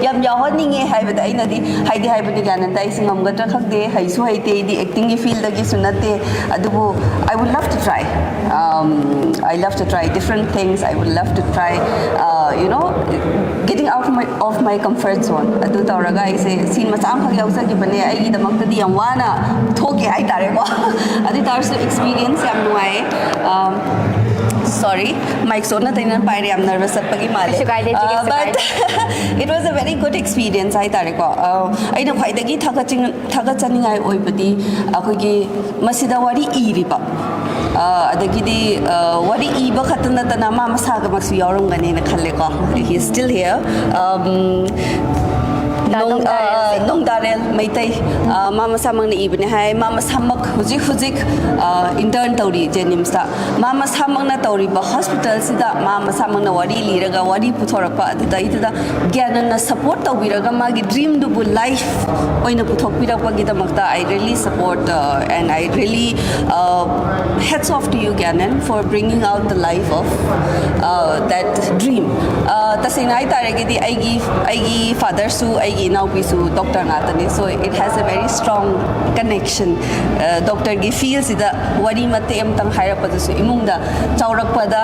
ꯌꯥꯝ ꯌꯥꯎꯍꯟꯅꯤꯡꯉꯦ" ꯍꯥꯏꯕꯗ, ꯑꯩꯅꯗꯤ ꯍꯥꯏꯗꯤ ꯍꯥꯏꯕꯅꯤ, ꯒ꯭ꯌꯥꯅꯟꯗ, "ꯑꯩꯁꯦ ꯉꯝꯒꯗ꯭ꯔꯥ ꯈꯪꯗꯦ, ꯍꯩꯁꯨ ꯍꯩꯇꯦ, ꯑꯩꯗꯤ ꯑꯦꯛꯇꯤꯡꯒꯤ ꯐꯤꯜꯗꯒꯤꯁꯨ ꯅꯠꯇꯦ, ꯑꯗꯨꯕꯨ I would love to try, um, I love to try different things, I would love to try, uh, you know, getting out of my, of my comfort zone." ꯑꯗꯨ ꯇꯧꯔꯒ ꯑꯩꯁꯦ ꯁꯤꯟ ꯃꯆꯥ ꯑꯃꯈꯛ ꯌꯥꯎꯖꯈꯤꯕꯅꯦ, ꯑꯩꯒꯤꯗꯃꯛꯇꯗꯤ ꯌꯥꯝ ꯋꯥꯅ ꯊꯣꯛꯈꯤ ꯍꯥꯏꯇꯥꯔꯦꯀꯣ꯫ ꯑꯗꯨ ꯑꯣꯏ ꯇꯥꯔꯁꯨ ꯑꯦꯛꯁꯄꯤꯔꯤꯌꯦꯟꯁ ꯌꯥꯝ ꯅꯨꯡꯉꯥꯏꯌꯦ꯫ ꯁꯣꯔꯤ, ꯃꯥꯏꯛ ꯁꯣꯟꯅ ꯇꯩꯅ ꯄꯥꯏꯔꯦ, ꯌꯥꯝ ꯅꯔꯚꯁ ꯆꯠꯄꯒꯤ ꯃꯥꯜꯂꯦ꯫ ꯀꯩꯁꯨ ꯀꯥꯏꯗꯦ, ꯏꯆꯦ, ꯀꯩꯁꯨ ꯀꯥꯏꯗꯦ꯫ But it was a very good experience ꯍꯥꯏꯇꯥꯔꯦꯀꯣ꯫ ꯑ, ꯑꯩꯅ ꯈ꯭ꯋꯥꯏꯗꯒꯤ ꯊꯥꯒꯠꯆꯤꯡ-, ꯊꯥꯒꯠꯆꯅꯤꯡꯉꯥꯏ ꯑꯣꯏꯕꯗꯤ ꯑꯩꯈꯣꯏꯒꯤ ꯃꯁꯤꯗ ꯋꯥꯔꯤ ꯏꯔꯤꯕ, ꯑ, ꯑꯗꯒꯤꯗꯤ, ꯑ, ꯋꯥꯔꯤ ꯏꯕ ꯈꯛꯇ ꯅꯠꯇꯅ ꯃꯥ ꯃꯁꯥꯒꯃꯛꯁꯨ ꯌꯥꯎꯔꯝꯒꯅꯦꯅ ꯈꯜꯂꯦꯀꯣ꯫ He is still here. Um, ꯅꯣꯡ-, ꯑ, ꯅꯣꯡꯗꯥꯔꯦꯜ ꯃꯩꯇꯩ, ꯑ, ꯃꯥ ꯃꯁꯥꯃꯛꯅ ꯏꯕꯅꯦ ꯍꯥꯏ꯫ ꯃꯥ ꯃꯁꯥꯃꯛ ꯍꯧꯖꯤꯛ ꯍꯧꯖꯤꯛ, ꯑ, ꯏꯟꯇꯔꯟ ꯇꯧꯔꯤ ꯖꯦꯅꯤꯝꯁꯇ꯫ ꯃꯥ ꯃꯁꯥꯃꯛꯅ ꯇꯧꯔꯤꯕ ꯍꯣꯁꯄꯤꯇꯥꯜꯁꯤꯗ ꯃꯥ ꯃꯁꯥꯃꯛꯅ ꯋꯥꯔꯤ ꯂꯤꯔꯒ, ꯋꯥꯔꯤ ꯄꯨꯊꯣꯔꯛꯄ ꯑꯗꯨꯗꯩꯗꯨꯗ ꯒ꯭ꯌꯥꯅꯟꯅ ꯁꯄꯣꯔꯠ ꯇꯧꯕꯤꯔꯒ, ꯃꯥꯒꯤ ꯗ꯭ꯔꯤꯝꯗꯨꯕꯨ ꯂꯥꯏꯐ ꯑꯣꯏꯅ ꯄꯨꯊꯣꯛꯄꯤꯔꯛꯄꯒꯤꯗꯃꯛꯇ, I really support, uh, and I really, uh, hats off to you, Gyanan, for bringing out the life of, uh, that dream. Uh, ꯇꯁꯦꯡꯅ ꯍꯥꯏꯇꯥꯔꯒꯗꯤ ꯑꯩꯒꯤ, ꯑꯩꯒꯤ ꯐꯥꯗꯔꯁꯨ, ꯑꯩꯒꯤ ꯏꯅꯥꯎꯄꯤꯁꯨ ꯗꯣꯛꯇꯔ ꯉꯥꯛꯇꯅꯤ, so it has a very strong connection. Uh, ꯗꯣꯛꯇꯔꯒꯤ ꯐꯤꯜꯁꯤꯗ ꯋꯥꯔꯤ ꯃꯇꯦꯛ ꯑꯃꯇꯪ ꯍꯥꯏꯔꯛꯄꯗꯁꯨ, ꯏꯃꯨꯡꯗ ꯆꯥꯎꯔꯛꯄꯗ,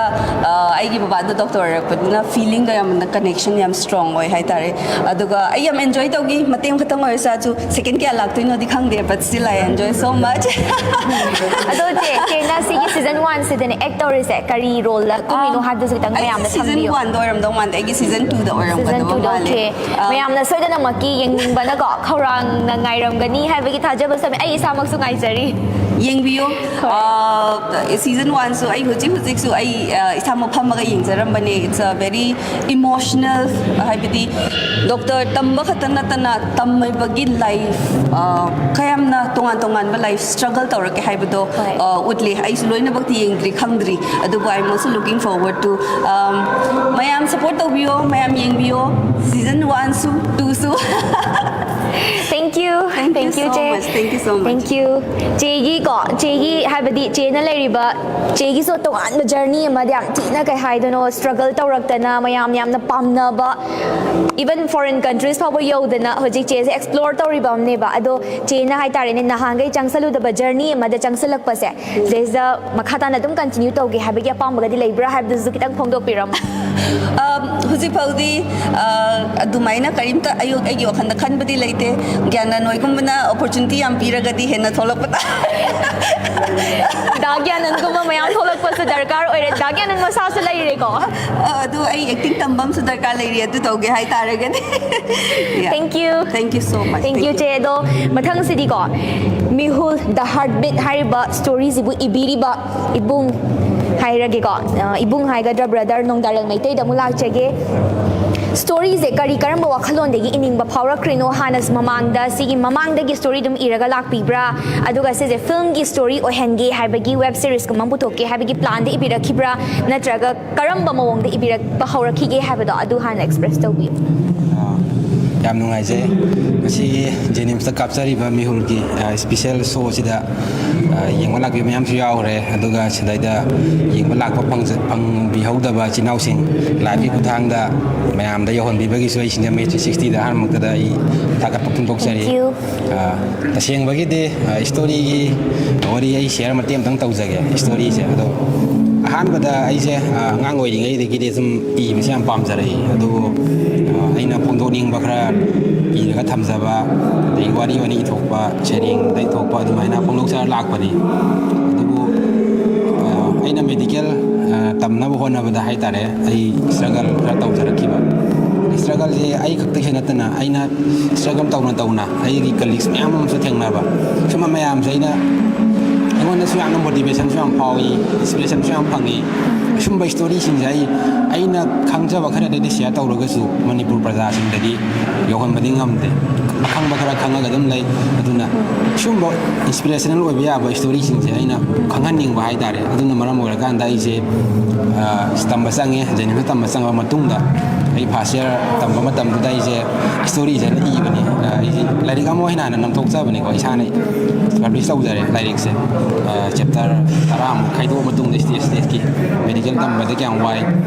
uh, ꯑꯩꯒꯤ ꯕꯕꯥꯗꯣ ꯗꯣꯛꯇꯔ ꯑꯣꯏꯔꯛꯄꯅꯤꯅ ꯐꯤꯂꯤꯡꯗꯣ ꯌꯥꯝꯅ ꯀꯅꯦꯛꯁꯟ ꯌꯥꯝ ꯁ꯭ꯇꯔꯣꯡ ꯑꯣꯏ ꯍꯥꯏꯇꯥꯔꯦ꯫ ꯑꯗꯨꯒ ꯑꯩ ꯌꯥꯝ ꯑꯦꯟꯖꯣꯏ ꯇꯧꯈꯤ, ꯃꯇꯦꯛ ꯑꯃꯈꯛꯇꯪ ꯑꯣꯏꯔꯁꯨ꯫ ꯁꯦꯀꯦꯟ ꯀꯌꯥ ꯂꯥꯛꯇꯣꯏꯅꯣꯗꯤ ꯈꯪꯗꯦ, but still I enjoy so much. ꯑꯗꯣ ꯆꯦ, ꯆꯦꯅ ꯁꯤꯒꯤ ꯁꯤꯖꯟ ꯋꯥꯟꯁꯤꯗꯅꯦ ꯑꯦꯛ ꯇꯧꯔꯤꯁꯦ, ꯀꯔꯤ ꯔꯣꯜꯗ ꯀꯨꯝꯃꯤꯅꯣ ꯍꯥꯏꯕꯗꯨꯁꯨ ꯈꯤꯇꯪ ꯃꯌꯥꯝꯗ ꯁꯤꯖꯟ ꯈꯪꯕꯤꯌꯨ꯫ ꯋꯥꯟꯗ ꯑꯣꯏꯔꯝꯗꯧ ꯃꯥꯟꯗꯦ, ꯑꯩꯒꯤ ꯁꯤꯖꯟ ꯇꯨꯗ ꯑꯣꯏꯔꯝꯒꯗꯕ ꯁꯤꯖꯟ ꯇꯨꯗ, ꯃꯥꯜꯂꯦ꯫ ꯑꯣꯀꯦ꯫ ꯑꯥ꯫ ꯃꯌꯥꯝꯅ ꯁꯣꯏꯗꯅꯃꯛꯀꯤ ꯌꯦꯡꯅꯤꯡꯕꯅꯀꯣ, ꯈꯧꯔꯥꯡꯅ ꯉꯥꯏꯔꯝꯒꯅꯤ ꯍꯥꯏꯕꯒꯤ ꯊꯥꯖꯕꯁꯨ ꯊꯝꯃꯤ꯫ ꯑꯩ ꯏꯁꯥꯃꯛꯁꯨ ꯉꯥꯏꯖꯔꯤ꯫ ꯌꯦꯡꯕꯤꯌꯨ꯫ ꯁꯤꯖꯟ ꯋꯥꯟꯁꯨ ꯑꯩ ꯍꯧꯖꯤꯛ ꯍꯧꯖꯤꯛꯁꯨ ꯑꯩ ꯑ, ꯏꯁꯥꯃꯛ ꯐꯝꯃꯒ ꯌꯦꯡꯖꯔꯝꯕꯅꯦ꯫ It's a very emotional, ꯍꯥꯏꯕꯗꯤ ꯗꯣꯛꯇꯔ ꯇꯝꯕ ꯈꯛꯇ ꯅꯠꯇꯅ ꯇꯝꯃꯤꯕꯒꯤ ꯂꯥꯏꯐ ꯀꯌꯥꯝꯅ ꯇꯣꯉꯥꯟ ꯇꯣꯉꯥꯟꯕ ꯂꯥꯏꯐ ꯁ꯭ꯇ꯭ꯔꯒꯜ ꯇꯧꯔꯛꯀꯦ ꯍꯥꯏꯕꯗꯣ ꯍꯣꯏ꯫ ꯑ, ꯎꯠꯂꯤ꯫ ꯑꯩꯁꯨ ꯂꯣꯏꯅꯃꯛꯇꯤ ꯌꯦꯡꯗ꯭ꯔꯤ, ꯈꯪꯗ꯭ꯔꯤ, ꯑꯗꯨꯕꯨ I am also looking forward to, ꯃꯌꯥꯝ ꯁꯞꯄꯣꯔꯠ ꯇꯧꯕꯤꯌꯣ, ꯃꯌꯥꯝ ꯌꯦꯡꯕꯤꯌꯣ꯫ ꯁꯤꯖꯟ ꯋꯥꯟꯁꯨ ꯇꯨꯁꯨ꯫ Thank you. Thank you so ꯆꯦ꯫ much. Thank you so much. Thank you. ꯆꯦꯒꯤ ꯀꯣ, ꯆꯦꯒꯤ ꯍꯥꯏꯕꯗꯤ ꯆꯦꯅ ꯂꯩꯔꯤꯕ, ꯆꯦꯒꯤꯁꯨ ꯇꯣꯉꯥꯟꯕ ꯖꯔꯅꯤ ꯑꯃꯗ ꯌꯥꯝ ꯊꯤꯅ, ꯀꯩ ꯍꯥꯏꯗꯣꯏꯅꯣ, ꯁ꯭ꯇ꯭ꯔꯒꯜ ꯇꯧꯔꯛꯇꯅ, ꯃꯌꯥꯝ ꯌꯥꯝꯅ ꯄꯥꯝꯅꯕ, even foreign countries ꯐꯥꯎꯕ ꯌꯧꯗꯅ ꯍꯧꯖꯤꯛ ꯆꯦꯁꯦ ꯑꯦꯛꯁꯄ꯭ꯂꯣꯔ ꯇꯧꯔꯤꯕ ꯑꯃꯅꯦꯕ꯫ ꯑꯗꯣ ꯆꯦꯅ ꯍꯥꯏꯇꯥꯔꯦꯅꯦ, ꯅꯍꯥꯟꯈꯩ ꯆꯪꯁꯜꯂꯨꯗꯕ ꯖꯔꯅꯤ ꯑꯃꯗ ꯆꯪꯁꯜꯂꯛꯄꯁꯦ, ꯁꯤꯗꯩꯁꯤꯗ ꯃꯈꯥ ꯇꯥꯅ ꯑꯗꯨꯝ ꯀꯟꯇꯤꯅ꯭ꯌꯨ ꯇꯧꯒꯦ ꯍꯥꯏꯕꯒꯤ ꯑꯄꯥꯝꯕꯒꯗꯤ ꯂꯩꯕ꯭ꯔꯥ ꯍꯥꯏꯕꯗꯨꯁꯨ ꯈꯤꯇꯪ ꯐꯣꯡꯗꯣꯛꯄꯤꯔꯝꯃꯣ꯫ ꯑꯝ, ꯍꯧꯖꯤꯛ ꯐꯥꯎꯗꯤ ꯑ, ꯑꯗꯨꯃꯥꯏꯅ ꯀꯔꯤꯝꯇ ꯑꯩ ꯑꯩꯒꯤ ꯋꯥꯈꯜꯗ ꯈꯟꯕꯗꯤ ꯂꯩꯇꯦ꯫ ꯒ꯭ꯌꯥꯟꯅ ꯅꯣꯏꯒꯨꯝꯕꯅ ꯑꯣꯄꯣꯔꯆꯨꯅꯤꯇꯤ ꯌꯥꯝ ꯄꯤꯔꯒꯗꯤ ꯍꯦꯟꯅ ꯊꯣꯛꯂꯛꯄ ꯇꯥ- ꯗꯥ ꯒ꯭ꯌꯥꯅꯟꯒꯨꯝꯕ ꯃꯌꯥꯝ ꯊꯣꯛꯂꯛꯄꯁꯨ ꯗꯔꯀꯥꯔ ꯑꯣꯏꯔꯦ꯫ ꯗꯥ ꯒ꯭ꯌꯥꯅꯟ ꯃꯁꯥꯁꯨ ꯂꯩꯔꯦꯀꯣ꯫ ꯑ, ꯑꯗꯨ ꯑꯩ ꯑꯦꯛꯇꯤꯡ ꯇꯝꯕ ꯑꯃꯁꯨ ꯗꯔꯀꯥꯔ ꯂꯩꯔꯤ, ꯑꯗꯨ ꯇꯧꯒꯦ ꯍꯥꯏꯇꯥꯔꯒꯗꯤ꯫ Yeah. Thank you. Thank you so much. Thank you, ꯆꯦ꯫ ꯑꯗꯣ ꯃꯊꯪꯁꯤꯗꯤꯀꯣ, ꯃꯤꯍꯨꯜ, The Heartbeat ꯍꯥꯏꯔꯤꯕ ꯁ꯭ꯇꯣꯔꯤꯁꯤꯕꯨ ꯏꯕꯤꯔꯤꯕ ꯏꯕꯨꯡ ꯍꯥꯏꯔꯒꯦꯀꯣ꯫ ꯑ, ꯏꯕꯨꯡ ꯍꯥꯏꯒꯗ꯭ꯔꯥ ꯕ꯭ꯔꯗꯔ, ꯅꯣꯡꯗꯥꯔꯦꯜ ꯃꯩꯇꯩꯗ ꯑꯃꯨꯛ ꯂꯥꯛꯆꯒꯦ꯫ ꯁ꯭ꯇꯣꯔꯤꯁꯦ ꯀꯔꯤ, ꯀꯔꯝꯕ ꯋꯥꯈꯜꯂꯣꯟꯗꯒꯤ ꯏꯅꯤꯡꯕ ꯐꯥꯎꯔꯛꯈ꯭ꯔꯤꯅꯣ? ꯍꯥꯟꯅ ꯃꯃꯥꯡꯗ, ꯁꯤꯒꯤ ꯃꯃꯥꯡꯗꯒꯤ ꯁ꯭ꯇꯣꯔꯤ ꯑꯗꯨꯝ ꯏꯔꯒ ꯂꯥꯛꯄꯤꯕ꯭ꯔꯥ? ꯑꯗꯨꯒ ꯁꯤꯁꯦ ꯐꯤꯜꯝꯒꯤ ꯁ꯭ꯇꯣꯔꯤ ꯑꯣꯏꯍꯟꯒꯦ ꯍꯥꯏꯕꯒꯤ, ꯋꯦꯕ ꯁꯤꯔꯤꯁꯀꯨꯝꯕ ꯑꯃ ꯄꯨꯊꯣꯛꯀꯦ ꯍꯥꯏꯕꯒꯤ ꯄ꯭ꯂꯥꯟꯗ ꯏꯕꯤꯔꯛꯈꯤꯕ꯭ꯔꯥ? ꯅꯠꯇ꯭ꯔꯒ ꯀꯔꯝꯕ ꯃꯑꯣꯡꯗ ꯏꯕꯤꯔꯛꯄ ꯍꯧꯔꯛꯈꯤꯒꯦ ꯍꯥꯏꯕꯗꯣ ꯑꯗꯨ ꯍꯥꯟꯅ ꯑꯦꯛꯁꯄ꯭ꯔꯦꯁ ꯇꯧꯕꯤꯌꯨ꯫ ꯑꯥ, ꯌꯥꯝ ꯅꯨꯡꯉꯥꯏꯖꯩ꯫ ꯉꯁꯤꯒꯤ ꯖꯦꯅꯤꯝꯁꯇ ꯀꯥꯞꯆꯔꯤꯕ ꯃꯤꯍꯨꯜꯒꯤ, ꯑꯥ, ꯁ꯭ꯄꯤꯁꯦꯜ ꯁꯣꯁꯤꯗ, ꯑꯥ, ꯌꯦꯡꯕ ꯂꯥꯛꯄꯤꯕ ꯃꯌꯥꯝꯁꯨ ꯌꯥꯎꯈ꯭ꯔꯦ꯫ ꯑꯗꯨꯒ ꯁꯤꯗꯩꯗ ꯌꯦꯡꯕ ꯂꯥꯛꯄ ꯐꯪꯖ-, ꯐꯪꯕꯤꯍꯧꯗꯕ ꯏꯆꯤꯟ ꯏꯅꯥꯎꯁꯤꯡ ꯂꯥꯏꯚꯀꯤ ꯈꯨꯠꯊꯥꯡꯗ ꯃꯌꯥꯝꯗ ꯌꯧꯍꯟꯕꯤꯕꯒꯤ ꯑꯩ ꯁꯤꯡꯖꯃꯩ ꯊ꯭ꯔꯤ ꯁꯤꯛꯁꯇꯤꯗ ꯑꯍꯥꯟꯕꯃꯛꯇꯗ ꯑꯩ ꯊꯥꯒꯠꯄ ꯐꯣꯡꯗꯣꯛꯆꯔꯤ꯫ Thank you. ꯑꯥ, ꯇꯁꯦꯡꯕꯒꯤꯗꯤ, ꯑꯥ, ꯁ꯭ꯇꯣꯔꯤꯒꯤ ꯋꯥꯔꯤ ꯑꯩ ꯁꯤꯌꯔ ꯃꯇꯦꯛ ꯑꯃꯇꯪ ꯇꯧꯖꯒꯦ꯫ ꯁ꯭ꯇꯣꯔꯤꯁꯦ ꯑꯗꯣ ꯑꯍꯥꯟꯕꯗ ꯑꯩꯁꯦ, ꯑꯥ, ꯑꯉꯥꯡ ꯑꯣꯏꯔꯤꯉꯩꯗꯒꯤꯗꯤ ꯁꯨꯝ ꯏꯕꯁꯦ ꯌꯥꯝ ꯄꯥꯝꯖꯔꯛꯏ꯫ ꯑꯗꯨꯕꯨ, ꯑꯥ, ꯑꯩꯅ ꯐꯣꯡꯗꯣꯛꯅꯤꯡꯕ ꯈꯔ ꯏꯔꯒ ꯊꯝꯖꯕ, ꯑꯗꯒꯤ ꯋꯥꯔꯤ ꯑꯣꯏꯅ ꯏꯊꯣꯛꯄ, ꯁꯩꯔꯦꯡꯗ ꯏꯊꯣꯛꯄ, ꯑꯗꯨꯃꯥꯏꯅ ꯐꯣꯡꯗꯣꯛꯆꯔ ꯂꯥꯛꯄꯅꯤ꯫ ꯑꯗꯨꯕꯨ, ꯑꯥ, ꯑꯩꯅ ꯃꯦꯗꯤꯀꯦꯜ, ꯑꯥ, ꯇꯝꯅꯕ ꯍꯣꯠꯅꯕꯗ ꯍꯥꯏꯇꯥꯔꯦ, ꯑꯩ ꯁ꯭ꯇ꯭ꯔꯒꯜ ꯈꯔ ꯇꯧꯖꯔꯛꯈꯤꯕ꯫ ꯁ꯭ꯇ꯭ꯔꯒꯜꯁꯦ ꯑꯩ ꯈꯛꯇꯒꯤ ꯅꯠꯇꯅ ꯑꯩꯅ ꯁ꯭ꯇ꯭ꯔꯒꯜ ꯇꯧꯅ ꯇꯧꯅ ꯑꯩꯒꯤ ꯀꯂꯤꯛꯁ ꯃꯌꯥꯝ ꯑꯃꯁꯨ ꯊꯦꯡꯅꯕ꯫ ꯁꯨꯝꯕ ꯃꯌꯥꯝꯁꯦ ꯑꯩꯅ ꯑꯩꯉꯣꯟꯗꯁꯨ ꯌꯥꯝꯅ ꯃꯣꯇꯤꯚꯦꯁꯟꯁꯨ ꯌꯥꯝ ꯐꯥꯎꯏ, ꯏꯟꯁꯄꯤꯔꯦꯁꯟꯁꯨ ꯌꯥꯝ ꯐꯪꯉꯤ꯫ ꯑꯁꯨꯝꯕ ꯁ꯭ꯇꯣꯔꯤꯁꯤꯡꯁꯦ ꯑꯩ ꯑꯩꯅ ꯈꯪꯖꯕ ꯈꯔꯗꯗꯤ ꯁꯤꯌꯔ ꯇꯧꯔꯒꯁꯨ ꯃꯅꯤꯄꯨꯔ ꯄ꯭ꯔꯖꯥꯁꯤꯡꯗꯗꯤ ꯌꯧꯍꯟꯕꯗꯤ ꯉꯝꯗꯦ꯫ ꯑꯈꯪꯕ ꯈꯔ ꯈꯪꯉꯒ ꯑꯗꯨꯝ ꯂꯩ꯫ ꯑꯗꯨꯅ ꯁꯤꯒꯨꯝꯕ ꯏꯟꯁꯄꯤꯔꯦꯁꯅꯦꯜ ꯑꯣꯏꯕ ꯌꯥꯕ ꯁ꯭ꯇꯣꯔꯤꯁꯤꯡꯁꯦ ꯑꯩꯅ ꯈꯪꯍꯟꯅꯤꯡꯕ ꯍꯥꯏꯇꯥꯔꯦ꯫ ꯑꯗꯨꯅ ꯃꯔꯝ ꯑꯣꯏꯔꯀꯥꯟꯗ ꯑꯩꯁꯦ, ꯑ, ꯇꯝꯕ ꯆꯪꯉꯦ꯫ ꯖꯦꯅꯤꯝꯁꯇ ꯇꯝꯕ ꯆꯪꯉꯕ ꯃꯇꯨꯡꯗ ꯑꯩ ꯐꯥꯔꯁ ꯏꯌꯔ ꯇꯝꯕ ꯃꯇꯝꯗꯨꯗ ꯑꯩꯁꯦ ꯁ꯭ꯇꯣꯔꯤꯁꯦ ꯍꯥꯟꯅ ꯏꯕꯅꯤ꯫ ꯑ, ꯑꯩꯁꯦ ꯂꯥꯏꯔꯤꯛ ꯑꯃ ꯑꯣꯏꯅ ꯍꯥꯟꯅ ꯅꯝꯊꯣꯛꯆꯕꯅꯤꯀꯣ꯫ ꯏꯁꯥꯅ ꯄꯕ꯭ꯂꯤꯁ ꯇꯧꯖꯔꯦ ꯂꯥꯏꯔꯤꯛꯁꯦ꯫ ꯑ, ꯆꯦꯞꯇꯔ ꯇꯔꯥꯃꯨꯛ ꯈꯥꯏꯗꯣꯛꯑ ꯃꯇꯨꯡꯗ ꯁ꯭ꯇꯦꯖ ꯁ꯭ꯇꯦꯖꯀꯤ ꯃꯦꯗꯤꯀꯦꯜ ꯇꯝꯕꯗ ꯀꯌꯥꯝ ꯋꯥꯏ,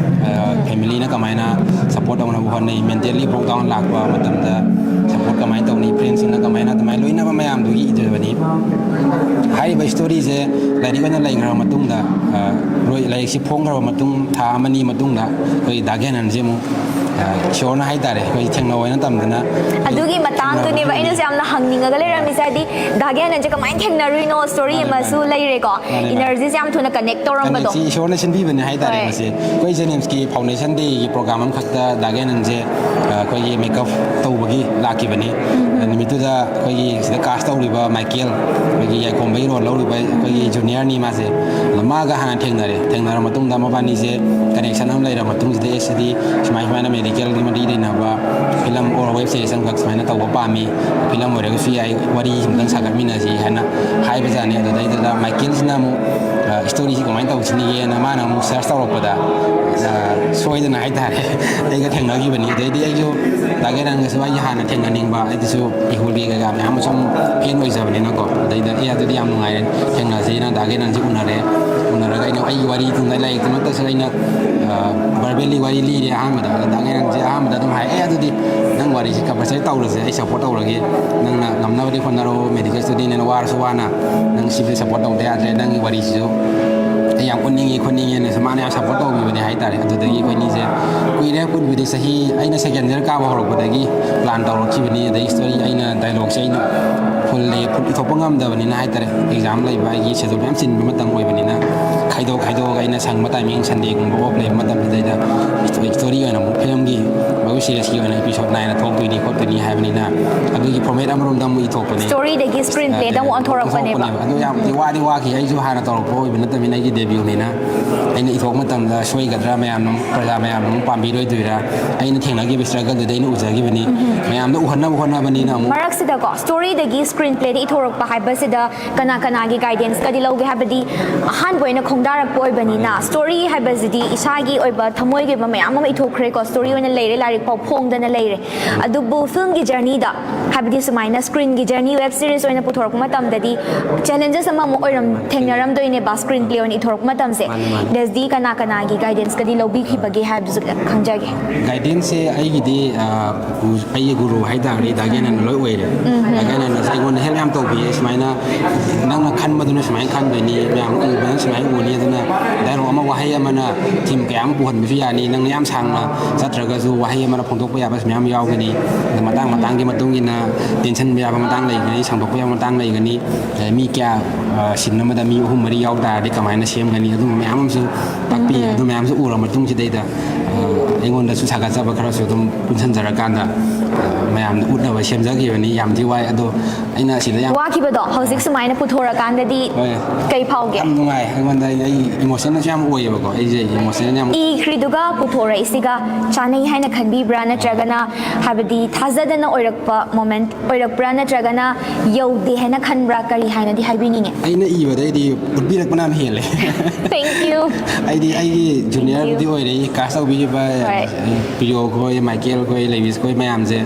ꯑ, ꯐꯦꯃꯤꯂꯤꯅ ꯀꯃꯥꯏꯅ ꯁꯞꯄꯣꯔꯠ ꯇꯧꯅꯕ ꯍꯣꯠꯅꯩ, ꯃꯦꯟꯇꯦꯜꯂꯤ ꯕ꯭ꯔꯣꯛ ꯗꯥꯎꯟ ꯂꯥꯛꯄ ꯃꯇꯝꯗ ꯁꯞꯄꯣꯔꯠ ꯀꯃꯥꯏꯅ ꯇꯧꯅꯤ, ꯐ꯭ꯔꯦꯟꯁꯤꯡꯅ ꯀꯃꯥꯏꯅ, ꯑꯗꯨꯃꯥꯏꯅ ꯂꯣꯏꯅꯕ ꯃꯌꯥꯝꯗꯨꯒꯤ ꯏꯖꯕꯅꯤ꯫ ꯍꯥꯏꯔꯤꯕ ꯁ꯭ꯇꯣꯔꯤꯁꯦ ꯂꯥꯏꯔꯤꯛ ꯑꯣꯏꯅ ꯂꯩꯈ꯭ꯔꯕ ꯃꯇꯨꯡꯗ, ꯑ, ꯂꯣꯏ-, ꯂꯥꯏꯔꯤꯛꯁꯤ ꯐꯣꯡꯈ꯭ꯔꯕ ꯃꯇꯨꯡ ꯊꯥ ꯑꯃꯅꯤ ꯃꯇꯨꯡꯗ ꯑꯩꯈꯣꯏ ꯗꯥ ꯒ꯭ꯌꯥꯅꯟꯁꯦ ꯑꯃꯨꯛ, ꯑ, ꯏꯁꯣꯔꯅ ꯍꯥꯏꯇꯥꯔꯦ, ꯑꯩꯈꯣꯏ ꯊꯦꯡꯅꯧ ꯍꯥꯏꯅ ꯇꯝꯗꯅ ꯑꯗꯨꯒꯤ ꯃꯇꯥꯡꯗꯨꯅꯦꯕ ꯊꯦꯡꯅꯕ ꯑꯩꯅꯁꯨ ꯌꯥꯝꯅ ꯍꯪꯅꯤꯡꯉꯒ ꯂꯩꯔꯝꯃꯤꯁꯦ, ꯍꯥꯏꯗꯤ ꯗꯥ ꯒ꯭ꯌꯥꯅꯟꯁꯦ ꯀꯃꯥꯏꯅ ꯊꯦꯡꯅꯔꯨꯏꯅꯣ, ꯁ꯭ꯇꯣꯔꯤ ꯃꯥꯅꯦ, ꯑꯃꯁꯨ ꯃꯥꯅꯦ꯫ ꯂꯩꯔꯦꯀꯣ꯫ ꯃꯥꯅꯦ, ꯃꯥꯅꯦ꯫ ꯏꯅꯔꯖꯤꯁꯦ ꯌꯥꯝ ꯊꯨꯅ ꯀꯅꯦꯛ ꯇꯧꯔꯝꯕꯗꯣ꯫ ꯀꯅꯦꯛꯁꯤ ꯏꯁꯣꯔꯅ ꯁꯤꯟꯕꯤꯕꯅꯦ ꯍꯥꯏꯇꯥꯔꯦ꯫ ꯍꯣꯏ꯫ ꯃꯁꯤ ꯑꯩꯈꯣꯏ ꯖꯦꯅꯤꯝꯁꯀꯤ ꯐꯥꯎꯟꯗꯦꯁꯟ ꯗꯦꯒꯤ ꯄ꯭ꯔꯣꯒ꯭ꯔꯥꯝ ꯑꯃꯈꯛꯇ ꯗꯥ ꯒ꯭ꯌꯥꯅꯟꯁꯦ, ꯑ, ꯑꯩꯈꯣꯏꯒꯤ ꯃꯦꯀꯞ ꯇꯧꯕꯒꯤ ꯂꯥꯛꯈꯤꯕꯅꯤ꯫ ꯎꯝ꯫ ꯑ, ꯅꯨꯃꯤꯠꯇꯨꯗ ꯑꯩꯈꯣꯏꯒꯤ ꯁꯤꯗ ꯀꯥꯁ ꯇꯧꯔꯤꯕ ꯃꯥꯏꯀꯦꯜ, ꯑꯩꯈꯣꯏꯒꯤ ꯌꯥꯏꯈꯣꯝꯕꯒꯤ ꯔꯣꯜ ꯂꯧꯔꯤꯕ ꯑꯩꯈꯣꯏꯒꯤ ꯖꯨꯅꯤꯌꯔꯅꯤ ꯃꯥꯁꯦ꯫ ꯑꯗꯣ ꯃꯥꯒ ꯍꯥꯟꯅ ꯊꯦꯡꯅꯔꯦ꯫ ꯊꯦꯡꯅꯔ ꯃꯇꯨꯡꯗ ꯃꯕꯥꯅꯤꯁꯦ ꯀꯅꯦꯛꯁꯟ ꯑꯃ ꯂꯩꯔ ꯃꯇꯨꯡꯁꯤꯗ, "ꯑꯦ, ꯁꯤꯗꯤ ꯁꯨꯃꯥꯏ ꯁꯨꯃꯥꯏꯅ ꯃꯦꯗꯤꯀꯦꯜꯒꯤ ꯃꯔꯤ ꯂꯩꯅꯕ ꯐꯤꯂꯝ ꯑꯣꯔ ꯋꯦꯕ ꯁꯤꯔꯤꯁ ꯑꯃꯈꯛ ꯁꯨꯃꯥꯏꯅ ꯇꯧꯕ ꯄꯥꯝꯃꯤ, ꯐꯤꯂꯝ ꯑꯣꯏꯔꯒꯁꯨ ꯌꯥꯏ, ꯋꯥꯔꯤ ꯑꯃꯇꯪ ꯁꯥꯒꯠꯃꯤꯟꯅꯁꯤ" ꯍꯥꯏꯅ ꯍꯥꯏꯕꯖꯥꯠꯅꯤ꯫ ꯑꯗꯨꯗꯩꯗꯨꯗ ꯃꯥꯏꯀꯦꯜꯁꯤꯅ ꯑꯃꯨꯛ, ꯑ, ꯁ꯭ꯇꯣꯔꯤꯁꯤ ꯀꯃꯥꯏꯅ ꯇꯧꯁꯤꯒꯦꯅ ꯃꯥꯅ ꯑꯃꯨꯛ ꯁꯔꯆ ꯇꯧꯔꯛꯄꯗ, ꯑ, ꯁꯣꯏꯗꯅ ꯍꯥꯏꯇꯥꯔꯦ, ꯑꯩꯒ ꯊꯦꯡꯅꯈꯤꯕꯅꯤ꯫ ꯑꯗꯩꯗꯤ ꯑꯩꯁꯨ ꯗꯥ ꯒ꯭ꯌꯥꯅꯟꯒꯁꯨ ꯑꯩꯒꯤ ꯍꯥꯟꯅ ꯊꯦꯡꯅꯅꯤꯡꯕ, ꯑꯩꯗꯤꯁꯨ ꯏꯍꯨꯜꯒꯤ ꯀꯩꯀꯥ ꯃꯌꯥꯝ ꯁꯨꯝ ꯐꯦꯟ ꯑꯣꯏꯖꯕꯅꯤꯅꯀꯣ꯫ ꯑꯗꯩꯗ, "ꯑꯦ, ꯑꯗꯨꯗꯤ ꯌꯥꯝ ꯅꯨꯡꯉꯥꯏꯔꯦ, ꯊꯦꯡꯅꯁꯦꯅ" ꯗꯥ ꯒ꯭ꯌꯥꯅꯟꯁꯦ ꯎꯅꯔꯦ꯫ ꯎꯅꯔꯒ ꯑꯩꯅ ꯑꯩꯒꯤ ꯋꯥꯔꯤꯗꯨꯗ ꯂꯥꯏꯔꯤꯛꯇꯨꯃꯛꯇꯁꯨ ꯑꯩꯅ, ꯑ, ꯚꯔꯕꯦꯜꯂꯤ ꯋꯥꯔꯤ ꯂꯤꯔꯦ ꯑꯍꯥꯟꯕꯗ꯫ ꯑꯗ ꯗꯥ ꯒ꯭ꯌꯥꯅꯟꯁꯦ ꯑꯍꯥꯟꯕꯗ ꯑꯗꯨꯝ ꯍꯥꯏ, "ꯑꯦ, ꯑꯗꯨꯗꯤ ꯅꯪ ꯋꯥꯔꯤꯁꯦ ꯀꯝꯄꯜꯁꯔꯤ ꯇꯧꯔꯁꯦ, ꯑꯩ ꯁꯞꯄꯣꯔꯠ ꯇꯧꯔꯒꯦ, ꯅꯪꯅ ꯉꯝꯅꯕꯗꯤ ꯍꯣꯠꯅꯔꯣ, ꯃꯦꯗꯤꯀꯦꯜ ꯁ꯭ꯇꯨꯗꯦꯟꯅꯦꯅ ꯋꯥꯔꯁꯨ ꯋꯥꯅ ꯅꯪ ꯁꯤꯗꯤ ꯁꯞꯄꯣꯔꯠ ꯇꯧꯗ ꯌꯥꯗ꯭ꯔꯦ, ꯅꯪꯒꯤ ꯋꯥꯔꯤꯁꯤꯁꯨ ꯑꯩ ꯌꯥꯝ ꯎꯠꯅꯤꯡꯉꯤ ꯈꯣꯠꯅꯤꯡꯉꯦꯅꯁꯨ" ꯃꯥꯅ ꯌꯥꯝ ꯁꯞꯄꯣꯔꯠ ꯇꯧꯕꯤꯕꯅꯦ ꯍꯥꯏꯇꯥꯔꯦ꯫ ꯑꯗꯨꯗꯒꯤ ꯑꯩꯈꯣꯏꯅꯤꯁꯦ ꯀꯨꯏꯔꯦ ꯄꯨꯟꯕꯗꯤ, ꯆꯍꯤ ꯑꯩꯅ ꯁꯦꯀꯦꯟ ꯏꯌꯔ ꯀꯥꯕ ꯍꯧꯔꯛꯄꯗꯒꯤ ꯄ꯭ꯂꯥꯟ ꯇꯧꯔꯛꯈꯤꯕꯅꯤ꯫ ꯑꯗꯩ ꯁ꯭ꯇꯣꯔꯤ ꯑꯩꯅ ꯗꯥꯏꯂꯣꯛꯁꯦ ꯑꯩꯅ ꯐꯨꯜ ꯂꯩ, ꯐꯨꯜ ꯏꯊꯣꯛꯄ ꯉꯝꯗꯕꯅꯤꯅ ꯍꯥꯏꯇꯥꯔꯦ, ꯑꯦꯛꯖꯥꯝ ꯂꯩꯕ, ꯑꯩꯒꯤ ꯁꯦꯗꯨꯜ ꯃꯌꯥꯝ ꯆꯤꯟꯕ ꯃꯇꯝ ꯑꯣꯏꯕꯅꯤꯅ ꯈꯥꯏꯗꯣꯛ ꯈꯥꯏꯗꯣꯛꯑꯒ ꯑꯩꯅ ꯁꯪꯕ ꯇꯥꯏꯃꯤꯡ, ꯁꯟꯗꯦꯒꯨꯝꯕ ꯑꯣꯐ ꯂꯩꯕ ꯃꯇꯝꯁꯤꯗ ꯑꯩꯅ ꯁ꯭ꯇꯣꯔꯤ ꯑꯣꯏꯅ ꯑꯃꯨꯛ ꯐꯤꯂꯝꯒꯤ ꯃꯒꯨ ꯁꯤꯔꯤꯁꯀꯤ ꯑꯣꯏꯅ ꯏꯄꯤꯁꯣꯠ ꯅꯥꯏꯅ ꯊꯣꯛꯇꯣꯏꯅꯤ ꯈꯣꯠꯇꯣꯏꯅꯤ ꯍꯥꯏꯕꯅꯤꯅ, ꯑꯗꯨꯒꯤ ꯐꯣꯔꯃꯦꯠ ꯑꯃꯔꯣꯝꯗ ꯑꯃꯨꯛ ꯏꯊꯣꯛꯄꯅꯦ꯫ ꯁ꯭ꯇꯣꯔꯤꯗꯒꯤ ꯁ꯭ꯀ꯭ꯔꯤꯟ ꯄ꯭ꯂꯦꯗ ꯑꯃꯨꯛ ꯑꯣꯟꯊꯣꯔꯛꯄꯅꯦꯕ꯫ ꯑꯗꯣ ꯌꯥꯝꯗꯤ ꯋꯥꯗꯤ ꯋꯥꯈꯤ꯫ ꯑꯩꯁꯨ ꯍꯥꯟꯅ ꯇꯧꯔꯛꯄ ꯑꯣꯏꯕ ꯅꯠꯇꯕꯅꯤꯅ, ꯑꯩꯒꯤ ꯗꯦꯕ꯭ꯌꯨꯅꯤꯅ ꯑꯩꯅ ꯏꯊꯣꯛꯄ ꯃꯇꯝꯗ ꯁꯣꯏꯒꯗ꯭ꯔꯥ, ꯃꯌꯥꯝꯅ ꯑꯃꯨꯛ, ꯄ꯭ꯔꯖꯥ ꯃꯌꯥꯝꯅ ꯑꯃꯨꯛ ꯄꯥꯝꯕꯤꯔꯣꯏꯗꯣꯏꯔꯥ, ꯑꯩꯅ ꯊꯦꯡꯅꯈꯤꯕ ꯁ꯭ꯇ꯭ꯔꯒꯜꯗꯨꯗꯤ ꯑꯩꯅ ꯎꯖꯈꯤꯕꯅꯤ꯫ ꯃꯌꯥꯝꯗ ꯎꯍꯟꯅꯕ ꯍꯣꯠꯅꯕꯅꯤꯅ ꯑꯃꯨꯛ ꯃꯔꯛꯁꯤꯗꯀꯣ, ꯁ꯭ꯇꯣꯔꯤꯗꯒꯤ ꯁ꯭ꯀ꯭ꯔꯤꯟ ꯄ꯭ꯂꯦꯗ ꯏꯊꯣꯔꯛꯄ ꯍꯥꯏꯕꯁꯤꯗ ꯀꯅꯥ ꯀꯅꯥꯒꯤ ꯒꯥꯏꯗꯦꯟꯁꯀꯗꯤ ꯂꯧꯒꯦ? ꯍꯥꯏꯕꯗꯤ ꯑꯍꯥꯟꯕ ꯑꯣꯏꯅ ꯈꯣꯡꯗꯥꯔꯛꯄ ꯑꯣꯏꯕꯅꯤꯅ, ꯁ꯭ꯇꯣꯔꯤ ꯍꯥꯏꯕꯁꯤꯗꯤ ꯏꯁꯥꯒꯤ ꯑꯣꯏꯕ ꯊꯃꯣꯏꯒꯤ ꯑꯣꯏꯕ ꯃꯌꯥꯝ ꯑꯃ ꯏꯊꯣꯛꯈ꯭ꯔꯦꯀꯣ, ꯁ꯭ꯇꯣꯔꯤ ꯑꯣꯏꯅ ꯂꯩꯔꯦ, ꯂꯥꯏꯔꯤꯛ ꯐꯥꯎ ꯐꯣꯡꯗꯅ ꯂꯩꯔꯦ꯫ ꯑꯗꯨꯕꯨ ꯐꯤꯂꯝꯒꯤ ꯖꯔꯅꯤꯗ, ꯍꯥꯏꯕꯗꯤ ꯁꯨꯃꯥꯏꯅ ꯁ꯭ꯀ꯭ꯔꯤꯟꯒꯤ ꯖꯔꯅꯤ, ꯋꯦꯕ ꯁꯤꯔꯤꯁ ꯑꯣꯏꯅ ꯄꯨꯊꯣꯔꯛꯄ ꯃꯇꯝꯗꯗꯤ ꯆꯦꯂꯦꯟꯖꯦꯁ ꯑꯃꯃꯨꯛ ꯑꯣꯏꯔꯝ ꯊꯦꯡꯅꯔꯝꯗꯣꯏꯅꯦꯕ, ꯁ꯭ꯀ꯭ꯔꯤꯟ ꯄ꯭ꯂꯦ ꯑꯣꯏꯅ ꯏꯊꯣꯔꯛꯄ ꯃꯇꯝꯁꯦ꯫ ꯃꯥꯅꯤ, ꯃꯥꯅꯤ꯫ ꯗꯦꯁꯗꯤ ꯀꯅꯥ ꯀꯅꯥꯒꯤ ꯒꯥꯏꯗꯦꯟꯁꯀꯗꯤ ꯂꯧꯕꯤꯈꯤꯕꯒꯦ ꯍꯥꯏꯕꯗꯨꯁꯨ ꯈꯪꯖꯒꯦ꯫ ꯒꯥꯏꯗꯦꯟꯁꯁꯦ ꯑꯩꯒꯤꯗꯤ, ꯑ, ꯒꯨ-, ꯑꯩꯒꯤ ꯒꯨꯔꯨ ꯍꯥꯏꯇꯥꯔꯒꯗꯤ ꯗꯥ ꯒ꯭ꯌꯥꯅꯟꯗ ꯂꯣꯏ ꯑꯣꯏꯔꯦ꯫ ꯗꯥ ꯒ꯭ꯌꯥꯅꯟꯗꯁꯦ ꯑꯩꯉꯣꯟꯗ ꯍꯦꯜꯞ ꯌꯥꯝ ꯇꯧꯕꯤꯌꯦ꯫ ꯁꯨꯃꯥꯏꯅ ꯅꯪꯅ ꯈꯟꯕꯗꯨꯅ ꯁꯨꯃꯥꯏꯅ ꯈꯟꯗꯣꯏꯅꯤ, ꯃꯌꯥꯝ ꯎꯕꯅ ꯁꯨꯃꯥꯏꯅ ꯎꯅꯤ, ꯑꯗꯨꯅ ꯗꯥꯏꯂꯣꯛ ꯑꯃ, ꯋꯥꯍꯩ ꯑꯃꯅ ꯊꯤꯝ ꯀꯌꯥ ꯑꯃ ꯄꯨꯍꯟꯕꯁꯨ ꯌꯥꯅꯤ꯫ ꯅꯪꯅ ꯌꯥꯝ ꯁꯥꯡꯅ ꯆꯠꯇ꯭ꯔꯒꯁꯨ ꯋꯥꯍꯩ ꯑꯃꯅ ꯐꯣꯡꯗꯣꯛꯄ ꯌꯥꯕ ꯃꯌꯥꯝ ꯌꯥꯎꯒꯅꯤ꯫ ꯑꯗ ꯃꯇꯥꯡ ꯃꯇꯥꯡꯒꯤ ꯃꯇꯨꯡ ꯏꯟꯅ ꯇꯦꯟꯁꯟꯕ ꯌꯥꯕ ꯃꯇꯥꯡ ꯂꯩꯒꯅꯤ, ꯁꯥꯡꯗꯣꯛꯄ ꯌꯥꯕ ꯃꯇꯥꯡ ꯂꯩꯒꯅꯤ꯫ ꯑꯗ ꯃꯤ ꯀꯌꯥ, ꯑ, ꯁꯤꯟ ꯑꯃꯗ ꯃꯤ ꯑꯍꯨꯝ ꯃꯔꯤ ꯌꯥꯎ ꯇꯥꯔꯗꯤ ꯀꯃꯥꯏꯅ ꯁꯦꯝꯒꯅꯤ, ꯑꯗꯨꯝꯕ ꯃꯌꯥꯝ ꯑꯃꯁꯨ ꯇꯥꯛꯄꯤ꯫ ꯑꯗꯨ ꯃꯌꯥꯝꯁꯨ ꯎꯔ ꯃꯇꯨꯡꯁꯤꯗꯩꯗ, ꯑ, ꯑꯩꯉꯣꯟꯗꯁꯨ ꯁꯥꯒꯠꯆꯕ ꯈꯔꯁꯨ ꯑꯗꯨꯝ ꯄꯨꯟꯁꯤꯟꯖꯔꯀꯥꯟꯗ, ꯑ, ꯃꯌꯥꯝꯗ ꯎꯠꯅꯕ ꯁꯦꯝꯖꯈꯤꯕꯅꯤ꯫ ꯌꯥꯝꯗꯤ ꯋꯥꯏ, ꯑꯗꯣ ꯑꯩꯅ ꯁꯤꯗ ꯌꯥꯝ ꯋꯥꯈꯤꯕꯗꯣ ꯍꯧꯖꯤꯛ ꯁꯨꯃꯥꯏꯅ ꯄꯨꯊꯣꯔꯀꯥꯟꯗꯗꯤ ꯍꯣꯏ꯫ ꯀꯩ ꯐꯥꯎꯒꯦ? ꯌꯥꯝ ꯅꯨꯡꯉꯥꯏ꯫ ꯑꯩꯉꯣꯟꯗ ꯑꯩ, ꯑꯩ ꯏꯃꯣꯁꯅꯦꯜꯁꯨ ꯌꯥꯝ ꯑꯣꯏꯌꯦꯕꯀꯣ꯫ ꯑꯩꯁꯦ ꯏꯃꯣꯁꯅꯦꯜ ꯌꯥꯝ ꯏꯈ꯭ꯔꯤꯗꯨꯒ ꯄꯨꯊꯣꯔꯛꯏꯁꯤꯒ ꯆꯥꯅꯩ ꯍꯥꯏꯅ ꯈꯟꯕꯤꯕ꯭ꯔꯥ, ꯅꯠꯇ꯭ꯔꯒꯅ ꯍꯥꯏꯕꯗꯤ ꯊꯥꯖꯗꯅ ꯑꯣꯏꯔꯛꯄ ꯃꯣꯃꯦꯟꯠ ꯑꯣꯏꯔꯛꯄ꯭ꯔꯥ, ꯅꯠꯇ꯭ꯔꯒꯅ ꯌꯧꯗꯦ ꯍꯥꯏꯅ ꯈꯟꯕ꯭ꯔꯥ, ꯀꯔꯤ ꯍꯥꯏꯅꯗꯤ ꯍꯥꯏꯕꯤꯅꯤꯡꯉꯦ? ꯑꯩꯅ ꯏꯕꯗꯩꯗꯤ ꯎꯠꯄꯤꯔꯛꯄꯅ ꯌꯥꯝ ꯍꯦꯜꯂꯦ꯫ Thank you. ꯑꯩꯗꯤ ꯑꯩꯒꯤ ꯖꯨꯅꯤꯌꯔꯕꯨꯗꯤ ꯑꯣꯏꯔꯦ, ꯑꯩ ꯀꯥꯁ ꯇꯧꯕꯤꯈꯤꯕ ꯍꯣꯏ꯫ ꯄ꯭ꯔꯤꯌꯣ ꯈꯣꯏ, ꯃꯥꯏꯀꯦꯜ ꯈꯣꯏ, ꯂꯦꯕꯤꯁ ꯈꯣꯏ ꯃꯌꯥꯝꯁꯦ,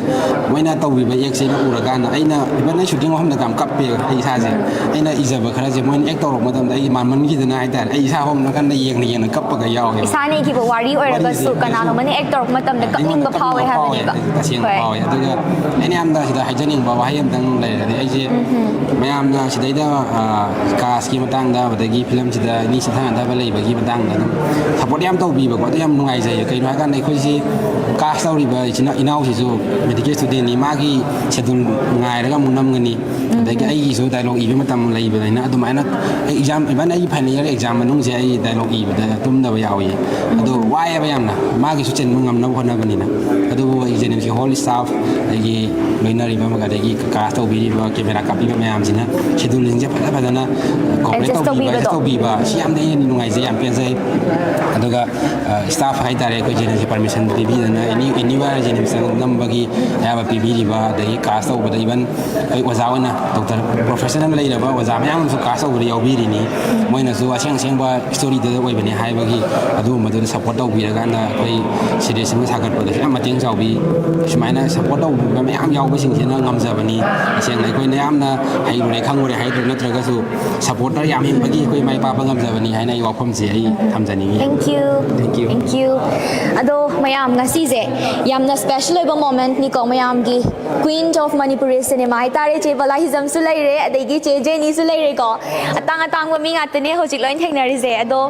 ꯃꯣꯏꯅ ꯇꯧꯕꯤꯕ ꯑꯦꯛꯁꯦ ꯑꯩꯅ ꯎꯔꯀꯥꯟꯗ, ꯑꯩꯅ ꯏꯚꯟ ꯑꯩ ꯁꯨꯇꯤꯡ ꯃꯐꯝꯗ ꯌꯥꯝ ꯀꯞꯄꯦꯕ꯫ ꯑꯩ ꯏꯁꯥꯁꯦ, ꯑꯩꯅ ꯏꯖꯕ ꯈꯔꯁꯦ ꯃꯣꯏꯅ ꯑꯦꯛ ꯇꯧꯔꯛꯄ ꯃꯇꯝꯗ ꯑꯩ ꯃꯥꯟꯃꯟꯈꯤꯗꯅ ꯍꯥꯏꯇꯥꯔꯦ, ꯑꯩ ꯏꯁꯥ ꯐꯥꯎ ꯅꯥꯀꯟꯗ ꯌꯦꯡꯅ ꯌꯦꯡꯅ ꯀꯞꯄꯒ ꯌꯥꯎꯋꯦꯕ꯫ ꯏꯁꯥꯅ ꯏꯈꯤꯕ ꯋꯥꯔꯤ ꯑꯣꯏꯔꯒꯁꯨ ꯋꯥꯔꯤꯁꯦ ꯀꯅꯥꯅꯣꯃꯅ ꯑꯦꯛ ꯇꯧꯔꯛꯄ ꯃꯇꯝꯗ ꯑꯩꯉꯣꯟꯗ ꯀꯞꯅꯤꯡꯕ ꯐꯥꯎꯋꯦ ꯀꯞꯅꯤꯡꯕ ꯐꯥꯎꯋꯦ, ꯍꯥꯏꯕꯅꯦꯕ꯫ ꯇꯁꯦꯡꯅ ꯍꯣꯏ꯫ ꯐꯥꯎꯋꯦ꯫ ꯑꯗꯨꯒ ꯑꯩꯅ ꯌꯥꯝꯅ ꯁꯤꯗ ꯍꯥꯏꯖꯅꯤꯡꯕ ꯋꯥꯍꯩ ꯑꯃꯇꯪ ꯂꯩꯔꯒꯗꯤ, ꯑꯩꯁꯦ ꯃꯌꯥꯝꯅ ꯁꯤꯗꯩꯗ, ꯑ, ꯀꯥꯁꯀꯤ ꯃꯇꯥꯡꯗ, ꯑꯗꯒꯤ ꯐꯤꯂꯝꯁꯤꯗ ꯅꯤꯁꯥ ꯊꯥꯅꯗꯕ ꯂꯩꯕꯒꯤ ꯃꯇꯥꯡꯗ ꯑꯗꯨꯝ ꯁꯞꯄꯣꯔꯠ ꯌꯥꯝ ꯇꯧꯕꯤꯕꯀꯣ꯫ ꯑꯗꯨ ꯌꯥꯝ ꯅꯨꯡꯉꯥꯏꯖꯩꯌꯦ꯫ ꯀꯩꯅꯣ ꯍꯥꯏꯀꯥꯟꯗ ꯑꯩꯈꯣꯏꯁꯤ ꯀꯥꯁ ꯇꯧꯔꯤꯕ ꯏꯆꯤꯟ ꯏꯅꯥꯎꯁꯤꯁꯨ ꯃꯦꯗꯤꯀꯦꯜ ꯁ꯭ꯇꯨꯗꯦꯟꯅꯤ, ꯃꯥꯒꯤ ꯁꯦꯗꯨꯜ ꯉꯥꯏꯔꯒ ꯑꯃꯨꯛ ꯅꯝꯒꯅꯤ꯫ ꯑꯗꯒꯤ ꯑꯩꯒꯤꯁꯨ ꯗꯥꯏꯂꯣꯛ ꯏꯕ ꯃꯇꯝ ꯂꯩꯕꯅꯤꯅ ꯑꯗꯨꯃꯥꯏꯅ ꯑꯩ ꯑꯦꯛꯖꯥꯝ, ꯏꯚꯟ ꯑꯩꯒꯤ ꯐꯥꯏꯅꯦꯜ ꯏꯌꯥꯔ ꯑꯦꯛꯖꯥꯝ ꯃꯅꯨꯡꯁꯦ ꯑꯩ ꯗꯥꯏꯂꯣꯛ ꯏꯕꯗ ꯇꯨꯝꯗꯕ ꯌꯥꯎꯏ꯫ ꯑꯗꯣ ꯋꯥꯏꯑꯦꯕ ꯌꯥꯝꯅ, ꯃꯥꯒꯤꯁꯨ ꯆꯤꯟꯕ ꯉꯝꯅꯕ ꯍꯣꯠꯅꯕꯅꯤꯅ꯫ ꯑꯗꯨꯕꯨ ꯑꯩ ꯖꯦꯅꯤꯝꯁꯀꯤ ꯍꯣꯜ ꯁ꯭ꯇꯥꯐ, ꯑꯩꯒꯤ ꯂꯣꯏꯅꯔꯤꯕ ꯑꯗꯒꯤ ꯀꯥꯁ ꯇꯧꯕꯤꯔꯤꯕ, ꯀꯦꯃꯦꯔꯥ ꯀꯥꯞꯄꯤꯕ ꯃꯌꯥꯝꯁꯤꯅ ꯁꯦꯗꯨꯜꯁꯤꯡꯁꯦ ꯐꯖ ꯐꯖꯅ ꯀꯣꯑꯣꯄꯔꯦꯠ Adjust ꯇꯧꯕꯤꯕ, ꯇꯧꯕꯤꯕꯗꯣ꯫ ꯑꯦꯗꯖꯁ ꯇꯧꯕꯤꯕ, ꯁꯤ ꯌꯥꯝꯅ ꯑꯩꯅ ꯅꯨꯡꯉꯥꯏꯖꯩ, ꯌꯥꯝ ꯄꯦꯟꯖꯩ꯫ ꯑꯗꯨꯒ ꯁ꯭ꯇꯥꯐ ꯍꯥꯏꯇꯥꯔꯦ, ꯑꯩꯈꯣꯏ ꯖꯦꯅꯤꯝꯁꯀꯤ ꯄꯔꯃꯤꯁꯟ ꯄꯤꯕꯤꯗꯅ ꯑꯦꯅꯤ ꯑꯦꯅꯤꯋꯦꯌꯔ ꯖꯦꯅꯤꯝꯁꯇ ꯅꯝꯕꯒꯤ ꯑꯌꯥꯕ ꯄꯤꯕꯤꯔꯤꯕ, ꯑꯗꯒꯤ ꯀꯥꯁ ꯇꯧꯕꯗ ꯏꯚꯟ ꯑꯩꯈꯣꯏ ꯑꯣꯖꯥ ꯑꯣꯏꯅ ꯗꯣꯛꯇꯔ ꯄ꯭ꯔꯣꯐꯦꯁꯅꯦꯜ ꯂꯩꯔꯕ ꯑꯣꯖꯥ ꯃꯌꯥꯝ ꯑꯃꯁꯨ ꯀꯥꯁ ꯇꯧꯕꯗ ꯌꯥꯎꯕꯤꯔꯤꯅꯤ꯫ ꯃꯣꯏꯅꯁꯨ ꯑꯁꯦꯡ ꯑꯁꯦꯡꯕ ꯁ꯭ꯇꯣꯔꯤꯗ ꯑꯣꯏꯕꯅꯤ ꯍꯥꯏꯕꯒꯤ ꯑꯗꯨꯒꯨꯝꯕꯗꯨꯗ ꯁꯞꯄꯣꯔꯠ ꯇꯧꯕꯤꯔꯀꯥꯟꯗ ꯑꯩꯈꯣꯏ ꯁꯤꯔꯤꯁ ꯑꯃ ꯁꯥꯒꯠꯄꯗꯁꯨ ꯌꯥꯝ ꯃꯇꯦꯡ ꯆꯥꯎꯕꯤ꯫ ꯁꯨꯃꯥꯏꯅ ꯁꯞꯄꯣꯔꯠ ꯇꯧꯕꯤꯕ ꯃꯌꯥꯝ ꯌꯥꯎꯕꯁꯤꯡꯁꯤꯅ ꯉꯝꯖꯕꯅꯤ꯫ ꯇꯁꯦꯡꯅ ꯑꯩꯈꯣꯏꯅ ꯌꯥꯝꯅ ꯍꯩꯔꯨꯔꯦ ꯈꯪꯉꯨꯔꯦ ꯍꯥꯏꯗ꯭ꯔ ꯅꯠꯇ꯭ꯔꯒꯁꯨ ꯁꯞꯄꯣꯔꯇꯔ ꯌꯥꯝꯃꯟꯕꯒꯤ ꯑꯩꯈꯣꯏ ꯃꯥꯏ ꯄꯥꯛꯄ ꯉꯝꯖꯕꯅꯤ ꯍꯥꯏꯅ ꯑꯩ ꯋꯥꯐꯝꯁꯦ ꯑꯩ ꯊꯝꯖꯅꯤꯡꯉꯤ꯫ Thank you. Thank you. Thank you. ꯑꯗꯣ ꯃꯌꯥꯝ, ꯉꯁꯤꯁꯦ ꯌꯥꯝꯅ ꯁ꯭ꯄꯦꯁꯦꯜ ꯑꯣꯏꯕ ꯃꯣꯃꯦꯟꯠꯅꯤꯀꯣ ꯃꯌꯥꯝꯒꯤ꯫ Queen of Manipuri cinema ꯍꯥꯏꯇꯥꯔꯦ꯫ ꯆꯦ ꯕꯂꯥ ꯍꯤꯖꯝꯁꯨ ꯂꯩꯔꯦ, ꯑꯗꯒꯤ ꯆꯦ ꯖꯦꯅꯤꯁꯨ ꯂꯩꯔꯦꯀꯣ꯫ ꯑꯇꯥꯡ ꯑꯇꯥꯡꯕ ꯃꯤ ꯉꯥꯛꯇꯅꯦ ꯍꯧꯖꯤꯛ ꯂꯣꯏ ꯊꯦꯡꯅꯔꯤꯁꯦ꯫ ꯑꯗꯣ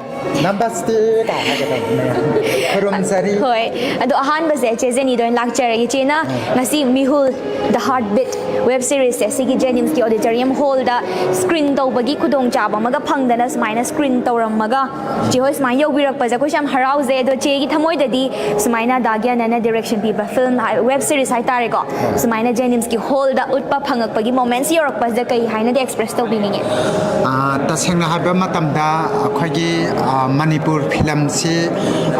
ꯅꯃꯁꯇꯦ ꯀꯥꯏ ꯍꯥꯏꯒꯗꯕꯅꯦ꯫ ꯈꯨꯔꯨꯝꯖꯔꯤ꯫ ꯍꯣꯏ, ꯑꯗꯣ ꯑꯍꯥꯟꯕꯁꯦ ꯆꯦ ꯖꯦꯅꯤꯗ ꯑꯣꯏꯅ ꯂꯥꯛꯆꯔꯒꯦ꯫ ꯆꯦꯅ ꯉꯁꯤ ꯃꯤꯍꯨꯜ, The Heartbeat web series ꯁꯦ ꯁꯤꯒꯤ ꯖꯦꯅꯤꯝꯁꯀꯤ auditorium hall ꯗ screen ꯇꯧꯕꯒꯤ ꯈꯨꯗꯣꯡꯆꯥꯕ ꯑꯃꯒ ꯐꯪꯗꯅ ꯁꯨꯃꯥꯏꯅ screen ꯇꯧꯔꯝꯃꯒ ꯆꯦ ꯍꯣꯏ ꯁꯨꯃꯥꯏꯅ ꯌꯧꯕꯤꯔꯛꯄꯁꯦ ꯑꯩꯈꯣꯏꯁꯨ ꯌꯥꯝ ꯍꯔꯥꯎꯖꯩ꯫ ꯑꯗꯣ ꯆꯦꯒꯤ ꯊꯃꯣꯏꯗꯗꯤ ꯁꯨꯃꯥꯏꯅ ꯗꯥ ꯒ꯭ꯌꯥꯅꯟꯅ direction ꯄꯤꯕ film, web series ꯍꯥꯏꯇꯥꯔꯦꯀꯣ, ꯁꯨꯃꯥꯏꯅ ꯖꯦꯅꯤꯝꯁꯀꯤ hall ꯗ ꯎꯠꯄ ꯐꯪꯉꯛꯄꯒꯤ moments ꯌꯧꯔꯛꯄꯁꯤꯗ ꯀꯩ ꯍꯥꯏꯅꯗꯤ express ꯇꯧꯕꯤꯅꯤꯡꯉꯤ? ꯑꯥ, ꯇꯁꯦꯡꯅ ꯍꯥꯏꯕ ꯃꯇꯝꯗ ꯑꯩꯈꯣꯏꯒꯤ, ꯑꯥ, ꯃꯅꯤꯄꯨꯔ ꯐꯤꯂꯝꯁꯤ,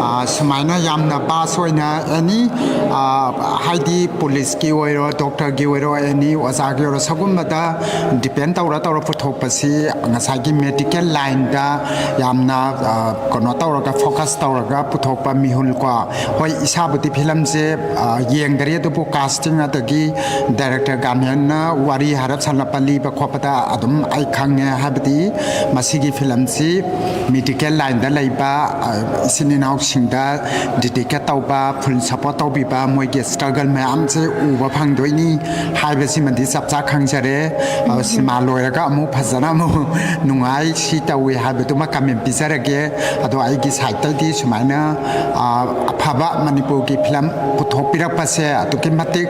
ꯑꯥ, ꯁꯨꯃꯥꯏꯅ ꯌꯥꯝꯅ vast ꯑꯣꯏꯅ ꯑꯦꯅꯤ, ꯑꯥ, ꯍꯥꯏꯗꯤ ꯄꯨꯂꯤꯁꯀꯤ ꯑꯣꯏꯔꯣ, ꯗꯣꯛꯇꯔꯒꯤ ꯑꯣꯏꯔꯣ, ꯑꯦꯅꯤ ꯑꯣꯖꯥꯒꯤ ꯑꯣꯏꯔꯣ, ꯁꯒꯨꯝꯕꯗ depend ꯇꯧꯔ ꯇꯧꯔ ꯄꯨꯊꯣꯛꯄꯁꯤ ꯉꯁꯥꯏꯒꯤ medical line ꯗ ꯌꯥꯝꯅ, ꯑꯥ, ꯀꯩꯅꯣ ꯇꯧꯔꯒ focus ꯇꯧꯔꯒ ꯄꯨꯊꯣꯛꯄ ꯃꯤꯍꯨꯜꯀꯣ꯫ ꯍꯣꯏ, ꯏꯁꯥꯕꯨꯗꯤ ꯐꯤꯂꯝꯁꯦ, ꯑꯥ, ꯌꯦꯡꯗꯔꯤ, ꯑꯗꯨꯕꯨ casting ꯑꯗꯒꯤ ꯗꯥꯏꯔꯦꯛꯇꯔ ꯒꯥꯅꯦꯟꯅ ꯋꯥꯔꯤ ꯍꯥꯏꯔꯞ ꯁꯥꯟꯅꯕ, ꯂꯤꯕ ꯈꯣꯠꯄꯗ ꯑꯗꯨꯝ ꯑꯩ ꯈꯪꯉꯦ꯫ ꯍꯥꯏꯕꯗꯤ ꯃꯁꯤꯒꯤ ꯐꯤꯂꯝꯁꯤ ꯃꯦꯗꯤꯀꯦꯜ ꯂꯥꯏꯟꯗ ꯂꯩꯕ, ꯑ, ꯏꯆꯤꯟ ꯏꯅꯥꯎꯁꯤꯡꯗ ꯗꯤꯗꯤꯀꯦꯠ ꯇꯧꯕ, ꯐꯨꯜ ꯁꯄꯣꯔꯠ ꯇꯧꯕꯤꯕ, ꯃꯣꯏꯒꯤ ꯁ꯭ꯇ꯭ꯔꯒꯜ ꯃꯌꯥꯝꯁꯦ ꯎꯕ ꯐꯪꯗꯣꯏꯅꯤ ꯍꯥꯏꯕꯁꯤꯃꯗꯤ ꯆꯞ ꯆꯥ ꯈꯪꯖꯔꯦ꯫ ꯑ, ꯁꯤꯅꯦꯃꯥ ꯂꯣꯏꯔꯒ ꯑꯃꯨꯛ ꯐꯖꯅ ꯑꯃꯨꯛ ꯅꯨꯡꯉꯥꯏ, ꯁꯤ ꯇꯧꯏ ꯍꯥꯏꯕꯗꯨꯃ ꯀꯃꯦꯟ ꯄꯤꯖꯔꯒꯦ꯫ ꯑꯗꯣ ꯑꯩꯒꯤ ꯁꯥꯏꯠꯇꯒꯤ ꯁꯨꯃꯥꯏꯅ, ꯑ, ꯑꯐꯕ ꯃꯅꯤꯄꯨꯔꯒꯤ ꯐꯤꯂꯝ ꯄꯨꯊꯣꯛꯄꯤꯔꯛꯄꯁꯦ ꯑꯗꯨꯛꯀꯤ ꯃꯇꯤꯛ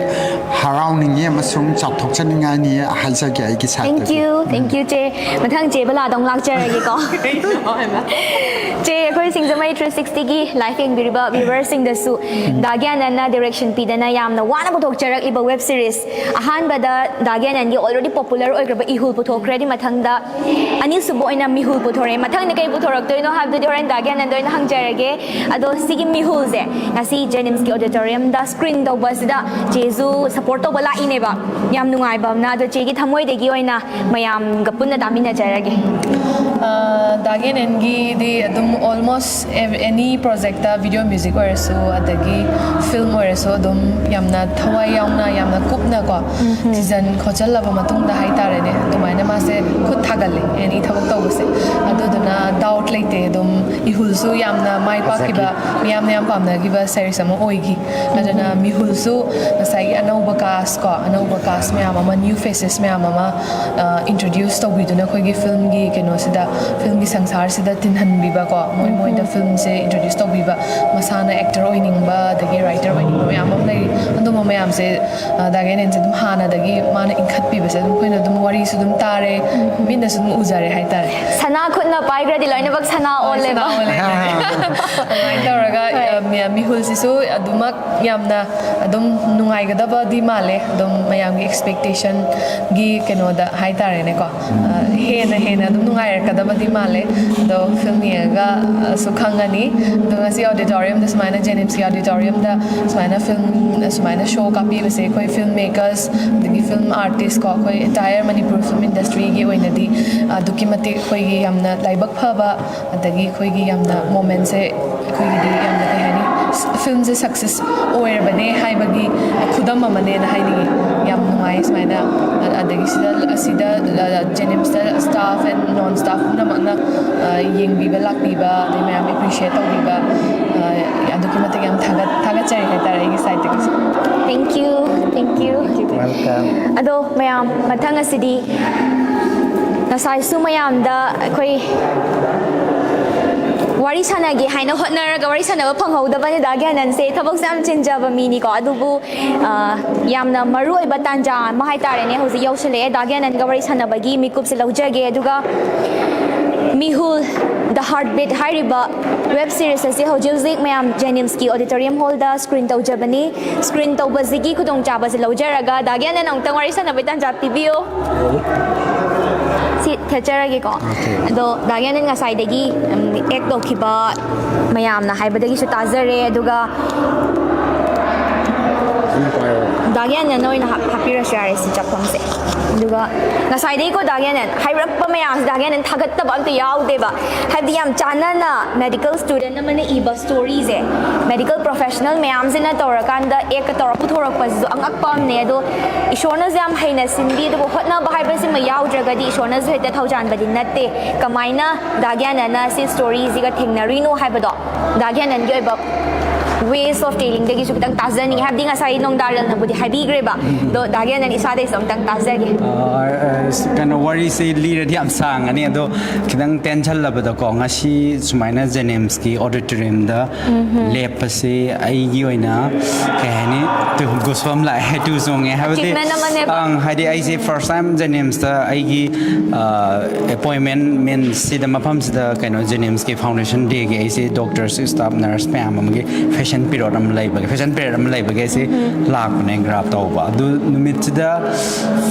ꯍꯔꯥꯎꯅꯤꯡꯉꯤ ꯑꯃꯁꯨꯡ ꯆꯥꯎꯊꯣꯛꯆꯅꯤꯡꯉꯥꯏꯅꯤ ꯍꯥꯏꯖꯒꯦ ꯑꯩꯒꯤ ꯁꯥꯏꯠꯇꯒꯤ꯫ Thank you, thank you, ꯆꯦ꯫ ꯃꯊꯪ ꯆꯦ ꯕꯂꯥꯗ ꯑꯃꯨꯛ ꯂꯥꯛꯆꯔꯒꯦꯀꯣ꯫ ꯆꯦ, ꯑꯩꯈꯣꯏ ꯁꯤꯡꯖꯃꯩ ꯊ꯭ꯔꯤ ꯁꯤꯛꯁꯇꯤꯒꯤ ꯂꯥꯏꯐ ꯌꯦꯡꯕꯤꯔꯤꯕ ꯚ꯭ꯌꯨꯋꯔꯁꯤꯡꯗꯁꯨ ꯗꯥ ꯒ꯭ꯌꯥꯅꯟꯅ ꯗꯥꯏꯔꯦꯛꯁꯟ ꯄꯤꯗꯅ ꯌꯥꯝꯅ ꯋꯥꯅ ꯄꯨꯊꯣꯛꯆꯔꯛꯂꯤꯕ ꯋꯦꯕ ꯁꯤꯔꯤꯁ, ꯑꯍꯥꯟꯕꯗ ꯗꯥ ꯒ꯭ꯌꯥꯅꯟꯒꯤ ꯑꯣꯜꯔꯦꯗꯤ ꯄꯣꯄꯨꯂꯔ ꯑꯣꯏꯈ꯭ꯔꯕ ꯏꯍꯨꯜ ꯄꯨꯊꯣꯛꯈ꯭ꯔꯦ, ꯑꯗꯨꯒꯤ ꯃꯊꯪꯗ ꯑꯅꯤꯁꯨꯕ ꯑꯣꯏꯅ ꯃꯤꯍꯨꯜ ꯄꯨꯊꯣꯔꯛꯑꯦ꯫ ꯃꯊꯪꯗ ꯀꯩ ꯄꯨꯊꯣꯔꯛꯇꯣꯏꯅꯣ ꯍꯥꯏꯕꯗꯨꯗꯤ ꯍꯣꯔꯦꯟ ꯗꯥ ꯒ꯭ꯌꯥꯅꯟꯗ ꯑꯣꯏꯅ ꯍꯪꯖꯔꯒꯦ꯫ ꯑꯗꯣ ꯁꯤꯒꯤ ꯃꯤꯍꯨꯜꯁꯦ ꯉꯁꯤ ꯖꯦꯅꯤꯝꯁꯀꯤ ꯑꯣꯗꯤꯇꯣꯔꯤꯌꯝꯗ ꯁ꯭ꯀ꯭ꯔꯤꯟ ꯇꯧꯕ ꯑꯁꯤꯗ ꯆꯦꯁꯨ ꯁꯄꯣꯔꯠ ꯇꯧꯕ ꯂꯥꯛꯏꯅꯦꯕ꯫ ꯌꯥꯝ ꯅꯨꯡꯉꯥꯏꯕ ꯑꯃꯅ꯫ ꯑꯗꯣ ꯆꯦꯒꯤ ꯊꯃꯣꯏꯗꯒꯤ ꯑꯣꯏꯅ ꯃꯌꯥꯝꯒ ꯄꯨꯟꯅ ꯇꯥꯃꯤꯟꯅꯖꯔꯒꯦ꯫ ꯗꯥ ꯒ꯭ꯌꯥꯅꯟꯒꯤꯗꯤ ꯑꯗꯨꯝ almost any projectꯇ video music ꯑꯣꯏꯔꯁꯨ ꯑꯗꯒꯤ film ꯑꯣꯏꯔꯁꯨ ꯑꯗꯨꯝ ꯌꯥꯝꯅ ꯊꯋꯥꯏ ꯌꯥꯎꯅ, ꯌꯥꯝꯅ ꯀꯨꯞꯅꯀꯣ ꯊꯤꯖꯟ ꯈꯣꯠꯆꯜꯂꯕ ꯃꯇꯨꯡꯗ ꯍꯥꯏꯇꯥꯔꯦꯅꯦ, ꯑꯗꯨꯃꯥꯏꯅ ꯃꯥꯁꯦ ꯈꯨꯠ ꯊꯥꯒꯠꯂꯦ any ꯊꯕꯛ ꯇꯧꯕꯁꯦ꯫ ꯑꯗꯨꯗꯨꯅ doubt ꯂꯩꯇꯦ, ꯑꯗꯨꯝ ꯏꯍꯨꯜꯁꯨ ꯌꯥꯝꯅ ꯃꯥꯏ ꯄꯥꯛꯈꯤꯕ, ꯃꯤꯌꯥꯝꯅ ꯌꯥꯝ ꯄꯥꯝꯅꯈꯤꯕ series ꯑꯃ ꯑꯣꯏꯈꯤ꯫ ꯑꯗꯨꯅ ꯃꯤꯍꯨꯜꯁꯨ ꯉꯁꯥꯏꯒꯤ ꯑꯅꯧꯕ cast ꯀꯣ, ꯑꯅꯧꯕ cast ꯃꯌꯥꯝ ꯑꯃ, new faces ꯃꯌꯥꯝ ꯑꯃ introduce ꯇꯧꯕꯤꯗꯨꯅ ꯑꯩꯈꯣꯏꯒꯤ filmꯒꯤ ꯀꯩꯅꯣꯁꯤꯗ, filmꯒꯤ ꯁꯪꯁꯥꯔꯁꯤꯗ ꯇꯤꯟꯍꯟꯕꯤꯕꯀꯣ, ꯃꯣꯏ ꯃꯣꯏꯗ filmꯁꯦ introduce ꯇꯧꯕꯤꯕ, ꯃꯁꯥꯅ actor ꯑꯣꯏꯅꯤꯡꯕ ꯑꯗꯒꯤ writer ꯑꯣꯏꯅꯤꯡꯕ ꯃꯌꯥꯝ ꯑꯃ ꯂꯩꯔꯤ꯫ ꯑꯗꯨꯝꯕ ꯃꯌꯥꯝꯁꯦ ꯗꯥ ꯒ꯭ꯌꯥꯅꯟꯁꯦ ꯑꯗꯨꯝ ꯍꯥꯟꯅꯗꯒꯤ ꯃꯥꯅ ꯏꯟꯈꯠꯄꯤꯕꯁꯦ ꯑꯗꯨꯝ ꯑꯩꯈꯣꯏꯅ ꯑꯗꯨꯝ ꯋꯥꯔꯤꯁꯨ ꯑꯗꯨꯝ ꯇꯥꯔꯦ, ꯃꯤꯠꯅꯁꯨ ꯑꯗꯨꯝ ꯎꯖꯔꯦ ꯍꯥꯏꯇꯥꯔꯦ꯫ ꯁꯅꯥ ꯈꯨꯠꯅ ꯄꯥꯏꯈ꯭ꯔꯗꯤ ꯂꯣꯏꯅꯃꯛ ꯁꯅꯥ ꯑꯣꯜꯂꯦꯕ꯫ ꯑꯗꯨꯃꯥꯏꯅ ꯇꯧꯔꯒ ꯃꯤ- ꯃꯤꯍꯨꯜꯁꯤꯁꯨ ꯑꯗꯨꯃꯛ ꯌꯥꯝꯅ ꯑꯗꯨꯝ ꯅꯨꯡꯉꯥꯏꯒꯗꯕꯗꯤ ꯃꯥꯜꯂꯦ, ꯑꯗꯨꯝ ꯃꯌꯥꯝꯒꯤ expectationꯒꯤ ꯀꯩꯅꯣꯗ ꯍꯥꯏꯇꯥꯔꯦꯅꯦꯀꯣ꯫ ꯍꯦꯟꯅ ꯍꯦꯟꯅ ꯑꯗꯨꯝ ꯅꯨꯡꯉꯥꯏꯔꯛꯀꯗꯕꯗꯤ ꯃꯥꯜꯂꯦ꯫ ꯑꯗꯣ film ꯌꯦꯡꯉꯒꯁꯨ ꯈꯪꯉꯅꯤ꯫ ꯑꯗꯣ ꯉꯁꯤ auditoriumꯗ ꯁꯨꯃꯥꯏꯅ, ꯖꯦꯅꯤꯝꯁꯀꯤ auditoriumꯗ ꯁꯨꯃꯥꯏꯅ film, ꯁꯨꯃꯥꯏꯅ show ꯀꯥꯞꯄꯤꯕꯁꯦ ꯑꯩꯈꯣꯏ film makers ꯑꯗꯒꯤ film artist ꯀꯣ, ꯑꯩꯈꯣꯏ entire ꯃꯅꯤꯄꯨꯔ film industryꯒꯤ ꯑꯣꯏꯅꯗꯤ ꯑꯗꯨꯛꯀꯤ ꯃꯇꯤꯛ ꯑꯩꯈꯣꯏꯒꯤ ꯌꯥꯝꯅ ꯂꯥꯏꯕꯛ ꯐꯕ, ꯑꯗꯒꯤ ꯑꯩꯈꯣꯏꯒꯤ ꯌꯥꯝꯅ momentꯁꯦ ꯑꯩꯈꯣꯏꯒꯤꯗꯤ ꯌꯥꯝꯅ, ꯀꯩ ꯍꯥꯏꯅꯤ, ꯐꯤꯜꯝꯁꯦ ꯁꯛꯁꯦꯁ ꯑꯣꯏꯔꯕꯅꯦ ꯍꯥꯏꯕꯒꯤ ꯈꯨꯗꯝ ꯑꯃꯅꯦꯅ ꯍꯥꯏꯅꯤꯡꯉꯤ꯫ ꯌꯥꯝ ꯅꯨꯡꯉꯥꯏ ꯁꯨꯃꯥꯏꯅ꯫ ꯑꯗꯒꯤ ꯁꯤꯗ ꯑꯁꯤꯗ ꯖꯦꯅꯤꯝꯁꯇ ꯁ꯭ꯇꯥꯐ ꯑꯦꯟ ꯅꯣꯟ ꯁ꯭ꯇꯥꯐ ꯄꯨꯝꯅꯃꯛꯅ ꯌꯦꯡꯕꯤꯕ ꯂꯥꯛꯄꯤꯕ, ꯑꯗꯩ ꯃꯌꯥꯝ ꯑꯦꯄ꯭ꯔꯤꯁꯤꯌꯦꯠ ꯇꯧꯕꯤꯕ, ꯑꯗꯨꯛꯀꯤ ꯃꯇꯤꯛ ꯌꯥꯝ ꯊꯥꯒꯠ ꯊꯥꯒꯠꯆꯔꯤ ꯍꯥꯏꯇꯥꯔꯦ ꯑꯩꯒꯤ ꯁꯥꯏꯠꯇꯒꯤꯁꯨ꯫ Thank you, thank you. Welcome. ꯑꯗꯣ ꯃꯌꯥꯝ, ꯃꯊꯪ ꯑꯁꯤꯗꯤ ꯉꯁꯥꯏꯁꯨ ꯃꯌꯥꯝꯗ ꯑꯩꯈꯣꯏ ꯋꯥꯔꯤ ꯁꯥꯟꯅꯒꯦ ꯍꯥꯏꯅ ꯍꯣꯠꯅꯔꯒ ꯋꯥꯔꯤ ꯁꯥꯟꯅꯕ ꯐꯪꯍꯧꯗꯕꯅꯤ꯫ ꯗꯥ ꯒ꯭ꯌꯥꯅꯟꯁꯦ ꯊꯕꯛꯁꯦ ꯌꯥꯝ ꯆꯤꯟꯖꯕ ꯃꯤꯅꯤꯀꯣ, ꯑꯗꯨꯕꯨ ꯑ, ꯌꯥꯝꯅ ꯃꯔꯨ ꯑꯣꯏꯕ ꯇꯥꯟꯖꯥ ꯑꯃ ꯍꯥꯏꯇꯥꯔꯦꯅꯦ ꯍꯧꯖꯤꯛ ꯌꯧꯁꯤꯜꯂꯛꯑꯦ꯫ ꯗꯥ ꯒ꯭ꯌꯥꯅꯟꯒ ꯋꯥꯔꯤ ꯁꯥꯟꯅꯕꯒꯤ ꯃꯤꯀꯨꯞꯁꯦ ꯂꯧꯖꯒꯦ꯫ ꯑꯗꯨꯒ ꯃꯤꯍꯨꯜ, The Heartbeat ꯍꯥꯏꯔꯤꯕ ꯋꯦꯕ ꯁꯤꯔꯤꯁ ꯑꯁꯤ ꯍꯧꯖꯤꯛ ꯍꯧꯖꯤꯛ ꯃꯌꯥꯝ ꯖꯦꯅꯤꯝꯁꯀꯤ ꯑꯣꯗꯤꯇꯣꯔꯤꯌꯝ ꯍꯣꯜꯗ ꯁ꯭ꯀ꯭ꯔꯤꯟ ꯇꯧꯖꯕꯅꯤ꯫ ꯁ꯭ꯀ꯭ꯔꯤꯟ ꯇꯧꯕꯁꯤꯒꯤ ꯈꯨꯗꯣꯡꯆꯥꯕꯁꯦ ꯂꯧꯖꯔꯒ ꯗꯥ ꯒ꯭ꯌꯥꯅꯟ ꯑꯃꯨꯛꯇꯪ ꯋꯥꯔꯤ ꯁꯥꯟꯅꯕꯩ ꯇꯥꯟꯖꯥ ꯄꯤꯕꯤꯌꯣ꯫ ꯁꯤ ꯊꯦꯠꯆꯔꯒꯦꯀꯣ꯫ ꯑꯗꯣ ꯗꯥ ꯒ꯭ꯌꯥꯅꯟ ꯉꯁꯥꯏꯗꯒꯤ ꯑꯦꯛ ꯇꯧꯈꯤꯕ ꯃꯌꯥꯝꯅ ꯍꯥꯏꯕꯗꯒꯤꯁꯨ ꯇꯥꯖꯔꯦ꯫ ꯑꯗꯨꯒ ꯗꯥ ꯒ꯭ꯌꯥꯅꯟ ꯑꯣꯏꯅ ꯍꯥꯞ- ꯍꯥꯞꯄꯤꯔꯁꯨ ꯌꯥꯔꯦ ꯁꯤ ꯆꯥꯛꯐꯝꯁꯦ꯫ ꯑꯗꯨꯒ ꯉꯁꯥꯏꯗꯒꯤꯀꯣ ꯗꯥ ꯒ꯭ꯌꯥꯅꯟ ꯍꯥꯏꯔꯛꯄ ꯃꯌꯥꯝꯁꯦ ꯗꯥ ꯒ꯭ꯌꯥꯅꯟ ꯊꯥꯒꯠꯇꯕ ꯑꯝꯇ ꯌꯥꯎꯗꯦꯕ꯫ ꯍꯥꯏꯕꯗꯤ ꯌꯥꯝ ꯆꯥꯟꯅꯅ ꯃꯦꯗꯤꯀꯦꯜ ꯁ꯭ꯇꯨꯗꯦꯟ ꯑꯃꯅ ꯏꯕ ꯁ꯭ꯇꯣꯔꯤꯁꯦ ꯃꯦꯗꯤꯀꯦꯜ ꯄ꯭ꯔꯣꯐꯦꯁꯅꯦꯜ ꯃꯌꯥꯝꯁꯤꯅ ꯇꯧꯔꯀꯥꯟꯗ ꯑꯦꯛꯀ ꯇꯧꯔ ꯄꯨꯊꯣꯔꯛꯄꯁꯤꯁꯨ ꯑꯉꯛꯄ ꯑꯃꯅꯦ꯫ ꯑꯗꯣ ꯏꯁꯣꯔꯅꯁꯨ ꯌꯥꯝ ꯍꯩꯅ ꯁꯤꯟꯕꯤ꯫ ꯑꯗꯨꯕꯨ ꯍꯣꯠꯅꯕ ꯍꯥꯏꯕꯁꯤꯃ ꯌꯥꯎꯗ꯭ꯔꯒꯗꯤ ꯏꯁꯣꯔꯅꯁꯨ ꯍꯦꯛꯇ ꯊꯧꯖꯥꯟꯕꯗꯤ ꯅꯠꯇꯦ꯫ ꯀꯃꯥꯏꯅ ꯗꯥ ꯒ꯭ꯌꯥꯅꯟꯅ ꯁꯤ ꯁ꯭ꯇꯣꯔꯤꯁꯤꯒ ꯊꯦꯡꯅꯔꯤꯅꯣ ꯍꯥꯏꯕꯗꯣ ꯗꯥ ꯒ꯭ꯌꯥꯅꯟꯒꯤ ꯑꯣꯏꯕ ways of tellingꯗꯒꯤꯁꯨ ꯈꯤꯇꯪ ꯇꯥꯖꯅꯤꯡꯉꯤ꯫ ꯍꯥꯏꯕꯗꯤ ꯉꯁꯥꯏ ꯅꯣꯡꯗꯥꯔꯦꯜꯅꯕꯨꯗꯤ ꯍꯥꯏꯕꯤꯈ꯭ꯔꯦꯕ, ꯑꯗꯣ ꯗꯥ ꯒ꯭ꯌꯥꯅꯟ ꯏꯁꯥꯗꯒꯤꯁꯨ ꯑꯃꯨꯛꯇꯪ ꯇꯥꯖꯒꯦ꯫ ꯑ, ꯑ, ꯀꯩꯅꯣ, ꯋꯥꯔꯤꯁꯦ ꯂꯤꯔꯗꯤ ꯌꯥꯝ ꯁꯥꯡꯉꯅꯤ, ꯑꯗꯣ ꯈꯤꯇꯪ ꯇꯦꯟꯁꯜꯂꯕꯗꯀꯣ, ꯉꯁꯤ ꯁꯨꯃꯥꯏꯅ ꯖꯦꯅꯤꯝꯁꯀꯤ ꯑꯣꯗꯤꯇꯣꯔꯤꯌꯝꯗ ꯂꯦꯞꯄꯁꯦ ꯑꯩꯒꯤ ꯑꯣꯏꯅ ꯀꯩ ꯍꯥꯏꯅꯤ, ꯇꯨ ꯒꯨꯁꯕꯝ ꯂꯥꯛꯑꯦ, ꯇꯨ ꯆꯣꯡꯉꯦ꯫ ꯍꯥꯏꯕꯗꯤ Achievement ꯑꯃꯅꯦꯕ꯫ ꯑꯪ, ꯍꯥꯏꯗꯤ ꯑꯩꯁꯦ ꯐꯥꯔꯁ ꯇꯥꯏꯝ ꯖꯦꯅꯤꯝꯁꯇ ꯑꯩꯒꯤ ꯑꯦꯄꯣꯏꯟꯃꯦꯟ ꯃꯤꯟꯁ ꯁꯤꯗ ꯃꯐꯝꯁꯤꯗ ꯀꯩꯅꯣ ꯖꯦꯅꯤꯝꯁꯀꯤ ꯐꯥꯎꯟꯗꯦꯁꯟ ꯗꯦꯒꯤ ꯑꯩꯁꯦ ꯗꯣꯛꯇꯔꯁ, ꯁ꯭ꯇꯥꯐ ꯅꯔꯁ ꯃꯌꯥꯝ ꯑꯃꯒꯤ ꯐꯦꯁꯟ ꯄꯤꯔꯣꯠ ꯑꯃ ꯂꯩꯕꯒꯤ, ꯐꯦꯁꯟ ꯄꯤꯔꯣꯠ ꯑꯃ ꯂꯩꯕꯒꯤ ꯑꯩꯁꯦ ꯂꯥꯛꯄꯅꯦ ꯒ꯭ꯔꯥꯞ ꯇꯧꯕ꯫ ꯑꯗꯨ ꯅꯨꯃꯤꯠꯁꯤꯗ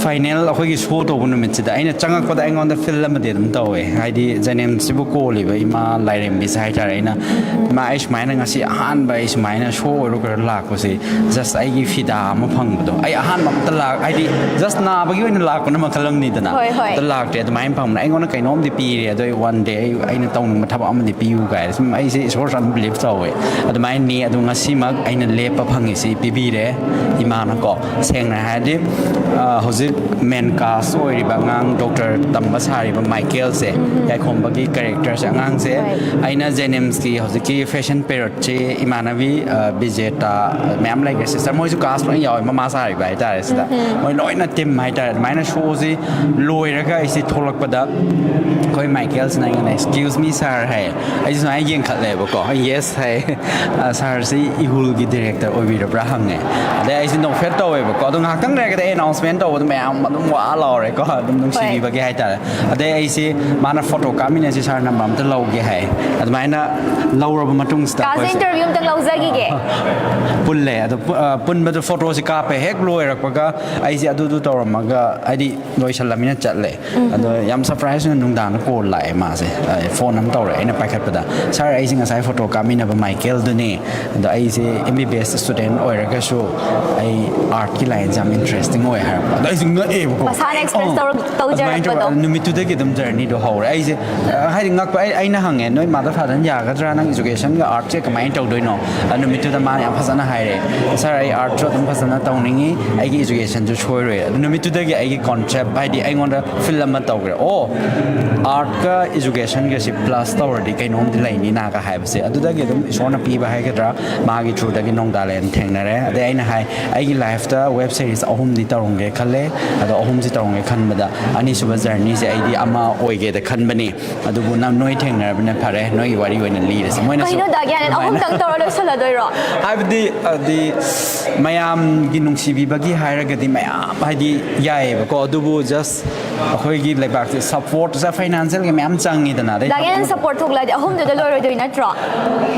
ꯐꯥꯏꯅꯦꯜ ꯑꯩꯈꯣꯏꯒꯤ ꯁꯣ ꯇꯧꯕ ꯅꯨꯃꯤꯠꯁꯤꯗ ꯑꯩꯅ ꯆꯪꯉꯛꯄꯗ ꯑꯩꯉꯣꯟꯗ ꯐꯤꯜ ꯑꯃꯗꯤ ꯑꯗꯨꯝ ꯇꯧꯋꯦ꯫ ꯍꯥꯏꯗꯤ ꯖꯦꯅꯤꯝꯁꯁꯤꯕꯨ ꯀꯣꯜꯂꯤꯕ ꯏꯃꯥ ꯂꯥꯏꯔꯦꯝꯕꯤꯁꯦ ꯍꯥꯏꯇꯥꯔꯦ꯫ ꯑꯩꯅ "ꯏꯃꯥ, ꯑꯩ ꯁꯨꯃꯥꯏꯅ ꯉꯁꯤ ꯑꯍꯥꯟꯕ ꯑꯩ ꯁꯨꯃꯥꯏꯅ ꯁꯣ ꯑꯣꯏꯔꯣ ꯀꯩꯔꯣ ꯂꯥꯛꯄꯁꯦ, ꯖꯁ ꯑꯩꯒꯤ ꯐꯤꯗꯥ ꯑꯃ ꯐꯪꯕꯗꯣ, ꯑꯩ ꯑꯍꯥꯟꯕ ꯑꯝꯇ ꯂꯥꯛ ꯍꯥꯏꯗꯤ ꯖꯁ ꯅꯥꯕꯒꯤ ꯑꯣꯏꯅ ꯂꯥꯛꯄꯅ ꯃꯈꯜ ꯑꯃꯅꯤꯗꯅ꯫ ꯍꯣꯏ, ꯍꯣꯏ꯫ ꯑꯝꯇ ꯂꯥꯛꯇꯦ꯫ ꯑꯗꯨꯃꯥꯏꯅ ꯐꯪꯕꯅ ꯑꯩꯉꯣꯟꯗ ꯀꯩꯅꯣꯝꯗꯤ ꯄꯤꯔꯦ꯫ ꯑꯗꯣ ꯑꯩ ꯋꯥꯟ ꯗꯦ ꯑꯩ ꯑꯩꯅ ꯇꯧꯅꯤꯡꯕ ꯊꯕꯛ ꯑꯃꯗꯤ ꯄꯤꯌꯨ" ꯀꯥꯏꯅ ꯁꯨꯝ ꯑꯩꯁꯦ ꯏꯁꯣꯔꯁꯨ ꯑꯟꯕꯤꯂꯤꯐ ꯇꯧꯋꯦ꯫ ꯑꯗꯨꯃꯥꯏꯅ ꯅꯦ ꯑꯗꯣ ꯉꯁꯤꯃꯛ ꯑꯩꯅ ꯂꯦꯞꯄ ꯐꯪꯉꯤꯁꯤ ꯄꯤꯕꯤꯔꯦ ꯏꯃꯥꯅꯀꯣ꯫ ꯁꯦꯡꯅ ꯍꯥꯏꯔꯗꯤ, ꯑ, ꯍꯧꯖꯤꯛ ꯃꯦꯟ ꯀꯥꯁ ꯑꯣꯏꯔꯤꯕ ꯑꯉꯥꯡ, ꯗꯣꯛꯇꯔ ꯇꯝꯕ ꯁꯥꯔꯤꯕ ꯃꯥꯏꯀꯦꯜꯁꯦ, ꯌꯥꯏꯈꯣꯝꯕꯒꯤ ꯀꯦꯔꯦꯛꯇꯔꯁꯦ, ꯑꯉꯥꯡꯁꯦ, ꯍꯣꯏ꯫ ꯑꯩꯅ ꯖꯦꯅꯤꯝꯁꯀꯤ ꯍꯧꯖꯤꯛꯀꯤ ꯐꯦꯁꯟ ꯄꯦꯔꯣꯠꯁꯦ, ꯏꯃꯥꯟꯅꯕꯤ, ꯑ, ꯕꯤꯖꯦꯇꯥ, ꯃꯌꯥꯝ ꯂꯩꯈ꯭ꯔꯦ, ꯁꯤꯁꯇꯔ, ꯃꯣꯏꯁꯨ ꯀꯥꯁ ꯂꯣꯏ ꯌꯥꯎꯋꯦ, ꯃꯃꯥ ꯁꯥꯔꯤꯕ ꯍꯥꯏꯇꯥꯔꯦ ꯁꯤꯗ꯫ ꯃꯣꯏ ꯂꯣꯏꯅ ꯇꯤꯝ ꯍꯥꯏꯇꯥꯔꯦ꯫ ꯑꯗꯨꯃꯥꯏꯅ ꯁꯣꯁꯤ ꯂꯣꯏꯔꯒ ꯑꯩꯁꯦ ꯊꯣꯛꯂꯛꯄꯗ, ꯑꯩꯈꯣꯏ ꯃꯥꯏꯀꯦꯜꯁꯤꯅ ꯑꯩꯉꯣꯟꯗ, "Excuse me, sir" ꯍꯥꯏ꯫ ꯑꯩꯁꯨ ꯁꯨꯃꯥꯏꯅ ꯌꯦꯡꯈꯠꯂꯦꯕꯀꯣ꯫ "Yes" ꯍꯥꯏ꯫ "ꯑ, ꯁꯥꯔꯁꯤ ꯏꯍꯨꯜꯒꯤ ꯗꯤꯔꯦꯛꯇꯔ ꯑꯣꯏꯕꯤꯔꯕ꯭ꯔꯥ?" ꯍꯪꯉꯦ꯫ ꯑꯗꯩ ꯑꯩꯁꯦ ꯅꯣꯛꯐꯦꯠ ꯇꯧꯋꯦꯕꯀꯣ꯫ ꯑꯗꯣ ꯉꯥꯏꯍꯥꯛꯇꯪ ꯂꯩꯔꯒꯗꯤ ꯑꯩ ꯑꯦꯅꯥꯎꯟꯁꯃꯦꯟ ꯇꯧꯕꯗꯣ ꯃꯌꯥꯝ ꯑꯗꯨꯝ ꯋꯥ ꯂꯥꯎꯔꯦꯀꯣ, ꯑꯗꯨꯝ ꯅꯨꯡꯁꯤꯕꯤꯕꯒꯤ ꯍꯥꯏꯇꯥꯔꯦ꯫ ꯑꯗꯩ ꯑꯩꯁꯦ, ꯃꯥꯅ "ꯐꯣꯇꯣ ꯀꯥꯞꯃꯤꯟꯅꯁꯤ ꯁꯥꯔ, ꯅꯝꯕꯔ ꯑꯝꯇ ꯂꯧꯒꯦ" ꯍꯥꯏ꯫ ꯑꯗꯨꯃꯥꯏꯅ ꯂꯧꯔꯕ ꯃꯇꯨꯡꯁꯤꯗ ꯀꯥꯁꯦ ꯑꯩꯈꯣꯏꯁꯦ ꯏꯟꯇꯔꯚ꯭ꯌꯨ ꯑꯝꯇꯪ ꯂꯧꯖꯈꯤꯒꯦ꯫ ꯄꯨꯜꯂꯦ꯫ ꯑꯗꯣ ꯄꯨ-, ꯑ, ꯄꯨꯟꯕꯗ ꯐꯣꯇꯣꯁꯤ ꯀꯥꯞꯄꯦ꯫ ꯍꯦꯛ ꯂꯣꯏꯔꯛꯄꯒ ꯑꯩꯁꯦ ꯑꯗꯨꯗꯨ ꯇꯧꯔꯝꯃꯒ, ꯍꯥꯏꯗꯤ, ꯂꯣꯏꯁꯜꯂꯃꯤꯅ ꯆꯠꯂꯦ꯫ ꯑꯗꯣ ꯌꯥꯝ ꯁꯔꯄ꯭ꯔꯥꯏꯖ ꯑꯣꯏꯅ ꯅꯨꯡꯗꯥꯡꯗ ꯀꯣꯜ ꯂꯥꯛꯑꯦ ꯃꯥꯁꯦ꯫ ꯑ, ꯐꯣꯟ ꯑꯃ ꯇꯧꯔꯛꯑꯦ꯫ ꯑꯩꯅ ꯄꯥꯏꯈꯠꯄꯗ, "ꯁꯥꯔ, ꯑꯩꯁꯦ ꯉꯁꯥꯏ ꯐꯣꯇꯣ ꯀꯥꯞꯃꯤꯟꯅꯕ ꯃꯥꯏꯀꯦꯜꯗꯨꯅꯦ꯫ ꯑꯗꯣ ꯑꯩꯁꯦ M B B S student ꯑꯣꯏꯔꯒꯁꯨ ꯑꯩ ꯑꯥꯔꯠꯀꯤ ꯂꯥꯏꯟꯁꯦ ꯌꯥꯝ ꯏꯟꯇꯔꯦꯁꯇꯤꯡ ꯑꯣꯏ" ꯍꯥꯏꯔꯛꯄ꯫ ꯑꯗꯣ ꯑꯩꯁꯦ ꯉꯛꯑꯦꯕꯀꯣ꯫ ꯃꯁꯥꯅ express ꯑꯣ, ꯇꯧꯔ-, ꯑꯗꯨꯃꯥꯏꯅ ꯇꯧꯖꯔꯛꯄꯗꯣ꯫ ꯇꯧꯔ-, ꯅꯨꯃꯤꯠꯇꯨꯗꯒꯤ ꯑꯗꯨꯝ ꯖꯔꯅꯤꯗꯣ ꯍꯧꯔꯦ꯫ ꯑꯩꯁꯦ, ꯑ, ꯍꯥꯏꯗꯤ ꯉꯛꯄ, ꯑꯩ, ꯑꯩꯅ ꯍꯪꯉꯦ, "ꯅꯣꯏ ꯃꯥꯗꯔ ꯐꯥꯗꯔꯅ ꯌꯥꯒꯗ꯭ꯔꯥ ꯅꯪ ꯏꯖꯨꯀꯦꯁꯟꯒ ꯑꯥꯔꯠꯁꯦ ꯀꯃꯥꯏꯅ ꯇꯧꯗꯣꯏꯅꯣ?" ꯑ, ꯅꯨꯃꯤꯠꯇꯨꯗ ꯃꯥꯅ ꯌꯥꯝ ꯐꯖꯅ ꯍꯥꯏꯔꯦ, "ꯁꯥꯔ, ꯑꯩ ꯑꯥꯔꯠꯁꯨ ꯑꯗꯨꯝ ꯐꯖꯅ ꯇꯧꯅꯤꯡꯉꯤ, ꯑꯩꯒꯤ ꯏꯖꯨꯀꯦꯁꯟꯁꯨ ꯁꯣꯏꯔꯣꯏ"꯫ ꯑꯗꯨ ꯅꯨꯃꯤꯠꯇꯨꯗꯒꯤ ꯑꯩꯒꯤ ꯀꯣꯟꯁꯦꯞ, ꯍꯥꯏꯗꯤ, ꯑꯩꯉꯣꯟꯗ ꯐꯤꯜ ꯑꯃ ꯇꯧꯈ꯭ꯔꯦ꯫ "ꯑꯣ, ꯑꯥꯔꯠꯀ ꯏꯖꯨꯀꯦꯁꯟꯒꯁꯤ ꯄ꯭ꯂꯁ ꯇꯧꯔꯗꯤ ꯀꯩꯅꯣꯝꯗꯤ ꯂꯩꯅꯤꯅꯥꯒ" ꯍꯥꯏꯕꯁꯦ꯫ ꯑꯗꯨꯗꯒꯤ ꯑꯗꯨꯝ ꯏꯁꯣꯔꯅ ꯄꯤꯕ ꯍꯥꯏꯒꯗ꯭ꯔꯥ, ꯃꯥꯒꯤ ꯊ꯭ꯔꯨꯗꯒꯤ ꯅꯣꯡꯗꯥꯂꯦꯟ ꯊꯦꯡꯅꯔꯦ꯫ ꯑꯗꯩ ꯑꯩꯅ ꯍꯥꯏ, "ꯑꯩꯒꯤ ꯂꯥꯏꯐꯇ ꯋꯦꯕ ꯁꯦꯔꯤꯁ ꯑꯍꯨꯝꯗꯤ ꯇꯧꯔꯝꯒꯦ ꯈꯜꯂꯦ, ꯑꯗꯣ ꯑꯍꯨꯝꯁꯤ ꯇꯧꯔꯝꯒꯦ ꯈꯟꯕꯗ ꯑꯅꯤꯁꯨꯕ ꯖꯔꯅꯤꯁꯦ ꯑꯩꯗꯤ ꯑꯃ ꯑꯣꯏꯒꯦꯗ ꯈꯟꯕꯅꯤ꯫ ꯑꯗꯨꯕꯨ ꯅꯪ, ꯅꯣꯏ ꯊꯦꯡꯅꯔꯕꯅꯤꯅ ꯐꯔꯦ, ꯅꯣꯏꯒꯤ ꯋꯥꯔꯤ ꯑꯣꯏꯅ ꯂꯤꯔꯁꯦ"꯫ ꯃꯣꯏꯅꯁꯨ ꯀꯩꯅꯣ ꯗꯥ ꯒ꯭ꯌꯥꯅꯦꯟ, ꯑꯗꯨꯃꯥꯏꯅ ꯑꯍꯨꯝꯇꯪ ꯇꯧꯔ ꯂꯣꯏꯁꯜꯂꯗꯣꯏꯔꯣ? ꯍꯥꯏꯕꯗꯤ, ꯑꯗꯤ, ꯃꯌꯥꯝꯒꯤ ꯅꯨꯡꯁꯤꯕꯤꯕꯒꯤ ꯍꯥꯏꯔꯒꯗꯤ ꯃꯌꯥꯝ, ꯍꯥꯏꯗꯤ, ꯌꯥꯏꯌꯦꯕꯀꯣ, ꯑꯗꯨꯕꯨ ꯖꯁ ꯑꯩꯈꯣꯏꯒꯤ ꯂꯩꯕꯥꯛꯁꯦ ꯁꯞꯄꯣꯔꯠꯁꯦ, ꯐꯥꯏꯅꯥꯟꯁꯤꯌꯦꯜꯒꯤ ꯃꯌꯥꯝ ꯆꯪꯉꯤꯗꯅ, ꯑꯗꯩ ꯗꯥ ꯒ꯭ꯌꯥꯅꯦꯟ ꯁꯞꯄꯣꯔꯠ ꯊꯣꯛꯂꯛꯑꯗꯤ ꯑꯍꯨꯝꯗꯨꯗ ꯂꯣꯏꯔꯣꯏꯗꯣꯏ ꯅꯠꯇ꯭ꯔꯣ?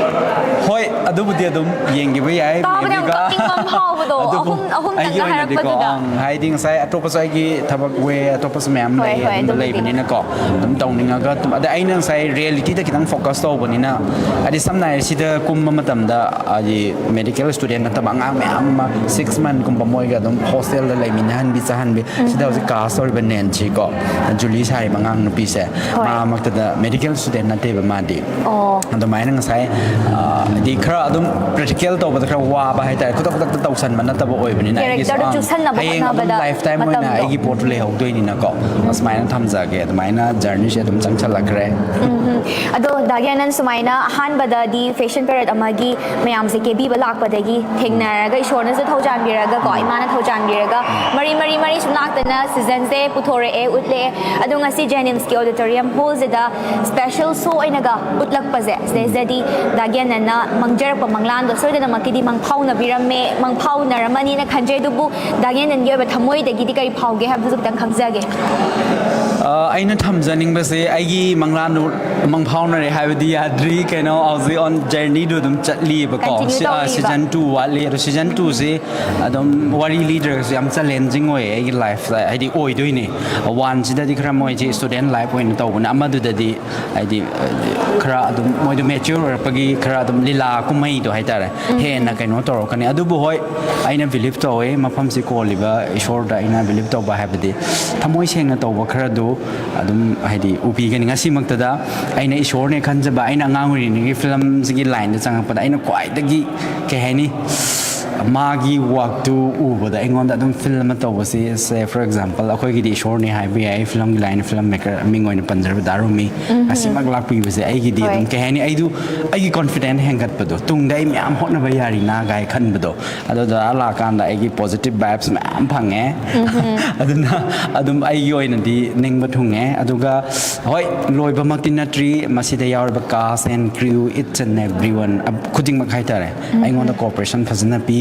ꯍꯣꯏ, ꯑꯗꯨꯕꯨꯗꯤ ꯑꯗꯨꯝ ꯌꯦꯡꯈꯤꯕ ꯌꯥꯏ, ꯇꯥꯕꯗ ꯌꯥꯝ maybe ꯒ꯫ ꯀꯞꯅꯤꯡꯕ ꯑꯃ ꯐꯥꯎꯕꯗꯣ, ꯑꯗꯨꯕꯨ ꯑꯍꯨꯝ, ꯑꯍꯨꯝꯇꯪꯒ ꯑꯩꯒꯤ ꯑꯣꯏꯅꯗꯤꯀꯣ, ꯍꯥꯏꯔꯛꯄꯗꯨꯗ꯫ ꯑꯪ, ꯍꯥꯏꯗꯤ ꯉꯁꯥꯏ ꯑꯇꯣꯞꯄꯁꯨ ꯑꯩꯒꯤ ꯊꯕꯛ ꯋꯦ ꯑꯇꯣꯞꯄꯁꯨ ꯃꯌꯥꯝ ꯍꯣꯏ, ꯂꯩ, ꯍꯣꯏ, ꯑꯗꯨꯝꯕ ꯑꯗꯨꯕꯨꯗꯤ꯫ ꯂꯩꯕꯅꯤꯅꯀꯣ, ꯑꯗꯨꯝ ꯇꯧꯅꯤꯡꯉꯒ ꯑꯗꯨꯝ, ꯑꯗꯩ ꯑꯩꯅ ꯉꯁꯥꯏ ꯔꯤꯌꯦꯂꯤꯇꯤꯗ ꯈꯤꯇꯪ ꯐꯣꯀꯁ ꯇꯧꯕꯅꯤꯅ, ꯍꯥꯏꯗꯤ ꯁꯝꯅ ꯍꯥꯏꯔꯕꯗ ꯁꯤꯗ ꯀꯨꯝꯕ ꯃꯇꯝꯗ, ꯍꯥꯏꯗꯤ ꯃꯦꯗꯤꯀꯦꯜ ꯁ꯭ꯇꯨꯗꯦꯟ ꯅꯠꯇꯕ ꯑꯉꯥꯡ ꯃꯌꯥꯝ ꯑꯃ ꯁꯤꯛꯁ ꯃꯟꯠꯀꯨꯝꯕ ꯃꯣꯏꯒ ꯑꯗꯨꯝ ꯍꯣꯁꯇꯦꯜꯗ ꯂꯩꯃꯤꯟꯅꯍꯟꯕꯤ ꯆꯥꯍꯟꯕꯤ, ꯁꯤꯗ ꯍꯧꯖꯤꯛ ꯀꯥꯁ ꯇꯧꯔꯤꯕ ꯅꯦꯟꯁꯤꯀꯣ, ꯖꯨꯂꯤ ꯁꯥꯔꯤꯕ ꯑꯉꯥꯡ ꯅꯨꯄꯤꯁꯦ, ꯍꯣꯏ꯫ ꯃꯥꯃꯛꯇꯗ ꯃꯦꯗꯤꯀꯦꯜ ꯁ꯭ꯇꯨꯗꯦꯟ ꯅꯠꯇꯦꯕ ꯃꯥꯗꯤ꯫ ꯑꯣ꯫ ꯑꯗꯨꯃꯥꯏꯅ ꯉꯁꯥꯏ, ꯑ, ꯍꯥꯏꯗꯤ ꯈꯔ ꯑꯗꯨꯝ ꯄ꯭ꯔꯦꯛꯇꯤꯀꯦꯜ ꯇꯧꯕꯗ ꯈꯔ ꯋꯥꯕ ꯍꯥꯏꯇꯥꯔꯦ, ꯈꯨꯗꯛ ꯈꯨꯗꯛꯇ ꯇꯧꯁꯟꯕ ꯅꯠꯇꯕ ꯑꯣꯏꯕꯅꯤꯅ ꯑꯩꯒꯤꯁꯨ, ꯀꯦꯔꯦꯛꯇꯔꯗꯣ ꯑꯥ, ꯆꯨꯁꯟꯅꯕ ꯍꯌꯦꯡ ꯑꯗꯨꯝ ꯍꯣꯠꯅꯕꯗ ꯂꯥꯏꯐ ꯇꯥꯏꯝ ꯑꯣꯏꯅ ꯃꯇꯝꯗꯣ꯫ ꯑꯩꯒꯤ ꯄꯣꯠꯇꯨ ꯂꯩꯍꯧꯗꯣꯏꯅꯤꯅꯀꯣ, ꯑꯁꯨꯃꯥꯏꯅ ꯊꯝꯖꯒꯦ꯫ ꯑꯗꯨꯃꯥꯏꯅ ꯖꯔꯅꯤꯁꯦ ꯑꯗꯨꯝ ꯆꯪꯁꯜꯂꯛꯈ꯭ꯔꯦ꯫ ꯑꯗꯣ ꯗꯥꯒꯤ ꯑꯅꯟ, ꯁꯨꯃꯥꯏꯅ ꯑꯍꯥꯟꯕꯗꯗꯤ ꯐꯦꯁꯟ ꯄꯦꯔꯦꯠ ꯑꯃꯒꯤ ꯃꯌꯥꯝꯁꯦ ꯀꯦꯕꯤꯕ ꯂꯥꯛꯄꯗꯒꯤ ꯊꯦꯡꯅꯔꯒ, ꯏꯁꯣꯔꯅꯁꯨ ꯊꯧꯖꯥꯟꯕꯤꯔꯒꯀꯣ, ꯏꯃꯥꯅ ꯊꯧꯖꯥꯟꯕꯤꯔꯒ ꯃꯔꯤ ꯃꯔꯤ ꯃꯔꯤ ꯁꯨꯝ ꯂꯥꯛꯇꯅ ꯁꯤꯖꯟꯁꯦ ꯄꯨꯊꯣꯔꯛꯑꯦ, ꯎꯠꯂꯛꯑꯦ꯫ ꯑꯗꯣ ꯉꯁꯤ ꯖꯦꯅꯤꯝꯁꯀꯤ ꯑꯣꯗꯤꯇꯣꯔꯤꯌꯝ ꯍꯣꯜꯁꯤꯗ ꯁ꯭ꯄꯦꯁꯦꯜ ꯁꯣ ꯑꯣꯏꯅꯒ ꯎꯠꯂꯛꯄꯁꯦ, ꯁꯤꯗꯩꯁꯤꯗꯗꯤ ꯗꯥꯒꯤ ꯑꯅꯟꯅ ꯃꯪꯖꯔꯛꯄ ꯃꯪꯂꯥꯟꯗꯣ ꯁꯣꯏꯗꯅꯃꯛꯀꯤꯗꯤ ꯃꯪꯐꯥꯎꯅꯕꯤꯔꯝꯃꯦ, ꯃꯪꯐꯥꯎꯅꯔꯝꯃꯅꯤꯅ ꯈꯟꯖꯩ꯫ ꯑꯗꯨꯕꯨ ꯗꯥꯒꯤ ꯑꯅꯟꯒꯤ ꯑꯣꯏꯕ ꯊꯃꯣꯏꯗꯒꯤꯗꯤ ꯀꯔꯤ ꯐꯥꯎꯒꯦ ꯍꯥꯏꯕꯗꯨꯁꯨ ꯈꯤꯇꯪ ꯈꯪꯖꯒꯦ꯫ ꯑ, ꯑꯩꯅ ꯊꯝꯖꯅꯤꯡꯕꯁꯦ, ꯑꯩꯒꯤ ꯃꯪꯂꯥꯟꯗꯨ ꯃꯪꯐꯥꯎꯅꯔꯦ ꯍꯥꯏꯕꯗꯤ ꯌꯥꯗ꯭ꯔꯤ, ꯀꯩꯅꯣ, ꯍꯧꯖꯤꯛ ꯑꯣꯟ ꯖꯔꯅꯤꯗꯨ ꯑꯗꯨꯝ ꯆꯠꯂꯤꯕꯀꯣ꯫ Continue ꯁꯤ-, ꯑ, ꯇꯧꯔꯤꯕ꯫ ꯁꯤꯖꯟ ꯇꯨ ꯋꯥꯠꯂꯤ, ꯑꯗꯣ ꯁꯤꯖꯟ ꯇꯨꯁꯤ ꯑꯗꯨꯝ ꯋꯥꯔꯤ ꯂꯤꯗ꯭ꯔꯒꯁꯨ ꯌꯥꯝ ꯆꯦꯂꯦꯟꯖꯤꯡ ꯑꯣꯏꯌꯦ ꯑꯩꯒꯤ ꯂꯥꯏꯐꯇ, ꯍꯥꯏꯗꯤ ꯑꯣꯏꯗꯣꯏꯅꯦ꯫ ꯋꯥꯟꯁꯤꯗꯗꯤ ꯈꯔ ꯃꯣꯏꯁꯤ ꯁ꯭ꯇꯨꯗꯦꯟ ꯂꯥꯏꯐ ꯑꯣꯏꯅ ꯇꯧꯕꯅꯦ, ꯑꯃꯗꯨꯗꯗꯤ ꯍꯥꯏꯗꯤ, ꯍꯥꯏꯗꯤ ꯈꯔ ꯑꯗꯨꯝ ꯃꯣꯏꯗꯣ ꯃꯦꯆ꯭ꯌꯣꯔ ꯑꯣꯏꯔꯛꯄꯒꯤ ꯈꯔ ꯑꯗꯨꯝ ꯂꯤꯂꯥ ꯀꯨꯝꯍꯩꯗꯣ ꯍꯥꯏꯇꯥꯔꯦ, ꯍꯦꯟꯅ ꯀꯩꯅꯣ ꯇꯧꯔꯛꯀꯅꯤ꯫ ꯑꯗꯨꯕꯨ ꯍꯣꯏ, ꯑꯩꯅ ꯕꯤꯂꯤꯞ ꯇꯧꯋꯦ, ꯃꯐꯝꯁꯤ ꯀꯣꯜꯂꯤꯕ ꯏꯁꯣꯔꯗ ꯑꯩꯅ ꯕꯤꯂꯤꯞ ꯇꯧꯕ ꯍꯥꯏꯕꯗꯤ ꯊꯃꯣꯏ ꯁꯦꯡꯅ ꯇꯧꯕ ꯈꯔꯗꯨ ꯑꯗꯨꯝ ꯍꯥꯏꯗꯤ ꯎꯕꯤꯒꯅꯤ꯫ ꯉꯁꯤꯃꯛꯇꯗ ꯑꯩꯅ ꯏꯁꯣꯔꯅꯦ ꯈꯟꯖꯕ, ꯑꯩꯅ ꯑꯉꯥꯡ ꯑꯣꯏꯔꯤꯉꯩꯒꯤ ꯐꯤꯂꯝꯁꯤꯒꯤ ꯂꯥꯏꯟꯗ ꯆꯪꯉꯛꯄꯗ ꯑꯩꯅ ꯈ꯭ꯋꯥꯏꯗꯒꯤ, ꯀꯩ ꯍꯥꯏꯅꯤ, ꯃꯥꯒꯤ ꯋꯥꯛꯇꯨ ꯎꯕꯗ ꯑꯩꯉꯣꯟꯗ ꯑꯗꯨꯝ ꯐꯤꯜ ꯑꯃ ꯇꯧꯕꯁꯤ, ꯁꯦ, ꯐꯣꯔ ꯑꯦꯛꯖꯥꯝꯄꯜ, ꯑꯩꯈꯣꯏꯒꯤꯗꯤ ꯏꯁꯣꯔꯅꯦ ꯍꯥꯏꯕ ꯌꯥꯏ, ꯐꯤꯂꯝꯒꯤ ꯂꯥꯏꯟ, ꯐꯤꯂꯝ ꯃꯦꯀꯔ ꯃꯤꯡ ꯑꯣꯏꯅ ꯄꯟꯖꯔꯕ ꯗꯥ ꯔꯣꯃꯤ, ꯉꯁꯤꯃꯛ ꯂꯥꯛꯄꯤꯕꯁꯦ ꯑꯩꯒꯤꯗꯤ ꯍꯣꯏ꯫ ꯑꯗꯨꯝ, ꯀꯩ ꯍꯥꯏꯅꯤ, ꯑꯩꯗꯨ, ꯑꯩꯒꯤ ꯀꯣꯟꯐꯤꯗꯦꯟ ꯍꯦꯟꯒꯠꯄꯗꯣ, ꯇꯨꯡꯗ ꯑꯩ ꯃꯌꯥꯝ ꯍꯣꯠꯅꯕ ꯌꯥꯔꯤꯅ ꯒꯥꯏ ꯈꯟꯕꯗꯣ, ꯑꯗꯣ ꯗꯥꯗꯥ ꯂꯥꯛꯑꯀꯥꯟꯗ ꯑꯩꯒꯤ ꯄꯣꯖꯤꯇꯤꯚ ꯚꯥꯏꯕꯁ ꯃꯌꯥꯝ ꯐꯪꯉꯦ꯫ ꯑꯗꯨꯅ ꯑꯗꯨꯝ ꯑꯩꯒꯤ ꯑꯣꯏꯅꯗꯤ ꯅꯤꯡꯕ ꯊꯨꯡꯉꯦ꯫ ꯑꯗꯨꯒ ꯍꯣꯏ, ꯂꯣꯏꯕꯃꯛꯇꯤ ꯅꯠꯇ꯭ꯔꯤ, ꯃꯁꯤꯗ ꯌꯥꯎꯔꯤꯕ cast and crew, each and everyone, ꯑ, ꯈꯨꯗꯤꯡꯃꯛ ꯍꯥꯏꯇꯥꯔꯦ, ꯑꯩꯉꯣꯟꯗ ꯀꯣꯑꯣꯄꯔꯦꯁꯟ ꯐꯖꯅ ꯄꯤ꯫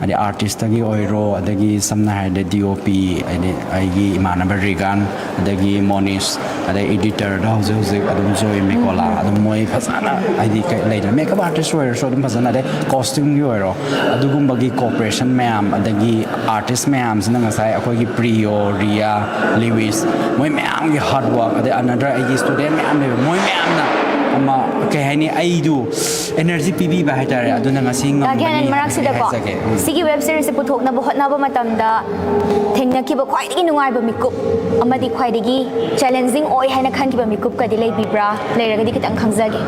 ꯑꯗꯩ ꯑꯥꯔꯇꯤꯁꯇꯒꯤ ꯑꯣꯏꯔꯣ, ꯑꯗꯒꯤ ꯁꯝꯅ ꯍꯥꯏꯔꯗꯤ ꯗꯤ ꯑꯣ ꯄꯤ, ꯍꯥꯏꯗꯤ ꯑꯩꯒꯤ ꯏꯃꯥꯟꯅꯕ ꯔꯤꯒꯥꯟ, ꯑꯗꯒꯤ ꯃꯣꯅꯤꯁ, ꯑꯗꯩ ꯏꯗꯤꯇꯔꯗ ꯍꯧꯖꯤꯛ ꯍꯧꯖꯤꯛ ꯑꯗꯨꯝ ꯖꯣꯏ ꯃꯦꯀꯣꯂꯥ, ꯑꯗꯨꯝ ꯃꯣꯏ ꯐꯖꯅ, ꯍꯥꯏꯗꯤ ꯀꯩ ꯂꯩꯗꯅ, ꯃꯦꯀꯞ ꯑꯥꯔꯇꯤꯁ ꯑꯣꯏꯔꯁꯨ ꯑꯗꯨꯝ ꯐꯖꯅ, ꯑꯗꯩ ꯀꯣꯁꯇ꯭ꯌꯨꯝꯒꯤ ꯑꯣꯏꯔꯣ, ꯑꯗꯨꯒꯨꯝꯕꯒꯤ ꯀꯣꯑꯣꯄꯔꯦꯁꯟ ꯃꯌꯥꯝ, ꯑꯗꯒꯤ ꯑꯥꯔꯇꯤꯁ ꯃꯌꯥꯝꯁꯤꯅ ꯉꯁꯥꯏ ꯑꯩꯈꯣꯏꯒꯤ ꯄ꯭ꯔꯤꯌꯣ, ꯔꯤꯌꯥ, ꯂꯤꯋꯤꯁ, ꯃꯣꯏ ꯃꯌꯥꯝꯒꯤ ꯍꯥꯔꯗ ꯋꯥꯔꯛ, ꯑꯗꯩ ꯑꯅꯗꯔ ꯑꯩꯒꯤ ꯁ꯭ꯇꯨꯗꯦꯟ ꯃꯌꯥꯝ ꯂꯩꯕ, ꯃꯣꯏ ꯃꯌꯥꯝꯅ ꯑꯃ, ꯀꯩ ꯍꯥꯏꯅꯤ, ꯑꯩꯗꯨ energy ꯄꯤꯕꯤꯕ ꯍꯥꯏꯇꯥꯔꯦ꯫ ꯑꯗꯨꯅ ꯉꯁꯤ ꯉꯝꯕꯅꯤ ꯍꯥꯏꯅ ꯑꯩ ꯍꯥꯏꯖꯒꯦ꯫ ꯎꯝ꯫ ꯁꯤꯒꯤ web series ꯁꯦ ꯄꯨꯊꯣꯛꯅꯕ ꯍꯣꯠꯅꯕ ꯃꯇꯝꯗ ꯊꯦꯡꯅꯈꯤꯕ ꯈ꯭ꯋꯥꯏꯗꯒꯤ ꯅꯨꯡꯉꯥꯏꯕ ꯃꯤꯀꯨꯞ ꯑꯃꯗꯤ ꯈ꯭ꯋꯥꯏꯗꯒꯤ challenging ꯑꯣꯏ ꯍꯥꯏꯅ ꯈꯟꯈꯤꯕ ꯃꯤꯀꯨꯞꯀꯗꯤ ꯂꯩꯕꯤꯕ꯭ꯔꯥ? ꯂꯩꯔꯒꯗꯤ ꯈꯤꯇꯪ ꯈꯪꯖꯒꯦ꯫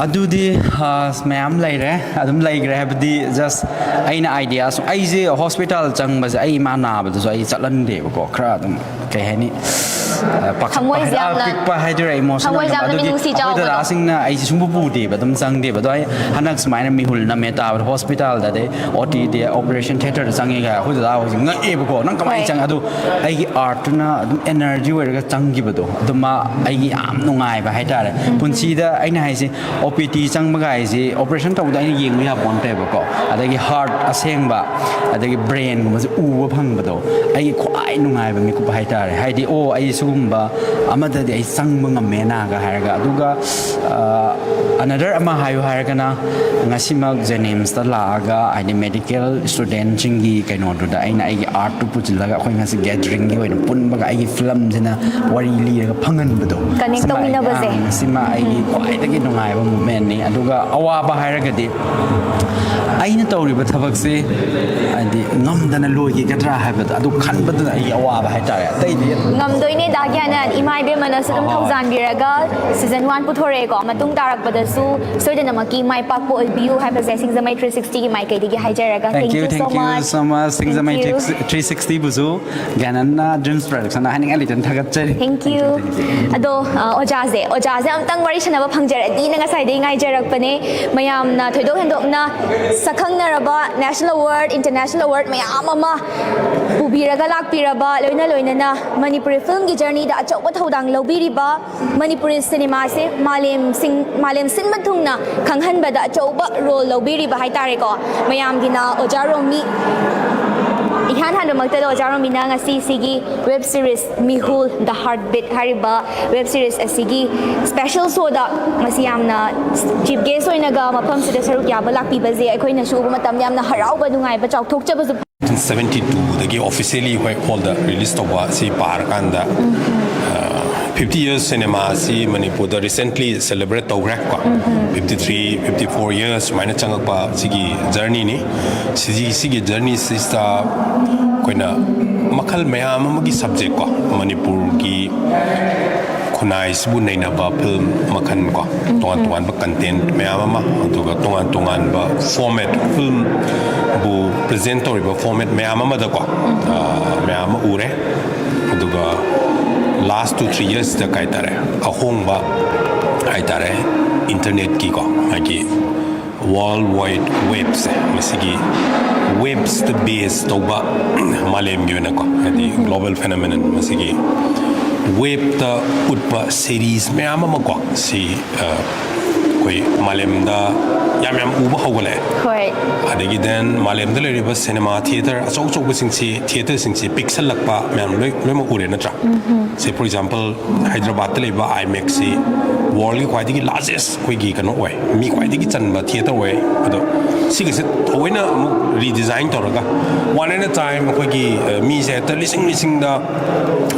ꯑꯗꯨꯗꯤ, ꯑ, ꯃꯌꯥꯝ ꯂꯩꯔꯦ, ꯑꯗꯨꯝ ꯂꯩꯈ꯭ꯔꯦ ꯍꯥꯏꯕꯗꯤ, just ꯑꯩꯅ idea ꯁꯨꯝ, ꯑꯩꯁꯦ hospital ꯆꯪꯕꯁꯦ ꯑꯩ ꯏꯃꯥ ꯅꯥꯕꯗꯁꯨ ꯑꯩ ꯆꯠꯍꯟꯗꯦꯕꯀꯣ, ꯈꯔ ꯑꯗꯨꯝ, ꯀꯩ ꯍꯥꯏꯅꯤ, ꯑ, ꯄꯥꯈꯠꯄ ꯊꯃꯣꯏꯁꯦ ꯍꯥꯏ-, ꯑ, ꯌꯥꯝꯅ, ꯄꯤꯛꯄ ꯍꯥꯏꯗꯣꯏꯔꯥ, emotional ꯊꯃꯣꯏꯁꯦ ꯌꯥꯝꯅ ꯑꯗꯨꯒꯤ ꯃꯤꯅꯨꯡꯁꯤ ꯑꯩꯈꯣꯏ ꯆꯥꯎꯕꯗꯣ꯫ ꯗꯗꯥꯁꯤꯡꯅ ꯑꯩꯁꯦ ꯁꯨꯡꯄꯨ ꯄꯨꯗꯦꯕ, ꯑꯗꯨꯝ ꯆꯪꯗꯦꯕ꯫ ꯑꯗꯣ ꯑꯩ ꯍꯟꯗꯛ ꯁꯨꯃꯥꯏꯅ ꯃꯤꯍꯨꯜ ꯅꯝꯃꯦ ꯇꯥꯕꯗ, hospital ꯗ, ꯑꯗꯩ O T ꯗ, operation theatre ꯗ ꯆꯪꯉꯦ ꯀꯥꯏ ꯑꯩꯈꯣꯏ ꯗꯗꯥ ꯍꯣꯏꯁꯦ ꯉꯛꯑꯦꯕꯀꯣ, "ꯅꯪ ꯀꯃꯥꯏꯅ ꯍꯣꯏ꯫ ꯆꯪꯉꯦ?" ꯑꯗꯣ ꯑꯩꯒꯤ art ꯇꯨꯅ ꯑꯗꯨꯝ energy ꯑꯣꯏꯔꯒ ꯆꯪꯈꯤꯕꯗꯣ, ꯑꯗꯨꯃ ꯑꯩꯒꯤ ꯌꯥꯝ ꯅꯨꯡꯉꯥꯏꯕ ꯍꯥꯏꯇꯥꯔꯦ꯫ ꯎꯝ꯫ ꯄꯨꯟꯁꯤꯗ ꯑꯩꯅ ꯍꯥꯏꯁꯦ, O P D ꯆꯪꯕꯒ ꯍꯥꯏꯁꯦ operation ꯇꯧꯕꯗ ꯑꯩꯅ ꯌꯦꯡꯕ ꯌꯥꯄꯣꯟꯇꯦꯕꯀꯣ, ꯑꯗꯒꯤ heart ꯑꯁꯦꯡꯕ, ꯑꯗꯒꯤ brain ꯒꯨꯝꯕꯁꯦ ꯎꯕ ꯐꯪꯕꯗꯣ, ꯑꯩꯒꯤ ꯈ꯭ꯋꯥꯏ ꯅꯨꯡꯉꯥꯏꯕ ꯃꯤꯀꯨꯞ ꯍꯥꯏꯇꯥꯔꯦ꯫ ꯍꯥꯏꯗꯤ, "ꯑꯣ, ꯑꯩ ꯁꯤꯒꯨꯝꯕ ꯑꯃꯗꯗꯤ ꯑꯩ ꯆꯪꯕ ꯉꯝꯃꯦꯅꯒ" ꯍꯥꯏꯔꯒ꯫ ꯑꯗꯨꯒ, ꯑ, another ꯑꯃ ꯍꯥꯏꯌꯨ ꯍꯥꯏꯔꯒꯅ, ꯉꯁꯤꯃꯛ JNIMS ꯇ ꯂꯥꯛꯑꯒ, ꯍꯥꯏꯗꯤ, medical student ꯁꯤꯡꯒꯤ ꯀꯩꯅꯣꯗꯨꯗ ꯑꯩꯅ ꯑꯩꯒꯤ art ꯇꯨ ꯄꯨꯁꯤꯜꯂꯒ ꯑꯩꯈꯣꯏ ꯉꯁꯤ gathering ꯒꯤ ꯑꯣꯏꯅ ꯄꯨꯟꯕꯒ ꯑꯩꯒꯤ film ꯁꯤꯅ ꯋꯥꯔꯤ ꯂꯤꯔꯒ ꯐꯪꯍꯟꯕꯗꯣ꯫ Connect ꯁꯤꯃ ꯑꯩ-, ꯇꯧꯃꯤꯟꯅꯕꯁꯦ꯫ ꯑꯪ, ꯁꯤꯃ ꯑꯩꯒꯤ ꯎꯝ꯫ ꯈ꯭ꯋꯥꯏꯗꯒꯤ ꯅꯨꯡꯉꯥꯏꯕ moment ꯅꯤ꯫ ꯑꯗꯨꯒ ꯑꯋꯥꯕ ꯍꯥꯏꯔꯒꯗꯤ, ꯑꯩꯅ ꯇꯧꯔꯤꯕ ꯊꯕꯛꯁꯦ, ꯍꯥꯏꯗꯤ, ꯉꯝꯗꯅ ꯂꯣꯏꯈꯤꯒꯗ꯭ꯔꯥ ꯍꯥꯏꯕꯗꯣ, ꯑꯗꯨ ꯈꯟꯕꯗꯨꯅ ꯑꯩꯒꯤ ꯑꯋꯥꯕ ꯍꯥꯏꯇꯥꯔꯦ, ꯑꯇꯩꯗꯤ꯫ ꯉꯝꯗꯣꯏꯅꯦ, ꯗꯥ ꯒ꯭ꯌꯥꯅꯟ, ꯏꯃꯥ ꯏꯕꯦꯝꯃꯅꯁꯨ ꯑꯗꯨꯝ ꯍꯣꯏ꯫ ꯊꯧꯖꯥꯟꯕꯤꯔꯒ season one ꯄꯨꯊꯣꯔꯛꯑꯦꯀꯣ, ꯃꯇꯨꯡ ꯇꯥꯔꯛꯄꯗꯁꯨ ꯁꯣꯏꯗꯅꯃꯛꯀꯤ ꯃꯥꯏ ꯄꯥꯛꯄ ꯑꯣꯏꯕꯤꯌꯨ ꯍꯥꯏꯕꯁꯦ ꯁꯤꯡꯖꯃꯩ three sixty ꯒꯤ ꯃꯥꯏꯀꯩꯗꯒꯤ ꯍꯥꯏꯖꯔꯒ, thank you, thank you so much꯫ Thank you so much, Singjamei three sixty ꯕꯨꯁꯨ꯫ ꯒ꯭ꯌꯥꯅꯟꯅ Dreams Production ꯗ ꯍꯥꯏꯅꯤꯡꯉꯥꯏ ꯂꯩꯇꯅ ꯊꯥꯒꯠꯆꯔꯤ꯫ Thank you꯫ Thank you, thank you꯫ ꯑꯗꯣ, ꯑ, ꯑꯣꯖꯥꯁꯦ, ꯑꯣꯖꯥꯁꯦ ꯑꯝꯇꯪ ꯋꯥꯔꯤ ꯁꯥꯟꯅꯕ ꯐꯪꯖꯔꯗꯤꯅ ꯉꯁꯥꯏꯗꯒꯤ ꯉꯥꯏꯖꯔꯛꯄꯅꯦ꯫ ꯃꯌꯥꯝꯅ ꯊꯣꯏꯗꯣꯛ ꯍꯦꯟꯗꯣꯛꯅ ꯁꯛꯈꯪꯅꯔꯕ national award, international award ꯃꯌꯥꯝ ꯑꯃ ꯄꯨꯕꯤꯔꯒ ꯂꯥꯛꯄꯤꯔꯕ, ꯂꯣꯏꯅ ꯂꯣꯏꯅꯅ ꯃꯅꯤꯄꯨꯔꯤ film ꯒꯤ journey ꯗ ꯑꯆꯧꯕ ꯊꯧꯗꯥꯡ ꯂꯧꯕꯤꯔꯤꯕ, ꯃꯅꯤꯄꯨꯔꯤ cinema ꯁꯦ ꯃꯥꯂꯦꯝ ꯁꯤꯡ-, ꯃꯥꯂꯦꯝ ꯁꯤꯟꯕ ꯊꯨꯡꯅ ꯈꯪꯍꯟꯕꯗ ꯑꯆꯧꯕ role ꯂꯧꯕꯤꯔꯤꯕ ꯍꯥꯏꯇꯥꯔꯦꯀꯣ꯫ ꯃꯌꯥꯝꯒꯤꯅ ꯑꯣꯖꯥ ꯔꯣꯃꯤ, ꯏꯍꯥꯟ ꯍꯥꯟꯕꯃꯛꯇꯗ ꯑꯣꯖꯥ ꯔꯣꯃꯤꯅ ꯉꯁꯤ ꯁꯤꯒꯤ web series ꯃꯤꯍꯨꯜ, The Heartbeat ꯍꯥꯏꯔꯤꯕ web series ꯑꯁꯤꯒꯤ special show ꯗ ꯉꯁꯤ ꯌꯥꯝꯅ chief guest ꯑꯣꯏꯅꯒ ꯃꯐꯝꯁꯤꯗ ꯁꯔꯨꯛ ꯌꯥꯕ ꯂꯥꯛꯄꯤꯕꯁꯦ ꯑꯩꯈꯣꯏꯅꯁꯨ ꯎꯕ ꯃꯇꯝꯗ ꯌꯥꯝꯅ ꯍꯔꯥꯎꯕ, ꯅꯨꯡꯉꯥꯏꯕ, ꯆꯥꯎꯊꯣꯛꯆꯕꯁꯨ꯫ Seventy two ꯗꯒꯤ officially ꯑꯩꯈꯣꯏ hall ꯗ release ꯇꯧꯕ ꯁꯤ ꯄꯥꯔꯀꯥꯟꯗ, ꯑ, Fifty years cinema ꯑꯁꯤ ꯃꯅꯤꯄꯨꯔꯗ recently celebrate ꯇꯧꯈ꯭ꯔꯦ ꯀꯣ. Fifty three, fifty four years ꯁꯨꯃꯥꯏꯅ ꯆꯪꯉꯛꯄ ꯁꯤꯒꯤ journey ꯅꯤ. ꯁꯤꯒꯤ ꯁꯤꯒꯤ journey ꯁꯤꯗ ꯑꯩꯈꯣꯏꯅ ꯃꯈꯜ ꯃꯌꯥꯝ ꯑꯃꯒꯤ subject ꯀꯣ, ꯃꯅꯤꯄꯨꯔꯒꯤ ꯈꯨꯟꯅꯥꯏꯁꯤꯕꯨ ꯅꯩꯅꯕ film ꯃꯈꯜ ꯀꯣ, ꯇꯣꯉꯥꯟ ꯇꯣꯉꯥꯟꯕ content ꯃꯌꯥꯝ ꯑꯃ, ꯑꯗꯨꯒ ꯇꯣꯉꯥꯟ ꯇꯣꯉꯥꯟꯕ format, film ꯕꯨ present ꯇꯧꯔꯤꯕ format ꯃꯌꯥꯝ ꯑꯃꯗꯀꯣ, ꯑ, ꯃꯌꯥꯝ ꯑꯃ ꯎꯔꯦ. ꯑꯗꯨꯒ last two three years ꯁꯤꯗ ꯀꯩ ꯍꯥꯏꯇꯥꯔꯦ, ꯑꯍꯣꯡꯕ ꯍꯥꯏꯇꯥꯔꯦ, internet ꯀꯤꯀꯣ, ꯃꯥꯒꯤ World Wide Web ꯁꯦ, ꯃꯁꯤꯒꯤ webs ꯇ base ꯇꯧꯕ ꯃꯥꯂꯦꯝꯒꯤ ꯑꯣꯏꯅꯀꯣ, ꯍꯥꯏꯗꯤ global phenomenon, ꯃꯁꯤꯒꯤ web ꯇ ꯎꯠꯄ series ꯃꯌꯥꯝ ꯑꯃ ꯀꯣ, ꯁꯤ, ꯑ, ꯑꯩꯈꯣꯏ ꯃꯥꯂꯦꯝꯗ ꯌꯥꯝ ꯌꯥꯝ ꯎꯕ ꯍꯧꯒꯠꯂꯛꯑꯦ. ꯍꯣꯏ. ꯑꯗꯒꯤ then ꯃꯥꯂꯦꯝꯗ ꯂꯩꯔꯤꯕ cinema theatre ꯑꯆꯧ ꯑꯆꯧꯕꯁꯤꯡꯁꯤ, theatre ꯁꯤꯡꯁꯤ ꯄꯤꯛꯁꯜꯂꯛꯄ ꯃꯌꯥꯝ ꯂꯣꯏ-, ꯂꯣꯏꯅꯃꯛ ꯎꯔꯦ ꯅꯠꯇ꯭ꯔꯥ? ꯁꯦ, for example, ꯍꯥꯏꯗ꯭ꯔꯕꯥꯗꯇ ꯂꯩꯕ IMAX ꯁꯤ world ꯒꯤ ꯈ꯭ꯋꯥꯏꯗꯒꯤ largest ꯑꯩꯈꯣꯏꯒꯤ ꯀꯩꯅꯣ ꯑꯣꯏ, ꯃꯤ ꯈ꯭ꯋꯥꯏꯗꯒꯤ ꯆꯟꯕ theatre ꯑꯣꯏ. ꯑꯗꯣ ꯁꯤꯒꯤꯁꯦ ꯊꯑꯣꯏꯅ ꯑꯃꯨꯛ redesign ꯇꯧꯔꯒ one at a time ꯑꯩꯈꯣꯏꯒꯤ, ꯑ, ꯃꯤꯁꯦ ꯍꯦꯛꯇ ꯂꯤꯁꯤꯡ ꯂꯤꯁꯤꯡꯗ,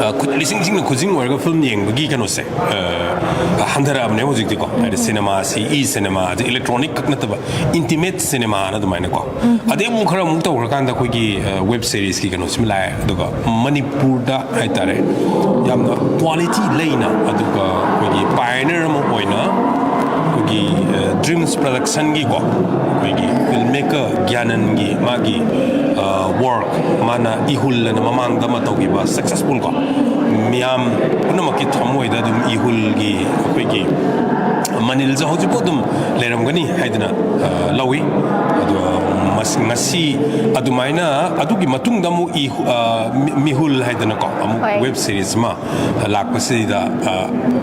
ꯑ, ꯈꯨ-, ꯂꯤꯁꯤꯡ ꯂꯤꯁꯤꯡꯅ ꯈꯨꯖꯤꯡ ꯑꯣꯏꯔꯒ film ꯌꯦꯡꯕꯒꯤ ꯀꯩꯅꯣꯁꯦ, ꯑ, ꯍꯟꯊꯔꯛꯑꯕꯅꯦ ꯍꯧꯖꯤꯛꯇꯤꯀꯣ. ꯍꯥꯏꯗꯤ cinema ꯁꯤ, e cinema, ꯑꯗꯩ electronic ꯈꯛ ꯅꯠꯇꯕ intimate cinema ꯅ ꯑꯗꯨꯃꯥꯏꯅꯀꯣ. ꯑꯗꯩ ꯑꯃꯨꯛ ꯈꯔ ꯑꯃꯨꯛ ꯇꯧꯈ꯭ꯔꯀꯥꯟꯗ ꯑꯩꯈꯣꯏꯒꯤ, ꯑ, web series ꯀꯤ ꯀꯩꯅꯣꯁꯤꯃ ꯂꯥꯛꯑꯦ. ꯑꯗꯨꯒ ꯃꯅꯤꯄꯨꯔꯗ ꯍꯥꯏꯇꯥꯔꯦ, ꯌꯥꯝꯅ quality ꯂꯩꯅ, ꯑꯗꯨꯒ ꯑꯩꯈꯣꯏꯒꯤ pioneer ꯑꯃ ꯑꯣꯏꯅ ꯑꯩꯈꯣꯏꯒꯤ, ꯑ, Dreams Production ꯒꯤꯀꯣ, ꯑꯩꯈꯣꯏꯒꯤ film maker ꯒ꯭ꯌꯥꯅꯟꯒꯤ ꯃꯥꯒꯤ, ꯑ, work, ꯃꯥꯅ ꯏꯍꯨꯜ ꯑꯅ ꯃꯃꯥꯡꯗ ꯑꯃ ꯇꯧꯈꯤꯕ successful ꯀꯣ, ꯃꯤꯌꯥꯝ ꯄꯨꯝꯅꯃꯛꯀꯤ ꯊꯃꯣꯏꯗ ꯑꯗꯨꯝ ꯏꯍꯨꯜꯒꯤ ꯑꯩꯈꯣꯏꯒꯤ ꯃꯅꯤꯜꯁꯦ ꯍꯧꯖꯤꯛꯐꯥꯎ ꯑꯗꯨꯝ ꯂꯩꯔꯝꯒꯅꯤ ꯍꯥꯏꯗꯅ, ꯑ, ꯂꯧꯏ꯫ ꯑꯗꯣ ꯃꯁ-, ꯉꯁꯤ ꯑꯗꯨꯃꯥꯏꯅ ꯑꯗꯨꯒꯤ ꯃꯇꯨꯡꯗ ꯑꯃꯨꯛ ꯏꯍꯨ-, ꯑ, ꯃꯤ-, ꯃꯤꯍꯨꯜ ꯍꯥꯏꯗꯅꯀꯣ, ꯑꯃꯨꯛ ꯍꯣꯏ꯫ Web series ꯑꯃ ꯂꯥꯛꯄꯁꯤꯗ, ꯑ,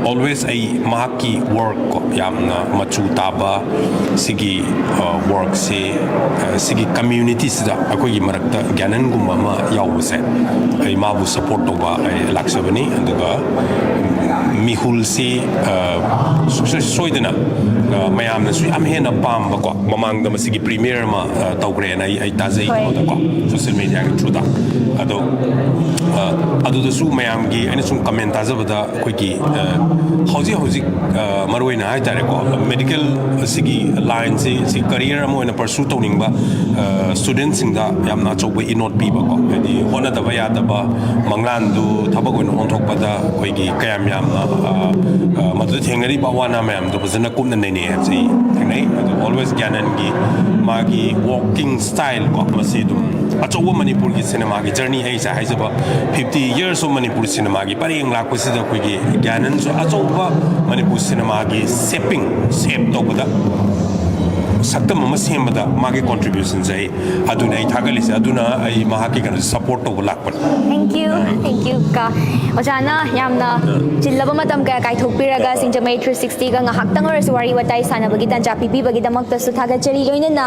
always ꯑꯩ ꯃꯍꯥꯛꯀꯤ work ꯀꯣ, ꯌꯥꯝꯅ ꯃꯆꯨ ꯇꯥꯕ ꯁꯤꯒꯤ, ꯑ, work ꯁꯤ, ꯑ, ꯁꯤꯒꯤ community ꯁꯤꯗ ꯑꯩꯈꯣꯏꯒꯤ ꯃꯔꯛꯇ ꯒ꯭ꯌꯥꯅꯟꯒꯨꯝꯕ ꯑꯃ ꯌꯥꯎꯕꯁꯦ, ꯑꯩ ꯃꯥꯕꯨ support ꯇꯧꯕ ꯑꯩ ꯂꯥꯛꯆꯕꯅꯤ꯫ ꯑꯗꯨꯒ ꯃꯤꯍꯨꯜꯁꯤ, ꯑ, ꯁꯣꯏꯗꯅ ꯑ, ꯃꯌꯥꯝꯅꯁꯨ ꯌꯥꯝ ꯍꯦꯟꯅ ꯄꯥꯝꯕꯀꯣ, ꯃꯃꯥꯡꯗ ꯃꯁꯤꯒꯤ ꯄ꯭ꯔꯤꯃꯤꯌꯔ ꯑꯃ ꯑ, ꯇꯧꯈ꯭ꯔꯦꯅ ꯑꯩ ꯑꯩ ꯇꯥꯖꯩ꯫ ꯍꯣꯏ꯫ ꯀꯩꯅꯣꯗꯀꯣ, ꯁꯣꯁꯤꯌꯦꯜ ꯃꯦꯗꯤꯌꯥꯒꯤ ꯊ꯭ꯔꯨꯗ꯫ ꯑꯗꯣ ꯑ, ꯑꯗꯨꯗꯁꯨ ꯃꯌꯥꯝꯒꯤ ꯑꯩꯅ ꯁꯨꯝ ꯀꯃꯦꯟ ꯇꯥꯖꯕꯗ, ꯑꯩꯈꯣꯏꯒꯤ ꯑ, ꯍꯧꯖꯤꯛ ꯍꯧꯖꯤꯛ ꯑ, ꯃꯔꯨꯑꯣꯏꯅ ꯍꯥꯏꯇꯥꯔꯦꯀꯣ, ꯃꯦꯗꯤꯀꯦꯜ ꯑꯁꯤꯒꯤ ꯂꯥꯏꯟꯁꯤ ꯁꯤ ꯀꯔꯤꯌꯔ ꯑꯃ ꯑꯣꯏꯅ ꯄꯔꯁꯨ ꯇꯧꯅꯤꯡꯕ ꯁ꯭ꯇꯨꯗꯦꯟꯁꯤꯡꯗ ꯌꯥꯝꯅ ꯑꯆꯧꯕ ꯏꯅꯣꯠ ꯄꯤꯕꯀꯣ, ꯍꯥꯏꯗꯤ ꯍꯣꯠꯅꯗꯕ ꯌꯥꯗꯕ ꯃꯪꯂꯥꯟꯗꯨ ꯊꯕꯛ ꯑꯣꯏꯅ ꯑꯣꯟꯊꯣꯛꯄꯗ ꯑꯩꯈꯣꯏꯒꯤ ꯀꯌꯥꯝ ꯌꯥꯝꯅ ꯑ, ꯑ, ꯃꯗꯨꯗ ꯊꯦꯡꯅꯔꯤꯕ ꯑꯋꯥ ꯑꯅꯥ ꯃꯌꯥꯝꯗꯣ ꯐꯖꯅ ꯀꯨꯞꯅ ꯅꯩꯅꯩ ꯍꯥꯏꯕꯁꯤ ꯑꯩ ꯊꯦꯡꯅꯩ꯫ ꯑꯗꯨ ꯑꯣꯜꯋꯦꯁ ꯒ꯭ꯌꯥꯅꯟꯒꯤ ꯃꯥꯒꯤ ꯋꯥꯛꯀꯤꯡ ꯁ꯭ꯇꯥꯏꯜ ꯀꯣ, ꯃꯁꯤ ꯑꯗꯨꯝ ꯑꯆꯧꯕ ꯃꯅꯤꯄꯨꯔꯒꯤ ꯁꯤꯅꯦꯃꯥꯒꯤ ꯖꯔꯅꯤ, ꯑꯩꯁꯦ ꯍꯥꯏꯖꯕ ꯐꯤꯐꯇꯤ ꯌꯔꯁ ꯑꯣꯐ ꯃꯅꯤꯄꯨꯔ ꯁꯤꯅꯦꯃꯥꯒꯤ ꯄꯔꯦꯡ ꯂꯥꯛꯄꯁꯤꯗ ꯑꯩꯈꯣꯏꯒꯤ ꯒ꯭ꯌꯥꯅꯟꯁꯨ ꯑꯆꯧꯕ ꯃꯅꯤꯄꯨꯔ ꯁꯤꯅꯦꯃꯥꯒꯤ ꯁꯦꯞꯄꯤꯡ, ꯁꯦꯞ ꯇꯧꯕꯗ, ꯁꯛꯇꯝ ꯑꯃ ꯁꯦꯝꯕꯗ ꯃꯥꯒꯤ ꯀꯣꯟꯇ꯭ꯔꯤꯕ꯭ꯌꯨꯁꯟꯁꯦ ꯑꯩ ꯑꯗꯨꯅ ꯑꯩ ꯊꯥꯒꯠꯂꯤꯁꯦ꯫ ꯑꯗꯨꯅ ꯑꯩ ꯃꯍꯥꯛꯀꯤ ꯀꯩꯅꯣꯁꯦ ꯁꯞꯄꯣꯔꯠ ꯇꯧꯕ ꯂꯥꯛꯄꯅꯦ꯫ Thank you, thank you ꯀꯥ꯫ ꯑꯣꯖꯥꯅ ꯌꯥꯝꯅ ꯆꯤꯜꯂꯕ ꯃꯇꯝ ꯀꯌꯥ ꯀꯥꯏꯊꯣꯛꯄꯤꯔꯒ ꯁꯤꯡꯖꯃꯩ ꯊ꯭ꯔꯤ ꯁꯤꯛꯁꯇꯤꯒ ꯉꯥꯏꯍꯥꯛꯇꯪ ꯑꯣꯏꯔꯁꯨ ꯋꯥꯔꯤ ꯋꯥꯇꯥꯏ ꯁꯥꯟꯅꯕꯒꯤ ꯇꯥꯟꯖꯥ ꯄꯤꯕꯤꯕꯒꯤꯗꯃꯛꯇꯁꯨ ꯊꯥꯒꯠꯆꯔꯤ꯫ ꯂꯣꯏꯅꯅ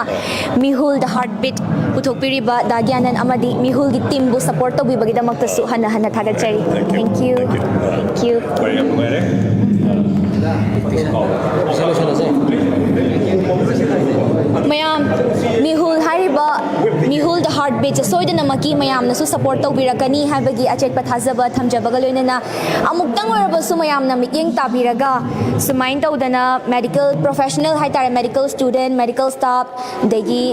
ꯃꯤꯍꯨꯜ ꯗ ꯍꯥꯔꯠ ꯕꯤꯠ ꯄꯨꯊꯣꯛꯄꯤꯔꯤꯕ ꯗꯥ ꯒ꯭ꯌꯥꯅꯟ ꯑꯃꯗꯤ ꯃꯤꯍꯨꯜꯒꯤ ꯇꯤꯝꯕꯨ ꯁꯞꯄꯣꯔꯠ ꯇꯧꯕꯤꯕꯒꯤꯗꯃꯛꯇꯁꯨ ꯍꯟꯅ ꯍꯟꯅ ꯊꯥꯒꯠꯆꯔꯤ꯫ Thank you, thank you꯫ ꯍꯣꯏ, ꯌꯥꯝ ꯅꯨꯡꯉꯥꯏꯔꯦ꯫ ꯃꯌꯥꯝ, ꯃꯤꯍꯨꯜ ꯍꯥꯏꯔꯤꯕ ꯃꯤꯍꯨꯜ ꯗ ꯍꯥꯔꯠ ꯕꯤꯠꯁꯦ ꯁꯣꯏꯗꯅꯃꯛꯀꯤ ꯃꯌꯥꯝꯅꯁꯨ ꯁꯞꯄꯣꯔꯠ ꯇꯧꯕꯤꯔꯛꯀꯅꯤ ꯍꯥꯏꯕꯒꯤ ꯑꯆꯦꯠꯄ ꯊꯥꯖꯕ ꯊꯝꯖꯕꯒ ꯂꯣꯏꯅꯅ, ꯑꯃꯨꯛꯇꯪ ꯑꯣꯏꯔꯕꯁꯨ ꯃꯌꯥꯝꯅ ꯃꯤꯠꯌꯦꯡ ꯇꯥꯕꯤꯔꯒ ꯁꯨꯃꯥꯏꯅ ꯇꯧꯗꯅ ꯃꯦꯗꯤꯀꯦꯜ ꯄ꯭ꯔꯣꯐꯦꯁꯅꯦꯜ ꯍꯥꯏꯇꯥꯔꯦ, ꯃꯦꯗꯤꯀꯦꯜ ꯁ꯭ꯇꯨꯗꯦꯟ, ꯃꯦꯗꯤꯀꯦꯜ ꯁ꯭ꯇꯥꯐ, ꯑꯗꯒꯤ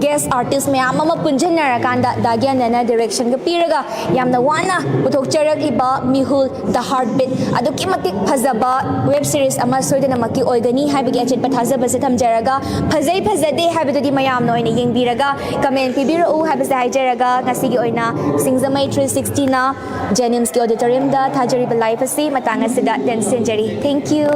ꯒꯦꯁ ꯑꯥꯔꯇꯤꯁ ꯃꯌꯥꯝ ꯑꯃ ꯄꯨꯟꯁꯤꯟꯅꯔꯀꯥꯟꯗ ꯗꯥ ꯒ꯭ꯌꯥꯅꯟꯅ ꯗꯤꯔꯦꯛꯁꯟꯒ ꯄꯤꯔꯒ ꯌꯥꯝꯅ ꯋꯥꯅ ꯄꯨꯊꯣꯛꯆꯔꯛꯂꯤꯕ ꯃꯤꯍꯨꯜ ꯗ ꯍꯥꯔꯠ ꯕꯤꯠ ꯑꯗꯨꯛꯀꯤ ꯃꯇꯤꯛ ꯐꯖꯕ ꯋꯦꯕ ꯁꯤꯔꯤꯁ ꯑꯃ ꯁꯣꯏꯗꯅꯃꯛꯀꯤ ꯑꯣꯏꯒꯅꯤ ꯍꯥꯏꯕꯒꯤ ꯑꯆꯦꯠꯄ ꯊꯥꯖꯕꯁꯦ ꯊꯝꯖꯔꯒ, ꯐꯖꯩ ꯐꯖꯗꯦ ꯍꯥꯏꯕꯗꯨꯗꯤ ꯃꯌꯥꯝꯅ ꯑꯣꯏꯅ ꯌꯦꯡꯕꯤꯔꯒ ꯀꯃꯦꯟ ꯄꯤꯕꯤꯔꯛꯎ ꯍꯥꯏꯕꯁꯦ ꯍꯥꯏꯖꯔꯒ, ꯉꯁꯤꯒꯤ ꯑꯣꯏꯅ ꯁꯤꯡꯖꯃꯩ ꯊ꯭ꯔꯤ ꯁꯤꯛꯁꯇꯤꯅ ꯖꯦꯅꯤꯝꯁꯀꯤ ꯑꯣꯗꯤꯇꯣꯔꯤꯌꯝꯗ ꯊꯥꯖꯔꯤꯕ ꯂꯥꯏꯐ ꯑꯁꯤ ꯃꯇꯥꯡ ꯑꯁꯤꯗ ꯇꯦꯟꯁꯤꯟꯖꯔꯤ꯫ Thank you꯫